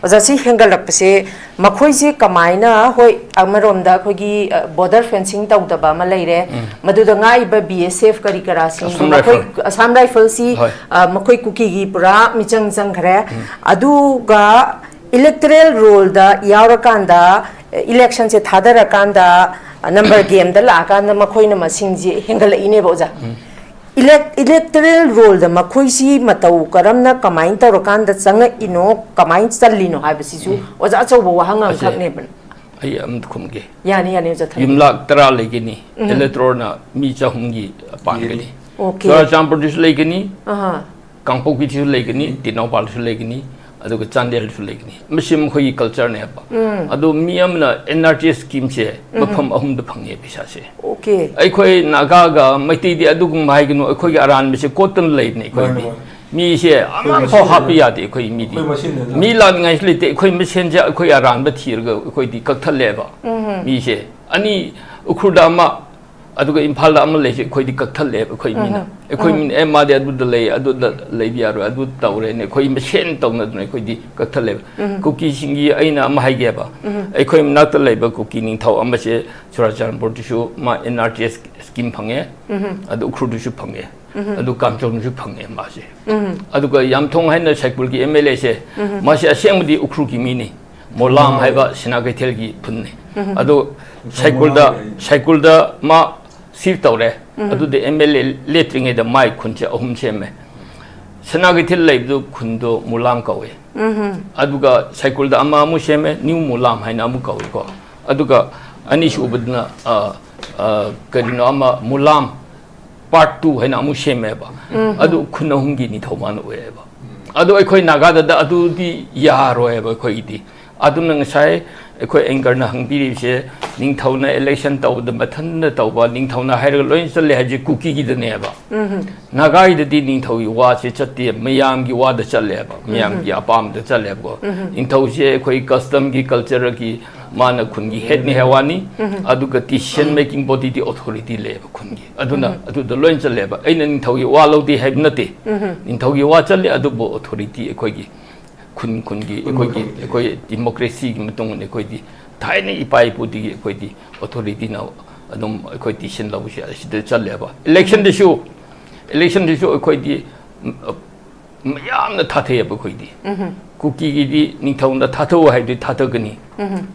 ꯑꯣꯖꯥ, ꯁꯤ ꯍꯦꯟꯒꯠꯂꯛꯄꯁꯦ ꯃꯈꯣꯏꯁꯦ ꯀꯃꯥꯏꯅ, ꯍꯣꯏ, ꯑꯃꯔꯣꯝꯗ ꯑꯩꯈꯣꯏꯒꯤ, ꯑ, border fencing ꯇꯧꯗꯕ ꯑꯃ ꯂꯩꯔꯦ, ꯃꯗꯨꯗ ꯉꯥꯛꯏꯕ B S F ꯀꯔꯤ ꯀꯔꯥꯁꯤꯡꯗꯣ, Assam ꯃꯈꯣꯏ Rifle꯫ Assam Rifleꯁꯤ, ꯍꯣꯏ꯫ ꯑ, ꯃꯈꯣꯏ ꯀꯨꯀꯤꯒꯤ ꯄꯨꯔꯥ ꯃꯤꯆꯪ ꯆꯪꯈ꯭ꯔꯦ꯫ ꯑꯗꯨꯒ electoral rollꯗ ꯌꯥꯎꯔꯀꯥꯟꯗ, electionꯁꯦ ꯊꯥꯗꯔꯀꯥꯟꯗ, number gameꯗ ꯂꯥꯛꯑꯀꯥꯟꯗ ꯃꯈꯣꯏꯅ ꯃꯁꯤꯡꯁꯦ ꯍꯦꯟꯒꯠꯂꯛꯏꯅꯦꯕ, ꯑꯣꯖꯥ꯫ Elec-, electoral rollꯗ ꯃꯈꯣꯏꯁꯤ ꯃꯇꯧ ꯀꯔꯝꯅ, ꯀꯃꯥꯏꯅ ꯇꯧꯔꯀꯥꯟꯗ ꯆꯪꯉꯛꯏꯅꯣ, ꯀꯃꯥꯏꯅ ꯆꯜꯂꯤꯅꯣ ꯍꯥꯏꯕꯁꯤꯁꯨ, ꯑꯣꯖꯥ, ꯑꯆꯧꯕ ꯋꯥꯍꯪ ꯑꯁꯦ ꯑꯃꯈꯛꯅꯦꯕ꯫ ꯑꯩ ꯑꯝꯇ ꯈꯨꯝꯒꯦ꯫ ꯌꯥꯅꯤ, ꯌꯥꯅꯤ, ꯑꯣꯖꯥ, ꯊꯝꯕꯤꯌꯨ꯫ ꯌꯨꯝꯂꯛ ꯇꯔꯥ ꯂꯩꯒꯅꯤ, electoral ꯅ ꯃꯤ ꯆꯍꯨꯝꯒꯤ ꯄꯥꯟꯒꯅꯤ꯫ Okay. ꯆꯨꯔꯥꯆꯥꯟꯄꯨꯔꯗꯁꯨ ꯂꯩꯒꯅꯤ, ꯑꯍꯥ꯫ ꯀꯥꯡꯄꯣꯛꯄꯤꯗꯁꯨ ꯂꯩꯒꯅꯤ, ꯇꯦꯡꯅꯧꯄꯜꯗꯁꯨ ꯂꯩꯒꯅꯤ, ꯑꯗꯨꯒ ꯆꯥꯟꯗꯦꯜꯗꯁꯨ ꯂꯩꯒꯅꯤ꯫ ꯃꯁꯤ ꯃꯈꯣꯏꯒꯤ culture ꯅꯦꯕ꯫ ꯑꯗꯣ ꯃꯤ ꯑꯃꯅ N R G S scheme ꯁꯦ ꯃꯐꯝ ꯑꯍꯨꯝꯗ ꯐꯪꯉꯦ ꯄꯩꯁꯥꯁꯦ꯫ Okay. ꯑꯩꯈꯣꯏ ꯅꯥꯒꯥꯒ ꯃꯩꯇꯩꯗꯤ ꯑꯗꯨꯒꯨꯝꯕ ꯍꯥꯏꯒꯅꯨ, ꯑꯩꯈꯣꯏꯒꯤ ꯑꯔꯥꯟꯕꯁꯦ ꯀꯣꯠꯇꯅ ꯂꯩꯕꯅꯦ ꯑꯩꯈꯣꯏꯗꯤ꯫ ꯃꯥꯅꯦ, ꯃꯥꯅꯦ꯫ ꯃꯤꯁꯦ ꯑꯃꯐꯥꯎ ꯃꯁꯦꯟꯗ ꯍꯥꯞꯄ ꯌꯥꯗꯦ ꯑꯩꯈꯣꯏ ꯃꯤꯗꯤ꯫ ꯑꯩꯈꯣꯏ ꯃꯁꯦꯟꯗ ꯑꯗꯨꯝ꯫ ꯃꯤ ꯂꯥꯛꯅꯤꯡꯉꯥꯏꯁꯨ ꯂꯩꯇꯦ, ꯑꯩꯈꯣꯏ ꯃꯁꯦꯟꯁꯦ ꯑꯩꯈꯣꯏ ꯑꯔꯥꯟꯕ ꯊꯤꯔꯒ ꯑꯩꯈꯣꯏꯗꯤ ꯀꯛꯊꯠꯂꯦꯕ ꯃꯤꯁꯦ꯫ ꯑꯅꯤ, ꯎꯈ꯭ꯔꯨꯜꯗ ꯑꯃ, ꯑꯗꯨꯒ ꯏꯝꯐꯥꯜꯗ ꯑꯃ ꯂꯩꯁꯦ ꯑꯩꯈꯣꯏꯗꯤ ꯀꯛꯊꯠꯂꯦꯕ ꯑꯩꯈꯣꯏ ꯃꯤꯅ꯫ ꯑꯩꯈꯣꯏ ꯃꯤꯅ, "ꯑꯦ, ꯃꯥꯗꯤ ꯑꯗꯨꯗ ꯂꯩ, ꯑꯗꯨꯗ ꯂꯩꯕ ꯌꯥꯔꯣꯏ, ꯑꯗꯨ ꯇꯧꯔꯦꯅ" ꯑꯩꯈꯣꯏ ꯃꯁꯦꯟ ꯇꯧꯅꯗꯅ ꯑꯩꯈꯣꯏꯗꯤ ꯀꯛꯊꯠꯂꯦꯕ꯫ ꯀꯨꯀꯤꯁꯤꯡꯒꯤ ꯑꯩꯅ ꯑꯃ ꯍꯥꯏꯒꯦꯕ, ꯑꯩꯈꯣꯏ ꯃꯅꯥꯛꯇ ꯂꯩꯕ ꯀꯨꯀꯤ ꯅꯤꯡꯊꯧ ꯑꯃꯁꯦ ꯆꯨꯔꯥꯆꯥꯟꯄꯨꯔꯗꯁꯨ ꯃꯥ N R G S scheme ꯐꯪꯉꯦ, ꯑꯗꯨ ꯎꯈ꯭ꯔꯨꯜꯗꯁꯨ ꯐꯪꯉꯦ, ꯑꯗꯨ ꯀꯥꯝꯖꯣꯡꯗꯁꯨ ꯐꯪꯉꯦ ꯃꯥꯁꯦ꯫ ꯑꯗꯨꯒ ꯌꯥꯝꯊꯣꯡ ꯍꯥꯏꯅ ꯁꯥꯏꯀꯨꯜꯒꯤ M L A ꯁꯦ, ꯃꯥꯁꯦ ꯑꯁꯦꯡꯕꯗꯤ ꯎꯈ꯭ꯔꯨꯜꯒꯤ ꯃꯤꯅꯤ, ꯃꯣꯂꯥꯝ ꯍꯥꯏꯕ ꯁꯤꯅꯥ ꯀꯩꯊꯦꯜꯒꯤ ꯈꯨꯟꯅꯤ꯫ ꯑꯗꯣ ꯁꯥꯏꯀꯨꯜꯗ, ꯁꯥꯏꯀꯨꯜꯗ ꯃꯥ shift ꯇꯧꯔꯦ꯫ ꯑꯗꯨꯗ M L A ꯂꯦꯞꯇ꯭ꯔꯤꯉꯩꯗ ꯃꯥꯏ ꯈꯨꯟꯁꯦ ꯑꯍꯨꯝ ꯁꯦꯝꯃꯦ꯫ ꯁꯅꯥ ꯀꯩꯊꯦꯜ ꯂꯩꯕꯗꯨ ꯈꯨꯟꯗꯣ ꯃꯨꯂꯥꯝ ꯀꯧꯋꯦ꯫ ꯑꯗꯨꯒ ꯁꯥꯏꯀꯨꯜꯗ ꯑꯃ ꯑꯃꯨꯛ ꯁꯦꯝꯃꯦ, ꯅ꯭ꯌꯨ ꯃꯨꯂꯥꯝ ꯍꯥꯏꯅ ꯑꯃꯨꯛ ꯀꯧꯋꯦꯀꯣ꯫ ꯑꯗꯨꯒ ꯑꯅꯤꯁꯨꯕꯗꯨꯅ, ꯑ, ꯑ, ꯀꯔꯤꯅꯣ ꯑꯃ, ꯃꯨꯂꯥꯝ part two ꯍꯥꯏꯅ ꯑꯃꯨꯛ ꯁꯦꯝꯃꯦꯕ꯫ ꯑꯗꯨ ꯈꯨꯟ ꯑꯍꯨꯝꯒꯤ ꯅꯤꯡꯊꯧ ꯃꯥꯅ ꯑꯣꯏꯌꯦꯕ꯫ ꯑꯗꯣ ꯑꯩꯈꯣꯏ ꯅꯥꯒꯥꯗꯗ ꯑꯗꯨꯗꯤ ꯌꯥꯔꯣꯏꯕ ꯑꯩꯈꯣꯏꯒꯤꯗꯤ꯫ ꯑꯗꯨꯅ ꯉꯁꯥꯏ ꯑꯩꯈꯣꯏ anchor ꯅ ꯍꯪꯕꯤꯔꯤꯕꯁꯦ, ꯅꯤꯡꯊꯧꯅ election ꯇꯧꯕꯗ ꯃꯊꯟꯇ ꯇꯧꯕ, ꯅꯤꯡꯊꯧꯅ ꯍꯥꯏꯔꯒ ꯂꯣꯏꯅ ꯆꯠꯂꯦ ꯍꯥꯏꯕꯁꯦ ꯀꯨꯀꯤꯒꯤꯗꯅꯦꯕ꯫ ꯅꯥꯒꯥꯒꯤꯗꯗꯤ ꯅꯤꯡꯊꯧꯒꯤ ꯋꯥꯁꯦ ꯆꯠꯇꯦ, ꯃꯌꯥꯝꯒꯤ ꯋꯥꯗ ꯆꯠꯂꯦꯕ, ꯃꯌꯥꯝꯒꯤ ꯑꯄꯥꯝꯕꯗ ꯆꯠꯂꯦꯕꯀꯣ꯫ ꯅꯤꯡꯊꯧꯁꯦ ꯑꯩꯈꯣꯏ custom ꯒꯤ, culture ꯒꯤ, ꯃꯥꯅ ꯈꯨꯟꯒꯤ head ꯅꯤ ꯍꯥꯏ ꯋꯥꯅꯤ, ꯑꯗꯨꯒ decision making body ꯗꯤ authority ꯂꯩꯌꯦꯕ ꯈꯨꯟꯒꯤ꯫ ꯑꯗꯨꯅ ꯑꯗꯨꯗ ꯂꯣꯏꯅ ꯆꯠꯂꯦꯕ꯫ ꯑꯩꯅ ꯅꯤꯡꯊꯧꯒꯤ ꯋꯥ ꯂꯧꯗꯦ ꯍꯥꯏꯕ ꯅꯠꯇꯦ, ꯅꯤꯡꯊꯧꯒꯤ ꯋꯥ ꯆꯠꯂꯦ, ꯑꯗꯨꯕꯨ authority ꯑꯩꯈꯣꯏꯒꯤ ꯈꯨꯟ ꯈꯨꯟꯒꯤ, ꯑꯩꯈꯣꯏꯒꯤ, ꯑꯩꯈꯣꯏ democracy ꯒꯤ ꯃꯇꯨꯡ ꯏꯟꯅ ꯑꯩꯈꯣꯏꯗꯤ ꯊꯥꯏꯅ ꯏꯄꯥ ꯏꯄꯨꯗꯒꯤ ꯑꯩꯈꯣꯏꯗꯤ authority ꯅ ꯑꯗꯨꯝ ꯑꯩꯈꯣꯏ decision ꯂꯧꯕꯁꯦ ꯑꯁꯤꯗ ꯆꯠꯂꯦꯕ꯫ Election ꯗꯁꯨ, election ꯗꯁꯨ ꯑꯩꯈꯣꯏꯗꯤ, ꯎꯝ, ꯃꯌꯥꯝꯅ ꯊꯥꯊꯩꯑꯕ ꯑꯩꯈꯣꯏꯗꯤ꯫ ꯀꯨꯀꯤꯒꯤꯗꯤ ꯅꯤꯡꯊꯧꯅ ꯊꯥꯊꯧ ꯍꯥꯏꯕꯗꯤ ꯊꯥꯊꯒꯅꯤ꯫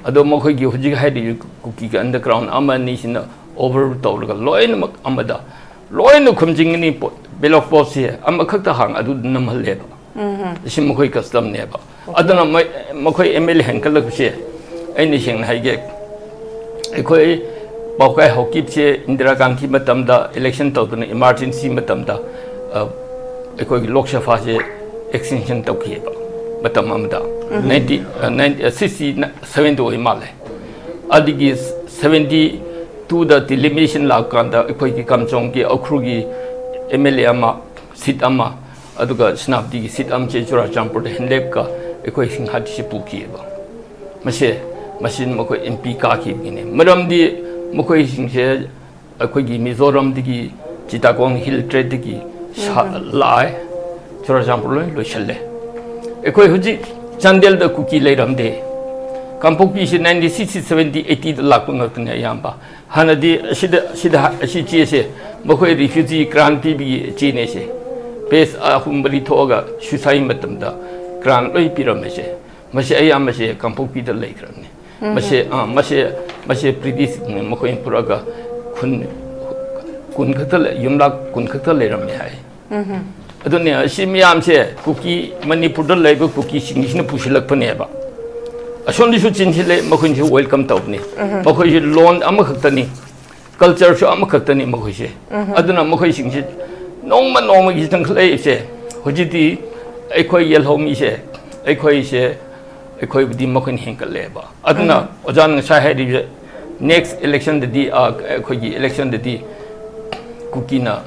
ꯑꯗꯣ ꯃꯈꯣꯏꯒꯤ ꯍꯧꯖꯤꯛ ꯍꯥꯏꯔꯤꯕ ꯀꯨꯀꯤꯒꯤ underground ꯑꯃ ꯑꯅꯤꯁꯤꯅ over ꯇꯧꯔꯒ ꯂꯣꯏꯅꯃꯛ ꯑꯃꯗ ꯂꯣꯏꯅ ꯈꯨꯝꯖꯤꯟꯒꯅꯤ꯫ ꯄꯣ-, ballot box ꯁꯦ ꯑꯃꯈꯛꯇ ꯍꯥꯡ ꯑꯗꯨꯗ ꯅꯝꯍꯜꯂꯦꯕ꯫ ꯁꯤ ꯃꯈꯣꯏ custom ꯅꯦꯕ꯫ ꯑꯗꯨꯅ ꯃꯣꯏ, ꯃꯈꯣꯏ M L A ꯍꯦꯟꯒꯠꯂꯛꯄꯁꯦ ꯑꯩꯅ ꯁꯦꯡꯅ ꯍꯥꯏꯒꯦ, ꯑꯩꯈꯣꯏ ꯄꯥꯎꯀꯥꯏ ꯍꯧꯀꯤꯞꯁꯦ ꯏꯟꯗꯤꯔꯥ ꯒꯥꯟꯙꯤ ꯃꯇꯝꯗ election ꯇꯧꯗꯅ emergency ꯃꯇꯝꯗ, ꯑ, ꯑꯩꯈꯣꯏꯒꯤ ꯂꯣꯛ ꯁꯚꯥꯁꯦ extension ꯇꯧꯈꯤꯑꯕ ꯃꯇꯝ ꯑꯃꯗ꯫ ꯎꯝ꯫ Ninety, ꯑ, nine, ꯑ, sixty sevenꯗ ꯑꯣꯏ ꯃꯥꯜꯂꯦ꯫ ꯑꯗꯨꯒꯤ seventy twoꯗ delimitation ꯂꯥꯛꯄꯀꯥꯟꯗ ꯑꯩꯈꯣꯏꯒꯤ ꯀꯥꯝꯖꯣꯡꯒꯤ ꯎꯈ꯭ꯔꯨꯜꯒꯤ MLA ꯑꯃ, seat ꯑꯃ, ꯑꯗꯨꯒ ꯁꯦꯅꯥꯄꯇꯤꯒꯤ seat ꯑꯃꯁꯦ ꯆꯨꯔꯥꯆꯥꯟꯄꯨꯔꯗ ꯍꯦꯟꯂꯦꯞꯀ ꯑꯩꯈꯣꯏ ꯁꯤꯡꯍꯥꯠꯁꯤ ꯄꯨꯈꯤꯑꯕ꯫ ꯃꯁꯦ, ꯃꯁꯤ ꯃꯈꯣꯏ MP ꯀꯥꯈꯤꯕꯒꯤꯅꯦ꯫ ꯃꯔꯝꯗꯤ ꯃꯈꯣꯏꯁꯤꯡꯁꯦ ꯑꯩꯈꯣꯏꯒꯤ ꯃꯤꯖꯣꯔꯥꯝꯗꯒꯤ, ꯆꯤꯇꯥꯒꯣꯡ Hill Tract ꯇꯒꯤ ꯁꯥ-, ꯎꯝ꯫ ꯂꯥꯛꯑꯦ, ꯆꯨꯔꯥꯆꯥꯟꯄꯨꯔ ꯂꯣꯏ ꯂꯣꯏꯁꯜꯂꯦ꯫ ꯑꯩꯈꯣꯏ ꯍꯧꯖꯤꯛ ꯆꯥꯟꯗꯦꯜꯗ ꯀꯨꯀꯤ ꯂꯩꯔꯝꯗꯦ꯫ ꯀꯥꯡꯄꯣꯛꯄꯤꯁꯤ nineteen sixty, seventy, eightyꯗ ꯂꯥꯛꯄ ꯉꯥꯛꯇꯅꯦ ꯑꯌꯥꯝꯕ꯫ ꯍꯥꯟꯅꯗꯤ ꯑꯁꯤꯗ, ꯑꯁꯤꯗ ꯍꯥ-, ꯑꯁꯤ ꯆꯦꯁꯦ ꯃꯈꯣꯏ refugee grant ꯄꯤꯕꯒꯤ ꯆꯦꯅꯦ ꯁꯦ꯫ Page ꯑꯍꯨꯝ ꯃꯔꯤ ꯊꯣꯛꯑꯒ ꯁꯨꯁꯥꯏ ꯃꯇꯝꯗ grant ꯂꯣꯏ ꯄꯤꯔꯝꯃꯦ ꯁꯦ꯫ ꯃꯁꯤ ꯑꯌꯥꯝꯕꯁꯦ ꯀꯥꯡꯄꯣꯛꯄꯤꯗ ꯂꯩꯈ꯭ꯔꯕꯅꯤ꯫ ꯎꯝ꯫ ꯃꯁꯦ, ꯑ, ꯃꯁꯦ, ꯃꯁꯦ British ꯃꯈꯣꯏꯅ ꯄꯨꯔꯛꯑꯒ ꯈꯨꯟ ꯀꯨꯟ ꯈꯛꯇ ꯂꯩ, ꯌꯨꯝꯂꯛ ꯀꯨꯟ ꯈꯛꯇ ꯂꯩꯔꯝꯃꯦ ꯍꯥꯏ꯫ ꯎꯝ꯫ ꯑꯗꯨꯅꯦ, ꯑꯁꯤ ꯃꯌꯥꯝꯁꯦ ꯀꯨꯀꯤ, ꯃꯅꯤꯄꯨꯔꯗ ꯂꯩꯕ ꯀꯨꯀꯤꯁꯤꯡꯁꯤꯅ ꯄꯨꯁꯤꯜꯂꯛꯄꯅꯦꯕ꯫ ꯑꯁꯣꯝꯗꯁꯨ ꯆꯤꯟꯁꯤꯜꯂꯦ, ꯃꯈꯣꯏꯅꯁꯨ welcome ꯇꯧꯕꯅꯤ꯫ ꯎꯝ꯫ ꯃꯈꯣꯏꯁꯦ ꯂꯣꯟ ꯑꯃꯈꯛꯇꯅꯤ, cultureꯁꯨ ꯑꯃꯈꯛꯇꯅꯤ ꯃꯈꯣꯏꯁꯦ꯫ ꯎꯝ꯫ ꯑꯗꯨꯅ ꯃꯈꯣꯏꯁꯤꯡꯁꯦ ꯅꯣꯡꯃ ꯅꯣꯡꯃꯒꯤ ꯆꯪꯈꯠꯂꯛꯏꯁꯦ꯫ ꯍꯧꯖꯤꯛꯇꯤ ꯑꯩꯈꯣꯏ ꯌꯦꯜꯍꯧꯃꯤꯁꯦ, ꯑꯩꯈꯣꯏꯁꯦ, ꯑꯩꯈꯣꯏꯕꯨꯗꯤ ꯃꯈꯣꯏꯅ ꯍꯦꯟꯒꯠꯂꯦꯕ꯫ ꯑꯗꯨꯅ ꯎꯝ꯫ ꯑꯣꯖꯥꯅ ꯉꯁꯥꯏ ꯍꯥꯏꯔꯤꯕ next electionꯗꯗꯤ, ꯑ, ꯑꯩꯈꯣꯏꯒꯤ electionꯗꯗꯤ ꯀꯨꯀꯤꯅ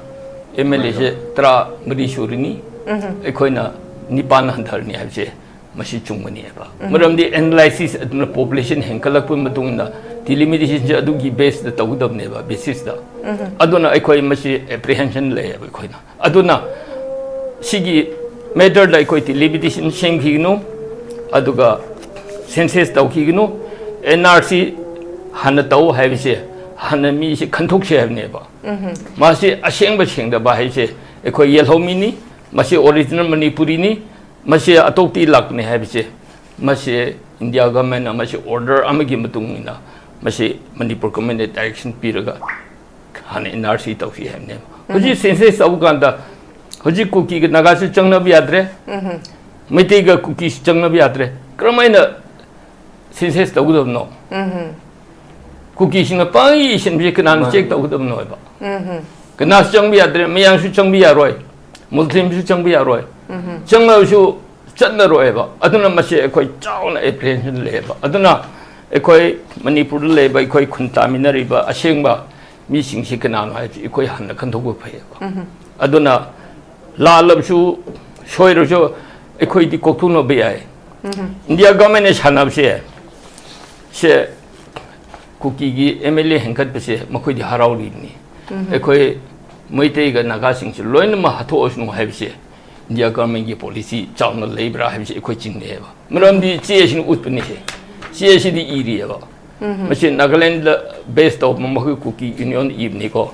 MLAꯁꯦ ꯇꯔꯥꯃꯔꯤ ꯁꯨꯔꯅꯤ, ꯎꯝ꯫ ꯑꯩꯈꯣꯏꯅ ꯅꯤꯄꯥꯟ ꯍꯟꯊꯔꯅꯤ ꯍꯥꯏꯕꯁꯦ ꯃꯁꯤ ꯆꯨꯝꯒꯅꯤꯕ꯫ ꯎꯝ꯫ ꯃꯔꯝꯗꯤ analysis ꯑꯗꯨꯅ population ꯍꯦꯟꯒꯠꯂꯛꯄꯒꯤ ꯃꯇꯨꯡ ꯏꯟꯅ delimitationꯁꯦ ꯑꯗꯨꯒꯤ baseꯇ ꯇꯧꯒꯗꯕꯅꯦꯕ, basisꯇ꯫ ꯎꯝ꯫ ꯑꯗꯨꯅ ꯑꯩꯈꯣꯏ ꯃꯁꯤ apprehension ꯂꯩꯌꯦꯕ ꯑꯩꯈꯣꯏꯅ꯫ ꯑꯗꯨꯅ ꯁꯤꯒꯤ matterꯗ ꯑꯩꯈꯣꯏ delimitation ꯁꯦꯝꯈꯤꯒꯅꯨ, ꯑꯗꯨꯒ census ꯇꯧꯈꯤꯒꯅꯨ, NRC ꯍꯥꯟꯅ ꯇꯧ ꯍꯥꯏꯕꯁꯦ ꯍꯥꯟꯅ ꯃꯤꯁꯦ ꯈꯟꯊꯣꯛꯁꯦ ꯍꯥꯏꯕꯅꯦꯕ꯫ ꯎꯝ꯫ ꯃꯥꯁꯤ ꯑꯁꯦꯡꯕ ꯁꯦꯡꯗꯕ ꯍꯥꯏꯁꯦ ꯑꯩꯈꯣꯏ ꯌꯦꯜꯍꯧꯃꯤꯅꯤ, ꯃꯁꯤ original ꯃꯅꯤꯄꯨꯔꯤꯅꯤ, ꯃꯁꯤ ꯑꯇꯣꯞꯄꯗꯒꯤ ꯂꯥꯛꯄꯅꯤ ꯍꯥꯏꯕꯁꯦ, ꯃꯁꯤ India governmentꯅ ꯃꯁꯤ order ꯑꯃꯒꯤ ꯃꯇꯨꯡ ꯏꯟꯅ ꯃꯁꯤ ꯃꯅꯤꯄꯨꯔ governmentꯅ direction ꯄꯤꯔꯒ ꯍꯥꯟꯅ NRC ꯇꯧꯁꯤ ꯍꯥꯏꯕꯅꯦꯕ꯫ ꯍꯧꯖꯤꯛ ꯎꯝ꯫ Census ꯇꯧꯕ ꯀꯥꯟꯗ ꯍꯧꯖꯤꯛ ꯀꯨꯀꯤꯒ ꯅꯥꯒꯥꯁꯨ ꯆꯪꯅꯕ ꯌꯥꯗ꯭ꯔꯦ, ꯎꯝ꯫ ꯃꯩꯇꯩꯒ ꯀꯨꯀꯤꯁꯨ ꯆꯪꯅꯕ ꯌꯥꯗ꯭ꯔꯦ꯫ ꯀꯔꯝꯍꯥꯏꯅ ꯁꯦꯟꯁꯁ ꯇꯧꯒꯗꯕꯅꯣ? ꯀꯨꯀꯤꯁꯤꯡꯅ ꯄꯪꯏ ꯏꯁꯤꯟꯕꯁꯤ ꯀꯅꯥꯅ ꯃꯥꯅꯤ꯫ ꯆꯦꯛ ꯇꯧꯒꯗꯕꯅꯣ ꯍꯥꯏꯕ? ꯀꯅꯥꯁꯨ ꯆꯪꯕ ꯌꯥꯗ꯭ꯔꯦ, ꯃꯌꯥꯡꯁꯨ ꯆꯪꯕ ꯌꯥꯔꯣꯏ, ꯃꯨꯁꯂꯤꯝꯁꯨ ꯆꯪꯕ ꯌꯥꯔꯣꯏ, ꯆꯪꯂꯕꯁꯨ ꯆꯠꯅꯔꯣꯏꯕ꯫ ꯑꯗꯨꯅ ꯃꯁꯤ ꯑꯩꯈꯣꯏ ꯆꯥꯎꯅ ꯑꯦꯄ꯭ꯔꯤꯍꯦꯟꯁꯟ ꯂꯩꯌꯦꯕ꯫ ꯑꯗꯨꯅ ꯑꯩꯈꯣꯏ ꯃꯅꯤꯄꯨꯔꯗ ꯂꯩꯕ, ꯑꯩꯈꯣꯏ ꯈꯨꯟ ꯇꯥꯃꯤꯟꯅꯔꯤꯕ ꯑꯁꯦꯡꯕ ꯃꯤꯁꯤꯡꯁꯤ ꯀꯅꯥꯅꯣ ꯍꯥꯏꯕꯁꯤ ꯑꯩꯈꯣꯏ ꯍꯥꯟꯅ ꯈꯟꯗꯣꯛꯄ ꯐꯩꯌꯦꯕ꯫ ꯑꯗꯨꯅ ꯂꯥꯜꯂꯕꯁꯨ, ꯁꯣꯏꯔꯁꯨ ꯑꯩꯈꯣꯏꯗꯤ ꯀꯣꯛꯊꯣꯛꯅꯕ ꯌꯥꯏ꯫ ꯏꯟꯗꯤꯌꯥ ꯒꯚꯔꯟꯃꯦꯟꯅ ꯁꯥꯟꯅꯕꯁꯦ, ꯁꯦ, ꯀꯨꯀꯤꯒꯤ ꯑꯦꯝ ꯑꯦꯜ ꯑꯦ ꯍꯦꯟꯒꯠꯄꯁꯦ ꯃꯈꯣꯏꯗꯤ ꯍꯔꯥꯎꯔꯤꯕꯅꯤ꯫ ꯑꯩꯈꯣꯏ ꯃꯩꯇꯩꯒ ꯅꯥꯒꯥꯁꯤꯡꯁꯦ ꯂꯣꯏꯅꯃꯛ ꯍꯥꯠꯇꯣꯛꯑꯁꯅꯨ ꯍꯥꯏꯕꯁꯦ ꯏꯟꯗꯤꯌꯥ ꯒꯚꯔꯟꯃꯦꯟꯒꯤ ꯄꯣꯂꯤꯁꯤ ꯆꯥꯎꯅ ꯂꯩꯕ꯭ꯔꯥ ꯍꯥꯏꯕꯁꯤ ꯑꯩꯈꯣꯏ ꯆꯤꯡꯅꯩꯌꯦꯕ꯫ ꯃꯔꯝꯗꯤ ꯆꯦ ꯑꯁꯤꯅ ꯎꯠꯄꯅꯤꯁꯦ꯫ ꯆꯦ ꯑꯁꯤꯗꯤ ꯏꯔꯤꯑꯕ꯫ ꯃꯁꯤ ꯅꯥꯒꯥꯂꯦꯟꯗ ꯕꯦꯁ ꯇꯧꯕ ꯃꯈꯣꯏ ꯀꯨꯀꯤ ꯌꯨꯅꯤꯌꯟ ꯏꯕꯅꯤꯀꯣ꯫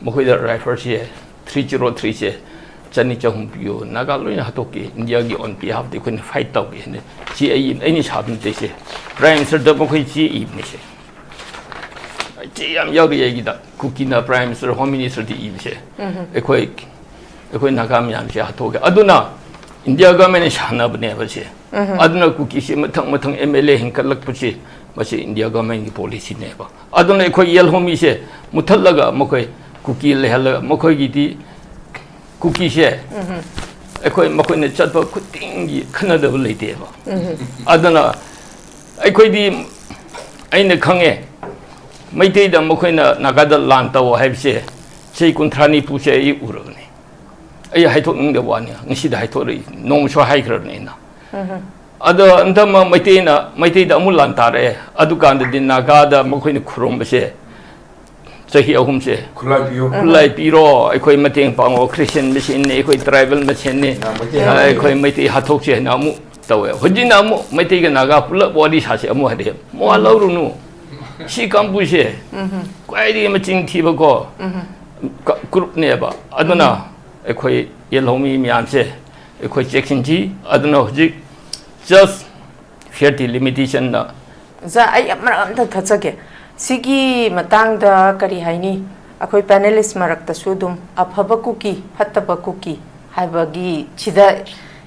ꯃꯈꯣꯏꯗ ꯔꯥꯏꯐꯜꯁꯦ ꯊ꯭ꯔꯤ ꯖꯤꯔꯣ ꯊ꯭ꯔꯤꯁꯦ ꯆꯅꯤ ꯆꯍꯨꯝ ꯄꯤꯌꯣ, ꯅꯥꯒꯥ ꯂꯣꯏꯅ ꯍꯥꯠꯇꯣꯛꯀꯦ, ꯏꯟꯗꯤꯌꯥꯒꯤ ꯑꯣꯟ ꯕꯤꯍꯥꯐꯇ ꯑꯩꯈꯣꯏꯅ ꯐꯥꯏꯠ ꯇꯧꯒꯦ ꯍꯥꯏꯅ ꯆꯦ ꯑꯩ, ꯑꯩꯅ ꯁꯥꯕ ꯅꯠꯇꯦ ꯁꯦ꯫ ꯄ꯭ꯔꯥꯏꯝ ꯃꯤꯅꯤꯁꯇꯔꯗ ꯃꯈꯣꯏ ꯆꯦ ꯏꯕꯅꯤ ꯁꯦ꯫ ꯆꯦ ꯌꯥꯝ ꯌꯥꯎꯔꯤ ꯑꯩꯒꯤꯗ, ꯀꯨꯀꯤꯅ ꯄ꯭ꯔꯥꯏꯝ ꯃꯤꯅꯤꯁꯇꯔ, ꯍꯣꯝ ꯃꯤꯅꯤꯁꯇꯔꯗ ꯏꯕꯁꯦ꯫ ꯑꯩꯈꯣꯏ, ꯑꯩꯈꯣꯏ ꯅꯥꯒꯥ ꯃꯌꯥꯝꯁꯦ ꯍꯥꯠꯇꯣꯛꯑꯒꯦ꯫ ꯑꯗꯨꯅ ꯏꯟꯗꯤꯌꯥ ꯒꯚꯔꯟꯃꯦꯟꯅ ꯁꯥꯟꯅꯕꯅꯦꯕ ꯁꯦ꯫ ꯑꯗꯨꯅ ꯀꯨꯀꯤꯁꯦ ꯃꯊꯪ ꯃꯊꯪ ꯑꯦꯝ ꯑꯦꯜ ꯑꯦ ꯍꯦꯟꯀꯠꯂꯛꯄꯁꯦ, ꯃꯁꯤ ꯏꯟꯗꯤꯌꯥ ꯒꯚꯔꯟꯃꯦꯟꯒꯤ ꯄꯣꯂꯤꯁꯤꯅꯦꯕ꯫ ꯑꯗꯨꯅ ꯑꯩꯈꯣꯏ ꯌꯦꯜꯍꯧꯃꯤꯁꯦ ꯃꯨꯊꯠꯂꯒ ꯃꯈꯣꯏ ꯀꯨꯀꯤ ꯂꯩꯍꯜꯂꯒ ꯃꯈꯣꯏꯒꯤꯗꯤ ꯀꯨꯀꯤꯁꯦ ꯑꯩꯈꯣꯏ ꯃꯈꯣꯏꯅ ꯆꯠꯄ ꯈꯨꯗꯤꯡꯒꯤ ꯈꯟꯅꯗꯕ ꯂꯩꯇꯦꯕ꯫ ꯑꯗꯨꯅ ꯑꯩꯈꯣꯏꯗꯤ, ꯑꯩꯅ ꯈꯪꯉꯦ, ꯃꯩꯇꯩꯗ ꯃꯈꯣꯏꯅ ꯅꯥꯒꯥꯗ ꯂꯥꯟ ꯇꯧ ꯍꯥꯏꯕꯁꯦ ꯆꯍꯤ ꯀꯨꯟꯊ꯭ꯔꯥ ꯅꯤꯐꯨꯁꯦ ꯑꯩ ꯎꯔꯕꯅꯤ꯫ ꯑꯩ ꯍꯥꯏꯗꯣꯛꯅꯤꯡꯗꯕ ꯋꯥꯅꯤ, ꯉꯁꯤꯗ ꯍꯥꯏꯗꯣꯔꯛꯏ, ꯅꯣꯡꯃꯁꯨ ꯍꯥꯏꯈ꯭ꯔꯕꯅꯤ ꯑꯩꯅ꯫ ꯑꯗꯣ ꯍꯟꯗꯛ ꯑꯃ ꯃꯩꯇꯩꯅ, ꯃꯩꯇꯩꯗ ꯑꯃꯨꯛ ꯂꯥꯟ ꯇꯥꯔꯛꯑꯦ, ꯑꯗꯨꯀꯥꯟꯗꯗꯤ ꯅꯥꯒꯥꯗ ꯃꯈꯣꯏꯅ ꯈꯨꯔꯨꯝꯕꯁꯦ ꯆꯍꯤ ꯑꯍꯨꯝꯁꯦ, ꯈꯨꯠꯂꯥꯏ ꯄꯤꯌꯨ꯫ ꯈꯨꯠꯂꯥꯏ ꯄꯤꯔꯣ, ꯑꯩꯈꯣꯏ ꯃꯇꯦꯡ ꯄꯥꯡꯉꯣ, ꯈ꯭ꯔꯤꯁꯇꯤꯌꯟ ꯃꯁꯦꯟꯅꯤ, ꯑꯩꯈꯣꯏ ꯇ꯭ꯔꯥꯏꯕꯦꯜ ꯃꯁꯦꯟꯅꯤ, ꯅꯥ ꯃꯩꯇꯩ ꯑ, ꯍꯥꯠꯇꯣꯛꯁꯤ꯫ ꯑꯩꯈꯣꯏ ꯃꯩꯇꯩ ꯍꯥꯠꯇꯣꯛꯁꯤ ꯍꯥꯏꯅ ꯑꯃꯨꯛ ꯇꯧꯋꯦ꯫ ꯍꯧꯖꯤꯛꯅ ꯑꯃꯨꯛ ꯃꯩꯇꯩꯒ ꯅꯥꯒꯥ ꯄꯨꯂꯞ ꯋꯥꯔꯤ ꯁꯥꯁꯦ ꯑꯃꯨꯛ ꯍꯥꯏꯔꯛꯑꯦ꯫ ꯃꯋꯥ ꯂꯧꯔꯨꯅꯨ꯫ ꯁꯤ ꯀꯥꯡꯕꯨꯁꯦ ꯈ꯭ꯋꯥꯏꯗꯒꯤ ꯃꯆꯤꯟ ꯊꯤꯕꯀꯣ ꯀ-, ꯒ꯭ꯔꯨꯞꯅꯦꯕ꯫ ꯑꯗꯨꯅ ꯑꯩꯈꯣꯏ ꯌꯦꯜꯍꯧꯃꯤ ꯃꯌꯥꯝꯁꯦ ꯑꯩꯈꯣꯏ ꯆꯦꯛꯁꯤꯟꯁꯤ꯫ ꯑꯗꯨꯅ ꯍꯧꯖꯤꯛ just fair delimitation ꯅ ꯑꯣꯖꯥ, ꯑꯩ ꯃꯔꯛ ꯑꯝꯇ ꯊꯠꯆꯒꯦ꯫ ꯁꯤꯒꯤ ꯃꯇꯥꯡꯗ ꯀꯔꯤ ꯍꯥꯏꯅꯤ? ꯑꯩꯈꯣꯏ ꯄꯦꯅꯦꯂꯤꯁ ꯃꯔꯛꯇꯁꯨ ꯑꯗꯨꯝ ꯑꯐꯕ ꯀꯨꯀꯤ, ꯐꯠꯇꯕ ꯀꯨꯀꯤ ꯍꯥꯏꯕꯒꯤ ꯁꯤꯗ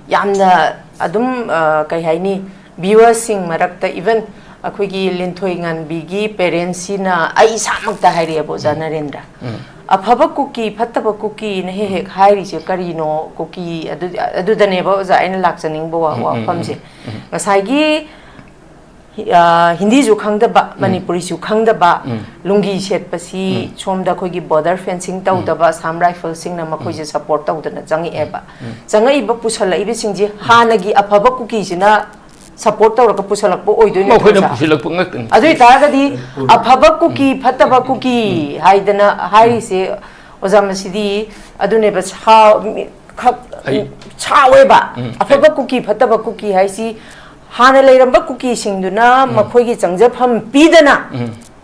ꯌꯥꯝꯅ ꯑꯗꯨꯝ, ꯑ, ꯀꯩ ꯍꯥꯏꯅꯤ? Viewersꯁꯤꯡ ꯃꯔꯛꯇ, even ꯑꯩꯈꯣꯏꯒꯤ ꯂꯤꯟꯊꯣꯏ ꯉꯥꯟꯕꯤꯒꯤ parentsꯁꯤꯅ ꯑꯩ ꯏꯁꯥꯃꯛꯇ ꯍꯥꯏꯔꯛꯑꯦꯕ, ꯑꯣꯖꯥ ꯅꯔꯦꯟꯗ꯭ꯔ꯫ ꯑꯐꯕ ꯀꯨꯀꯤ, ꯐꯠꯇꯕ ꯀꯨꯀꯤꯅ ꯍꯦꯛ ꯍꯦꯛ ꯍꯥꯏꯔꯤꯁꯦ ꯀꯔꯤꯅꯣ? ꯀꯨꯀꯤ ꯑꯗꯨ-, ꯑꯗꯨꯗꯅꯦꯕ, ꯑꯣꯖꯥ, ꯑꯩꯅ ꯂꯥꯛꯆꯅꯤꯡꯕ ꯋꯥ-, ꯋꯥꯐꯝꯁꯦ꯫ ꯉꯁꯥꯏꯒꯤ ꯍꯤ-, ꯑ, ꯍꯤꯟꯗꯤꯁꯨ ꯈꯪꯗꯕ, ꯃꯅꯤꯄꯨꯔꯤꯁꯨ ꯈꯪꯗꯕ, ꯂꯨꯡꯒꯤ ꯁꯦꯠꯄꯁꯤ ꯁꯣꯝꯗ ꯑꯩꯈꯣꯏꯒꯤ border fencing ꯇꯧꯗꯕ Assam Riflesꯁꯤꯡꯅ ꯃꯈꯣꯏꯁꯦ support ꯇꯧꯗꯅ ꯆꯪꯉꯛꯑꯦꯕ꯫ ꯆꯪꯉꯛꯏꯕ, ꯄꯨꯁꯜꯂꯛꯏꯕꯁꯤꯡꯁꯤ ꯍꯥꯟꯅꯒꯤ ꯑꯐꯕ ꯀꯨꯀꯤꯁꯤꯅ support ꯇꯧꯔꯒ ꯄꯨꯁꯜꯂꯛꯄ ꯑꯣꯏꯗꯣꯏ ꯅꯠꯇ꯭ꯔꯣ, ꯃꯈꯣꯏꯅ ꯁꯥꯔ? ꯄꯨꯁꯤꯜꯂꯛꯄ ꯉꯥꯛꯇꯅꯤ꯫ ꯑꯗꯨ ꯑꯣꯏꯇꯥꯔꯒꯗꯤ, ꯑꯐꯕ ꯀꯨꯀꯤ, ꯐꯠꯇꯕ ꯀꯨꯀꯤ ꯍꯥꯏꯗꯅ ꯍꯥꯏꯔꯤꯁꯦ, ꯑꯣꯖꯥ, ꯃꯁꯤꯗꯤ ꯑꯗꯨꯅꯦꯕ, ꯁꯥ-, ꯃꯤ-, ꯈꯛ-, ꯑꯩ ꯁꯥꯎꯋꯦꯕ꯫ ꯑꯐꯕ ꯀꯨꯀꯤ, ꯐꯠꯇꯕ ꯀꯨꯀꯤ ꯍꯥꯏꯁꯤ ꯍꯥꯟꯅ ꯂꯩꯔꯝꯕ ꯀꯨꯀꯤꯁꯤꯡꯗꯨꯅ ꯃꯈꯣꯏꯒꯤ ꯆꯪꯖꯐꯝ ꯄꯤꯗꯅ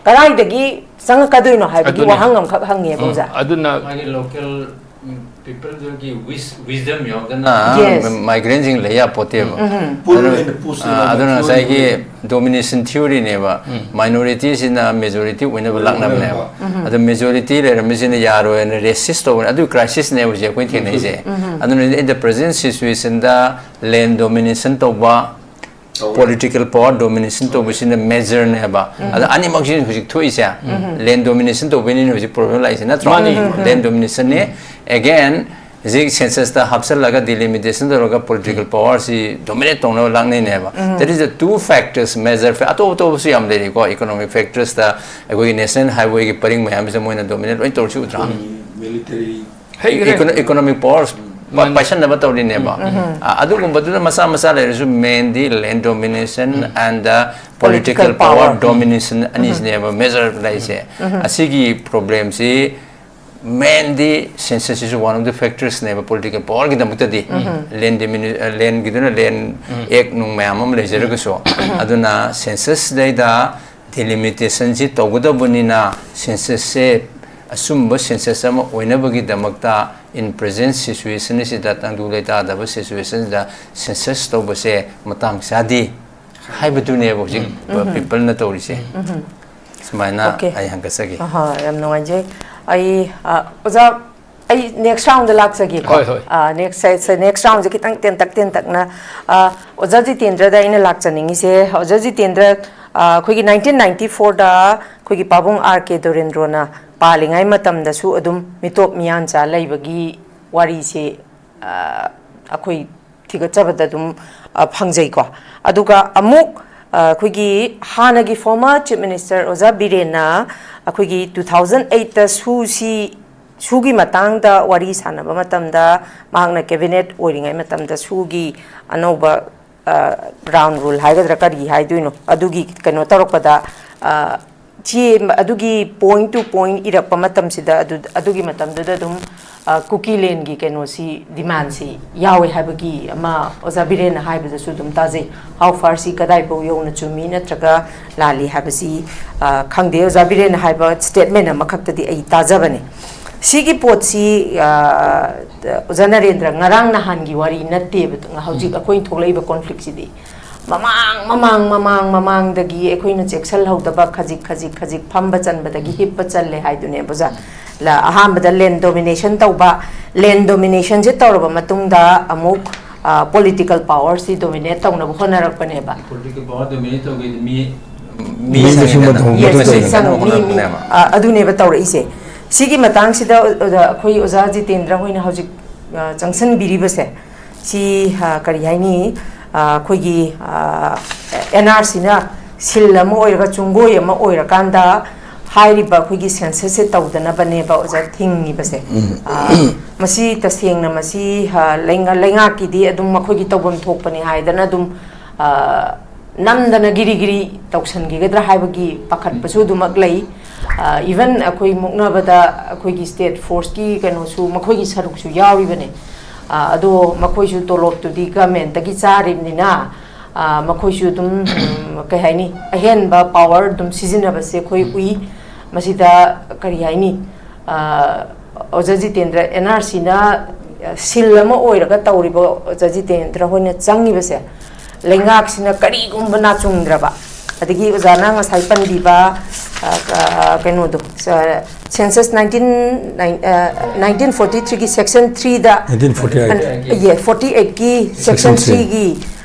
ꯀꯗꯥꯏꯗꯒꯤ ꯆꯪꯉꯛꯀꯗꯣꯏꯅꯣ ꯍꯥꯏꯕꯒꯤ ꯑꯗꯨꯅꯦ꯫ ꯋꯥꯍꯪ ꯑꯃꯈꯛ ꯍꯪꯉꯦꯕ, ꯎꯝ, ꯑꯣꯖꯥ꯫ ꯑꯗꯨꯅ ꯃꯥꯒꯤ local, ꯎꯝ, peopleꯁꯤꯡꯒꯤ wis-, wisdom ꯌꯥꯎꯗꯅ Yes. migrantꯁꯤꯡ ꯂꯩ ꯌꯥꯄꯣꯠꯇꯦꯕ꯫ ꯄꯨꯜ ꯑꯗꯨꯅ, ꯑꯣꯏꯅ ꯄꯨꯁꯤꯜꯂꯒ ꯑꯥ, ꯑꯗꯨꯅ ꯄꯨꯜ ꯉꯁꯥꯏꯒꯤ ꯑꯣꯏꯅ domination theoryꯅꯦꯕ꯫ Minorityꯁꯤꯅ majority ꯑꯣꯏꯅꯕ ꯂꯥꯛꯅꯕꯅꯦꯕ꯫ ꯑꯗꯣ majority ꯂꯩꯔꯝꯃꯤꯁꯤꯅ ꯌꯥꯔꯣꯏꯅ resist ꯇꯧꯕꯅꯦ꯫ ꯑꯗꯨ crisisꯅꯦ ꯍꯧꯖꯤꯛ ꯑꯩꯈꯣꯏꯅ ꯊꯦꯡꯅꯩꯁꯦ꯫ ꯑꯗꯨꯅ in the present situationꯗ land domination ꯇꯧꯕ, ꯇꯧꯋꯦ꯫ Political power domination ꯇꯧꯕꯁꯤꯅ majorꯅꯦꯕ꯫ ꯑꯗ ꯑꯅꯤꯃꯛꯁꯤ ꯍꯧꯖꯤꯛ ꯊꯣꯛꯏꯁꯦ, land domination ꯇꯧꯕꯩꯅꯤꯅ ꯍꯧꯖꯤꯛ problem ꯂꯥꯛꯏꯁꯦ, ꯅꯠꯇ꯭ꯔꯣ? ꯃꯥꯅꯤ꯫ Land dominationꯅꯤ꯫ Again, ꯍꯧꯖꯤꯛ censusꯇ ꯍꯥꯞꯆꯜꯂꯒ delimitation ꯇꯧꯔꯒ political powerꯁꯤ dominate ꯇꯧꯅꯕ ꯂꯥꯛꯅꯩꯅꯦꯕ꯫ There is a two factors, major fa-, ꯑꯇꯣꯞ ꯑꯇꯣꯞꯄꯁꯨ ꯌꯥꯝ ꯂꯩꯔꯤꯀꯣ, economic factorsꯇ ꯑꯩꯈꯣꯏꯒꯤ national highwayꯒꯤ ꯄꯔꯤꯡ ꯃꯌꯥꯝꯁꯤꯗ ꯃꯣꯏꯅ dominate ꯂꯣꯏ ꯇꯧꯔꯁꯤ ꯎꯗ꯭ꯔꯥ? Military ꯍꯩꯈ꯭ꯔꯦ꯫ Econo-, economic powers ꯄ-, ꯃꯥꯅꯤ꯫ ꯄꯥꯏꯁꯟꯅꯕ ꯇꯧꯔꯤꯅꯦꯕ꯫ ꯑ, ꯑꯗꯨꯒꯨꯝꯕꯗꯨꯅ ꯃꯆꯥ ꯃꯆꯥ ꯂꯩꯔꯁꯨ, mainꯗꯤ land domination and the political Political power power. Domination ꯑꯅꯤꯁꯤꯅꯦꯕ major ꯂꯩꯔꯤꯁꯦ꯫ ꯑꯁꯤꯒꯤ problemꯁꯤ mainꯗꯤ censusꯁꯤꯁꯨ one of the factorsꯅꯦꯕ political powerꯒꯤꯗꯃꯛꯇꯗꯤ꯫ Land diminu-, ꯑ, landꯒꯤꯗꯨꯅ land act ꯅꯨꯡ ꯃꯌꯥꯝ ꯑꯃ ꯂꯩꯖꯔꯒꯁꯨ꯫ ꯑꯗꯨꯅ censusꯁꯤꯗꯩꯗ delimitationꯁꯤ ꯇꯧꯒꯗꯧꯕꯅꯤꯅ, censusꯁꯦ ꯑꯆꯨꯝꯕ census ꯑꯃ ꯑꯣꯏꯅꯕꯒꯤꯗꯃꯛꯇ in present situationꯁꯤꯗ, ꯇꯪꯗꯨ ꯂꯩꯇꯥꯗꯕ situationꯁꯤꯗ census ꯇꯧꯕꯁꯦ ꯃꯇꯥꯡ ꯆꯥꯗꯦ ꯍꯥꯏꯕꯗꯨꯅꯦꯕ ꯍꯧꯖꯤꯛ peopleꯅ ꯇꯧꯔꯤꯁꯦ꯫ ꯁꯨꯃꯥꯏꯅ Okay. ꯑꯩ ꯍꯪꯒꯠꯆꯒꯦ꯫ ꯑꯍꯥ, ꯌꯥꯝ ꯅꯨꯡꯉꯥꯏꯖꯩ꯫ ꯑꯩ, ꯑ, ꯑꯣꯖꯥ, ꯑꯩ next round ꯗ ꯂꯥꯛꯆꯒꯦꯀꯣ꯫ ꯍꯣꯏ, ꯍꯣꯏ꯫ ꯑ, next ꯁꯦ, ꯁꯦ, next round ꯁꯦ ꯈꯤꯇꯪ ꯇꯦꯟꯇꯛ ꯇꯦꯟꯇꯛꯅ, ꯑ, ꯑꯣꯖꯥ ꯖꯤꯇꯦꯟꯗ꯭ꯔꯗ ꯑꯩꯅ ꯂꯥꯛꯆꯅꯤꯡꯉꯤꯁꯦ, ꯑꯣꯖꯥ ꯖꯤꯇꯦꯟꯗ꯭ꯔ, ꯑ, ꯑꯩꯈꯣꯏꯒꯤ nineteen ninety four ꯗ ꯑꯩꯈꯣꯏꯒꯤ ꯄꯥꯕꯨꯡ ꯑꯥꯔ ꯀꯦ ꯗꯣꯔꯦꯟꯗ꯭ꯔꯣꯅ ꯄꯥꯜꯂꯤꯉꯩ ꯃꯇꯝꯗꯁꯨ ꯑꯗꯨꯝ ꯃꯤꯇꯣꯞ ꯃꯤꯌꯥꯟꯆꯥ ꯂꯩꯕꯒꯤ ꯋꯥꯔꯤꯁꯦ, ꯑ, ꯑꯩꯈꯣꯏ ꯊꯤꯒꯠꯆꯕꯗ ꯑꯗꯨꯝ, ꯑ, ꯐꯪꯖꯩꯀꯣ꯫ ꯑꯗꯨꯒ ꯑꯃꯨꯛ, ꯑ, ꯑꯩꯈꯣꯏꯒꯤ ꯍꯥꯟꯅꯒꯤ former Chief Minister ꯑꯣꯖꯥ ꯕꯤꯔꯦꯟꯅ ꯑꯩꯈꯣꯏꯒꯤ two thousand eight ꯇ ꯁꯨꯁꯤ, ꯁꯨꯒꯤ ꯃꯇꯥꯡꯗ ꯋꯥꯔꯤ ꯁꯥꯟꯅꯕ ꯃꯇꯝꯗ, ꯃꯍꯥꯛꯅ cabinet ꯑꯣꯏꯔꯤꯉꯩ ꯃꯇꯝꯗ ꯁꯨꯒꯤ ꯑꯅꯧꯕ, ꯑ, ground rule ꯍꯥꯏꯒꯗ꯭ꯔꯥ ꯀꯔꯤ ꯍꯥꯏꯗꯣꯏꯅꯣ, ꯑꯗꯨꯒꯤ ꯀꯩꯅꯣ ꯇꯧꯔꯛꯄꯗ, ꯑ, ꯆꯦ ꯑꯗꯨꯒꯤ point to point ꯏꯔꯛꯄ ꯃꯇꯝꯁꯤꯗ, ꯑꯗꯨ, ꯑꯗꯨꯒꯤ ꯃꯇꯝꯗꯨꯗ ꯑꯗꯨꯝ, ꯑ, ꯀꯨꯀꯤꯂꯦꯟꯒꯤ ꯀꯩꯅꯣꯁꯤ, demandꯁꯤ ꯌꯥꯎꯋꯦ ꯍꯥꯏꯕꯒꯤ ꯑꯃ ꯑꯣꯖꯥ ꯕꯤꯔꯦꯟꯅ ꯍꯥꯏꯕꯗꯁꯨ ꯑꯗꯨꯝ ꯇꯥꯖꯩ꯫ How far ꯁꯤ ꯀꯗꯥꯏꯐꯥꯎ ꯌꯧꯅ ꯆꯨꯝꯃꯤ ꯅꯠꯇ꯭ꯔꯒ ꯂꯥꯜꯂꯤ ꯍꯥꯏꯕꯁꯤ, ꯑ, ꯈꯪꯗꯦ꯫ ꯑꯣꯖꯥ ꯕꯤꯔꯦꯟꯅ ꯍꯥꯏꯕ statement ꯑꯃꯈꯛꯇꯗꯤ ꯑꯩ ꯇꯥꯖꯕꯅꯦ꯫ ꯁꯤꯒꯤ ꯄꯣꯠꯁꯤ, ꯑ, ꯑꯣꯖꯥ ꯅꯔꯦꯟꯗ꯭ꯔ, ꯉꯔꯥꯡ ꯅꯍꯥꯟꯒꯤ ꯋꯥꯔꯤ ꯅꯠꯇꯦꯕ꯫ ꯍꯧꯖꯤꯛ ꯑꯩꯈꯣꯏꯅ ꯊꯣꯛꯂꯛꯏꯕ conflictꯁꯤꯗꯤ ꯃꯃꯥꯡ, ꯃꯃꯥꯡ, ꯃꯃꯥꯡ, ꯃꯃꯥꯡꯗꯒꯤ ꯑꯩꯈꯣꯏꯅ ꯆꯦꯛꯁꯤꯜꯍꯧꯗꯕ ꯈꯖꯤꯛ, ꯈꯖꯤꯛ, ꯈꯖꯤꯛ ꯐꯝꯕ ꯆꯟꯕꯗꯒꯤ ꯍꯤꯞꯄ ꯆꯜꯂꯦ ꯍꯥꯏꯗꯨꯅꯦꯕ ꯑꯣꯖꯥ꯫ ꯂ-, ꯑꯍꯥꯟꯕꯗ land domination ꯇꯧꯕ, land dominationꯁꯦ ꯇꯧꯔꯕ ꯃꯇꯨꯡꯗ ꯑꯃꯨꯛ, ꯑ, political powerꯁꯤ dominate ꯇꯧꯅꯕ ꯍꯣꯠꯅꯔꯛꯄꯅꯦꯕ꯫ Political power dominate ꯇꯧꯒꯦꯗꯤ ꯃꯤ ꯃꯤ ꯃꯁꯤꯡ ꯃꯊꯧ Yes, ꯃꯊꯧ ꯃꯤ ꯇꯧꯅꯕ ꯆꯪ-, ꯃꯤ, ꯃꯤ, ꯍꯣꯠꯅꯔꯛꯄꯅꯦꯕ꯫ ꯑ, ꯑꯗꯨꯅꯦꯕ ꯇꯧꯔꯛꯏꯁꯦ꯫ ꯁꯤꯒꯤ ꯃꯇꯥꯡꯁꯤꯗ, ꯑ, ꯑꯩꯈꯣꯏ ꯑꯣꯖꯥ ꯖꯤꯇꯦꯟꯗ꯭ꯔ ꯍꯣꯏꯅ ꯍꯧꯖꯤꯛ, ꯑ, ꯆꯪꯁꯤꯟꯕꯤꯔꯤꯕꯁꯦ, ꯁꯤ, ꯑ, ꯀꯔꯤ ꯍꯥꯏꯅꯤ, ꯑ, ꯑꯩꯈꯣꯏꯒꯤ, ꯑ, NRCꯅ seal ꯑꯃ ꯑꯣꯏꯔꯒ, ꯆꯨꯡꯒꯣꯏ ꯑꯃ ꯑꯣꯏꯔꯀꯥꯟꯗ ꯍꯥꯏꯔꯤꯕ ꯑꯩꯈꯣꯏꯒꯤ censusꯁꯦ ꯇꯧꯗꯅꯕꯅꯦꯕ ꯑꯣꯖꯥ ꯊꯤꯡꯉꯤꯕꯁꯦ꯫ ꯑ, ꯃꯁꯤ ꯇꯁꯦꯡꯅ ꯃꯁꯤ, ꯑ, ꯂꯩꯉ-, ꯂꯩꯉꯥꯛꯀꯤꯗꯤ ꯑꯗꯨꯝ ꯃꯈꯣꯏꯒꯤ ꯇꯧꯐꯝ ꯊꯣꯛꯄꯅꯤ ꯍꯥꯏꯗꯅ ꯑꯗꯨꯝ, ꯑ, ꯅꯝꯗꯅ ꯒꯤꯔꯤ ꯒꯤꯔꯤ ꯇꯧꯁꯟꯈꯤꯒꯗ꯭ꯔꯥ ꯍꯥꯏꯕꯒꯤ ꯄꯥꯈꯠꯄꯁꯨ ꯑꯗꯨꯃꯛ ꯂꯩ꯫ ꯑ, even ꯑꯩꯈꯣꯏ ꯃꯨꯛꯅꯕꯗ ꯑꯩꯈꯣꯏꯒꯤ state forceꯀꯤ ꯀꯩꯅꯣꯁꯨ, ꯃꯈꯣꯏꯒꯤ ꯁꯔꯨꯛꯁꯨ ꯌꯥꯎꯔꯤꯕꯅꯦ꯫ ꯑ, ꯑꯗꯣ ꯃꯈꯣꯏꯁꯨ ꯇꯣꯂꯣꯞꯇꯨꯗꯤ governmentꯇꯒꯤ ꯆꯥꯔꯤꯕꯅꯤꯅ, ꯑ, ꯃꯈꯣꯏꯁꯨ ꯑꯗꯨꯝ, ꯎꯝ, ꯀꯩ ꯍꯥꯏꯅꯤ, ꯑꯍꯦꯟꯕ power ꯑꯗꯨꯝ ꯁꯤꯖꯤꯟꯅꯕꯁꯦ ꯑꯩꯈꯣꯏ ꯎꯏ꯫ ꯃꯁꯤꯗ ꯀꯔꯤ ꯍꯥꯏꯅꯤ, ꯑ, ꯑꯣꯖꯥ ꯖꯤꯇꯦꯟꯗ꯭ꯔ, NRCꯅ seal ꯑꯃ ꯑꯣꯏꯔꯒ ꯇꯧꯔꯤꯕ ꯑꯣꯖꯥ ꯖꯤꯇꯦꯟꯗ꯭ꯔ ꯍꯣꯏꯅ ꯆꯪꯉꯤꯕꯁꯦ, ꯂꯩꯉꯥꯛꯁꯤꯅ ꯀꯔꯤꯒꯨꯝꯕ ꯅꯥꯆꯨꯡꯗ꯭ꯔꯕ, ꯑꯗꯒꯤ ꯑꯣꯖꯥꯅ ꯉꯁꯥꯏ ꯄꯟꯕꯤꯕ, ꯑ, ꯀꯩꯅꯣꯗꯣ, ꯁꯦꯟꯁꯁ ꯅꯥꯏꯟꯇꯤꯟ ꯅꯥꯏꯟꯇꯤꯟ ꯐꯣꯔꯇꯤ ꯊ꯭ꯔꯤꯒꯤ ꯁꯦꯛꯁꯟ ꯊ꯭ꯔꯤꯗ, ꯅꯥꯏꯟꯇꯤꯟ ꯐꯣꯔꯇꯤ ꯑꯩꯠ ꯌꯦ ꯐꯣꯔꯇꯤ ꯑꯩꯠꯀꯤ ꯁꯦꯛꯁꯟ Section three. ꯊ꯭ꯔꯤꯒꯤ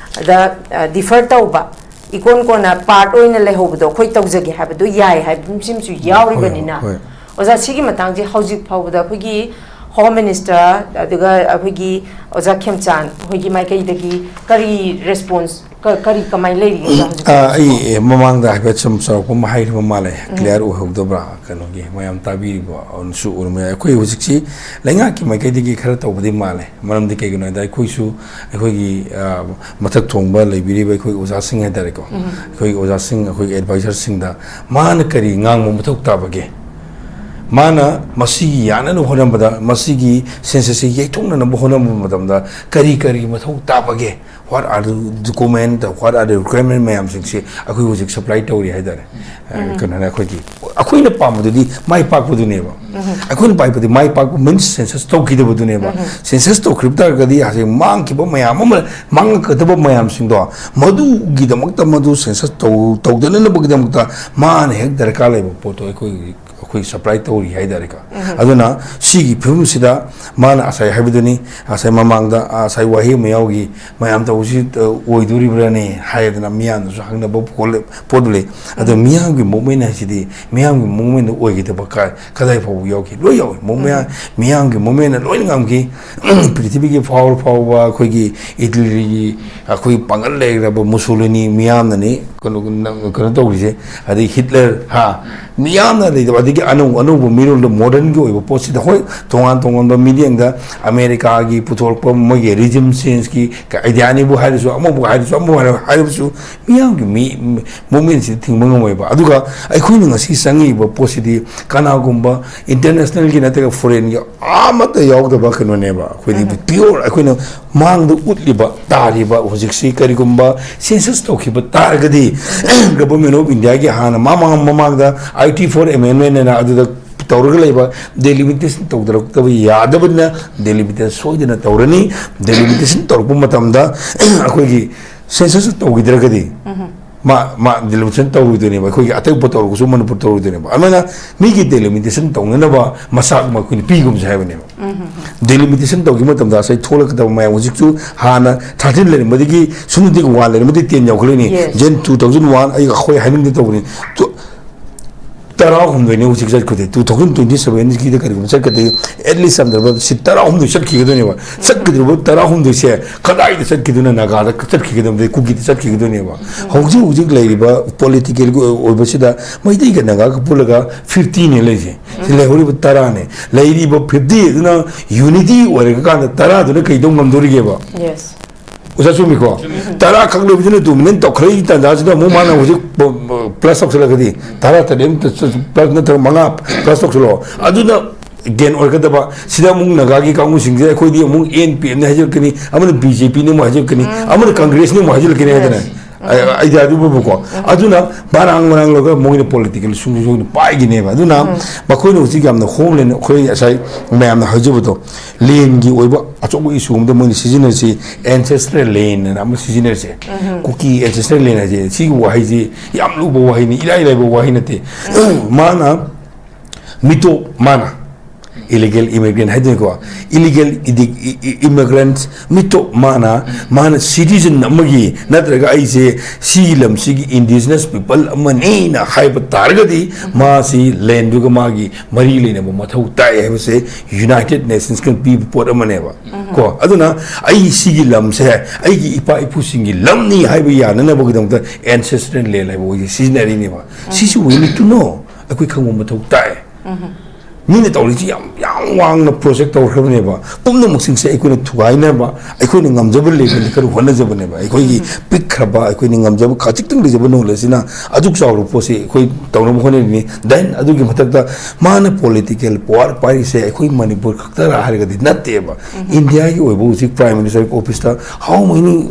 ꯗ ꯗꯤꯐꯔ ꯇꯧꯕ, ꯏꯀꯣꯟ ꯀꯣꯟꯅ ꯄꯥꯔꯠ ꯑꯣꯏꯅ ꯂꯩꯍꯧꯕꯗꯣ ꯑꯩꯈꯣꯏ ꯇꯧꯖꯒꯦ ꯍꯥꯏꯕꯗꯣ ꯌꯥꯏ ꯍꯥꯏꯕ ꯁꯤꯃꯁꯨ ꯌꯥꯎꯔꯤꯕꯅꯤꯅ, ꯍꯣꯏ. ꯑꯣꯖꯥ, ꯁꯤꯒꯤ ꯃꯇꯥꯡꯁꯦ ꯍꯧꯖꯤꯛ ꯐꯥꯎꯕꯗ ꯑꯩꯈꯣꯏꯒꯤ ꯍꯣꯝ ꯃꯤꯅꯤꯁꯇꯔ, ꯑꯗꯨꯒ ꯑꯩꯈꯣꯏꯒꯤ ꯑꯣꯖꯥ ꯈꯦꯝꯆꯥꯟ ꯍꯣꯏꯒꯤ ꯃꯥꯏꯀꯩꯗꯒꯤ ꯀꯔꯤ ꯔꯦꯁꯄꯣꯟꯁ, ꯀꯔꯤ ꯀꯃꯥꯏꯅ ꯂꯩꯔꯤꯒꯦ, ꯑꯣꯖꯥ, ꯍꯧꯖꯤꯛ? ꯑꯥ, ꯑꯩ, ꯑꯦ, ꯃꯃꯥꯡꯗ ꯍꯥꯏꯐꯦꯠ ꯁꯨꯝ ꯆꯥꯎꯔꯥꯛꯄ ꯑꯃ ꯍꯥꯏꯈ꯭ꯔꯕ ꯃꯥꯜꯂꯦ, ꯀ꯭ꯂꯤꯌꯥꯔ ꯑꯣꯏꯍꯧꯗꯕ꯭ꯔꯥ? ꯀꯩꯅꯣꯒꯤ ꯃꯌꯥꯝ ꯇꯥꯕꯤꯔꯤꯕ ꯑꯗꯨꯁꯨ ꯑꯣꯏꯔꯝꯕ ꯌꯥꯏ꯫ ꯑꯩꯈꯣꯏ ꯍꯧꯖꯤꯛꯁꯤ ꯂꯩꯉꯥꯛꯀꯤ ꯃꯥꯏꯀꯩꯗꯒꯤ ꯈꯔ ꯇꯧꯕꯗꯤ ꯃꯥꯜꯂꯦ꯫ ꯃꯔꯝꯗꯤ ꯀꯩꯒꯤꯅꯣ ꯍꯥꯏꯗ, ꯑꯩꯈꯣꯏꯁꯨ ꯑꯩꯈꯣꯏꯒꯤ, ꯑꯥ, ꯃꯊꯛ ꯊꯣꯡꯕ ꯂꯩꯕꯤꯔꯤꯕ ꯑꯩꯈꯣꯏ ꯑꯣꯖꯥꯁꯤꯡ ꯍꯥꯏꯇꯥꯔꯦꯀꯣ, ꯑꯩꯈꯣꯏꯒꯤ ꯑꯣꯖꯥꯁꯤꯡ, ꯑꯩꯈꯣꯏꯒꯤ ꯑꯦꯗꯚꯥꯏꯖꯔꯁꯤꯡꯗ ꯃꯥꯅ ꯀꯔꯤ ꯉꯥꯡꯕ ꯃꯊꯧ ꯇꯥꯕꯒꯦ, ꯃꯥꯅ ꯃꯁꯤꯒꯤ ꯌꯥꯅꯅꯕ ꯍꯣꯠꯅꯕꯗ, ꯃꯁꯤꯒꯤ ꯁꯦꯟꯁꯁꯁꯤ ꯌꯩꯊꯣꯛꯅꯅꯕ ꯍꯣꯠꯅꯕ ꯃꯇꯝꯗ ꯀꯔꯤ ꯀꯔꯤ ꯃꯊꯧ ꯇꯥꯕꯒꯦ, what are the document, what are the requirement ꯃꯌꯥꯝꯁꯤꯡꯁꯤ ꯑꯩꯈꯣꯏ ꯍꯧꯖꯤꯛ ꯁꯄ꯭ꯂꯥꯏ ꯇꯧꯔꯤ ꯍꯥꯏꯇꯥꯔꯦ꯫ ꯀꯩꯅꯣꯅꯦ, ꯑꯩꯈꯣꯏꯒꯤ, ꯑꯩꯈꯣꯏꯅ ꯄꯥꯝꯕꯗꯨꯗꯤ ꯃꯥꯏ ꯄꯥꯛꯄꯗꯨꯅꯦꯕ꯫ ꯑꯩꯈꯣꯏꯅ ꯄꯥꯏꯕꯗꯤ ꯃꯥꯏ ꯄꯥꯛꯄ ꯃꯤꯟꯁ ꯁꯦꯟꯁꯁ ꯇꯧꯈꯤꯗꯕꯗꯨꯅꯦꯕ꯫ ꯁꯦꯟꯁꯁ ꯇꯧꯈꯤꯕ ꯇꯥꯔꯒꯗꯤ ꯍꯧꯖꯤꯛ ꯃꯥꯡꯈꯤꯕ ꯃꯌꯥꯝ ꯑꯃ, ꯃꯥꯡꯉꯛꯀꯗꯕ ꯃꯌꯥꯝꯁꯤꯡꯗꯣ, ꯃꯗꯨꯒꯤꯗꯃꯛꯇ, ꯃꯗꯨ ꯁꯦꯟꯁꯁ ꯇꯧ-, ꯇꯧꯗꯅꯅꯕꯒꯤꯗꯃꯛꯇ ꯃꯥꯅ ꯍꯦꯛ ꯗꯔꯀꯥꯔ ꯂꯩꯕ ꯄꯣꯠꯇꯣ ꯑꯩꯈꯣꯏ, ꯑꯩꯈꯣꯏ ꯁꯄ꯭ꯂꯥꯏ ꯇꯧꯔꯤ ꯍꯥꯏꯇꯥꯔꯦꯀꯣ꯫ ꯑꯗꯨꯅ ꯁꯤꯒꯤ ꯐꯤꯕꯝꯁꯤꯗ ꯃꯥꯅ ꯉꯁꯥꯏ ꯍꯥꯏꯕꯗꯨꯅꯤ, ꯉꯁꯥꯏ ꯃꯃꯥꯡꯗ ꯉꯁꯥꯏ ꯋꯥꯍꯩ ꯑꯃ ꯌꯥꯎꯈꯤ, ꯃꯌꯥꯝ ꯇꯧꯕꯁꯤ, ꯑ, ꯑꯣꯏꯗꯣꯔꯤꯕ꯭ꯔꯥꯅꯦ ꯍꯥꯏꯗꯅ ꯃꯤꯌꯥꯝꯅꯁꯨ ꯍꯪꯅꯕ ꯄꯣꯠ-, ꯄꯣꯠꯇꯨ ꯂꯩ꯫ ꯑꯗꯣ ꯃꯤꯌꯥꯝꯒꯤ ꯃꯨꯞꯃꯦꯟ ꯍꯥꯏꯁꯤꯗꯤ ꯃꯤꯌꯥꯝꯒꯤ ꯃꯨꯞꯃꯦꯟꯗ ꯑꯣꯏꯈꯤꯗꯕ ꯀꯥꯏ, ꯀꯗꯥꯏ ꯐꯥꯎꯕ ꯌꯥꯎꯈꯤ? ꯂꯣꯏ ꯌꯥꯎꯏ꯫ ꯃꯨꯞꯃꯦꯟ, ꯃꯤꯌꯥꯝꯒꯤ ꯃꯨꯞꯃꯦꯟꯅ ꯂꯣꯏꯅ ꯉꯝꯈꯤ꯫ ꯄ꯭ꯔꯤꯊꯤꯕꯤꯒꯤ ꯐꯥꯎꯔ ꯐꯥꯎꯕ ꯑꯩꯈꯣꯏꯒꯤ ꯏꯇꯂꯤꯒꯤ ꯑꯩꯈꯣꯏ ꯄꯥꯡꯒꯜ ꯂꯩꯈ꯭ꯔꯕ ꯃꯨꯁꯣꯂꯤꯅꯤ ꯃꯤꯌꯥꯝꯅꯅꯤ ꯀꯩꯅꯣ, ꯀꯩꯅꯣ ꯇꯧꯔꯤꯁꯦ, ꯑꯗꯩ ꯍꯤꯠꯂꯔ, ꯍꯥ, ꯃꯤꯌꯥꯝꯅ ꯂꯩꯇꯕ, ꯑꯗꯒꯤ ꯑꯅꯧ-, ꯑꯅꯧꯕ ꯃꯤꯔꯣꯜꯗ, ꯃꯣꯗꯔꯟꯒꯤ ꯑꯣꯏꯕ ꯄꯣꯠꯁꯤꯗ, ꯍꯣꯏ, ꯇꯣꯉꯥꯟ ꯇꯣꯉꯥꯟꯕ ꯃꯤꯠꯌꯦꯡꯗ ꯑꯃꯦꯔꯤꯀꯥꯒꯤ ꯄꯨꯊꯣꯔꯛꯄ ꯃꯣꯏꯒꯤ ꯔꯤꯖꯤꯝ ꯆꯦꯟꯖꯀꯤ ꯑꯥꯏꯗꯤꯌꯥꯅꯤꯕꯨ ꯍꯥꯏꯔꯁꯨ, ꯑꯃꯕꯨ ꯍꯥꯏꯔꯁꯨ, ꯑꯃꯕꯨ ꯍꯥꯏꯔ-, ꯍꯥꯏꯔꯕꯁꯨ, ꯃꯤꯌꯥꯝꯒꯤ ꯃꯤ, ꯃꯨꯞꯃꯦꯟꯁꯤꯗ ꯊꯤꯡꯕ ꯉꯝꯃꯣꯏꯕ꯫ ꯑꯗꯨꯒ ꯑꯩꯈꯣꯏꯅ ꯉꯁꯤ ꯆꯪꯉꯤꯕ ꯄꯣꯠꯁꯤꯗꯤ ꯀꯅꯥꯒꯨꯝꯕ ꯏꯟꯇꯔꯅꯦꯁꯅꯦꯜꯒꯤ ꯅꯠꯇ꯭ꯔꯒ ꯐꯣꯔꯦꯟꯒꯤ ꯑꯃꯠꯇ ꯌꯥꯎꯗꯕ ꯀꯩꯅꯣꯅꯦꯕ꯫ ꯑꯩꯈꯣꯏꯗꯤ ꯄꯤꯌꯣꯔ ꯑꯩꯈꯣꯏꯅ ꯃꯥꯡꯗ ꯎꯠꯂꯤꯕ, ꯇꯥꯔꯤꯕ ꯍꯧꯖꯤꯛꯁꯤ ꯀꯔꯤꯒꯨꯝꯕ ꯁꯦꯟꯁꯁ ꯇꯧꯈꯤꯕ ꯇꯥꯔꯒꯗꯤ, ꯒꯚꯔꯟꯃꯦꯟ ꯑꯣꯐ ꯏꯟꯗꯤꯌꯥꯒꯤ ꯍꯥꯟꯅ ꯃꯃꯥꯡ ꯃꯃꯥꯡꯗ ꯑꯥꯏꯇꯤ ꯐꯣꯔ ꯑꯦꯃꯦꯟꯃꯦꯟ ꯍꯥꯏꯅ ꯑꯗꯨꯗ ꯇꯧꯔꯒ ꯂꯩꯕ ꯗꯦꯂꯤꯃꯤꯇꯦꯁꯟ ꯇꯧꯗꯔꯛꯇꯕ ꯌꯥꯗꯕꯅꯤꯅ, ꯗꯦꯂꯤꯃꯤꯇꯦꯁꯟ ꯁꯣꯏꯗꯅ ꯇꯧꯔꯅꯤ꯫ ꯗꯦꯂꯤꯃꯤꯇꯦꯁꯟ ꯇꯧꯔꯛꯄ ꯃꯇꯝꯗ ꯑꯩꯈꯣꯏꯒꯤ ꯁꯦꯟꯁꯁ ꯇꯧꯈꯤꯗ꯭ꯔꯒꯗꯤ, ꯃꯥ ꯃꯥ ꯗꯤꯂꯤꯃꯤꯇꯦꯁꯟ ꯇꯧꯔꯣꯏꯗꯣꯏꯅꯦꯕ, ꯑꯩꯈꯣꯏꯒꯤ ꯑꯇꯣꯞꯄ ꯇꯧꯔꯒꯁꯨ ꯃꯅꯤꯄꯨꯔ ꯇꯧꯔꯣꯏꯗꯣꯏꯅꯦꯕ꯫ ꯑꯗꯨꯃꯥꯏꯅ ꯃꯤꯒꯤ ꯗꯤꯂꯤꯃꯤꯇꯦꯁꯟ ꯇꯧꯅꯅꯕ ꯃꯆꯥꯛ ꯑꯃ ꯑꯩꯈꯣꯏꯅ ꯄꯤꯒꯨꯝꯁꯦ ꯍꯥꯏꯕꯅꯦꯕ꯫ ꯗꯤꯂꯤꯃꯤꯇꯦꯁꯟ ꯇꯧꯈꯤꯕ ꯃꯇꯝꯗ ꯉꯁꯥꯏ ꯊꯣꯛꯂꯛꯀꯗꯕ ꯃꯌꯥꯝ, ꯍꯧꯖꯤꯛꯁꯨ ꯍꯥꯟꯅ ꯊꯥꯔꯇꯤꯟ ꯂꯩꯔꯝꯕꯗꯒꯤ ꯁꯨꯞꯅꯇꯒꯤ ꯋꯥꯟ ꯂꯩꯔꯝꯕꯗꯤ ꯇꯦꯟ ꯌꯧꯈꯠꯂꯛꯏꯅꯤ꯫ Yes. ꯖꯦꯟ ꯇꯨ ꯊꯥꯎꯖꯟ ꯋꯥꯟ ꯑꯩ ꯑꯩꯈꯣꯏ ꯍꯥꯏꯅꯤꯡꯗꯦ ꯇꯧꯕꯅꯤ꯫ ꯇꯨ- ꯇꯔꯥꯍꯨꯝꯗꯣꯏꯅꯦ ꯍꯧꯖꯤꯛ ꯆꯠꯈꯤꯗꯣꯏ꯫ ꯇꯨ ꯊꯥꯎꯖꯟ ꯇ꯭ꯋꯦꯟꯇꯤ ꯁꯚꯦꯟꯒꯤꯗ ꯀꯔꯤꯒꯨꯝꯕ ꯆꯠꯀꯗꯣꯏ, ꯑꯦꯠꯂꯤꯁ ꯌꯥꯝꯗ꯭ꯔꯕ ꯁꯤꯠ ꯇꯔꯥꯍꯨꯝꯗꯣꯏ ꯆꯠꯈꯤꯒꯗꯣꯏꯅꯦꯕ꯫ ꯆꯠꯀꯗꯧꯔꯤꯕ ꯇꯔꯥꯍꯨꯝꯗꯣꯏꯁꯦ ꯀꯗꯥꯏꯗ ꯆꯠꯈꯤꯗꯣꯏꯅꯣ? ꯅꯥꯒꯥꯗ ꯆꯠꯈꯤꯒꯗꯕꯗꯤ, ꯀꯨꯀꯤꯗ ꯆꯠꯈꯤꯒꯗꯣꯏꯅꯦꯕ꯫ ꯍꯧꯖꯤꯛ ꯍꯧꯖꯤꯛ ꯂꯩꯔꯤꯕ ꯄꯣꯂꯤꯇꯤꯀꯦꯜꯒꯤ ꯑꯣꯏꯕꯁꯤꯗ ꯃꯩꯇꯩꯒ ꯅꯥꯒꯥꯒ ꯄꯨꯜꯂꯒ ꯐꯤꯐꯇꯤꯅꯦ ꯂꯩꯔꯤꯁꯦ꯫ ꯁꯤ ꯂꯩꯍꯧꯔꯤꯕ ꯇꯔꯥꯅꯦ꯫ ꯂꯩꯔꯤꯕ ꯐꯤꯐꯇꯤ ꯑꯗꯨꯅ ꯌꯨꯅꯤꯇꯤ ꯑꯣꯏꯔꯀꯥꯟꯗ ꯇꯔꯥꯗꯨꯅ ꯀꯩꯗꯧ ꯉꯝꯗꯣꯔꯤꯒꯦꯕ? Yes. ꯑꯣꯖꯥ ꯆꯨꯝꯃꯤꯀꯣ? ꯇꯔꯥ ꯈꯛ ꯂꯩꯕꯁꯤꯅ ꯗꯣꯃꯤꯅꯦꯟ ꯇꯧꯈꯠꯂꯛꯏ ꯇꯥꯟꯖꯥꯁꯤꯗ ꯑꯃꯨꯛ ꯃꯥꯅ ꯍꯧꯖꯤꯛ ꯄ꯭ꯂꯁ ꯇꯧꯁꯜꯂꯛꯀꯗꯤ, ꯇꯔꯥ ꯇꯔꯦꯠ ꯑꯃ ꯄ꯭ꯂꯁ ꯅꯠꯇ꯭ꯔꯒ ꯃꯉꯥ ꯄ꯭ꯂꯁ ꯇꯧꯁꯜꯂꯛꯑꯣ, ꯑꯗꯨꯅ ꯒꯦꯟ ꯑꯣꯏꯔꯛꯀꯗꯕ꯫ ꯁꯤꯗ ꯑꯃꯨꯛ ꯅꯥꯒꯥꯒꯤ ꯀꯥꯡꯕꯨꯁꯤꯡꯁꯦ ꯑꯩꯈꯣꯏꯗꯤ ꯑꯃꯨꯛ ꯑꯦꯟ ꯄꯤ ꯑꯦꯝꯅꯤ ꯍꯥꯏꯖꯤꯜꯂꯛꯀꯅꯤ, ꯑꯃꯅ ꯕꯤ ꯖꯦ ꯄꯤꯅꯤ ꯑꯃꯨꯛ ꯍꯥꯏꯖꯤꯜꯂꯛꯀꯅꯤ, ꯑꯃꯅ ꯀꯪꯒ꯭ꯔꯦꯁꯅꯤ ꯑꯃꯨꯛ ꯍꯥꯏꯖꯤꯜꯂꯛꯀꯅꯤ ꯍꯥꯏꯗꯅ꯫ ꯑꯥꯏꯗꯤꯌꯥꯗꯨꯕꯨꯀꯣ꯫ ꯑꯗꯨꯅ ꯃꯔꯥꯡ ꯃꯔꯥꯡꯂꯒ ꯃꯣꯏꯅ ꯄꯣꯂꯤꯇꯤꯀꯦꯜ ꯁꯨꯝ ꯁꯨꯝ ꯄꯥꯏꯒꯤꯅꯦꯕ꯫ ꯑꯗꯨꯅ ꯃꯈꯣꯏꯅ ꯍꯧꯖꯤꯛ ꯌꯥꯝꯅ ꯍꯣꯝꯂꯦꯟ, ꯑꯩꯈꯣꯏ ꯉꯁꯥꯏ ꯃꯌꯥꯝꯅ ꯍꯥꯏꯖꯕꯗꯣ, ꯂꯦꯟꯒꯤ ꯑꯣꯏꯕ ꯑꯆꯧꯕ ꯏꯁꯨ ꯑꯃꯗ ꯃꯣꯏꯅ ꯁꯤꯖꯤꯟꯅꯔꯤꯁꯤ ꯑꯦꯟꯁꯦꯁꯇ꯭ꯔꯦꯜ ꯂꯦꯟ ꯑꯅ ꯑꯃ ꯁꯤꯖꯤꯟꯅꯔꯤꯁꯦ꯫ ꯀꯨꯀꯤ ꯑꯦꯟꯁꯦꯁꯇ꯭ꯔꯦꯜ ꯂꯦꯟ ꯍꯥꯏꯁꯦ, ꯁꯤꯒꯤ ꯋꯥꯍꯩꯁꯤ ꯌꯥꯝ ꯂꯨꯕ ꯋꯥꯍꯩꯅꯤ, ꯏꯔꯥꯏ ꯂꯥꯏꯕ ꯋꯥꯍꯩ ꯅꯠꯇꯦ꯫ ꯃꯥꯅ ꯃꯤꯇꯣꯞ, ꯃꯥꯅ ꯏꯂꯤꯒꯦꯜ ꯏꯃꯤꯒ꯭ꯔꯦꯟ ꯍꯥꯏꯗꯣꯏꯅꯤꯀꯣ, ꯏꯂꯤꯒꯦꯜ ꯏꯃꯤꯒ꯭ꯔꯦꯟꯠ ꯃꯤꯇꯣꯞ ꯃꯥꯅ, ꯃꯥꯅ ꯁꯤꯇꯤꯖꯟ ꯑꯃꯒꯤ ꯅꯠꯇ꯭ꯔꯒ ꯑꯩꯁꯦ ꯁꯤꯒꯤ ꯂꯝꯁꯤꯒꯤ ꯏꯟꯗꯤꯖꯤꯅꯁ ꯄꯤꯄꯜ ꯑꯃꯅꯤꯅ ꯍꯥꯏꯕ ꯇꯥꯔꯒꯗꯤ, ꯃꯥꯁꯤ ꯂꯦꯟꯗꯨꯒ ꯃꯥꯒꯤ ꯃꯔꯤ ꯂꯩꯅꯕ ꯃꯊꯧ ꯇꯥꯏ ꯍꯥꯏꯕꯁꯦ ꯌꯨꯅꯥꯏꯇꯦꯗ ꯅꯦꯁꯟꯁꯀꯤ ꯄꯤꯕ ꯄꯣꯠ ꯑꯃꯅꯦꯕ꯫ ꯀꯣ, ꯑꯗꯨꯅ ꯑꯩ ꯁꯤꯒꯤ ꯂꯝꯁꯦ ꯑꯩꯒꯤ ꯏꯄꯥ ꯏꯄꯨꯁꯤꯡꯒꯤ ꯂꯝꯅꯤ ꯍꯥꯏꯕ ꯌꯥꯅꯅꯕꯒꯤꯗꯃꯛꯇ ꯑꯦꯟꯁꯦꯁꯇ꯭ꯔꯦꯜ ꯂꯦꯟ ꯍꯥꯏꯕ ꯋꯥꯍꯩꯁꯦ ꯁꯤꯖꯤꯟꯅꯔꯤꯅꯦꯕ꯫ ꯁꯤꯁꯤ we need to know, ꯑꯩꯈꯣꯏ ꯈꯪꯕ ꯃꯊꯧ ꯇꯥꯏ꯫ ꯃꯤꯅ ꯇꯧꯔꯤꯁꯤ ꯌꯥꯝ, ꯌꯥꯝ ꯋꯥꯡꯅ ꯄ꯭ꯔꯣꯖꯦꯛ ꯇꯧꯈ꯭ꯔꯕꯅꯦꯕ꯫ ꯄꯨꯝꯅꯃꯛꯁꯤꯡꯁꯦ ꯑꯩꯈꯣꯏꯅ ꯊꯨꯒꯥꯏꯅꯕ, ꯑꯩꯈꯣꯏꯅ ꯉꯝꯖꯕ ꯂꯦꯕꯦꯜꯗ ꯈꯔ ꯍꯣꯠꯅꯖꯕꯅꯦꯕ꯫ ꯑꯩꯈꯣꯏꯒꯤ ꯄꯤꯛꯈ꯭ꯔꯕ, ꯑꯩꯈꯣꯏꯅ ꯉꯝꯖꯕ ꯈꯖꯤꯛꯇꯪ ꯂꯩꯖꯕ ꯅꯣꯂꯦꯖꯁꯤꯅ ꯑꯗꯨꯛ ꯆꯥꯎꯔꯕ ꯄꯣꯠꯁꯤ ꯑꯩꯈꯣꯏ ꯇꯧꯅꯕ ꯍꯣꯠꯅꯔꯤꯅꯤ꯫ ꯗꯦꯟ ꯑꯗꯨꯒꯤ ꯃꯊꯛꯇ ꯃꯥꯅ ꯄꯣꯂꯤꯇꯤꯀꯦꯜ ꯄꯋꯥꯔ ꯄꯥꯏꯔꯤꯁꯦ ꯑꯩꯈꯣꯏ ꯃꯅꯤꯄꯨꯔ ꯈꯛꯇꯔ ꯍꯥꯏꯔꯒꯗꯤ ꯅꯠꯇꯦꯕ꯫ ꯏꯟꯗꯤꯌꯥꯒꯤ ꯑꯣꯏꯕ ꯍꯧꯖꯤꯛ ꯄ꯭ꯔꯥꯏꯝ ꯃꯤꯅꯤꯁꯇꯔꯒꯤ ꯑꯣꯐꯤꯁꯇ how many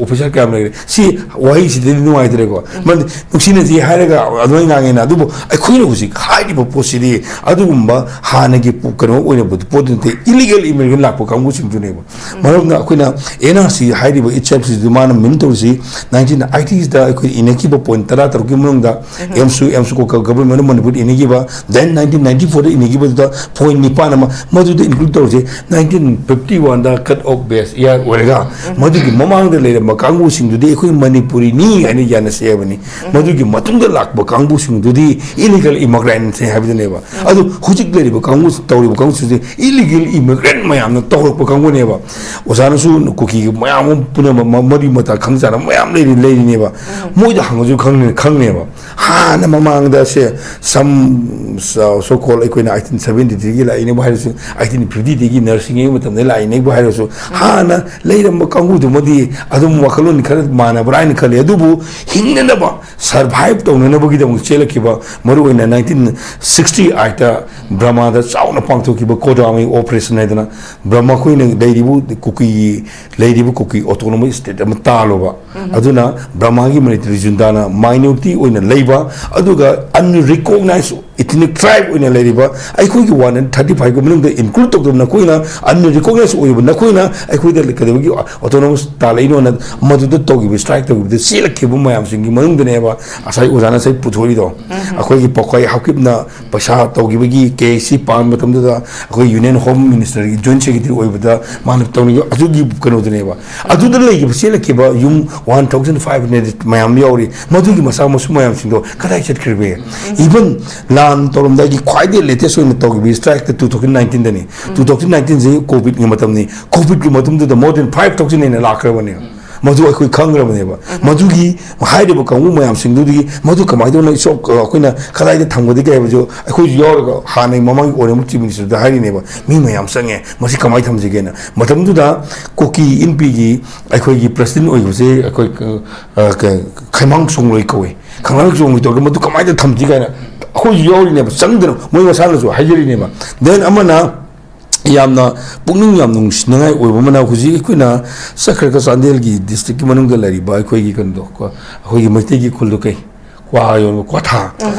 ꯑꯣꯐꯤꯁꯔ ꯀꯌꯥꯝ ꯂꯩꯔꯦ? ꯁꯤ ꯋꯥꯍꯩꯁꯤꯗꯗꯤ ꯅꯨꯡꯉꯥꯏꯇ꯭ꯔꯦꯀꯣ꯫ ꯃꯔꯝꯗꯤ ꯅꯨꯡꯁꯤꯅꯁꯤ ꯍꯥꯏꯔꯒ ꯑꯗꯨꯃꯥꯏꯅ ꯉꯥꯡꯉꯦꯅ, ꯑꯗꯨꯕꯨ ꯑꯩꯈꯣꯏꯅ ꯍꯧꯖꯤꯛ ꯍꯥꯏꯔꯤꯕ ꯄꯣꯠꯁꯤꯗꯤ ꯑꯗꯨꯒꯨꯝꯕ ꯀꯨꯝꯕ ꯍꯥꯟꯅꯒꯤ ꯄꯨ-, ꯀꯩꯅꯣ ꯑꯣꯏꯅꯕꯗꯨ ꯄꯣꯠꯇꯨ ꯅꯠꯇꯦ, ꯏꯂꯤꯒꯦꯜ ꯏꯃꯤꯒ꯭ꯔꯦꯟ ꯂꯥꯛꯄ ꯀꯥꯡꯕꯨꯁꯤꯡꯗꯨꯅꯦꯕ꯫ ꯃꯔꯝꯅ ꯑꯩꯈꯣꯏꯅ ꯑꯦꯟ ꯑꯥꯔ ꯁꯤ ꯍꯥꯏꯔꯤꯕ ꯏꯠꯁꯦꯜꯐꯁꯤꯗ ꯃꯥꯅ ꯃꯤꯟ ꯇꯧꯔꯤꯁꯤ ꯅꯥꯏꯟꯇꯤꯟ ꯑꯥꯏꯇꯤꯁꯇ ꯑꯩꯈꯣꯏ ꯏꯅꯈꯤꯕ ꯄꯣꯏꯟ ꯇꯔꯥ ꯇꯔꯨꯛꯀꯤ ꯃꯅꯨꯡꯗ ꯑꯦꯝꯁꯨ, ꯑꯦꯝꯁꯨ ꯀꯣ-, ꯒꯚꯔꯟꯃꯦꯟ ꯑꯣꯐ ꯃꯅꯤꯄꯨꯔ ꯏꯅꯈꯤꯕ, ꯗꯦꯟ ꯅꯥꯏꯟꯇꯤꯟ ꯅꯥꯏꯟꯇꯤ ꯐꯣꯔꯗ ꯏꯅꯈꯤꯕꯗꯨꯗ ꯄꯣꯏꯟ ꯅꯤꯄꯥꯟ ꯑꯃ, ꯃꯗꯨꯗ ꯏꯟꯀ꯭ꯂꯨꯗ ꯇꯧꯔꯤꯁꯦ ꯅꯥꯏꯟꯇꯤꯟ ꯐꯤꯐꯇꯤ ꯋꯥꯟꯗ ꯀꯠ ꯑꯣꯐ ꯕꯦꯁ ꯏꯌꯥꯔ ꯑꯣꯏꯔꯒ, ꯃꯗꯨꯒꯤ ꯃꯃꯥꯡꯗ ꯂꯩꯔꯝꯕ ꯀꯥꯡꯕꯨꯁꯤꯡꯗꯨꯗꯤ ꯑꯩꯈꯣꯏ ꯃꯅꯤꯄꯨꯔꯤꯅꯤ ꯍꯥꯏꯅ ꯌꯥꯅꯁꯦ ꯍꯥꯏꯕꯅꯤ꯫ ꯃꯗꯨꯒꯤ ꯃꯇꯨꯡꯗ ꯂꯥꯛꯄ ꯀꯥꯡꯕꯨꯁꯤꯡꯗꯨꯗꯤ ꯏꯂꯤꯒꯦꯜ ꯏꯃꯤꯒ꯭ꯔꯦꯟꯠꯁꯅꯤ ꯍꯥꯏꯕꯗꯨꯅꯦꯕ꯫ ꯑꯗꯨ ꯍꯧꯖꯤꯛ ꯂꯩꯔꯤꯕ ꯀꯥꯡꯕꯨ, ꯇꯧꯔꯤꯕ ꯀꯥꯡꯕꯨꯁꯤꯡꯁꯦ ꯏꯂꯤꯒꯦꯜ ꯏꯃꯤꯒ꯭ꯔꯦꯟꯠ ꯃꯌꯥꯝꯅ ꯇꯧꯔꯛꯄ ꯀꯥꯡꯕꯨꯅꯦꯕ꯫ ꯑꯣꯖꯥꯅꯁꯨ ꯀꯨꯀꯤꯒꯤ ꯃꯌꯥꯝ ꯑꯃ ꯄꯨꯝꯅꯃꯛ ꯃ-, ꯃꯔꯤ ꯃꯇꯥ ꯈꯪ ꯆꯥꯅ ꯃꯌꯥꯝ ꯂꯩꯔꯤ, ꯂꯩꯔꯤꯅꯦꯕ꯫ ꯃꯣꯏꯗ ꯍꯪꯉꯁꯨ ꯈꯪꯅꯤ-, ꯈꯪꯅꯦꯕ꯫ ꯍꯥꯟꯅ ꯃꯃꯥꯡꯗ ꯁꯦ ꯁꯝ, ꯁ-, so called ꯑꯩꯈꯣꯏꯅ ꯑꯩꯇꯤꯟ ꯁꯚꯦꯟꯇꯤꯗꯒꯤ ꯂꯥꯛꯏꯅꯦꯕꯨ ꯍꯥꯏꯔꯁꯨ, ꯑꯩꯇꯤꯟ ꯐꯤꯐꯇꯤꯗꯒꯤ ꯅꯔꯁꯤꯡꯒꯤ ꯃꯇꯝꯗ ꯂꯥꯛꯏꯅꯦꯕꯨ ꯍꯥꯏꯔꯁꯨ, ꯍꯥꯟꯅ ꯂꯩꯔꯝꯕ ꯀꯥꯡꯕꯨꯗꯨꯃꯗꯤ ꯑꯗꯨꯝ ꯋꯥꯈꯜꯂꯣꯟ ꯈꯔ ꯃꯥꯟꯅꯕ꯭ꯔꯥ ꯍꯥꯏꯅ ꯈꯜꯂꯤ꯫ ꯑꯗꯨꯕꯨ ꯍꯤꯡꯅꯅꯕ, ꯁꯔꯚꯥꯏꯚ ꯇꯧꯅꯅꯕꯒꯤꯗꯃꯛ ꯆꯦꯜꯂꯛꯈꯤꯕ, ꯃꯔꯨꯑꯣꯏꯅ ꯅꯥꯏꯟꯇꯤꯟ ꯁꯤꯛꯁꯇꯤ ꯑꯥꯏꯠꯇ ꯕꯔꯃꯥꯗ ꯆꯥꯎꯅ ꯄꯥꯡꯊꯣꯛꯈꯤꯕ ꯀꯣꯗꯥꯃꯤ ꯑꯣꯄꯔꯦꯁꯟ ꯍꯥꯏꯗꯅ, ꯕꯔꯃꯥ ꯑꯩꯈꯣꯏꯅ ꯂꯩꯔꯤꯕ ꯀꯨꯀꯤ, ꯂꯩꯔꯤꯕ ꯀꯨꯀꯤ ꯑꯣꯇꯣꯅꯣꯃꯁ ꯁ꯭ꯇꯦꯠ ꯑꯃ ꯇꯥꯜꯂꯨꯕ꯫ ꯑꯗꯨꯅ ꯕꯔꯃꯥꯒꯤ ꯃꯤꯂꯤꯇꯔꯤ ꯖꯨꯟꯇꯥꯅ ꯃꯥꯏꯅꯣꯔꯤꯇꯤ ꯑꯣꯏꯅ ꯂꯩꯕ, ꯑꯗꯨꯒ ꯑꯟꯔꯤꯀꯣꯛꯅꯥꯏꯖ ꯏꯊꯅꯤꯛ ꯇ꯭ꯔꯥꯏꯕ ꯑꯣꯏꯅ ꯂꯩꯔꯤꯕ ꯑꯩꯈꯣꯏꯒꯤ ꯋꯥꯟ ꯍꯟꯗ꯭ꯔꯦꯠ ꯊꯥꯔꯇꯤ ꯐꯥꯏꯚꯀꯤ ꯃꯅꯨꯡꯗ ꯏꯟꯀ꯭ꯂꯨꯗ ꯇꯧꯗꯕ ꯅꯈꯣꯏꯅ, ꯑꯟꯔꯤꯀꯣꯛꯅꯥꯏꯖ ꯑꯣꯏꯔꯤꯕ ꯅꯈꯣꯏꯅ ꯑꯩꯈꯣꯏꯗ ꯀꯩꯗꯧꯕꯒꯤ ꯑꯣꯇꯣꯅꯣꯃꯁ ꯇꯥꯜꯂꯛꯏꯅꯣꯅ ꯃꯗꯨꯗ ꯇꯧꯈꯤꯕ, ꯁ꯭ꯇ꯭ꯔꯥꯏꯛ ꯇꯧꯈꯤꯕꯗ ꯆꯦꯜꯂꯛꯈꯤꯕ ꯃꯌꯥꯝꯁꯤꯡꯒꯤ ꯃꯅꯨꯡꯗꯅꯦꯕ ꯉꯁꯥꯏ ꯑꯣꯖꯥꯅ ꯉꯁꯥꯏ ꯄꯨꯊꯣꯛꯏꯗꯣ꯫ ꯑꯩꯈꯣꯏꯒꯤ ꯄꯥꯎꯈꯥꯏ ꯍꯥꯎꯀꯤꯞꯅ ꯄꯩꯁꯥ ꯇꯧꯈꯤꯕꯒꯤ ꯀꯦ ꯑꯦꯁ ꯁꯤ ꯄꯥꯟꯕ ꯃꯇꯝꯗꯨꯗ ꯑꯩꯈꯣꯏ ꯌꯨꯅꯤꯌꯟ ꯍꯣꯝ ꯃꯤꯅꯤꯁꯇꯔꯒꯤ ꯖꯣꯏꯟ ꯁꯦꯀ꯭ꯔꯦꯇꯔꯤ ꯑꯣꯏꯕꯗ ꯃꯥꯅ ꯇꯧꯅꯤꯡꯕ ꯑꯗꯨꯒꯤ ꯀꯩꯅꯣꯗꯨꯅꯦꯕ꯫ ꯑꯗꯨꯗ ꯂꯩꯈꯤꯕ, ꯆꯦꯜꯂꯛꯈꯤꯕ ꯌꯨꯝ ꯋꯥꯟ ꯊꯥꯎꯖꯟ ꯐꯥꯏꯚ ꯍꯟꯗ꯭ꯔꯦꯠ ꯃꯌꯥꯝ ꯌꯥꯎꯔꯤ꯫ ꯃꯗꯨꯒꯤ ꯃꯆꯥ ꯃꯁꯨ ꯃꯌꯥꯝꯁꯤꯡꯗꯣ ꯀꯗꯥꯏ ꯆꯠꯈ꯭ꯔꯤꯕꯒꯦ? ꯏꯚꯟ ꯂꯥꯟ ꯇꯧꯔꯝꯗꯥꯏꯒꯤ ꯈ꯭ꯋꯥꯏꯗꯒꯤ ꯂꯦꯇꯦꯁ ꯑꯣꯏꯅ ꯇꯧꯈꯤꯕ ꯁ꯭ꯇ꯭ꯔꯥꯏꯛꯇ ꯇꯨ ꯊꯥꯎꯖꯟ ꯅꯥꯏꯟꯇꯤꯟꯗꯅꯤ꯫ ꯇꯨ ꯊꯥꯎꯖꯟ ꯅꯥꯏꯟꯇꯤꯟꯁꯤ ꯀꯣꯚꯤꯗꯀꯤ ꯃꯇꯝꯅꯤ꯫ ꯀꯣꯚꯤꯗꯀꯤ ꯃꯇꯝꯗꯨꯗ ꯃꯣꯔ ꯗꯦꯟ ꯐꯥꯏꯚ ꯊꯥꯎꯖꯟ ꯍꯦꯟꯅ ꯂꯥꯛꯈ꯭ꯔꯕꯅꯦ꯫ ꯃꯗꯨ ꯑꯩꯈꯣꯏ ꯈꯪꯈ꯭ꯔꯕꯅꯦꯕ꯫ ꯃꯗꯨꯒꯤ ꯍꯥꯏꯔꯤꯕ ꯀꯥꯡꯕꯨ ꯃꯌꯥꯝꯁꯤꯡꯗꯨꯗꯒꯤ ꯃꯗꯨ ꯀꯃꯥꯏꯅ ꯇꯧꯅ ꯏꯁꯣꯞ-, ꯑꯩꯈꯣꯏꯅ ꯀꯗꯥꯏꯗ ꯊꯝꯒꯗꯒꯦ ꯍꯥꯏꯕꯁꯨ ꯑꯩꯈꯣꯏꯁꯨ ꯌꯥꯎꯔꯒ ꯍꯥꯟꯅꯒꯤ ꯃꯃꯥꯡꯒꯤ ꯑꯣꯏꯔꯝꯕ ꯆꯤꯐ ꯃꯤꯅꯤꯁꯇꯔꯗ ꯍꯥꯏꯔꯤꯅꯦꯕ, "ꯃꯤ ꯃꯌꯥꯝ ꯆꯪꯉꯦ, ꯃꯁꯤ ꯀꯃꯥꯏꯅ ꯊꯝꯁꯤꯒꯦꯅ?" ꯃꯇꯝꯗꯨꯗ ꯀꯨꯀꯤ ꯏꯟꯄꯤꯒꯤ ꯑꯩꯈꯣꯏꯒꯤ ꯄ꯭ꯔꯁꯤꯗꯦꯟ ꯑꯣꯏꯕꯁꯦ ꯑꯩꯈꯣꯏ, ꯑ, ꯀ-, ꯈꯩꯃꯥꯡ ꯁꯣꯡꯂꯣꯏ ꯀꯧꯋꯦ꯫ ꯈꯩꯃꯥꯡ ꯁꯣꯡꯂꯣꯏ ꯇꯧꯔꯒ ꯃꯗꯨ ꯀꯃꯥꯏꯅ ꯊꯝꯁꯤ ꯀꯥꯏꯅ ꯑꯩꯈꯣꯏꯁꯨ ꯌꯥꯎꯔꯤꯅꯦꯕ, ꯆꯪꯗꯅ ꯃꯣꯏ ꯃꯁꯥꯅꯁꯨ ꯍꯥꯏꯖꯔꯤꯅꯦꯕ꯫ ꯗꯦꯟ ꯑꯃꯅ ꯌꯥꯝꯅ ꯄꯨꯛꯅꯤꯡ ꯌꯥꯝ ꯅꯨꯡꯁꯤꯅꯤꯡꯉꯥꯏ ꯑꯣꯏꯕ ꯑꯃꯅ, ꯍꯧꯖꯤꯛ ꯑꯩꯈꯣꯏꯅ ꯆꯠꯈ꯭ꯔꯒ ꯆꯥꯟꯗꯦꯜꯒꯤ ꯗꯤꯁꯇ꯭ꯔꯤꯛꯀꯤ ꯃꯅꯨꯡꯗ ꯂꯩꯔꯤꯕ ꯑꯩꯈꯣꯏꯒꯤ ꯀꯩꯅꯣꯗꯣ, ꯀꯣ, ꯑꯩꯈꯣꯏꯒꯤ ꯃꯩꯇꯩꯒꯤ ꯈꯨꯜꯗꯣ ꯀꯩ, ꯀ꯭ꯋꯥ ꯌꯣꯟꯕ ꯀ꯭ꯋꯥꯊꯥ,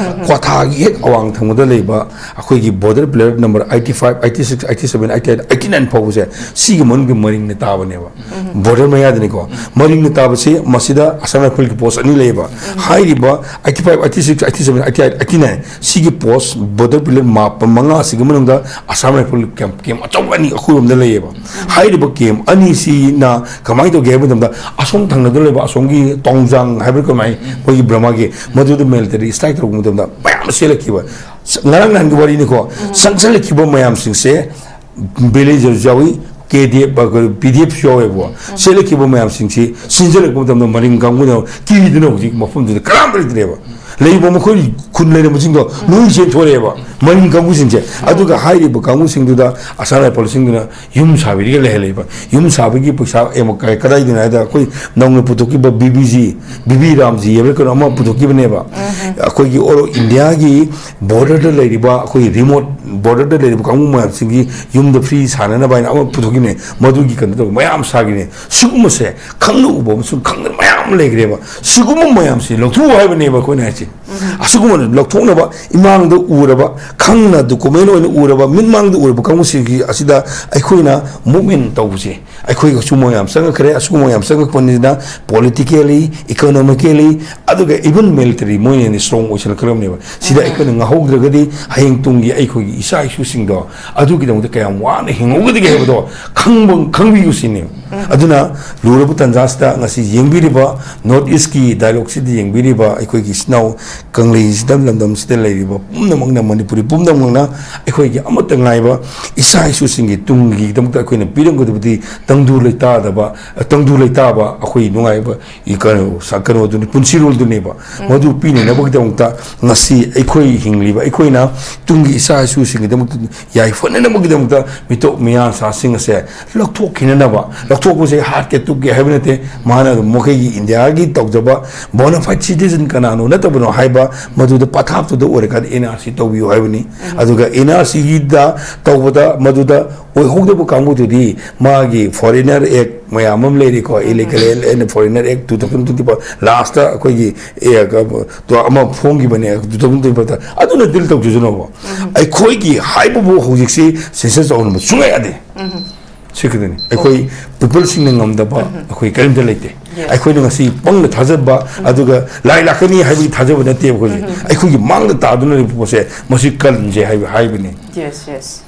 ꯀ꯭ꯋꯥꯊꯥꯒꯤ ꯍꯦꯛ ꯑꯋꯥꯡ ꯊꯪꯕꯗ ꯂꯩꯕ ꯑꯩꯈꯣꯏꯒꯤ border pillar number eighty five, eighty six, eighty seven, eighty eight, eighty nine ꯐꯥꯎꯕꯁꯦ ꯁꯤꯒꯤ ꯃꯅꯨꯡꯒꯤ ꯃꯔꯤꯡꯅ ꯇꯥꯕꯅꯦꯕ꯫ Border ꯃꯌꯥꯗꯅꯤꯀꯣ꯫ ꯃꯔꯤꯡꯅ ꯇꯥꯕꯁꯤ ꯃꯁꯤꯗ Assam Rifle ꯒꯤ post ꯑꯅꯤ ꯂꯩꯌꯦꯕ꯫ ꯍꯥꯏꯔꯤꯕ eighty five, eighty six, eighty seven, eighty eight, eighty nine ꯁꯤꯒꯤ post, border pillar ꯃꯥꯄꯟ, ꯃꯉꯥ ꯑꯁꯤꯒꯤ ꯃꯅꯨꯡꯗ Assam Rifle camp, camp ꯑꯆꯧꯕ ꯑꯅꯤ ꯑꯩꯈꯣꯏꯔꯣꯝꯗ ꯂꯩꯌꯦꯕ꯫ ꯍꯥꯏꯔꯤꯕ camp ꯑꯅꯤꯁꯤꯅ ꯀꯃꯥꯏꯅ ꯇꯧꯒꯦ ꯍꯥꯏꯕ ꯃꯇꯝꯗ, ꯑꯁꯣꯝ ꯊꯪꯅꯗ ꯂꯩꯕ ꯑꯁꯣꯝꯒꯤ ꯇꯣꯡꯖꯥꯡ ꯍꯥꯏꯕ꯭ꯔꯥ ꯀꯃꯥꯏ, ꯃꯣꯏꯒꯤ ꯕ꯭ꯔꯍꯃꯒꯤ, ꯃꯗꯨꯗ military strike ꯇꯧꯔꯛꯄ ꯃꯇꯝꯗ ꯃꯌꯥꯝ ꯆꯦꯜꯂꯛꯈꯤꯕ꯫ ꯉꯔꯥꯡ ꯅꯍꯥꯟꯒꯤ ꯋꯥꯔꯤꯅꯤꯀꯣ꯫ ꯆꯪꯁꯜꯂꯛꯈꯤꯕ ꯃꯌꯥꯝꯁꯤꯡꯁꯦ villagers ꯌꯥꯎꯏ, K D F, ꯑ, P D F ꯁꯨ ꯌꯥꯎꯋꯦꯕꯀꯣ꯫ ꯆꯦꯜꯂꯛꯈꯤꯕ ꯃꯌꯥꯝꯁꯤꯡꯁꯤ ꯆꯦꯟꯁꯤꯜꯂꯛꯄ ꯃꯇꯝꯗ ꯃꯔꯤꯡ ꯀꯥꯡꯕꯨꯅ ꯀꯤꯗꯅ ꯍꯧꯖꯤꯛ ꯃꯐꯝꯗꯨꯗ ꯀꯅꯥꯝ ꯂꯩꯇ꯭ꯔꯦꯕ꯫ ꯂꯩꯕ ꯃꯈꯣꯏ ꯈꯨꯟ ꯂꯩꯔꯝꯕꯁꯤꯡꯗꯣ ꯂꯣꯏ ꯆꯦꯟꯊꯣꯔꯛꯑꯦꯕ, ꯃꯔꯤꯡ ꯀꯥꯡꯕꯨꯁꯤꯡꯁꯦ꯫ ꯑꯗꯨꯒ ꯍꯥꯏꯔꯤꯕ ꯀꯥꯡꯕꯨꯁꯤꯡꯗꯨꯗ Assam Rifle ꯁꯤꯡꯗꯨꯅ ꯌꯨꯝ ꯁꯥꯕꯤꯔꯒ ꯂꯩꯍꯜꯂꯦꯕ꯫ ꯌꯨꯝ ꯁꯥꯕꯒꯤ ꯄꯩꯁꯥ ꯑꯃꯨꯛ ꯀ-, ꯀꯗꯥꯏꯗꯅꯣ ꯍꯥꯏꯗ, ꯑꯩꯈꯣꯏ ꯅꯧꯅ ꯄꯨꯊꯣꯛꯈꯤꯕ B B G, B B ꯔꯥꯝꯖꯤ ꯍꯥꯏꯕ꯭ꯔꯥ ꯀꯩꯅꯣ ꯑꯃ ꯄꯨꯊꯣꯛꯈꯤꯕꯅꯦꯕ꯫ ꯑꯩꯈꯣꯏꯒꯤ all India ꯒꯤ border ꯗ ꯂꯩꯔꯤꯕ, ꯑꯩꯈꯣꯏꯒꯤ remote border ꯗ ꯂꯩꯔꯤꯕ ꯀꯥꯡꯕꯨ ꯃꯌꯥꯝꯁꯤꯡꯒꯤ ꯌꯨꯝꯗ free ꯁꯥꯟꯅꯅꯕ ꯍꯥꯏꯅ ꯑꯃ ꯄꯨꯊꯣꯛꯈꯤꯕꯅꯦ꯫ ꯃꯗꯨꯒꯤ ꯀꯩꯅꯣ ꯇꯧꯕ ꯃꯌꯥꯝ ꯁꯥꯈꯤꯕꯅꯦ꯫ ꯁꯤꯒꯨꯝꯕꯁꯦ ꯈꯪꯅ ꯎꯕ ꯑꯃꯁꯨꯡ ꯈꯪꯗꯅ ꯃꯌꯥꯝ ꯑꯃ ꯂꯩꯈ꯭ꯔꯦꯕ꯫ ꯁꯤꯒꯨꯝꯕ ꯃꯌꯥꯝꯁꯤ ꯂꯧꯊꯣꯛꯎ ꯍꯥꯏꯕꯅꯦꯕ ꯑꯩꯈꯣꯏꯅ ꯍꯥꯏꯁꯦ꯫ ꯑꯁꯤꯒꯨꯝꯕ ꯂꯧꯊꯣꯛꯅꯕ, ꯏꯃꯥꯡꯗ ꯎꯔꯕ, ꯈꯪꯅ document ꯑꯣꯏꯅ ꯎꯔꯕ, ꯃꯤꯠꯃꯥꯡꯗ ꯎꯔꯕ ꯀꯥꯡꯕꯨꯁꯤꯡꯒꯤ ꯑꯁꯤꯗ ꯑꯩꯈꯣꯏꯅ movement ꯇꯧꯕꯁꯦ, ꯑꯩꯈꯣꯏꯒ ꯑꯁꯨꯝꯕ ꯌꯥꯝ ꯆꯪꯉꯛꯈ꯭ꯔꯦ꯫ ꯑꯁꯨꯝꯕ ꯌꯥꯝ ꯆꯪꯉꯛꯄꯅꯤꯅ politically, economically, ꯑꯗꯨꯒ even military ꯃꯣꯏꯅ ꯍꯦꯟꯅ strong ꯑꯣꯏꯁꯤꯜꯂꯛꯀꯗꯕꯅꯦꯕ꯫ ꯁꯤꯗ ꯑꯩꯈꯣꯏꯅ ꯉꯥꯍꯧꯗ꯭ꯔꯒꯗꯤ ꯍꯌꯦꯡ ꯇꯨꯡꯒꯤ ꯑꯩꯈꯣꯏꯒꯤ ꯏꯆꯥ ꯏꯁꯨꯁꯤꯡꯗꯣ ꯑꯗꯨꯒꯤꯗꯃꯛꯇ ꯀꯌꯥꯝ ꯋꯥꯅ ꯍꯤꯡꯍꯧꯒꯗꯒꯦ ꯍꯥꯏꯕꯗꯣ ꯈꯪꯕ, ꯈꯪꯕꯤꯌꯨ ꯁꯤꯅꯦꯕ꯫ ꯑꯗꯨꯅ ꯂꯨꯔꯕ ꯇꯥꯟꯖꯥꯁꯤꯗ ꯉꯁꯤ ꯌꯦꯡꯕꯤꯔꯤꯕ North East ꯀꯤ dialogue ꯁꯤꯗ ꯌꯦꯡꯕꯤꯔꯤꯕ ꯑꯩꯈꯣꯏꯒꯤ ꯏꯆꯤꯟ ꯏꯅꯥꯎ ꯀꯪꯂꯩꯁꯤꯗ, ꯂꯝꯗꯝꯁꯤꯗ ꯂꯩꯔꯤꯕ ꯄꯨꯝꯅꯃꯛꯅ, ꯃꯅꯤꯄꯨꯔꯤ ꯄꯨꯝꯅꯃꯛꯅ ꯑꯩꯈꯣꯏꯒꯤ ꯑꯃꯠꯇ ꯉꯥꯏꯕ ꯏꯆꯥ ꯏꯁꯨꯁꯤꯡꯒꯤ ꯇꯨꯡꯒꯤꯗꯃꯛꯇ ꯑꯩꯈꯣꯏꯅ ꯄꯤꯔꯝꯒꯗꯕꯗꯤ ꯇꯪꯗꯨ ꯂꯩꯇꯥꯗꯕ, ꯇꯪꯗꯨ ꯂꯩꯇꯥꯕ ꯑꯩꯈꯣꯏ ꯅꯨꯡꯉꯥꯏꯕ ꯀꯩꯅꯣ, ꯁ-, ꯀꯩꯅꯣꯗꯨꯅꯤ, ꯄꯨꯟꯁꯤꯔꯣꯜꯗꯨꯅꯦꯕ꯫ ꯃꯗꯨ ꯄꯤꯅꯅꯕꯒꯤꯗꯃꯛꯇ ꯉꯁꯤ ꯑꯩꯈꯣꯏ ꯍꯤꯡꯂꯤꯕ, ꯑꯩꯈꯣꯏꯅ ꯇꯨꯡꯒꯤ ꯏꯆꯥ ꯏꯁꯨꯁꯤꯡꯒꯤꯗꯃꯛꯇ ꯌꯥꯏꯐꯅꯅꯕꯒꯤꯗꯃꯛꯇ ꯃꯤꯇꯣꯞ ꯃꯤꯌꯥꯟꯆꯥꯁꯤꯡ ꯑꯁꯦ ꯂꯧꯊꯣꯛꯈꯤꯅꯅꯕ, ꯂꯧꯊꯣꯛꯄꯁꯦ ꯍꯥꯠꯀꯦ ꯇꯨꯞꯀꯦ ꯍꯥꯏꯕ ꯅꯠꯇꯦ, ꯃꯥꯅ ꯑꯗꯨꯝ ꯃꯈꯣꯏꯒꯤ ꯏꯟꯗꯤꯌꯥꯒꯤ ꯇꯧꯖꯕ bona fide citizen ꯀꯅꯥꯅꯣ ꯅꯠꯇꯕꯅꯣ ꯍꯥꯏꯕ ꯃꯗꯨꯗ ꯄꯊꯥꯞꯇꯨꯗ ꯑꯣꯏꯔꯀꯥꯟꯗ ꯑꯦꯟ ꯑꯥꯔ ꯁꯤ ꯇꯧꯕꯤꯌꯨ ꯍꯥꯏꯕꯅꯤ꯫ ꯑꯗꯨꯒ ꯑꯦꯟ ꯑꯥꯔ ꯁꯤꯒꯤꯗ ꯇꯧꯕꯗ ꯃꯗꯨꯗ ꯑꯣꯏꯍꯧꯗꯕ ꯀꯥꯡꯕꯨꯗꯨꯗꯤ ꯃꯥꯒꯤ ꯐꯣꯔꯦꯅꯔ ꯑꯦꯛ ꯃꯌꯥꯝ ꯑꯃ ꯂꯩꯔꯤꯀꯣ, illegal and foreigner act two thousand twenty four last ꯑꯩꯈꯣꯏꯒꯤ ꯑꯦ, ꯀ-, ꯇꯣ ꯑꯃ ꯐꯣꯡꯈꯤꯕꯅꯦ ꯇꯨ ꯊꯥꯎꯖꯟ ꯇ꯭ꯋꯦꯟꯇꯤ ꯐꯣꯔꯗ, ꯑꯗꯨꯅ ꯗꯤꯜ ꯇꯧꯖꯁꯅꯣꯕ꯫ ꯑꯩꯈꯣꯏꯒꯤ ꯍꯥꯏꯕꯕꯨ ꯍꯧꯖꯤꯛꯁꯤ ꯁꯦꯟꯁꯁ ꯆꯥꯎꯍꯟꯕ ꯁꯨꯡꯌꯥ ꯌꯥꯗꯦ꯫ ꯁꯤ ꯈꯛꯇꯅꯤ ꯑꯩꯈꯣꯏ ꯄꯤꯄꯜꯁꯤꯡꯅ ꯉꯝꯗꯕ ꯑꯩꯈꯣꯏ ꯀꯔꯤꯝꯇ ꯂꯩꯇꯦ꯫ Yes. ꯑꯩꯈꯣꯏꯅ ꯉꯁꯤ ꯄꯪꯅ ꯊꯥꯖꯕ ꯑꯗꯨꯒ ꯂꯥꯏ ꯂꯥꯛꯀꯅꯤ ꯍꯥꯏꯕꯒꯤ ꯊꯥꯖꯕ ꯅꯠꯇꯦꯕ ꯑꯩꯈꯣꯏꯁꯦ꯫ ꯑꯩꯈꯣꯏꯒꯤ ꯃꯥꯡꯗ ꯇꯥꯗꯨꯅ ꯂꯩꯕ ꯄꯣꯠꯁꯦ ꯃꯁꯤ ꯀꯟꯁꯦ ꯍꯥꯏꯕ, ꯍꯥꯏꯕꯅꯤ꯫ Yes, yes.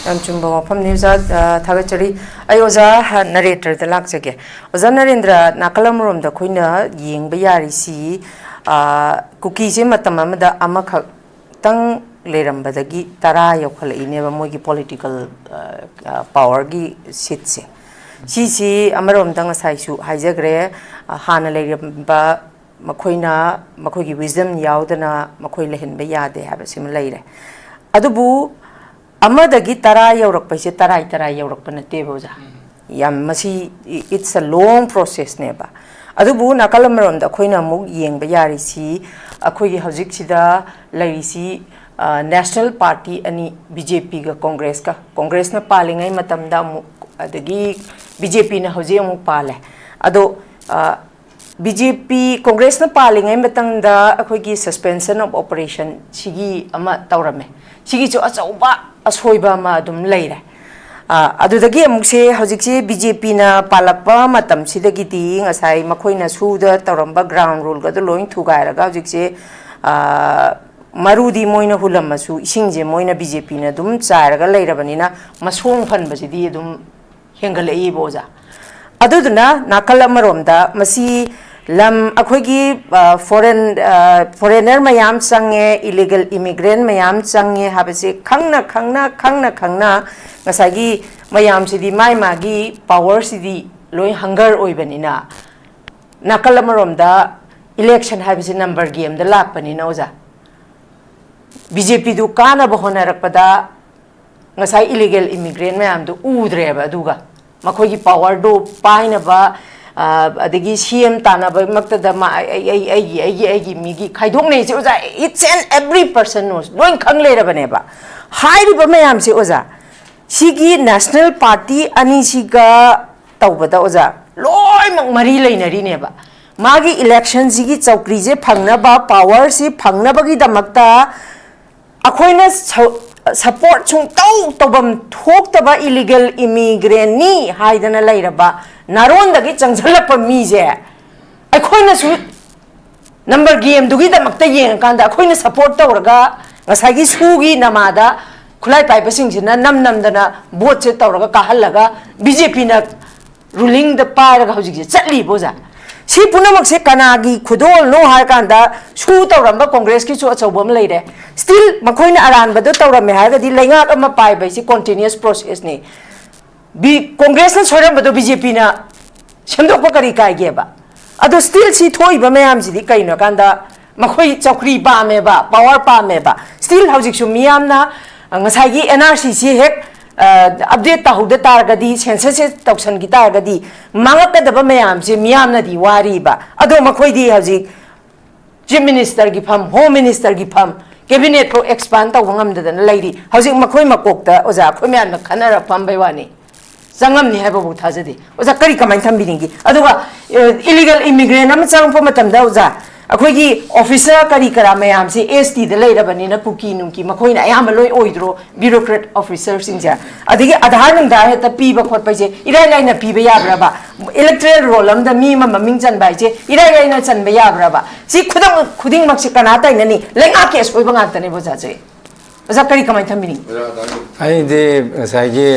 ꯌꯥꯝ ꯆꯨꯝꯕ ꯋꯥꯐꯝꯅꯤ ꯑꯣꯖꯥ꯫ ꯑ, ꯊꯥꯒꯠꯆꯔꯤ꯫ ꯑꯩ ꯑꯣꯖꯥ ꯍ-, ꯅꯔꯦꯟꯗ꯭ꯔꯗ ꯂꯥꯛꯆꯒꯦ꯫ ꯑꯣꯖꯥ ꯅꯔꯦꯟꯗ꯭ꯔ, ꯅꯥꯀꯜ ꯑꯃꯔꯣꯝꯗ ꯑꯩꯈꯣꯏꯅ ꯌꯦꯡꯕ ꯌꯥꯔꯤꯁꯤ, ꯑ, ꯀꯨꯀꯤꯁꯦ ꯃꯇꯝ ꯑꯃꯗ ꯑꯃꯈꯛꯇꯪ ꯂꯩꯔꯝꯕꯗꯒꯤ ꯇꯔꯥ ꯌꯧꯈꯠꯂꯛꯏꯅꯦꯕ ꯃꯣꯏꯒꯤ ꯄꯣꯂꯤꯇꯤꯀꯦꯜ, ꯑ, ꯑ, ꯄꯥꯋꯔꯒꯤ ꯁꯤꯠꯁꯦ꯫ ꯁꯤꯁꯤ ꯑꯃꯔꯣꯝꯗ ꯉꯁꯥꯏꯁꯨ ꯍꯥꯏꯖꯈ꯭ꯔꯦ, ꯑ, ꯍꯥꯟꯅ ꯂꯩꯔꯝꯕ ꯃꯈꯣꯏꯅ ꯃꯈꯣꯏꯒꯤ ꯋꯤꯖꯗꯝ ꯌꯥꯎꯗꯅ ꯃꯈꯣꯏ ꯂꯩꯍꯟꯕ ꯌꯥꯗꯦ ꯍꯥꯏꯕꯁꯤꯃ ꯂꯩꯔꯦ꯫ ꯑꯗꯨꯕꯨ ꯑꯃꯗꯒꯤ ꯇꯔꯥ ꯌꯧꯔꯛꯄꯁꯦ ꯇꯔꯥꯏ ꯇꯔꯥꯏ ꯌꯧꯔꯛꯄ ꯅꯠꯇꯦꯕ ꯑꯣꯖꯥ꯫ ꯌꯥꯝ ꯃꯁꯤ, it's a long processꯅꯦꯕ꯫ ꯑꯗꯨꯕꯨ ꯅꯥꯀꯜ ꯑꯃꯔꯣꯝꯗ ꯑꯩꯈꯣꯏꯅ ꯑꯃꯨꯛ ꯌꯦꯡꯕ ꯌꯥꯔꯤꯁꯤ, ꯑꯩꯈꯣꯏꯒꯤ ꯍꯧꯖꯤꯛꯁꯤꯗ ꯂꯩꯔꯤꯁꯤ, ꯑ, ꯅꯦꯁꯅꯦꯜ ꯄꯥꯔꯇꯤ ꯑꯅꯤ, ꯕꯤ ꯖꯦ ꯄꯤꯒ ꯀꯣꯡꯒ꯭ꯔꯦꯁꯀ꯫ ꯀꯣꯡꯒ꯭ꯔꯦꯁꯅ ꯄꯥꯜꯂꯤꯉꯩ ꯃꯇꯝꯗ ꯑꯃꯨꯛ, ꯑꯗꯒꯤ ꯕꯤ ꯖꯦ ꯄꯤꯅ ꯍꯧꯖꯤꯛ ꯑꯃꯨꯛ ꯄꯥꯜꯂꯦ꯫ ꯑꯗꯣ, ꯑ, ꯕꯤ ꯖꯦ ꯄꯤ, ꯀꯣꯡꯒ꯭ꯔꯦꯁꯅ ꯄꯥꯜꯂꯤꯉꯩ ꯃꯇꯝꯗ ꯑꯩꯈꯣꯏꯒꯤ suspension of operation ꯁꯤꯒꯤ ꯑꯃ ꯇꯧꯔꯝꯃꯦ꯫ ꯁꯤꯒꯤꯁꯨ ꯑꯆꯧꯕ ꯑꯁꯣꯏꯕ ꯑꯃ ꯑꯗꯨꯝ ꯂꯩꯔꯦ꯫ ꯑ, ꯑꯗꯨꯗꯒꯤ ꯑꯃꯨꯛꯁꯦ ꯍꯧꯖꯤꯛꯁꯦ ꯕꯤ ꯖꯦ ꯄꯤꯅ ꯄꯥꯜꯂꯛꯄ ꯃꯇꯝꯁꯤꯗꯒꯤꯗꯤ ꯉꯁꯥꯏ ꯃꯈꯣꯏꯅ ꯁꯨꯗ ꯇꯧꯔꯝꯕ ground ruleꯒꯗꯣ ꯂꯣꯏ ꯊꯨꯒꯥꯏꯔꯒ ꯍꯧꯖꯤꯛꯁꯦ, ꯑ, ꯃꯔꯨꯗꯤ ꯃꯣꯏꯅ ꯍꯨꯜꯂꯝꯃꯁꯨ ꯏꯁꯤꯡꯁꯦ ꯃꯣꯏꯅ ꯕꯤ ꯖꯦ ꯄꯤꯅ ꯑꯗꯨꯝ ꯆꯥꯏꯔꯒ ꯂꯩꯔꯕꯅꯤꯅ ꯃꯁꯣꯡ ꯐꯟꯕꯁꯤꯗꯤ ꯑꯗꯨꯝ ꯍꯦꯟꯒꯠꯂꯛꯏꯕ ꯑꯣꯖꯥ꯫ ꯑꯗꯨꯗꯨꯅ ꯅꯥꯀꯜ ꯑꯃꯔꯣꯝꯗ ꯃꯁꯤ ꯂꯝ ꯑꯩꯈꯣꯏꯒꯤ, ꯑ, ꯐꯣꯔꯦꯟ, ꯑ, ꯐꯣꯔꯦꯟꯅꯔ ꯃꯌꯥꯝ ꯆꯪꯉꯦ, ꯏꯂꯤꯒꯦꯜ ꯏꯃꯤꯒ꯭ꯔꯦꯟ ꯃꯌꯥꯝ ꯆꯪꯉꯦ ꯍꯥꯏꯕꯁꯤ ꯈꯪꯅ ꯈꯪꯅ, ꯈꯪꯅ ꯈꯪꯅ ꯉꯁꯥꯏꯒꯤ ꯃꯌꯥꯝꯁꯤꯗꯤ ꯃꯥꯏ ꯃꯥꯒꯤ ꯄꯥꯋꯔꯁꯤꯗꯤ ꯂꯣꯏ ꯍꯪꯒꯔ ꯑꯣꯏꯕꯅꯤꯅ ꯅꯥꯀꯜ ꯑꯃꯔꯣꯝꯗ ꯏꯂꯦꯛꯁꯟ ꯍꯥꯏꯕꯁꯤ ꯅꯝꯕꯔ ꯒꯦꯝꯗ ꯂꯥꯛꯄꯅꯤꯅ ꯑꯣꯖꯥ, ꯕꯤ ꯖꯦ ꯄꯤꯗꯨ ꯀꯥꯅꯕ ꯍꯣꯠꯅꯔꯛꯄꯗ ꯉꯁꯥꯏ ꯏꯂꯤꯒꯦꯜ ꯏꯃꯤꯒ꯭ꯔꯦꯟ ꯃꯌꯥꯝꯗꯨ ꯎꯗ꯭ꯔꯦꯕ꯫ ꯑꯗꯨꯒ ꯃꯈꯣꯏꯒꯤ ꯄꯥꯋꯔꯗꯨ ꯄꯥꯏꯅꯕ ꯑ, ꯑꯗꯒꯤ ꯁꯤ ꯑꯦꯝ ꯇꯥꯟꯅꯕꯃꯛꯇꯗ ꯃꯥ, ꯑꯩ, ꯑꯩ, ꯑꯩꯒꯤ, ꯑꯩꯒꯤ, ꯑꯩꯒꯤ ꯃꯤꯒꯤ ꯈꯥꯏꯗꯣꯛꯅꯩꯁꯦ ꯑꯣꯖꯥ, each and every person knows, ꯂꯣꯏ ꯈꯪ ꯂꯩꯔꯕꯅꯦꯕ꯫ ꯍꯥꯏꯔꯤꯕ ꯃꯌꯥꯝꯁꯦ ꯑꯣꯖꯥ, ꯁꯤꯒꯤ ꯅꯦꯁꯅꯦꯜ ꯄꯥꯔꯇꯤ ꯑꯅꯤꯁꯤꯒ ꯇꯧꯕꯗ ꯑꯣꯖꯥ, ꯂꯣꯏꯅꯃꯛ ꯃꯔꯤ ꯂꯩꯅꯔꯤꯅꯦꯕ꯫ ꯃꯥꯒꯤ ꯏꯂꯦꯛꯁꯟꯁꯤꯒꯤ ꯆꯧꯀ꯭ꯔꯤꯁꯦ ꯐꯪꯅꯕ, ꯄꯥꯋꯔꯁꯤ ꯐꯪꯅꯕꯒꯤꯗꯃꯛꯇ ꯑꯩꯈꯣꯏꯅ ꯁ-, ꯁꯄꯣꯔꯠ ꯁꯨꯡꯇꯧ ꯇꯧꯐꯝ ꯊꯣꯛꯇꯕ ꯏꯂꯤꯒꯦꯜ ꯏꯃꯤꯒ꯭ꯔꯦꯟꯅꯤ ꯍꯥꯏꯗꯅ ꯂꯩꯔꯕ, ꯅꯥꯔꯣꯟꯗꯒꯤ ꯆꯪꯁꯤꯜꯂꯛꯄ ꯃꯤꯁꯦ ꯑꯩꯈꯣꯏꯅꯁꯨ ꯅꯝꯕꯔ ꯒꯦꯝꯗꯨꯒꯤꯗꯃꯛꯇ ꯌꯦꯡꯉꯀꯥꯟꯗ ꯑꯩꯈꯣꯏꯅ ꯁꯄꯣꯔꯠ ꯇꯧꯔꯒ ꯉꯁꯥꯏꯒꯤ ꯁꯨꯒꯤ ꯅꯃꯥꯗ ꯈꯨꯠꯂꯥꯏ ꯄꯥꯏꯕꯁꯤꯡꯁꯤꯅ ꯅꯝ ꯅꯝꯗꯅ ꯚꯣꯠꯁꯦ ꯇꯧꯔꯒ ꯀꯥꯍꯜꯂꯒ ꯕꯤ ꯖꯦ ꯄꯤꯅ ꯔꯨꯂꯤꯡꯗ ꯄꯥꯏꯔꯒ ꯍꯧꯖꯤꯛꯁꯦ ꯆꯠꯂꯤꯕ ꯑꯣꯖꯥ꯫ ꯁꯤ ꯄꯨꯝꯅꯃꯛꯁꯦ ꯀꯅꯥꯒꯤ ꯈꯨꯗꯣꯜꯅꯣ ꯍꯥꯏꯔꯀꯥꯟꯗ ꯁꯨ ꯇꯧꯔꯝꯕ ꯀꯣꯡꯒ꯭ꯔꯦꯁꯀꯤꯁꯨ ꯑꯆꯧꯕ ꯑꯃ ꯂꯩꯔꯦ꯫ ꯁ꯭ꯇꯤꯜ ꯃꯈꯣꯏꯅ ꯑꯔꯥꯟꯕꯗꯣ ꯇꯧꯔꯝꯃꯦ ꯍꯥꯏꯔꯒꯗꯤ ꯂꯩꯉꯥꯛ ꯑꯃ ꯄꯥꯏꯕ ꯍꯥꯏꯁꯤ ꯀꯣꯟꯇꯤꯅ꯭ꯌꯨꯁ ꯄ꯭ꯔꯣꯁꯦꯁꯅꯤ꯫ ꯕꯤ-, ꯀꯣꯡꯒ꯭ꯔꯦꯁꯅ ꯁꯣꯏꯔꯝꯕꯗꯣ ꯕꯤ ꯖꯦ ꯄꯤꯅ ꯁꯦꯝꯗꯣꯛꯄ ꯀꯔꯤ ꯀꯥꯏꯒꯦꯕ? ꯑꯗꯣ ꯁ꯭ꯇꯤꯜ ꯁꯤ ꯊꯣꯛꯏꯕ ꯃꯌꯥꯝꯁꯤꯗꯤ ꯀꯩꯅꯣ ꯍꯥꯏꯀꯥꯟꯗ ꯃꯈꯣꯏ ꯆꯧꯀ꯭ꯔꯤ ꯄꯥꯝꯃꯦꯕ, ꯄꯥꯋꯔ ꯄꯥꯝꯃꯦꯕ꯫ ꯁ꯭ꯇꯤꯜ ꯍꯧꯖꯤꯛꯁꯨ ꯃꯤꯌꯥꯝꯅ, ꯑ, ꯉꯁꯥꯏꯒꯤ ꯑꯦꯟ ꯑꯥꯔ ꯁꯤ ꯁꯤ ꯍꯦꯛ, ꯑ, ꯑꯞꯗꯦꯠ ꯇꯧꯍꯧꯗ ꯇꯥꯔꯒꯗꯤ, ꯁꯦꯟꯁꯁꯁꯦ ꯇꯧꯁꯟꯈꯤ ꯇꯥꯔꯒꯗꯤ ꯃꯥꯡꯉꯛꯀꯗꯕ ꯃꯌꯥꯝꯁꯦ ꯃꯤꯌꯥꯝꯅꯗꯤ ꯋꯥꯔꯤꯕ꯫ ꯑꯗꯣ ꯃꯈꯣꯏꯗꯤ ꯍꯧꯖꯤꯛ ꯆꯤꯐ ꯃꯤꯅꯤꯁꯇꯔꯒꯤ ꯐꯝ, ꯍꯣꯝ ꯃꯤꯅꯤꯁꯇꯔꯒꯤ ꯐꯝ, ꯀꯦꯕꯤꯅꯦꯠ ꯐꯥꯎ ꯑꯦꯛꯁꯄꯥꯟ ꯇꯧꯕ ꯉꯝꯗꯗꯅ ꯂꯩꯔꯤ꯫ ꯍꯧꯖꯤꯛ ꯃꯈꯣꯏ ꯃꯀꯣꯛꯇ ꯑꯣꯖꯥ ꯑꯩꯈꯣꯏ ꯃꯌꯥꯝꯅ ꯈꯟꯅꯔ ꯐꯝꯕꯩ ꯋꯥꯅꯤ꯫ ꯆꯪꯉꯝꯅꯤ ꯍꯥꯏꯕꯕꯨ ꯊꯥꯖꯗꯦ꯫ ꯑꯣꯖꯥ ꯀꯔꯤ ꯀꯃꯥꯏꯅ ꯊꯝꯕꯤꯅꯤꯡꯒꯦ? ꯑꯗꯨꯒ, ꯑ, ꯏꯂꯤꯒꯦꯜ ꯏꯃꯤꯒ꯭ꯔꯦꯟ ꯑꯃ ꯆꯪꯉꯛꯄ ꯃꯇꯝꯗ ꯑꯣꯖꯥ, ꯑꯩꯈꯣꯏꯒꯤ ꯑꯣꯐꯤꯁꯔ ꯀꯔꯤ ꯀꯔꯥ ꯃꯌꯥꯝꯁꯦ ꯑꯦꯁ ꯇꯤꯗ ꯂꯩꯔꯕꯅꯤꯅ ꯀꯨꯀꯤ ꯅꯨꯡꯀꯤ ꯃꯈꯣꯏꯅ ꯑꯌꯥꯝꯕ ꯂꯣꯏ ꯑꯣꯏꯗ꯭ꯔꯣ? ꯕ꯭ꯌꯨꯔꯣꯀ꯭ꯔꯦꯠ ꯑꯣꯐꯤꯁꯔꯁꯤꯡꯁꯦ꯫ ꯑꯗꯒꯤ ꯑꯙꯥꯔ ꯅꯨꯡꯙꯥꯔ ꯍꯦꯛꯇ ꯄꯤꯕ ꯈꯣꯠꯄ ꯍꯥꯏꯁꯦ ꯏꯔꯥꯏ ꯂꯥꯏꯅ ꯄꯤꯕ ꯌꯥꯕ꯭ꯔꯕ? ꯏꯂꯦꯛꯇꯣꯔꯦꯜ ꯔꯣꯜ ꯑꯃꯗ ꯃꯤ ꯑꯃ ꯃꯃꯤꯡ ꯆꯟꯕ ꯍꯥꯏꯁꯦ ꯏꯔꯥꯏ ꯂꯥꯏꯅ ꯆꯟꯕ ꯌꯥꯕ꯭ꯔꯕ? ꯁꯤ ꯈꯨꯗꯝ ꯈꯨꯗꯤꯡꯃꯛꯁꯦ ꯀꯅꯥ ꯇꯥꯏꯅꯅꯤ? ꯂꯩꯉꯥꯛꯀꯤ ꯑꯁꯣꯏꯕ ꯉꯥꯛꯇꯅꯦꯕ ꯑꯣꯖꯥꯁꯦ꯫ ꯑꯣꯖꯥ ꯀꯔꯤ ꯀꯃꯥꯏꯅ ꯊꯝꯕꯤꯅꯤꯡꯉꯤ? ꯑꯩꯗꯤ ꯉꯁꯥꯏꯒꯤ,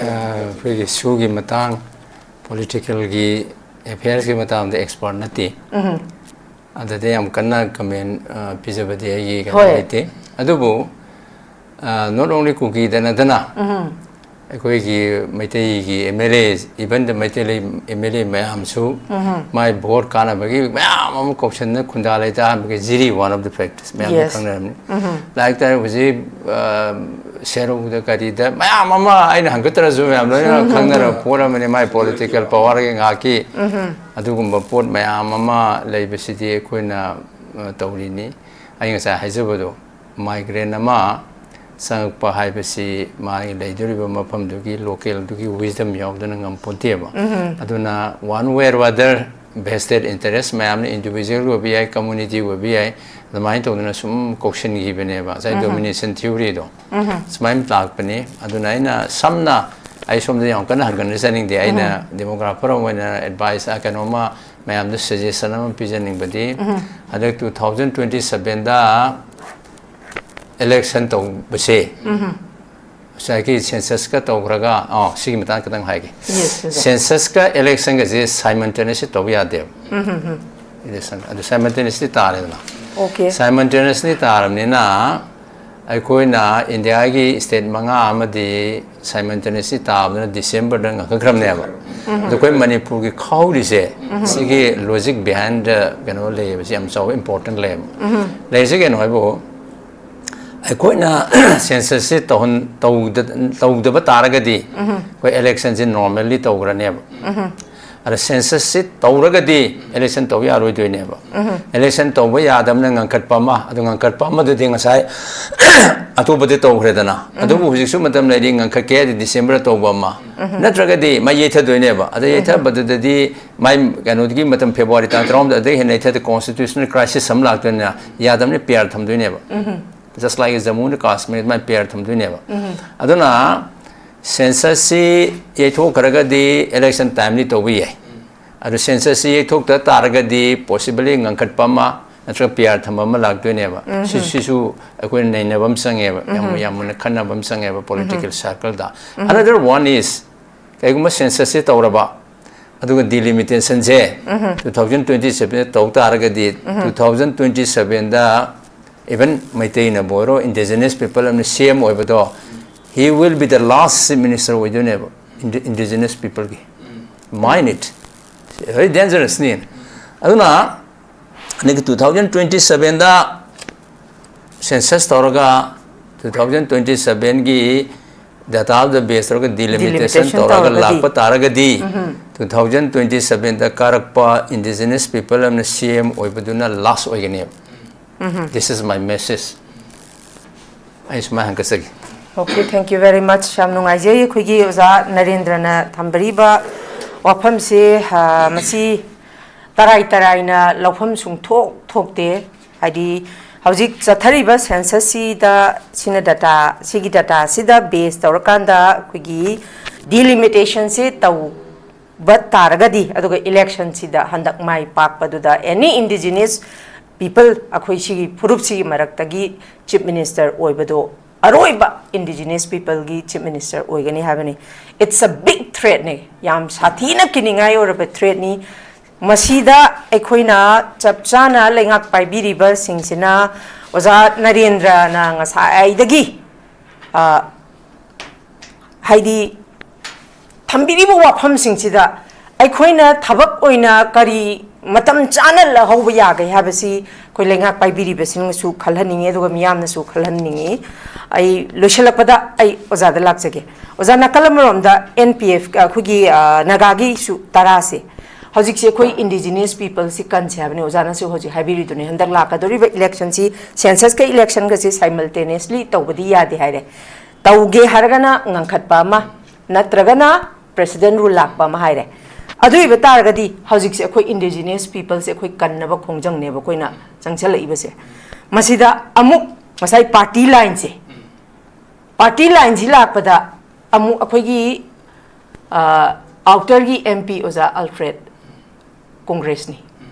ꯑ, ꯑꯩꯈꯣꯏꯒꯤ ꯁꯨꯒꯤ ꯃꯇꯥꯡ, ꯄꯣꯂꯤꯇꯤꯀꯦꯜꯒꯤ ꯑꯦꯐꯤꯌꯔꯁꯀꯤ ꯃꯇꯥꯡꯗ ꯑꯦꯛꯁꯄꯔꯠ ꯅꯠꯇꯦ꯫ ꯑꯗꯨꯗ ꯌꯥꯝ ꯀꯟꯅ ꯀꯃꯦꯟ, ꯑ, ꯄꯤꯖꯕꯗꯤ ꯑꯩꯒꯤ ꯀꯩꯅꯣ ꯍꯣꯏ꯫ ꯂꯩꯇꯦ꯫ ꯑꯗꯨꯕꯨ, ꯑ, not only ꯀꯨꯀꯤꯗ ꯅꯠꯇꯅ ꯑꯩꯈꯣꯏꯒꯤ ꯃꯩꯇꯩꯒꯤ M L A, even the Meitei M L A ꯃꯌꯥꯝꯁꯨ ꯃꯥꯏ ꯚꯣꯠ ꯀꯥꯟꯅꯕꯒꯤ ꯃꯌꯥꯝ ꯑꯃ ꯀꯧꯁꯟꯅ ꯈꯨꯟꯗꯥ ꯂꯩꯇꯥꯕꯒꯤ ꯖꯤꯔꯤ, one of the factors ꯃꯌꯥꯝꯅ Yes. ꯈꯪꯅꯔꯝꯅꯤ꯫ ꯂꯥꯏꯔꯤꯛ ꯇꯥꯛꯏ ꯍꯧꯖꯤꯛ, ꯑ, ꯁꯦꯔꯧꯗ ꯀꯔꯤꯗ ꯃꯌꯥꯝ ꯑꯃ ꯑꯩꯅ ꯍꯪꯒꯠꯇ꯭ꯔꯁꯨ ꯃꯌꯥꯝ ꯂꯣꯏꯅ ꯈꯪꯅꯔꯕ ꯄꯣꯠ ꯑꯃꯅꯤ꯫ ꯃꯥꯏ ꯄꯣꯂꯤꯇꯤꯀꯦꯜ ꯄꯋꯥꯔꯒꯤ ꯉꯥꯛꯀꯤ ꯑꯗꯨꯒꯨꯝꯕ ꯄꯣꯠ ꯃꯌꯥꯝ ꯑꯃ ꯂꯩꯕꯁꯤꯗꯤ ꯑꯩꯈꯣꯏꯅ, ꯑ, ꯇꯧꯔꯤꯅꯤ꯫ ꯑꯩ ꯉꯁꯥꯏ ꯍꯥꯏꯖꯕꯗꯣ, ꯃꯥꯏꯒ꯭ꯔꯦꯟ ꯑꯃ ꯆꯪꯉꯛꯄ ꯍꯥꯏꯕꯁꯤ ꯃꯥꯒꯤ ꯂꯩꯗꯣꯔꯤꯕ ꯃꯐꯝꯗꯨꯒꯤ ꯂꯣꯀꯦꯜꯗꯨꯒꯤ wisdom ꯌꯥꯎꯗꯅ ꯉꯝꯄꯣꯟꯇꯦꯕ꯫ ꯑꯗꯨꯅ one way or other vested interest ꯃꯌꯥꯝꯅ individual ꯑꯣꯏꯕ ꯌꯥꯏ, community ꯑꯣꯏꯕ ꯌꯥꯏ, ꯑꯗꯨꯃꯥꯏꯅ ꯇꯧꯗꯅ ꯁꯨꯝ ꯀꯧꯁꯤꯟꯈꯤꯕꯅꯦꯕ ꯉꯁꯥꯏ domination theoryꯗꯣ꯫ ꯁꯨꯃꯥꯏꯅ ꯂꯥꯛꯄꯅꯤ꯫ ꯑꯗꯨꯅ ꯑꯩꯅ ꯁꯝꯅ, ꯑꯩ ꯁꯣꯝꯗ ꯌꯥꯝ ꯀꯟꯅ ꯍꯟꯒꯠꯅ ꯆꯠꯅꯤꯡꯗꯦ, ꯑꯩꯅ demographer ꯑꯃ ꯑꯣꯏꯅ advice, ꯑ, ꯀꯩꯅꯣꯝꯃ ꯃꯌꯥꯝꯗ suggestion ꯑꯃ ꯄꯤꯖꯅꯤꯡꯕꯗꯤ, ꯍꯟꯗꯛ two thousand twenty sevenꯗ election ꯇꯧꯕꯁꯦ, ꯉꯁꯥꯏꯒꯤ censusꯀ ꯇꯧꯈ꯭ꯔꯒ, ꯑꯣ, ꯁꯤꯒꯤ ꯃꯇꯥꯡꯗ ꯈꯤꯇꯪ ꯍꯥꯏꯒꯦ꯫ Yes, ꯁꯤꯁꯦ꯫ Censusꯀ electionꯒꯁꯦ simultaneously ꯇꯧꯕ ꯌꯥꯗꯦꯕ꯫ Election ꯑꯗꯨ simultaneously ꯇꯥꯔꯦꯗꯅ꯫ Okay. Simultaneously ꯇꯥꯔꯕꯅꯤꯅ ꯑꯩꯈꯣꯏꯅ ꯏꯟꯗꯤꯌꯥꯒꯤ state ꯃꯉꯥ ꯑꯃꯗꯤ simultaneously ꯇꯥꯕꯗꯨꯅ Decemberꯗ ꯉꯟꯈꯠꯈ꯭ꯔꯕꯅꯦꯕ꯫ ꯑꯗꯣ ꯑꯩꯈꯣꯏ ꯃꯅꯤꯄꯨꯔꯒꯤ ꯈꯥꯎꯔꯤꯁꯦ, ꯁꯤꯒꯤ logic behind ꯀꯩꯅꯣ ꯂꯩꯌꯦꯕ, ꯁꯤ ꯌꯥꯝ ꯆꯥꯎꯕ important ꯂꯩꯌꯦꯕ꯫ ꯂꯩꯔꯤꯁꯦ ꯀꯩꯅꯣ ꯍꯥꯏꯕꯨ, ꯑꯩꯈꯣꯏꯅ censusꯁꯤ ꯇꯧꯍꯟ-, ꯇꯧꯗ-, ꯇꯧꯗꯕ ꯇꯥꯔꯒꯗꯤ ꯑꯩꯈꯣꯏ electionꯁꯤ normally ꯇꯧꯈ꯭ꯔꯅꯦꯕ꯫ ꯑꯗ censusꯁꯤ ꯇꯧꯔꯒꯗꯤ election ꯇꯧꯕ ꯌꯥꯔꯣꯏꯗꯣꯏꯅꯦꯕ꯫ Election ꯇꯧꯕ ꯌꯥꯗꯕꯅ ꯉꯟꯈꯠꯄ ꯑꯃ, ꯑꯗꯨ ꯉꯟꯈꯠꯄ ꯑꯃꯗꯨꯗꯤ ꯉꯁꯥꯏ ꯑꯇꯣꯞꯄꯗꯤ ꯇꯧꯈ꯭ꯔꯦꯗꯅ꯫ ꯑꯗꯨꯕꯨ ꯍꯧꯖꯤꯛꯁꯨ ꯃꯇꯝ ꯂꯩꯔꯤ, ꯉꯟꯈꯠꯀꯦ ꯍꯥꯏꯗꯤ December ꯇꯧꯕ ꯑꯃ꯫ ꯅꯠꯇ꯭ꯔꯒꯗꯤ ꯃꯥ ꯌꯩꯊꯗꯣꯏꯅꯦꯕ꯫ ꯑꯗ ꯌꯩꯊꯕꯗꯨꯗꯗꯤ ꯃꯥꯏ ꯀꯩꯅꯣꯗꯒꯤ ꯃꯇꯝ February ꯇꯥꯡ ꯇꯔꯥꯍꯨꯝꯗꯣꯏꯗꯒꯤ ꯍꯦꯟꯅ ꯌꯩꯊꯗꯤ constitutional crisis ꯑꯃ ꯂꯥꯛꯇꯣꯏꯅꯤꯅ ꯌꯥꯗꯕꯅꯤ, P R ꯊꯝꯗꯣꯏꯅꯦꯕ꯫ Just like Jammu and Kashmir, my P R ꯊꯝꯗꯣꯏꯅꯦꯕ꯫ ꯑꯗꯨꯅ censusꯁꯤ ꯌꯩꯊꯣꯛꯈ꯭ꯔꯒꯗꯤ election timely ꯇꯧꯕ ꯌꯥꯏ꯫ ꯑꯗꯨ censusꯁꯤ ꯌꯩꯊꯣꯛꯇ ꯇꯥꯔꯒꯗꯤ possibly ꯉꯟꯈꯠꯄ ꯑꯃ ꯅꯠꯇ꯭ꯔꯒ P R ꯊꯝꯕ ꯑꯃ ꯂꯥꯛꯇꯣꯏꯅꯦꯕ꯫ ꯁꯤ-, ꯁꯤꯁꯨ ꯑꯩꯈꯣꯏꯅ ꯅꯩꯅꯕ ꯑꯃ ꯆꯪꯉꯦꯕ, ꯌꯥꯝ, ꯌꯥꯝ ꯃꯨꯟꯅ ꯈꯟꯅꯕ ꯑꯃ ꯆꯪꯉꯦꯕ political circleꯗ꯫ Another one is, ꯀꯩꯒꯨꯝꯕ censusꯁꯤ ꯇꯧꯔꯕ, ꯑꯗꯨꯒ delimitationꯁꯦ two thousand twenty sevenꯗ ꯇꯧ ꯇꯥꯔꯒꯗꯤ, two thousand twenty sevenꯗ even ꯃꯩꯇꯩꯅꯕꯨ ꯑꯣꯏꯔꯣ, indigenous people ꯑꯃꯅ ꯁꯤ ꯑꯦꯝ ꯑꯣꯏꯕꯗꯣ, He will be the last chief minister ꯑꯣꯏꯗꯣꯏꯅꯦꯕ, indi- indigenous peopleꯒꯤ. Mind it. Very dangerousꯅꯤ. ꯑꯗꯨꯅ ꯍꯟꯗꯛꯀꯤ two thousand twenty sevenꯗ census ꯇꯧꯔꯒ, two thousand twenty sevenꯒꯤ dataꯗ base ꯇꯧꯔꯒ delimitation delimitation ꯇꯧꯔꯒ ꯇꯧꯔꯒꯗꯤ, ꯂꯥꯛꯄ ꯇꯥꯔꯒꯗꯤ, two thousand twenty sevenꯗ ꯀꯥꯔꯛꯄ indigenous people ꯑꯃꯅ C M ꯑꯣꯏꯕꯗꯨꯅ last ꯑꯣꯏꯒꯅꯦꯕ. This is my message. ꯑꯩ ꯁꯨꯃꯥꯏꯅ ꯍꯪꯒꯠꯆꯒꯦ꯫ Okay, thank you very much. ꯌꯥꯝ ꯅꯨꯡꯉꯥꯏꯖꯩ ꯑꯩꯈꯣꯏꯒꯤ ꯑꯣꯖꯥ ꯅꯔꯦꯟꯗ꯭ꯔꯅ ꯊꯝꯕꯤꯔꯤꯕ ꯋꯥꯐꯝꯁꯦ꯫ ꯑ, ꯃꯁꯤ ꯇꯔꯥꯏ ꯇꯔꯥꯏꯅ ꯂꯧꯐꯝ ꯁꯨꯡꯊꯣꯛ ꯊꯣꯛꯇꯦ꯫ ꯍꯥꯏꯗꯤ ꯍꯧꯖꯤꯛ ꯆꯠꯊꯔꯤꯕ censusꯁꯤꯗ, ꯁꯤꯅ data, ꯁꯤꯒꯤ dataꯁꯤꯗ base ꯇꯧꯔꯀꯥꯟꯗ ꯑꯩꯈꯣꯏꯒꯤ delimitationꯁꯦ ꯇꯧꯕ ꯇꯥꯔꯒꯗꯤ, ꯑꯗꯨꯒ electionꯁꯤꯗ ꯍꯟꯗꯛ ꯃꯥꯏ ꯄꯥꯛꯄꯗꯨꯗ any indigenous people, ꯑꯩꯈꯣꯏ ꯁꯤꯒꯤ ꯐꯨꯔꯨꯞꯁꯤꯒꯤ ꯃꯔꯛꯇꯒꯤ chief minister ꯑꯣꯏꯕꯗꯣ ꯑꯔꯣꯏꯕ indigenous peopleꯒꯤ chief minister ꯑꯣꯏꯒꯅꯤ ꯍꯥꯏꯕꯅꯤ꯫ It's a big threatꯅꯤ, ꯌꯥꯝ ꯁꯥꯊꯤꯅ ꯀꯤꯅꯤꯡꯉꯥꯏ ꯑꯣꯏꯔꯕ threatꯅꯤ꯫ ꯃꯁꯤꯗ ꯑꯩꯈꯣꯏꯅ ꯆꯞ ꯆꯥꯅ ꯂꯩꯉꯥꯛ ꯄꯥꯏꯕꯤꯔꯤꯕꯁꯤꯡꯁꯤꯅ, ꯑꯣꯖꯥ ꯅꯔꯦꯟꯗ꯭ꯔꯅ ꯉꯁꯥꯏꯗꯒꯤ, ꯑ, ꯍꯥꯏꯗꯤ ꯊꯝꯕꯤꯔꯤꯕ ꯋꯥꯐꯝꯁꯤꯡꯁꯤꯗ ꯑꯩꯈꯣꯏꯅ ꯊꯕꯛ ꯑꯣꯏꯅ ꯀꯔꯤ ꯃꯇꯝ ꯆꯥꯅ ꯂꯧꯍꯧꯕ ꯌꯥꯒꯦ ꯍꯥꯏꯕꯁꯤ ꯑꯩꯈꯣꯏ ꯂꯩꯉꯥꯛ ꯄꯥꯏꯕꯤꯔꯤꯕꯁꯤꯡꯅꯁꯨ ꯈꯜꯍꯟꯅꯤꯡꯉꯤ, ꯑꯗꯨꯒ ꯃꯤꯌꯥꯝꯅꯁꯨ ꯈꯜꯍꯟꯅꯤꯡꯉꯤ꯫ ꯑꯩ ꯂꯣꯏꯁꯤꯜꯂꯛꯄꯗ ꯑꯩ ꯑꯣꯖꯥꯗ ꯂꯥꯛꯆꯒꯦ꯫ ꯑꯣꯖꯥ, ꯅꯥꯀꯜ ꯑꯃꯔꯣꯝꯗ N P F, ꯑꯩꯈꯣꯏꯒꯤ, ꯑ, ꯅꯥꯒꯥꯒꯤꯁꯨ ꯇꯔꯥꯁꯦ, ꯍꯧꯖꯤꯛꯁꯦ ꯑꯩꯈꯣꯏ indigenous peopleꯁꯤ ꯀꯟꯁꯦ ꯍꯥꯏꯕꯅꯤ꯫ ꯑꯣꯖꯥꯅꯁꯨ ꯍꯧꯖꯤꯛ ꯍꯥꯏꯕꯤꯔꯤꯗꯨꯅꯤ, ꯍꯟꯗꯛ ꯂꯥꯛꯀꯗꯧꯔꯤꯕ electionꯁꯤ, censusꯀ electionꯒꯁꯦ simultaneously ꯇꯧꯕꯗꯤ ꯌꯥꯗꯦ ꯍꯥꯏꯔꯦ꯫ ꯇꯧꯒꯦ ꯍꯥꯏꯔꯒꯅ ꯉꯟꯈꯠꯄ ꯑꯃ, ꯅꯠꯇ꯭ꯔꯒꯅ president rule ꯂꯥꯛꯄ ꯑꯃ ꯍꯥꯏꯔꯦ꯫ ꯑꯗꯨ ꯑꯣꯏꯕ ꯇꯥꯔꯒꯗꯤ ꯍꯧꯖꯤꯛꯁꯦ ꯑꯩꯈꯣꯏ indigenous peopleꯁꯦ ꯑꯩꯈꯣꯏ ꯀꯟꯅꯕ ꯈꯣꯡꯖꯪꯅꯦꯕ ꯑꯩꯈꯣꯏꯅ ꯆꯪꯁꯜꯂꯛꯏꯕꯁꯦ꯫ ꯃꯁꯤꯗ ꯑꯃꯨꯛ ꯉꯁꯥꯏ party lineꯁꯦ, party lineꯁꯤ ꯂꯥꯛꯄꯗ ꯑꯃꯨꯛ ꯑꯩꯈꯣꯏꯒꯤ, ꯑ, outerꯒꯤ M P ꯑꯣꯖꯥ Alfred, Congressꯅꯤ,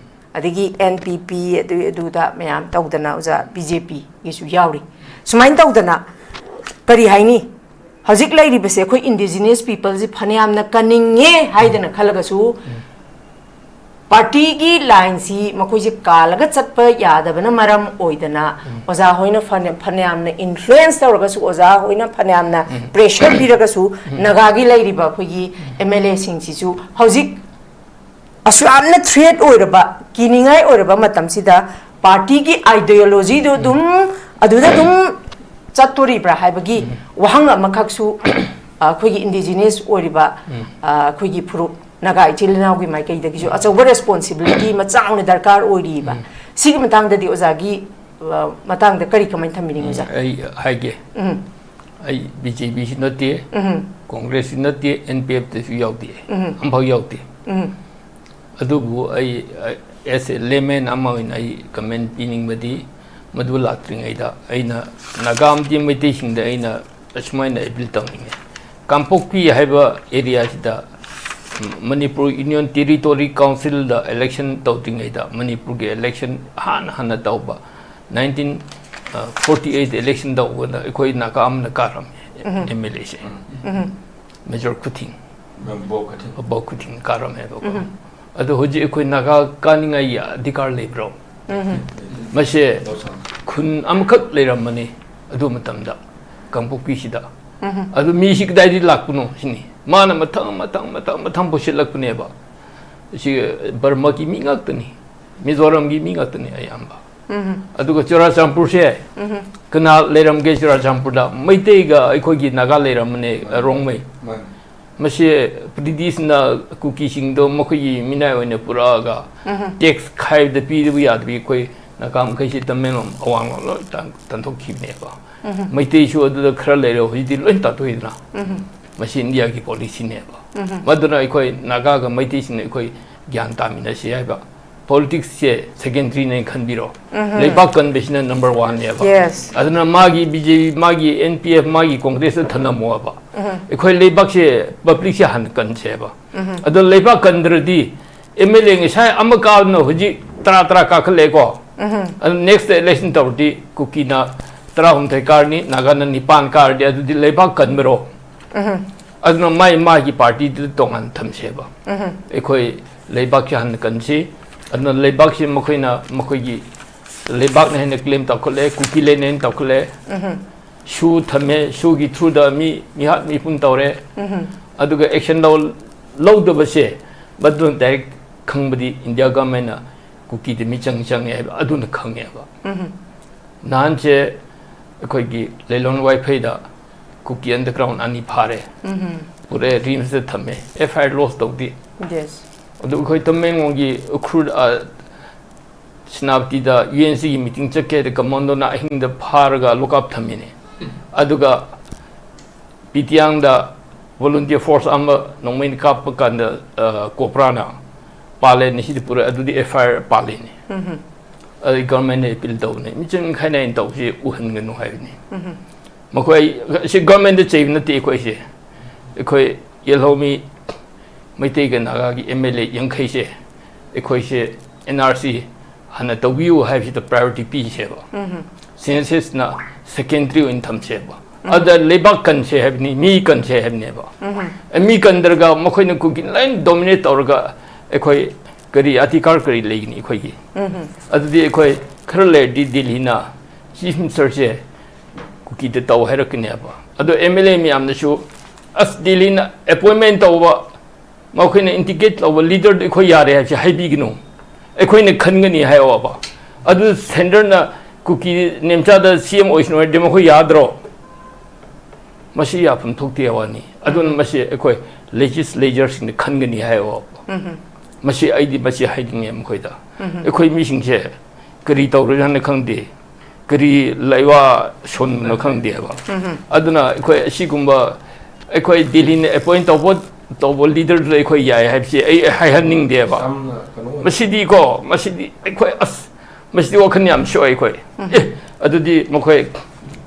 ꯑꯗꯒꯤ N P P, ꯑꯗꯨ ꯑꯗꯨꯗ ꯃꯌꯥꯝ ꯇꯧꯗꯅ ꯑꯣꯖꯥ BJPꯒꯤꯁꯨ ꯌꯥꯎꯔꯤ꯫ ꯁꯨꯃꯥꯏꯅ ꯇꯧꯗꯅ ꯀꯔꯤ ꯍꯥꯏꯅꯤ, ꯍꯧꯖꯤꯛ ꯂꯩꯔꯤꯕꯁꯦ ꯑꯩꯈꯣꯏ indigenous peopleꯁꯤ ꯐꯅꯌꯥꯝꯅ ꯀꯟꯅꯤꯡꯉꯦ ꯍꯥꯏꯗꯅ ꯈꯜꯂꯒꯁꯨ, ꯄꯥꯔꯇꯤꯒꯤ ꯂꯥꯏꯟꯁꯤ ꯃꯈꯣꯏꯁꯦ ꯀꯥꯜꯂꯒ ꯆꯠꯄ ꯌꯥꯗꯕꯅ ꯃꯔꯝ ꯑꯣꯏꯗꯅ, ꯑꯣꯖꯥ ꯍꯣꯏꯅ ꯐꯅ-, ꯐꯅꯌꯥꯝꯅ ꯏꯟꯐ꯭ꯂꯨꯌꯦꯟꯁ ꯇꯧꯔꯒꯁꯨ, ꯑꯣꯖꯥ ꯍꯣꯏꯅ ꯐꯅꯌꯥꯝꯅ ꯄ꯭ꯔꯦꯁꯔ ꯄꯤꯔꯒꯁꯨ, ꯅꯥꯒꯥꯒꯤ ꯂꯩꯔꯤꯕ ꯑꯩꯈꯣꯏꯒꯤ ꯑꯦꯝ ꯑꯦꯜ ꯑꯦꯁꯤꯡꯁꯤꯁꯨ ꯍꯧꯖꯤꯛ ꯑꯁꯨꯛ ꯌꯥꯝꯅ ꯊ꯭ꯔꯦꯠ ꯑꯣꯏꯔꯕ, ꯀꯤꯅꯤꯡꯉꯥꯏ ꯑꯣꯏꯔꯕ ꯃꯇꯝꯁꯤꯗ ꯄꯥꯔꯇꯤꯒꯤ ꯑꯥꯏꯗꯤꯌꯣꯂꯣꯖꯤꯗꯨ ꯑꯗꯨꯝ, ꯑꯗꯨꯗ ꯑꯗꯨꯝ ꯆꯠꯇꯣꯔꯤꯕ꯭ꯔꯥ ꯍꯥꯏꯕꯒꯤ ꯋꯥꯍꯪ ꯑꯃꯈꯛꯁꯨ, ꯑ, ꯑꯩꯈꯣꯏꯒꯤ ꯏꯟꯗꯤꯖꯤꯅꯁ ꯑꯣꯏꯔꯤꯕ, ꯑ, ꯑꯩꯈꯣꯏꯒꯤ ꯐꯨꯔꯨꯞ ꯅꯥꯒꯥ ꯏꯆꯤꯜ ꯏꯅꯥꯎꯒꯤ ꯃꯥꯏꯀꯩꯗꯒꯤꯁꯨ ꯑꯆꯧꯕ ꯔꯦꯁꯄꯣꯟꯁꯤꯕꯤꯂꯤꯇꯤ ꯑꯃ ꯆꯥꯎꯅ ꯗꯔꯀꯥꯔ ꯑꯣꯏꯔꯤꯕ꯫ ꯁꯤꯒꯤ ꯃꯇꯥꯡꯗꯗꯤ ꯑꯣꯖꯥꯒꯤ, ꯑ, ꯃꯇꯥꯡꯗ ꯀꯔꯤ ꯀꯃꯥꯏꯅ ꯊꯝꯕꯤꯅꯤꯡꯉꯤ, ꯑꯣꯖꯥ? ꯑꯩ ꯍꯥꯏꯒꯦ꯫ ꯑꯩ ꯕꯤ ꯖꯦ ꯄꯤꯁꯨ ꯅꯠꯇꯦ, ꯀꯣꯡꯒ꯭ꯔꯦꯁꯁꯨ ꯅꯠꯇꯦ, ꯑꯦꯟ ꯄꯤ ꯑꯦꯐꯇꯁꯨ ꯌꯥꯎꯗꯦ, ꯑꯝꯐꯥꯎ ꯌꯥꯎꯗꯦ꯫ ꯑꯗꯨꯕꯨ ꯑꯩ, ꯑꯦꯁ ꯑꯦ ꯂꯦꯃꯦꯟ ꯑꯃ ꯑꯣꯏꯅ ꯑꯩ ꯀꯃꯦꯟ ꯄꯤꯅꯤꯡꯕꯗꯤ, ꯃꯗꯨ ꯂꯥꯛꯇ꯭ꯔꯤꯉꯩꯗ ꯑꯩꯅ ꯅꯥꯒꯥ ꯑꯃꯗꯤ ꯃꯩꯇꯩꯁꯤꯡꯗ ꯑꯩꯅ ꯑꯁꯨꯃꯥꯏꯅ ꯑꯦꯄꯤꯜ ꯇꯧꯅꯤꯡꯉꯦ꯫ ꯀꯥꯡꯄꯣꯛꯄꯤ ꯍꯥꯏꯕ ꯑꯦꯔꯤꯌꯥꯁꯤꯗ ꯃꯅꯤꯄꯨꯔ ꯌꯨꯅꯤꯌꯟ ꯇꯦꯔꯤꯇꯣꯔꯤ ꯀꯥꯎꯟꯁꯤꯜꯗ ꯏꯂꯦꯛꯁꯟ ꯇꯧꯗ꯭ꯔꯤꯉꯩꯗ, ꯃꯅꯤꯄꯨꯔꯒꯤ ꯏꯂꯦꯛꯁꯟ ꯍꯥꯟꯅ ꯍꯥꯟꯅ ꯇꯧꯕ ꯅꯥꯏꯟꯇꯤꯟ ꯐꯣꯔꯇꯤ ꯑꯩꯠ ꯏꯂꯦꯛꯁꯟ ꯇꯧꯕꯗ ꯑꯩꯈꯣꯏ ꯅꯥꯒꯥ ꯑꯃꯅ ꯀꯥꯔꯝꯃꯦ, ꯑꯦꯝ ꯑꯦꯜ ꯑꯦꯁꯦ꯫ ꯃꯦꯖꯣꯔ ꯈꯨꯊꯤꯡ, ꯕꯣ ꯈꯨꯊꯤꯡ꯫ ꯕꯣ ꯈꯨꯊꯤꯡ ꯀꯥꯔꯝꯃꯦꯕꯀꯣ꯫ ꯑꯗꯣ ꯍꯧꯖꯤꯛ ꯑꯩꯈꯣꯏ ꯅꯥꯒꯥ ꯀꯥꯅꯤꯡꯉꯥꯏꯒꯤ ꯑꯙꯤꯀꯥꯔ ꯂꯩꯕ꯭ꯔꯣ? ꯃꯁꯦ ꯈꯨꯟ ꯑꯃꯈꯛ ꯂꯩꯔꯝꯕꯅꯤ ꯑꯗꯨ ꯃꯇꯝꯗ, ꯀꯥꯡꯄꯣꯛꯄꯤꯁꯤꯗ꯫ ꯑꯗꯨ ꯃꯤꯁꯤ ꯀꯗꯥꯏꯗꯒꯤ ꯂꯥꯛꯄꯅꯣ ꯁꯤꯅꯤ꯫ ꯃꯥꯅ ꯃꯊꯪ ꯃꯊꯪ ꯃꯊꯪ ꯃꯊꯪ ꯄꯨꯁꯤꯜꯂꯛꯄꯅꯦꯕ꯫ ꯁꯤ ꯕꯔꯃꯥꯒꯤ ꯃꯤ ꯉꯥꯛꯇꯅꯤ, ꯃꯤꯖꯣꯔꯥꯝꯒꯤ ꯃꯤ ꯉꯥꯛꯇꯅꯤ ꯑꯌꯥꯝꯕ꯫ ꯑꯗꯨꯒ ꯆꯨꯔꯥꯆꯥꯟꯄꯨꯔꯁꯦ ꯀꯅꯥ ꯂꯩꯔꯝꯒꯦ? ꯆꯨꯔꯥꯆꯥꯟꯄꯨꯔꯗ ꯃꯩꯇꯩꯒ ꯑꯩꯈꯣꯏꯒꯤ ꯅꯥꯒꯥ ꯂꯩꯔꯝꯕꯅꯦ, ꯔꯣꯡꯃꯩ꯫ ꯃꯁꯤ ꯕ꯭ꯔꯤꯇꯤꯁꯅ ꯀꯨꯀꯤꯁꯤꯡꯗꯣ ꯃꯈꯣꯏꯒꯤ ꯃꯤꯅꯥꯏ ꯑꯣꯏꯅ ꯄꯨꯔꯛꯑꯒ ꯇꯦꯛꯁ ꯈꯥꯏꯕꯗ ꯄꯤꯗꯕ ꯌꯥꯗꯕꯤ ꯑꯩꯈꯣꯏ ꯅꯥꯒꯥ ꯃꯈꯩꯁꯤ ꯇꯃꯦꯡꯂꯣꯡ ꯑꯋꯥꯡꯂꯣꯝ ꯂꯣꯏ ꯇꯥꯟ-, ꯇꯥꯟꯊꯣꯛꯈꯤꯕꯅꯦꯕ꯫ ꯃꯩꯇꯩꯁꯨ ꯑꯗꯨꯗ ꯈꯔ ꯂꯩꯔꯦ, ꯍꯧꯖꯤꯛꯇꯤ ꯂꯣꯏ ꯇꯥꯟꯊꯣꯛꯏꯗꯅ꯫ ꯃꯁꯤ ꯏꯟꯗꯤꯌꯥꯒꯤ ꯄꯣꯂꯤꯁꯤꯅꯦꯕ꯫ ꯃꯗꯨꯅ ꯑꯩꯈꯣꯏ ꯅꯥꯒꯥꯒ ꯃꯩꯇꯩꯁꯤꯡꯅ ꯑꯩꯈꯣꯏ ꯒ꯭ꯌꯥꯟ ꯇꯥꯃꯤꯟꯅꯁꯤ ꯍꯥꯏꯕ꯫ ꯄꯣꯂꯤꯇꯤꯛꯁꯁꯦ ꯁꯦꯀꯦꯟꯗꯔꯤꯅꯦ ꯈꯟꯕꯤꯔꯣ꯫ ꯂꯩꯕꯥꯛ ꯀꯟꯕꯁꯤꯅ ꯅꯝꯕꯔ ꯋꯥꯟꯅꯦꯕ꯫ Yes. ꯑꯗꯨꯅ ꯃꯥꯒꯤ ꯕꯤ ꯖꯦ ꯄꯤ, ꯃꯥꯒꯤ ꯑꯦꯟ ꯄꯤ ꯑꯦꯐ, ꯃꯥꯒꯤ ꯀꯣꯡꯒ꯭ꯔꯦꯁꯇ ꯊꯅꯝꯃꯣꯕ꯫ ꯑꯩꯈꯣꯏ ꯂꯩꯕꯥꯛꯁꯦ, ꯄꯕ꯭ꯂꯤꯛꯁꯦ ꯍꯥꯟꯅ ꯀꯟꯁꯦꯕ꯫ ꯑꯗꯣ ꯂꯩꯕꯥꯛ ꯀꯟꯗ꯭ꯔꯗꯤ ꯑꯦꯝ ꯑꯦꯜ ꯑꯦ ꯉꯁꯥꯏ ꯑꯃ ꯀꯥꯕꯅ ꯍꯧꯖꯤꯛ ꯇꯔꯥ ꯇꯔꯥ ꯀꯥꯈꯠꯂꯛꯑꯦꯀꯣ꯫ ꯑꯗꯨ ꯅꯦꯛꯁꯇ ꯏꯂꯦꯛꯁꯟ ꯇꯧꯔꯗꯤ ꯀꯨꯀꯤꯅ ꯇꯔꯥꯍꯨꯝꯗꯣꯏ ꯀꯥꯔꯅꯤ, ꯅꯥꯒꯥꯅ ꯅꯤꯄꯥꯟ ꯀꯥꯔꯗꯤ ꯑꯗꯨꯗꯤ ꯂꯩꯕꯥꯛ ꯀꯟꯕꯔꯣ? ꯑꯗꯨꯅ ꯃꯥꯏ ꯃꯥꯒꯤ ꯄꯥꯔꯇꯤꯗꯨ ꯇꯣꯉꯥꯟꯅ ꯊꯝꯁꯦꯕ꯫ ꯑꯩꯈꯣꯏ ꯂꯩꯕꯥꯛꯁꯤ ꯍꯥꯟꯅ ꯀꯟꯁꯤ꯫ ꯑꯗꯨꯅ ꯂꯩꯕꯥꯛꯁꯤ ꯃꯈꯣꯏꯅ ꯃꯈꯣꯏꯒꯤ ꯂꯩꯕꯥꯛꯅ ꯍꯦꯟꯅ ꯀ꯭ꯂꯦꯝ ꯇꯧꯈꯠꯂꯦ, ꯀꯨꯀꯤ ꯂꯦꯟꯅ ꯍꯦꯟꯅ ꯇꯧꯈꯠꯂꯦ꯫ ꯁꯨ ꯊꯝꯃꯦ, ꯁꯨꯒꯤ ꯊ꯭ꯔꯨꯗ ꯃꯤ ꯃꯤꯍꯥꯠ ꯃꯤꯄꯨꯟ ꯇꯧꯔꯦ꯫ ꯑꯗꯨꯒ ꯑꯦꯛꯁꯟ ꯂꯧ ꯂꯧꯗꯕꯁꯦ ꯃꯗꯨꯅ ꯗꯥꯏꯔꯦꯛ ꯈꯪꯕꯗꯤ ꯏꯟꯗꯤꯌꯥ ꯒꯃꯦꯟꯅ ꯀꯨꯀꯤꯗ ꯃꯤꯆꯪ ꯆꯪꯉꯦ ꯍꯥꯏꯕ ꯑꯗꯨꯅ ꯈꯪꯉꯦꯕ꯫ ꯅꯍꯥꯟꯁꯦ ꯑꯩꯈꯣꯏꯒꯤ ꯂꯩꯂꯣꯟ ꯋꯥꯏꯐꯩꯗ ꯀꯨꯀꯤ ꯑꯟꯗꯔꯒ꯭ꯔꯥꯎꯟ ꯑꯅꯤ ꯐꯥꯔꯦ, ꯄꯨꯔꯦ, ꯔꯤꯝꯁꯇ ꯊꯝꯃꯦ, ꯑꯦꯐ ꯑꯥꯏ ꯑꯥꯔ ꯂꯣꯁ ꯇꯧꯗꯦ꯫ ꯌꯦꯁ꯫ ꯑꯗꯨ ꯑꯩꯈꯣꯏ ꯇꯃꯦꯡꯂꯣꯡꯒꯤ ꯎꯈ꯭ꯔꯨꯜ, ꯑ, ꯁꯦꯅꯥꯄꯇꯤꯗ ꯌꯨ ꯑꯦꯟ ꯁꯤꯒꯤ ꯃꯤꯇꯤꯡ ꯆꯠꯀꯦ ꯍꯥꯏꯗ ꯀꯃꯥꯟꯗꯣꯅ ꯑꯍꯤꯡꯗ ꯐꯥꯔꯒ ꯂꯣꯛꯑꯞ ꯊꯝꯃꯤꯅꯦ꯫ ꯑꯗꯨꯒ ꯄꯤꯇꯤꯌꯥꯡꯗ ꯚꯣꯂꯨꯟꯇꯤꯌꯔ ꯐꯣꯔꯁ ꯑꯃ ꯅꯣꯡꯃꯩꯅ ꯀꯥꯞꯄ ꯀꯥꯟꯗ, ꯑ, ꯀꯣꯕ꯭ꯔꯥꯅ ꯄꯥꯜꯂꯦꯅ ꯁꯤꯗꯤ ꯄꯨꯔꯛꯑꯦ, ꯑꯗꯨꯗꯤ ꯑꯦꯐ ꯑꯥꯏ ꯑꯥꯔ ꯄꯥꯜꯂꯤꯅꯦ꯫ ꯑꯗꯩ ꯒꯚꯔꯟꯃꯦꯟꯠꯅ ꯑꯦꯄꯤꯜ ꯇꯧꯕꯅꯦ, ꯃꯤꯆꯪ ꯈꯥꯏꯅ ꯑꯩꯅ ꯇꯧꯕꯁꯤ ꯎꯍꯟꯒꯅꯨ ꯍꯥꯏꯕꯅꯤ꯫ ꯃꯈꯣꯏ ꯁꯤ ꯒꯚꯔꯟꯃꯦꯟꯠꯇ ꯆꯩꯕ ꯅꯠꯇꯦ ꯑꯩꯈꯣꯏꯁꯦ꯫ ꯑꯩꯈꯣꯏ ꯌꯦꯜꯍꯧꯃꯤ ꯃꯩꯇꯩꯒ ꯅꯥꯒꯥꯒꯤ ꯑꯦꯝ ꯑꯦꯜ ꯑꯦ ꯌꯥꯡꯈꯩꯁꯦ ꯑꯩꯈꯣꯏꯁꯦ ꯑꯦꯟ ꯑꯥꯔ ꯁꯤ ꯍꯥꯟꯅ ꯇꯧꯕꯤꯌꯨ ꯍꯥꯏꯕꯁꯤꯗ ꯄ꯭ꯔꯥꯏꯌꯣꯔꯤꯇꯤ ꯄꯤꯁꯦꯕ꯫ ꯁꯦꯟꯁꯁꯅ ꯁꯦꯀꯦꯟꯗꯔꯤ ꯑꯣꯏꯅ ꯊꯝꯁꯦꯕ꯫ ꯑꯗ ꯂꯩꯕꯥꯛ ꯀꯟꯁꯦ ꯍꯥꯏꯕꯅꯤ, ꯃꯤ ꯀꯟꯁꯦ ꯍꯥꯏꯕꯅꯦꯕ꯫ ꯑꯦ, ꯃꯤ ꯀꯟꯗ꯭ꯔꯒ ꯃꯈꯣꯏꯅ ꯀꯨꯀꯤ ꯂꯣꯏ ꯗꯣꯃꯤꯅꯦꯠ ꯇꯧꯔꯒ ꯑꯩꯈꯣꯏ ꯀꯔꯤ ꯑꯙꯤꯀꯥꯔ ꯀꯔꯤ ꯂꯩꯒꯅꯤ ꯑꯩꯈꯣꯏꯒꯤ? ꯑꯗꯨꯗꯤ ꯑꯩꯈꯣꯏ ꯈꯔ ꯂꯩꯔꯗꯤ ꯗꯤꯜꯂꯤꯅ ꯆꯤꯐ ꯃꯤꯅꯤꯁꯇꯔꯁꯦ ꯀꯨꯀꯤꯗ ꯇꯧ ꯍꯥꯏꯔꯛꯀꯅꯦꯕ꯫ ꯑꯗꯣ ꯑꯦꯝ ꯑꯦꯜ ꯑꯦ ꯃꯌꯥꯝꯅꯁꯨ, "ꯑꯁ, ꯗꯤꯜꯂꯤꯅ ꯑꯦꯄꯣꯏꯟꯃꯦꯟ ꯇꯧꯕ, ꯃꯈꯣꯏꯅ ꯏꯟꯗꯤꯀꯦꯠ ꯇꯧꯕ ꯂꯤꯗꯔꯗꯨ ꯑꯩꯈꯣꯏ ꯌꯥꯔꯦ ꯍꯥꯏꯕꯁꯦ ꯍꯥꯏꯕꯤꯒꯅꯨ, ꯑꯩꯈꯣꯏꯅ ꯈꯟꯒꯅꯤ" ꯍꯥꯏꯌꯣꯕ꯫ ꯑꯗꯨ ꯁꯦꯟꯇꯔꯅ ꯀꯨꯀꯤ ꯅꯦꯝꯆꯥꯗ ꯁꯤ ꯑꯦꯝ ꯑꯣꯏꯁꯅꯨ ꯍꯥꯏꯔꯗꯤ ꯃꯈꯣꯏ ꯌꯥꯗ꯭ꯔꯣ? ꯃꯁꯤ ꯌꯥꯐꯝ ꯊꯣꯛꯇꯦ ꯋꯥꯅꯤ꯫ ꯑꯗꯨꯅ ꯃꯁꯤ ꯑꯩꯈꯣꯏ ꯂꯦꯖꯤꯁꯂꯦꯆꯔꯁꯤꯡꯅ ꯈꯟꯒꯅꯤ ꯍꯥꯏꯌꯣꯕ꯫ ꯃꯁꯤ ꯑꯩꯗꯤ ꯃꯁꯤ ꯍꯥꯏꯅꯤꯡꯉꯦ ꯃꯈꯣꯏꯗ꯫ ꯑꯩꯈꯣꯏ ꯃꯤꯁꯤꯡꯁꯦ ꯀꯔꯤ ꯇꯧꯔꯤꯅꯣ ꯈꯪꯗꯦ, ꯀꯔꯤ ꯂꯩꯋꯥ ꯁꯣꯟꯕꯅꯣ ꯈꯪꯗꯦꯕ꯫ ꯑꯗꯨꯅ ꯑꯩꯈꯣꯏ ꯑꯁꯤꯒꯨꯝꯕ ꯑꯩꯈꯣꯏ ꯗꯤꯜꯂꯤꯅ ꯑꯦꯄꯣꯏꯟ ꯇꯧꯕ, ꯇꯧꯕ ꯂꯤꯗꯔꯗꯨꯗ ꯑꯩꯈꯣꯏ ꯌꯥꯏ ꯍꯥꯏꯕꯁꯤ ꯑꯩ ꯍꯥꯏꯍꯟꯅꯤꯡꯗꯦꯕ꯫ ꯌꯥꯝꯅ ꯀꯩꯅꯣ ꯑꯣꯏ꯫ ꯃꯁꯤꯗꯤꯀꯣ, ꯃꯁꯤꯗꯤ ꯑꯩꯈꯣꯏ, ꯑꯁ, ꯃꯁꯤꯗꯤ ꯋꯥꯈꯜ ꯌꯥꯝ ꯁꯣꯛꯑꯦ ꯑꯩꯈꯣꯏ꯫ ꯑꯦ, ꯑꯗꯨꯗꯤ ꯃꯈꯣꯏ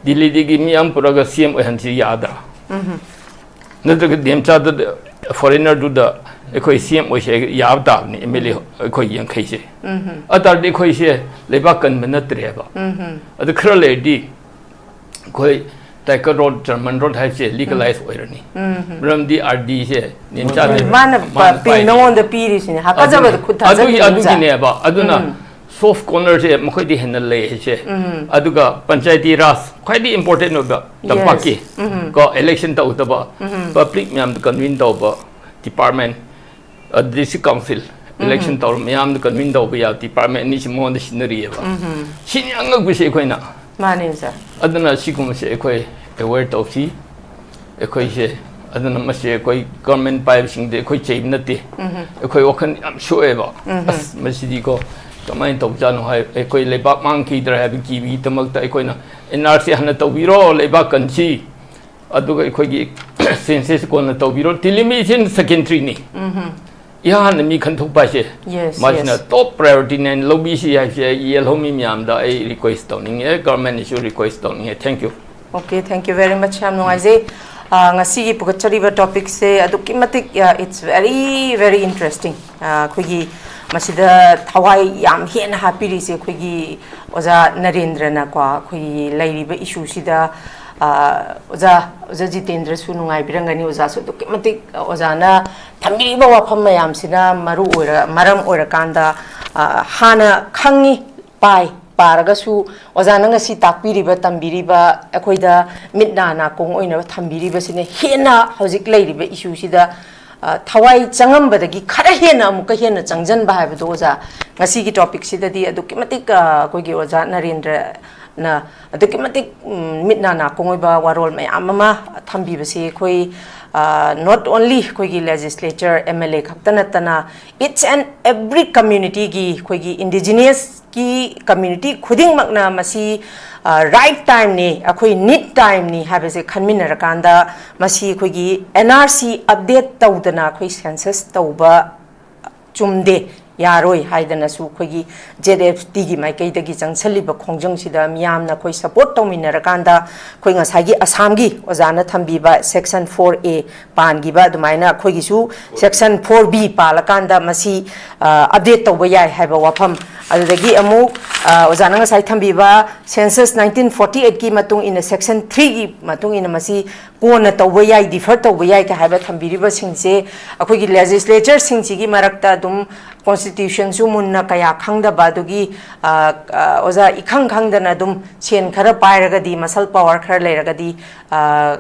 ꯗꯤꯜꯂꯤꯗꯒꯤ ꯃꯤ ꯑꯃ ꯄꯨꯔꯛꯑꯒ ꯁꯤ ꯑꯦꯝ ꯑꯣꯏꯍꯟꯁꯤ ꯌꯥꯗ꯭ꯔꯥ? ꯅꯠꯇ꯭ꯔꯒ ꯗꯦꯝꯆꯥꯗ ꯐꯣꯔꯦꯅꯔꯗꯨꯗ ꯑꯩꯈꯣꯏ ꯁꯤ ꯑꯦꯝ ꯑꯣꯏꯁꯦ ꯌꯥꯕ ꯇꯥꯕꯅꯤ, ꯑꯦꯝ ꯑꯦꯜ ꯑꯦ ꯑꯩꯈꯣꯏ ꯌꯥꯡꯈꯩꯁꯦ꯫ ꯑꯗꯨ ꯇꯥꯔꯗꯤ ꯑꯩꯈꯣꯏꯁꯦ ꯂꯩꯕꯥꯛ ꯀꯟꯕ ꯅꯠꯇ꯭ꯔꯦꯕ꯫ ꯑꯗꯨ ꯈꯔ ꯂꯩꯔꯗꯤ ꯑꯩꯈꯣꯏ ꯇꯥꯏꯀꯔ ꯔꯣꯠ, ꯖꯔꯃꯟ ꯔꯣꯠ ꯍꯥꯏꯕꯁꯦ ꯂꯤꯒꯂꯥꯏꯁ ꯑꯣꯏꯔꯅꯤ꯫ ꯃꯔꯝꯗꯤ ꯑꯥꯔꯗꯤ ꯁꯦ ꯅꯦꯝꯆꯥ ꯃꯥꯅ ꯄꯤ- ꯅꯉꯣꯟꯗ ꯄꯤꯔꯤꯁꯤꯅꯦ ꯍꯥꯀꯠꯆꯕꯗ ꯈꯨꯠ ꯊꯥꯖꯕ ꯑꯗꯨꯒꯤꯅꯦꯕ꯫ ꯑꯗꯨꯅ ꯁꯣꯐ ꯀꯣꯔꯅꯔꯁꯦ ꯃꯈꯣꯏꯗꯤ ꯍꯦꯟꯅ ꯂꯩ ꯍꯥꯏꯁꯦ꯫ ꯑꯗꯨꯒ ꯄꯟꯆꯥꯌꯇꯤ ꯔꯥꯖ ꯈ꯭ꯋꯥꯏꯗꯒꯤ ꯏꯝꯄꯣꯔꯇꯦꯟ ꯑꯣꯏꯕ ꯇꯝꯄꯥꯛꯀꯤ ꯀꯣ ꯏꯂꯦꯛꯁꯟ ꯇꯧꯗꯕ ꯄꯕ꯭ꯂꯤꯛ ꯃꯌꯥꯝꯗ ꯀꯟꯚꯤꯟ ꯇꯧꯕ ꯗꯤꯄꯥꯔꯠꯃꯦꯟ, ꯗꯤꯁꯇ꯭ꯔꯤꯛ ꯀꯥꯎꯟꯁꯤꯜ ꯏꯂꯦꯛꯁꯟ ꯇꯧꯔ ꯃꯌꯥꯝꯗ ꯀꯟꯚꯤꯟ ꯇꯧꯕ ꯌꯥꯕ ꯗꯤꯄꯥꯔꯠꯃꯦꯟ ꯑꯅꯤꯁꯤ ꯃꯉꯣꯟꯗ ꯁꯤꯟꯅꯔꯤꯑꯕ꯫ ꯁꯤꯅꯤ ꯑꯉꯛꯄꯁꯦ ꯑꯩꯈꯣꯏꯅ꯫ ꯃꯥꯅꯦ ꯁꯥꯔ꯫ ꯑꯗꯨꯅ ꯁꯤꯒꯨꯝꯕꯁꯦ ꯑꯩꯈꯣꯏ ꯑꯦꯋꯦꯌꯔ ꯇꯧꯁꯤ꯫ ꯑꯩꯈꯣꯏꯁꯦ ꯑꯗꯨꯅ ꯃꯁꯤ ꯑꯩꯈꯣꯏ ꯒꯚꯔꯟꯃꯦꯟ ꯄꯥꯏꯕꯁꯤꯡꯗꯤ ꯑꯩꯈꯣꯏ ꯆꯩꯕ ꯅꯠꯇꯦ꯫ ꯑꯩꯈꯣꯏ ꯋꯥꯈꯜ ꯌꯥꯝ ꯁꯣꯛꯑꯦꯕ꯫ ꯑꯁ ꯃꯁꯤꯗꯤꯀꯣ ꯀꯃꯥꯏꯅ ꯇꯧꯖꯥꯠꯅꯣ ꯍꯥꯏ, ꯑꯩꯈꯣꯏ ꯂꯩꯕꯥꯛ ꯃꯥꯡꯈꯤꯗ꯭ꯔꯥ ꯍꯥꯏꯕ ꯀꯤꯕꯒꯤꯗꯃꯛꯇ ꯑꯩꯈꯣꯏꯅ ꯑꯦꯟ ꯑꯥꯔ ꯁꯤ ꯍꯥꯟꯅ ꯇꯧꯕꯤꯔꯣ ꯂꯩꯕꯥꯛ ꯀꯟꯁꯤ, ꯑꯗꯨꯒ ꯑꯩꯈꯣꯏꯒꯤ ꯁꯦꯟꯁꯁ ꯀꯣꯟꯅ ꯇꯧꯕꯤꯔꯣ꯫ ꯇꯤꯂꯤꯃꯤꯁꯤꯟ ꯁꯦꯀꯦꯟꯗ꯭ꯔꯤꯅꯤ꯫ ꯏꯍꯥꯟ ꯍꯥꯟꯅ ꯃꯤ ꯈꯟꯊꯣꯛꯄ ꯍꯥꯏꯁꯦ Yes, ꯃꯁꯤꯅ yes. ꯇꯣꯞ ꯄ꯭ꯔꯥꯏꯌꯣꯔꯤꯇꯤꯅꯦ ꯍꯥꯏꯅ ꯂꯧꯕꯤꯁꯤ ꯍꯥꯏꯕꯁꯦ ꯑꯩ ꯌꯦꯜꯍꯧꯃꯤ ꯃꯌꯥꯝꯗ ꯑꯩ ꯔꯤꯀ꯭ꯋꯦꯁ ꯇꯧꯅꯤꯡꯉꯦ, ꯒꯚꯔꯟꯃꯦꯟꯠꯅꯁꯨ ꯔꯤꯀ꯭ꯋꯦꯁ ꯇꯧꯅꯤꯡꯉꯦ꯫ Thank you. Okay, thank you very much. ꯌꯥꯝ ꯅꯨꯡꯉꯥꯏꯖꯩ꯫ ꯑ, ꯉꯁꯤꯒꯤ ꯄꯨꯈꯠꯆꯔꯤꯕ ꯇꯣꯄꯤꯛꯁꯦ ꯑꯗꯨꯛꯀꯤ ꯃꯇꯤꯛ, ꯑ, it's very, very interesting. ꯑ, ꯑꯩꯈꯣꯏꯒꯤ ꯃꯁꯤꯗ ꯊꯋꯥꯏ ꯌꯥꯝ ꯍꯦꯟꯅ ꯍꯥꯞꯄꯤꯔꯤꯁꯦ ꯑꯩꯈꯣꯏꯒꯤ ꯑꯣꯖꯥ ꯅꯔꯦꯟꯗ꯭ꯔꯅꯀꯣ, ꯑꯩꯈꯣꯏꯒꯤ ꯂꯩꯔꯤꯕ ꯏꯁꯨꯁꯤꯗ, ꯑ, ꯑꯣꯖꯥ, ꯑꯣꯖꯥ ꯖꯤꯇꯦꯟꯗ꯭ꯔꯁꯨ ꯅꯨꯡꯉꯥꯏꯕꯤꯔꯝꯒꯅꯤ, ꯑꯣꯖꯥꯁꯨ ꯑꯗꯨꯛꯀꯤ ꯃꯇꯤꯛ, ꯑ, ꯑꯣꯖꯥꯅ ꯊꯝꯕꯤꯔꯤꯕ ꯋꯥꯐꯝ ꯃꯌꯥꯝꯁꯤꯅ ꯃꯔꯨ ꯑꯣꯏꯔ-, ꯃꯔꯝ ꯑꯣꯏꯔꯀꯥꯟꯗ, ꯑ, ꯍꯥꯟꯅ ꯈꯪꯉꯤ, ꯄꯥꯏ, ꯄꯥꯔꯒꯁꯨ ꯑꯣꯖꯥꯅ ꯉꯁꯤ ꯇꯥꯛꯄꯤꯔꯤꯕ, ꯇꯝꯕꯤꯔꯤꯕ, ꯑꯩꯈꯣꯏꯗ ꯃꯤꯠ ꯅꯥ ꯅꯥꯀꯣꯡ ꯑꯣꯏꯅꯕ ꯊꯝꯕꯤꯔꯤꯕꯁꯤꯅ ꯍꯦꯟꯅ ꯍꯧꯖꯤꯛ ꯂꯩꯔꯤꯕ ꯏꯁꯨꯁꯤꯗ, ꯑ, ꯊꯋꯥꯏ ꯆꯪꯉꯝꯕꯗꯒꯤ ꯈꯔ ꯍꯦꯟꯅ ꯑꯃꯨꯛꯀ ꯍꯦꯟꯅ ꯆꯪꯁꯤꯟꯕ ꯍꯥꯏꯕꯗꯣ ꯑꯣꯖꯥ, ꯉꯁꯤꯒꯤ ꯇꯣꯄꯤꯛꯁꯤꯗꯗꯤ ꯑꯗꯨꯛꯀꯤ ꯃꯇꯤꯛ, ꯑ, ꯑꯩꯈꯣꯏꯒꯤ ꯑꯣꯖꯥ ꯅꯔꯦꯟꯗ꯭ꯔꯅ ꯑꯗꯨꯛꯀꯤ ꯃꯇꯤꯛ, ꯎꯝ, ꯃꯤꯠ ꯅꯥ ꯅꯥꯀꯣꯡ ꯑꯣꯏꯕ ꯋꯥꯔꯣꯜ ꯃꯌꯥꯝ ꯑꯃ ꯊꯝꯕꯤꯕꯁꯤ ꯑꯩꯈꯣꯏ, ꯑ, not only ꯑꯩꯈꯣꯏꯒꯤ ꯂꯦꯖꯤꯁꯂꯦꯆꯔ, ꯑꯦꯝ ꯑꯦꯜ ꯑꯦ ꯈꯛꯇ ꯅꯠꯇꯅ each and every communityꯒꯤ, ꯑꯩꯈꯣꯏꯒꯤ ꯏꯟꯗꯤꯖꯤꯅꯁꯀꯤ ꯀꯝꯃ꯭ꯌꯨꯅꯤꯇꯤ ꯈꯨꯗꯤꯡꯃꯛꯅ ꯃꯁꯤ, ꯑ, ꯔꯥꯏꯠ ꯇꯥꯏꯝꯅꯤ, ꯑꯩꯈꯣꯏ ꯅꯤꯠ ꯇꯥꯏꯝꯅꯤ ꯍꯥꯏꯕꯁꯦ ꯈꯟꯃꯤꯟꯅꯔꯀꯥꯟꯗ ꯃꯁꯤ ꯑꯩꯈꯣꯏꯒꯤ ꯑꯦꯟ ꯑꯥꯔ ꯁꯤ ꯑꯞꯗꯦꯠ ꯇꯧꯗꯅ ꯑꯩꯈꯣꯏ ꯁꯦꯟꯁꯁ ꯇꯧꯕ ꯆꯨꯝꯗꯦ꯫ ꯌꯥꯔꯣꯏ ꯍꯥꯏꯗꯅꯁꯨ ꯑꯩꯈꯣꯏꯒꯤ ꯖꯦꯠ ꯑꯦꯐ ꯇꯤꯒꯤ ꯃꯥꯏꯀꯩꯗꯒꯤ ꯆꯪꯁꯤꯜꯂꯤꯕ ꯈꯣꯡꯖꯪꯁꯤꯗ ꯃꯤꯌꯥꯝꯅ ꯑꯩꯈꯣꯏ ꯁꯄꯣꯔꯠ ꯇꯧꯃꯤꯟꯅꯔꯀꯥꯟꯗ ꯑꯩꯈꯣꯏ ꯉꯁꯥꯏꯒꯤ ꯑꯁꯥꯝꯒꯤ ꯑꯣꯖꯥꯅ ꯊꯝꯕꯤꯕ ꯁꯦꯛꯁꯟ ꯐꯣꯔ ꯑꯦ ꯄꯥꯟꯈꯤꯕ ꯑꯗꯨꯃꯥꯏꯅ ꯑꯩꯈꯣꯏꯒꯤꯁꯨ ꯁꯦꯛꯁꯟ ꯐꯣꯔ ꯕꯤ ꯄꯥꯜꯂꯀꯥꯟꯗ ꯃꯁꯤ ꯑꯞꯗꯦꯠ ꯇꯧꯕ ꯌꯥꯏ ꯍꯥꯏꯕ ꯋꯥꯐꯝ꯫ ꯑꯗꯨꯗꯒꯤ ꯑꯃꯨꯛ ꯑ, ꯑꯣꯖꯥꯅ ꯉꯁꯥꯏ ꯊꯝꯕꯤꯕ ꯁꯦꯟꯁꯁ ꯅꯥꯏꯟꯇꯤꯟ ꯐꯣꯔꯇꯤ ꯑꯩꯠꯀꯤ ꯃꯇꯨꯡ ꯏꯟꯅ ꯁꯦꯛꯁꯟ ꯊ꯭ꯔꯤꯒꯤ ꯃꯇꯨꯡ ꯏꯟꯅ ꯃꯁꯤ ꯀꯣꯟꯅ ꯇꯧꯕ ꯌꯥꯏ, ꯗꯤꯐꯔ ꯇꯧꯕ ꯌꯥꯏ ꯀ ꯍꯥꯏꯕ ꯊꯝꯕꯤꯔꯤꯕꯁꯤꯡꯁꯦ ꯑꯩꯈꯣꯏꯒꯤ ꯂꯦꯖꯤꯁꯂꯦꯆꯔꯁꯤꯡꯁꯤꯒꯤ ꯃꯔꯛꯇ ꯑꯗꯨꯝ ꯀꯣꯟꯁꯇꯤꯇ꯭ꯌꯨꯁꯟꯁꯨ ꯃꯨꯟꯅ ꯀꯌꯥ ꯈꯪꯗꯕ ꯑꯗꯨꯒꯤ ꯑ, ꯑ, ꯑꯣꯖꯥ ꯏꯈꯪ ꯈꯪꯗꯅ ꯑꯗꯨꯝ ꯁꯦꯟ ꯈꯔ ꯄꯥꯏꯔꯒꯗꯤ ꯃꯁꯜ ꯄꯋꯥꯔ ꯈꯔ ꯂꯩꯔꯒꯗꯤ ꯑ,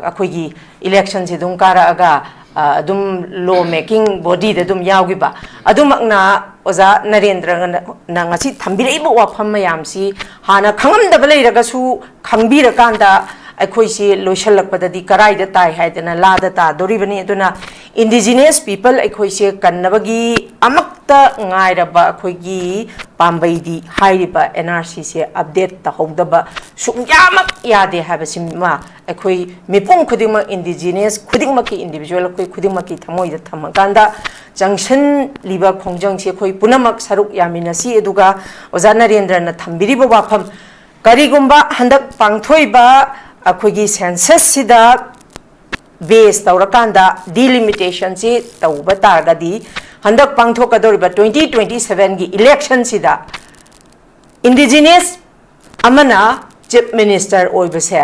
ꯑꯩꯈꯣꯏꯒꯤ ꯏꯂꯦꯛꯁꯟꯁꯤ ꯑꯗꯨꯝ ꯀꯥꯔꯛꯑꯒ ꯑ, ꯑꯗꯨꯝ ꯂꯣ ꯃꯦꯀꯤꯡ ꯕꯣꯗꯤꯗ ꯑꯗꯨꯝ ꯌꯥꯎꯈꯤꯕ꯫ ꯑꯗꯨꯃꯛꯅ ꯑꯣꯖꯥ ꯅꯔꯦꯟꯗ꯭ꯔꯅ ꯉꯁꯤ ꯊꯝꯕꯤꯔꯛꯏꯕ ꯋꯥꯐꯝ ꯃꯌꯥꯝꯁꯤ ꯍꯥꯟꯅ ꯈꯪꯉꯝꯗꯕ ꯂꯩꯔꯒꯁꯨ ꯈꯪꯕꯤꯔꯀꯥꯟꯗ ꯑꯩꯈꯣꯏꯁꯤ ꯂꯣꯏꯁꯤꯜꯂꯛꯄꯗꯗꯤ ꯀꯔꯥꯏꯗ ꯇꯥꯏ ꯍꯥꯏꯗꯅ ꯂꯥꯗ ꯇꯥꯗꯣꯔꯤꯕꯅꯤ꯫ ꯑꯗꯨꯅ ꯏꯟꯗꯤꯖꯤꯅꯁ ꯄꯤꯄꯜ ꯑꯩꯈꯣꯏꯁꯦ ꯀꯟꯅꯕꯒꯤ ꯑꯃꯛꯇ ꯉꯥꯏꯔꯕ ꯑꯩꯈꯣꯏꯒꯤ ꯄꯥꯝꯕꯩꯗꯤ ꯍꯥꯏꯔꯤꯕ ꯑꯦꯟ ꯑꯥꯔ ꯁꯤꯁꯦ ꯑꯞꯗꯦꯠ ꯇꯧꯍꯧꯗꯕ ꯁꯨꯡꯌꯥꯃꯛ ꯌꯥꯗꯦ ꯍꯥꯏꯕꯁꯤꯃ ꯑꯩꯈꯣꯏ ꯃꯤꯄꯨꯝ ꯈꯨꯗꯤꯡꯃꯛ, ꯏꯟꯗꯤꯖꯤꯅꯁ ꯈꯨꯗꯤꯡꯃꯛꯀꯤ, ꯏꯟꯗꯤꯕꯤꯖꯨꯋꯦꯜ ꯑꯩꯈꯣꯏ ꯈꯨꯗꯤꯡꯃꯛꯀꯤ ꯊꯃꯣꯏꯗ ꯊꯝꯃꯀꯥꯟꯗ ꯆꯪꯁꯤꯜꯂꯤꯕ ꯈꯣꯡꯖꯪꯁꯤ ꯑꯩꯈꯣꯏ ꯄꯨꯝꯅꯃꯛ ꯁꯔꯨꯛ ꯌꯥꯃꯤꯟꯅꯁꯤ꯫ ꯑꯗꯨꯒ ꯑꯣꯖꯥ ꯅꯔꯦꯟꯗ꯭ꯔꯅ ꯊꯝꯕꯤꯔꯤꯕ ꯋꯥꯐꯝ, ꯀꯔꯤꯒꯨꯝꯕ ꯍꯟꯗꯛ ꯄꯥꯡꯊꯣꯛꯏꯕ ꯑꯩꯈꯣꯏꯒꯤ ꯁꯦꯟꯁꯁꯁꯤꯗ ꯕꯦꯁ ꯇꯧꯔꯀꯥꯟꯗ ꯗꯤꯂꯤꯃꯤꯇꯦꯁꯟꯁꯤ ꯇꯧꯕ ꯇꯥꯔꯒꯗꯤ ꯍꯟꯗꯛ ꯄꯥꯡꯊꯣꯛꯀꯗꯧꯔꯤꯕ ꯇ꯭ꯋꯦꯟꯇꯤ ꯇ꯭ꯋꯦꯟꯇꯤ ꯁꯚꯦꯟꯒꯤ ꯏꯂꯦꯛꯁꯟꯁꯤꯗ ꯏꯟꯗꯤꯖꯤꯅꯁ ꯑꯃꯅ ꯆꯤꯐ ꯃꯤꯅꯤꯁꯇꯔ ꯑꯣꯏꯕꯁꯦ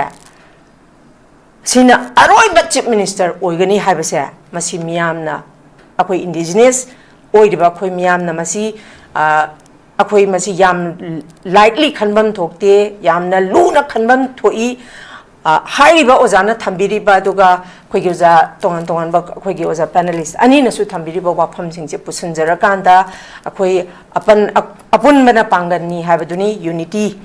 ꯁꯤꯅ ꯑꯔꯣꯏꯕ ꯆꯤꯐ ꯃꯤꯅꯤꯁꯇꯔ ꯑꯣꯏꯒꯅꯤ ꯍꯥꯏꯕꯁꯦ ꯃꯁꯤ ꯃꯤꯌꯥꯝꯅ, ꯑꯩꯈꯣꯏ ꯏꯟꯗꯤꯖꯤꯅꯁ ꯑꯣꯏꯔꯤꯕ ꯑꯩꯈꯣꯏ ꯃꯤꯌꯥꯝꯅ ꯃꯁꯤ, ꯑ, ꯑꯩꯈꯣꯏ ꯃꯁꯤ ꯌꯥꯝ ꯂꯥꯏꯠꯂꯤ ꯈꯟꯐꯝ ꯊꯣꯛꯇꯦ, ꯌꯥꯝꯅ ꯂꯨꯅ ꯈꯟꯐꯝ ꯊꯣꯛꯏ꯫ ꯑ, ꯍꯥꯏꯔꯤꯕ ꯑꯣꯖꯥꯅ ꯊꯝꯕꯤꯔꯤꯕ, ꯑꯗꯨꯒ ꯑꯩꯈꯣꯏꯒꯤ ꯑꯣꯖꯥ ꯇꯣꯉꯥꯟ ꯇꯣꯉꯥꯟꯕ, ꯑꯩꯈꯣꯏꯒꯤ ꯑꯣꯖꯥ ꯄꯦꯅꯦꯂꯤꯁ ꯑꯅꯤꯅꯁꯨ ꯊꯝꯕꯤꯔꯤꯕ ꯋꯥꯐꯝꯁꯤꯡꯁꯦ ꯄꯨꯁꯤꯟꯖꯔꯀꯥꯟꯗ ꯑꯩꯈꯣꯏ ꯑꯄꯟ-, ꯑꯞ-, ꯑꯄꯨꯟꯕꯅ ꯄꯥꯡꯒꯜꯅꯤ ꯍꯥꯏꯕꯗꯨꯅꯤ, ꯌꯨꯅꯤꯇꯤ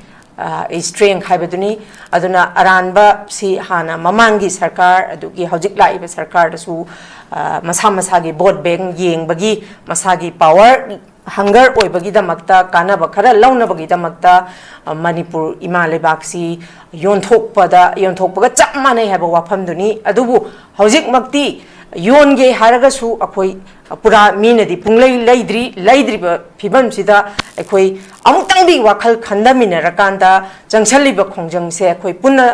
ꯏꯁ ꯁ꯭ꯇ꯭ꯔꯦꯡ ꯍꯥꯏꯕꯗꯨꯅꯤ꯫ ꯑꯗꯨꯅ ꯑꯔꯥꯟꯕꯁꯤ ꯍꯥꯟꯅ ꯃꯃꯥꯡꯒꯤ ꯁꯔꯀꯥꯔ, ꯑꯗꯨꯒꯤ ꯍꯧꯖꯤꯛ ꯂꯥꯛꯏꯕ ꯁꯔꯀꯥꯔꯗꯁꯨ, ꯑ, ꯃꯁꯥ ꯃꯁꯥꯒꯤ ꯚꯣꯠ ꯕꯦꯡ ꯌꯦꯡꯕꯒꯤ, ꯃꯁꯥꯒꯤ ꯄꯥꯋꯔ ꯍꯪꯒꯔ ꯑꯣꯏꯕꯒꯤꯗꯃꯛꯇ, ꯀꯥꯟꯅꯕ ꯈꯔ ꯂꯧꯅꯕꯒꯤꯗꯃꯛꯇ, ꯑ, ꯃꯅꯤꯄꯨꯔ ꯏꯃꯥ ꯂꯩꯕꯥꯛꯁꯤ ꯌꯣꯟꯊꯣꯛꯄꯗ, ꯌꯣꯟꯊꯣꯛꯄꯒ ꯆꯞ ꯃꯥꯟꯅꯩ ꯍꯥꯏꯕ ꯋꯥꯐꯝꯗꯨꯅꯤ꯫ ꯑꯗꯨꯕꯨ ꯍꯧꯖꯤꯛꯃꯛꯇꯤ ꯌꯣꯟꯒꯦ ꯍꯥꯏꯔꯒꯁꯨ ꯑꯩꯈꯣꯏ ꯄꯨꯔꯥ ꯃꯤꯅꯗꯤ ꯄꯨꯡꯂꯩ ꯂꯩꯗ꯭ꯔꯤ꯫ ꯂꯩꯗ꯭ꯔꯤꯕ ꯐꯤꯕꯝꯁꯤꯗ ꯑꯩꯈꯣꯏ ꯑꯃꯨꯛꯇꯪꯗꯤ ꯋꯥꯈꯜ ꯈꯟꯊꯃꯤꯟꯅꯔꯀꯥꯟꯗ ꯆꯪꯁꯜꯂꯤꯕ ꯈꯣꯡꯖꯪꯁꯦ ꯑꯩꯈꯣꯏ ꯄꯨꯟꯅ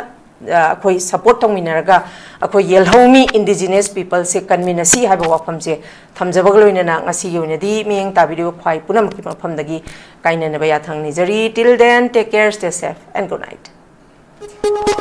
ꯑ, ꯑꯩꯈꯣꯏ ꯁꯄꯣꯔꯠ ꯇꯧꯃꯤꯟꯅꯔꯒ ꯑꯩꯈꯣꯏ ꯌꯦꯜꯍꯧꯃꯤ ꯏꯟꯗꯤꯖꯤꯅꯁ ꯄꯤꯄꯜꯁꯦ ꯀꯟꯃꯤꯟꯅꯁꯤ ꯍꯥꯏꯕ ꯋꯥꯐꯝꯁꯦ ꯊꯝꯖꯕꯒ ꯂꯣꯏꯅꯅ ꯉꯁꯤꯒꯤ ꯑꯣꯏꯅꯗꯤ ꯃꯤꯠꯌꯦꯡ ꯇꯥꯕꯤꯔꯤꯕ ꯈ꯭ꯋꯥꯏ ꯄꯨꯝꯅꯃꯛꯀꯤ ꯃꯐꯝꯗꯒꯤ ꯀꯥꯏꯅꯅꯕ ꯌꯥꯊꯪ ꯅꯤꯖꯔꯤ꯫ Till then, take care, stay safe and good night.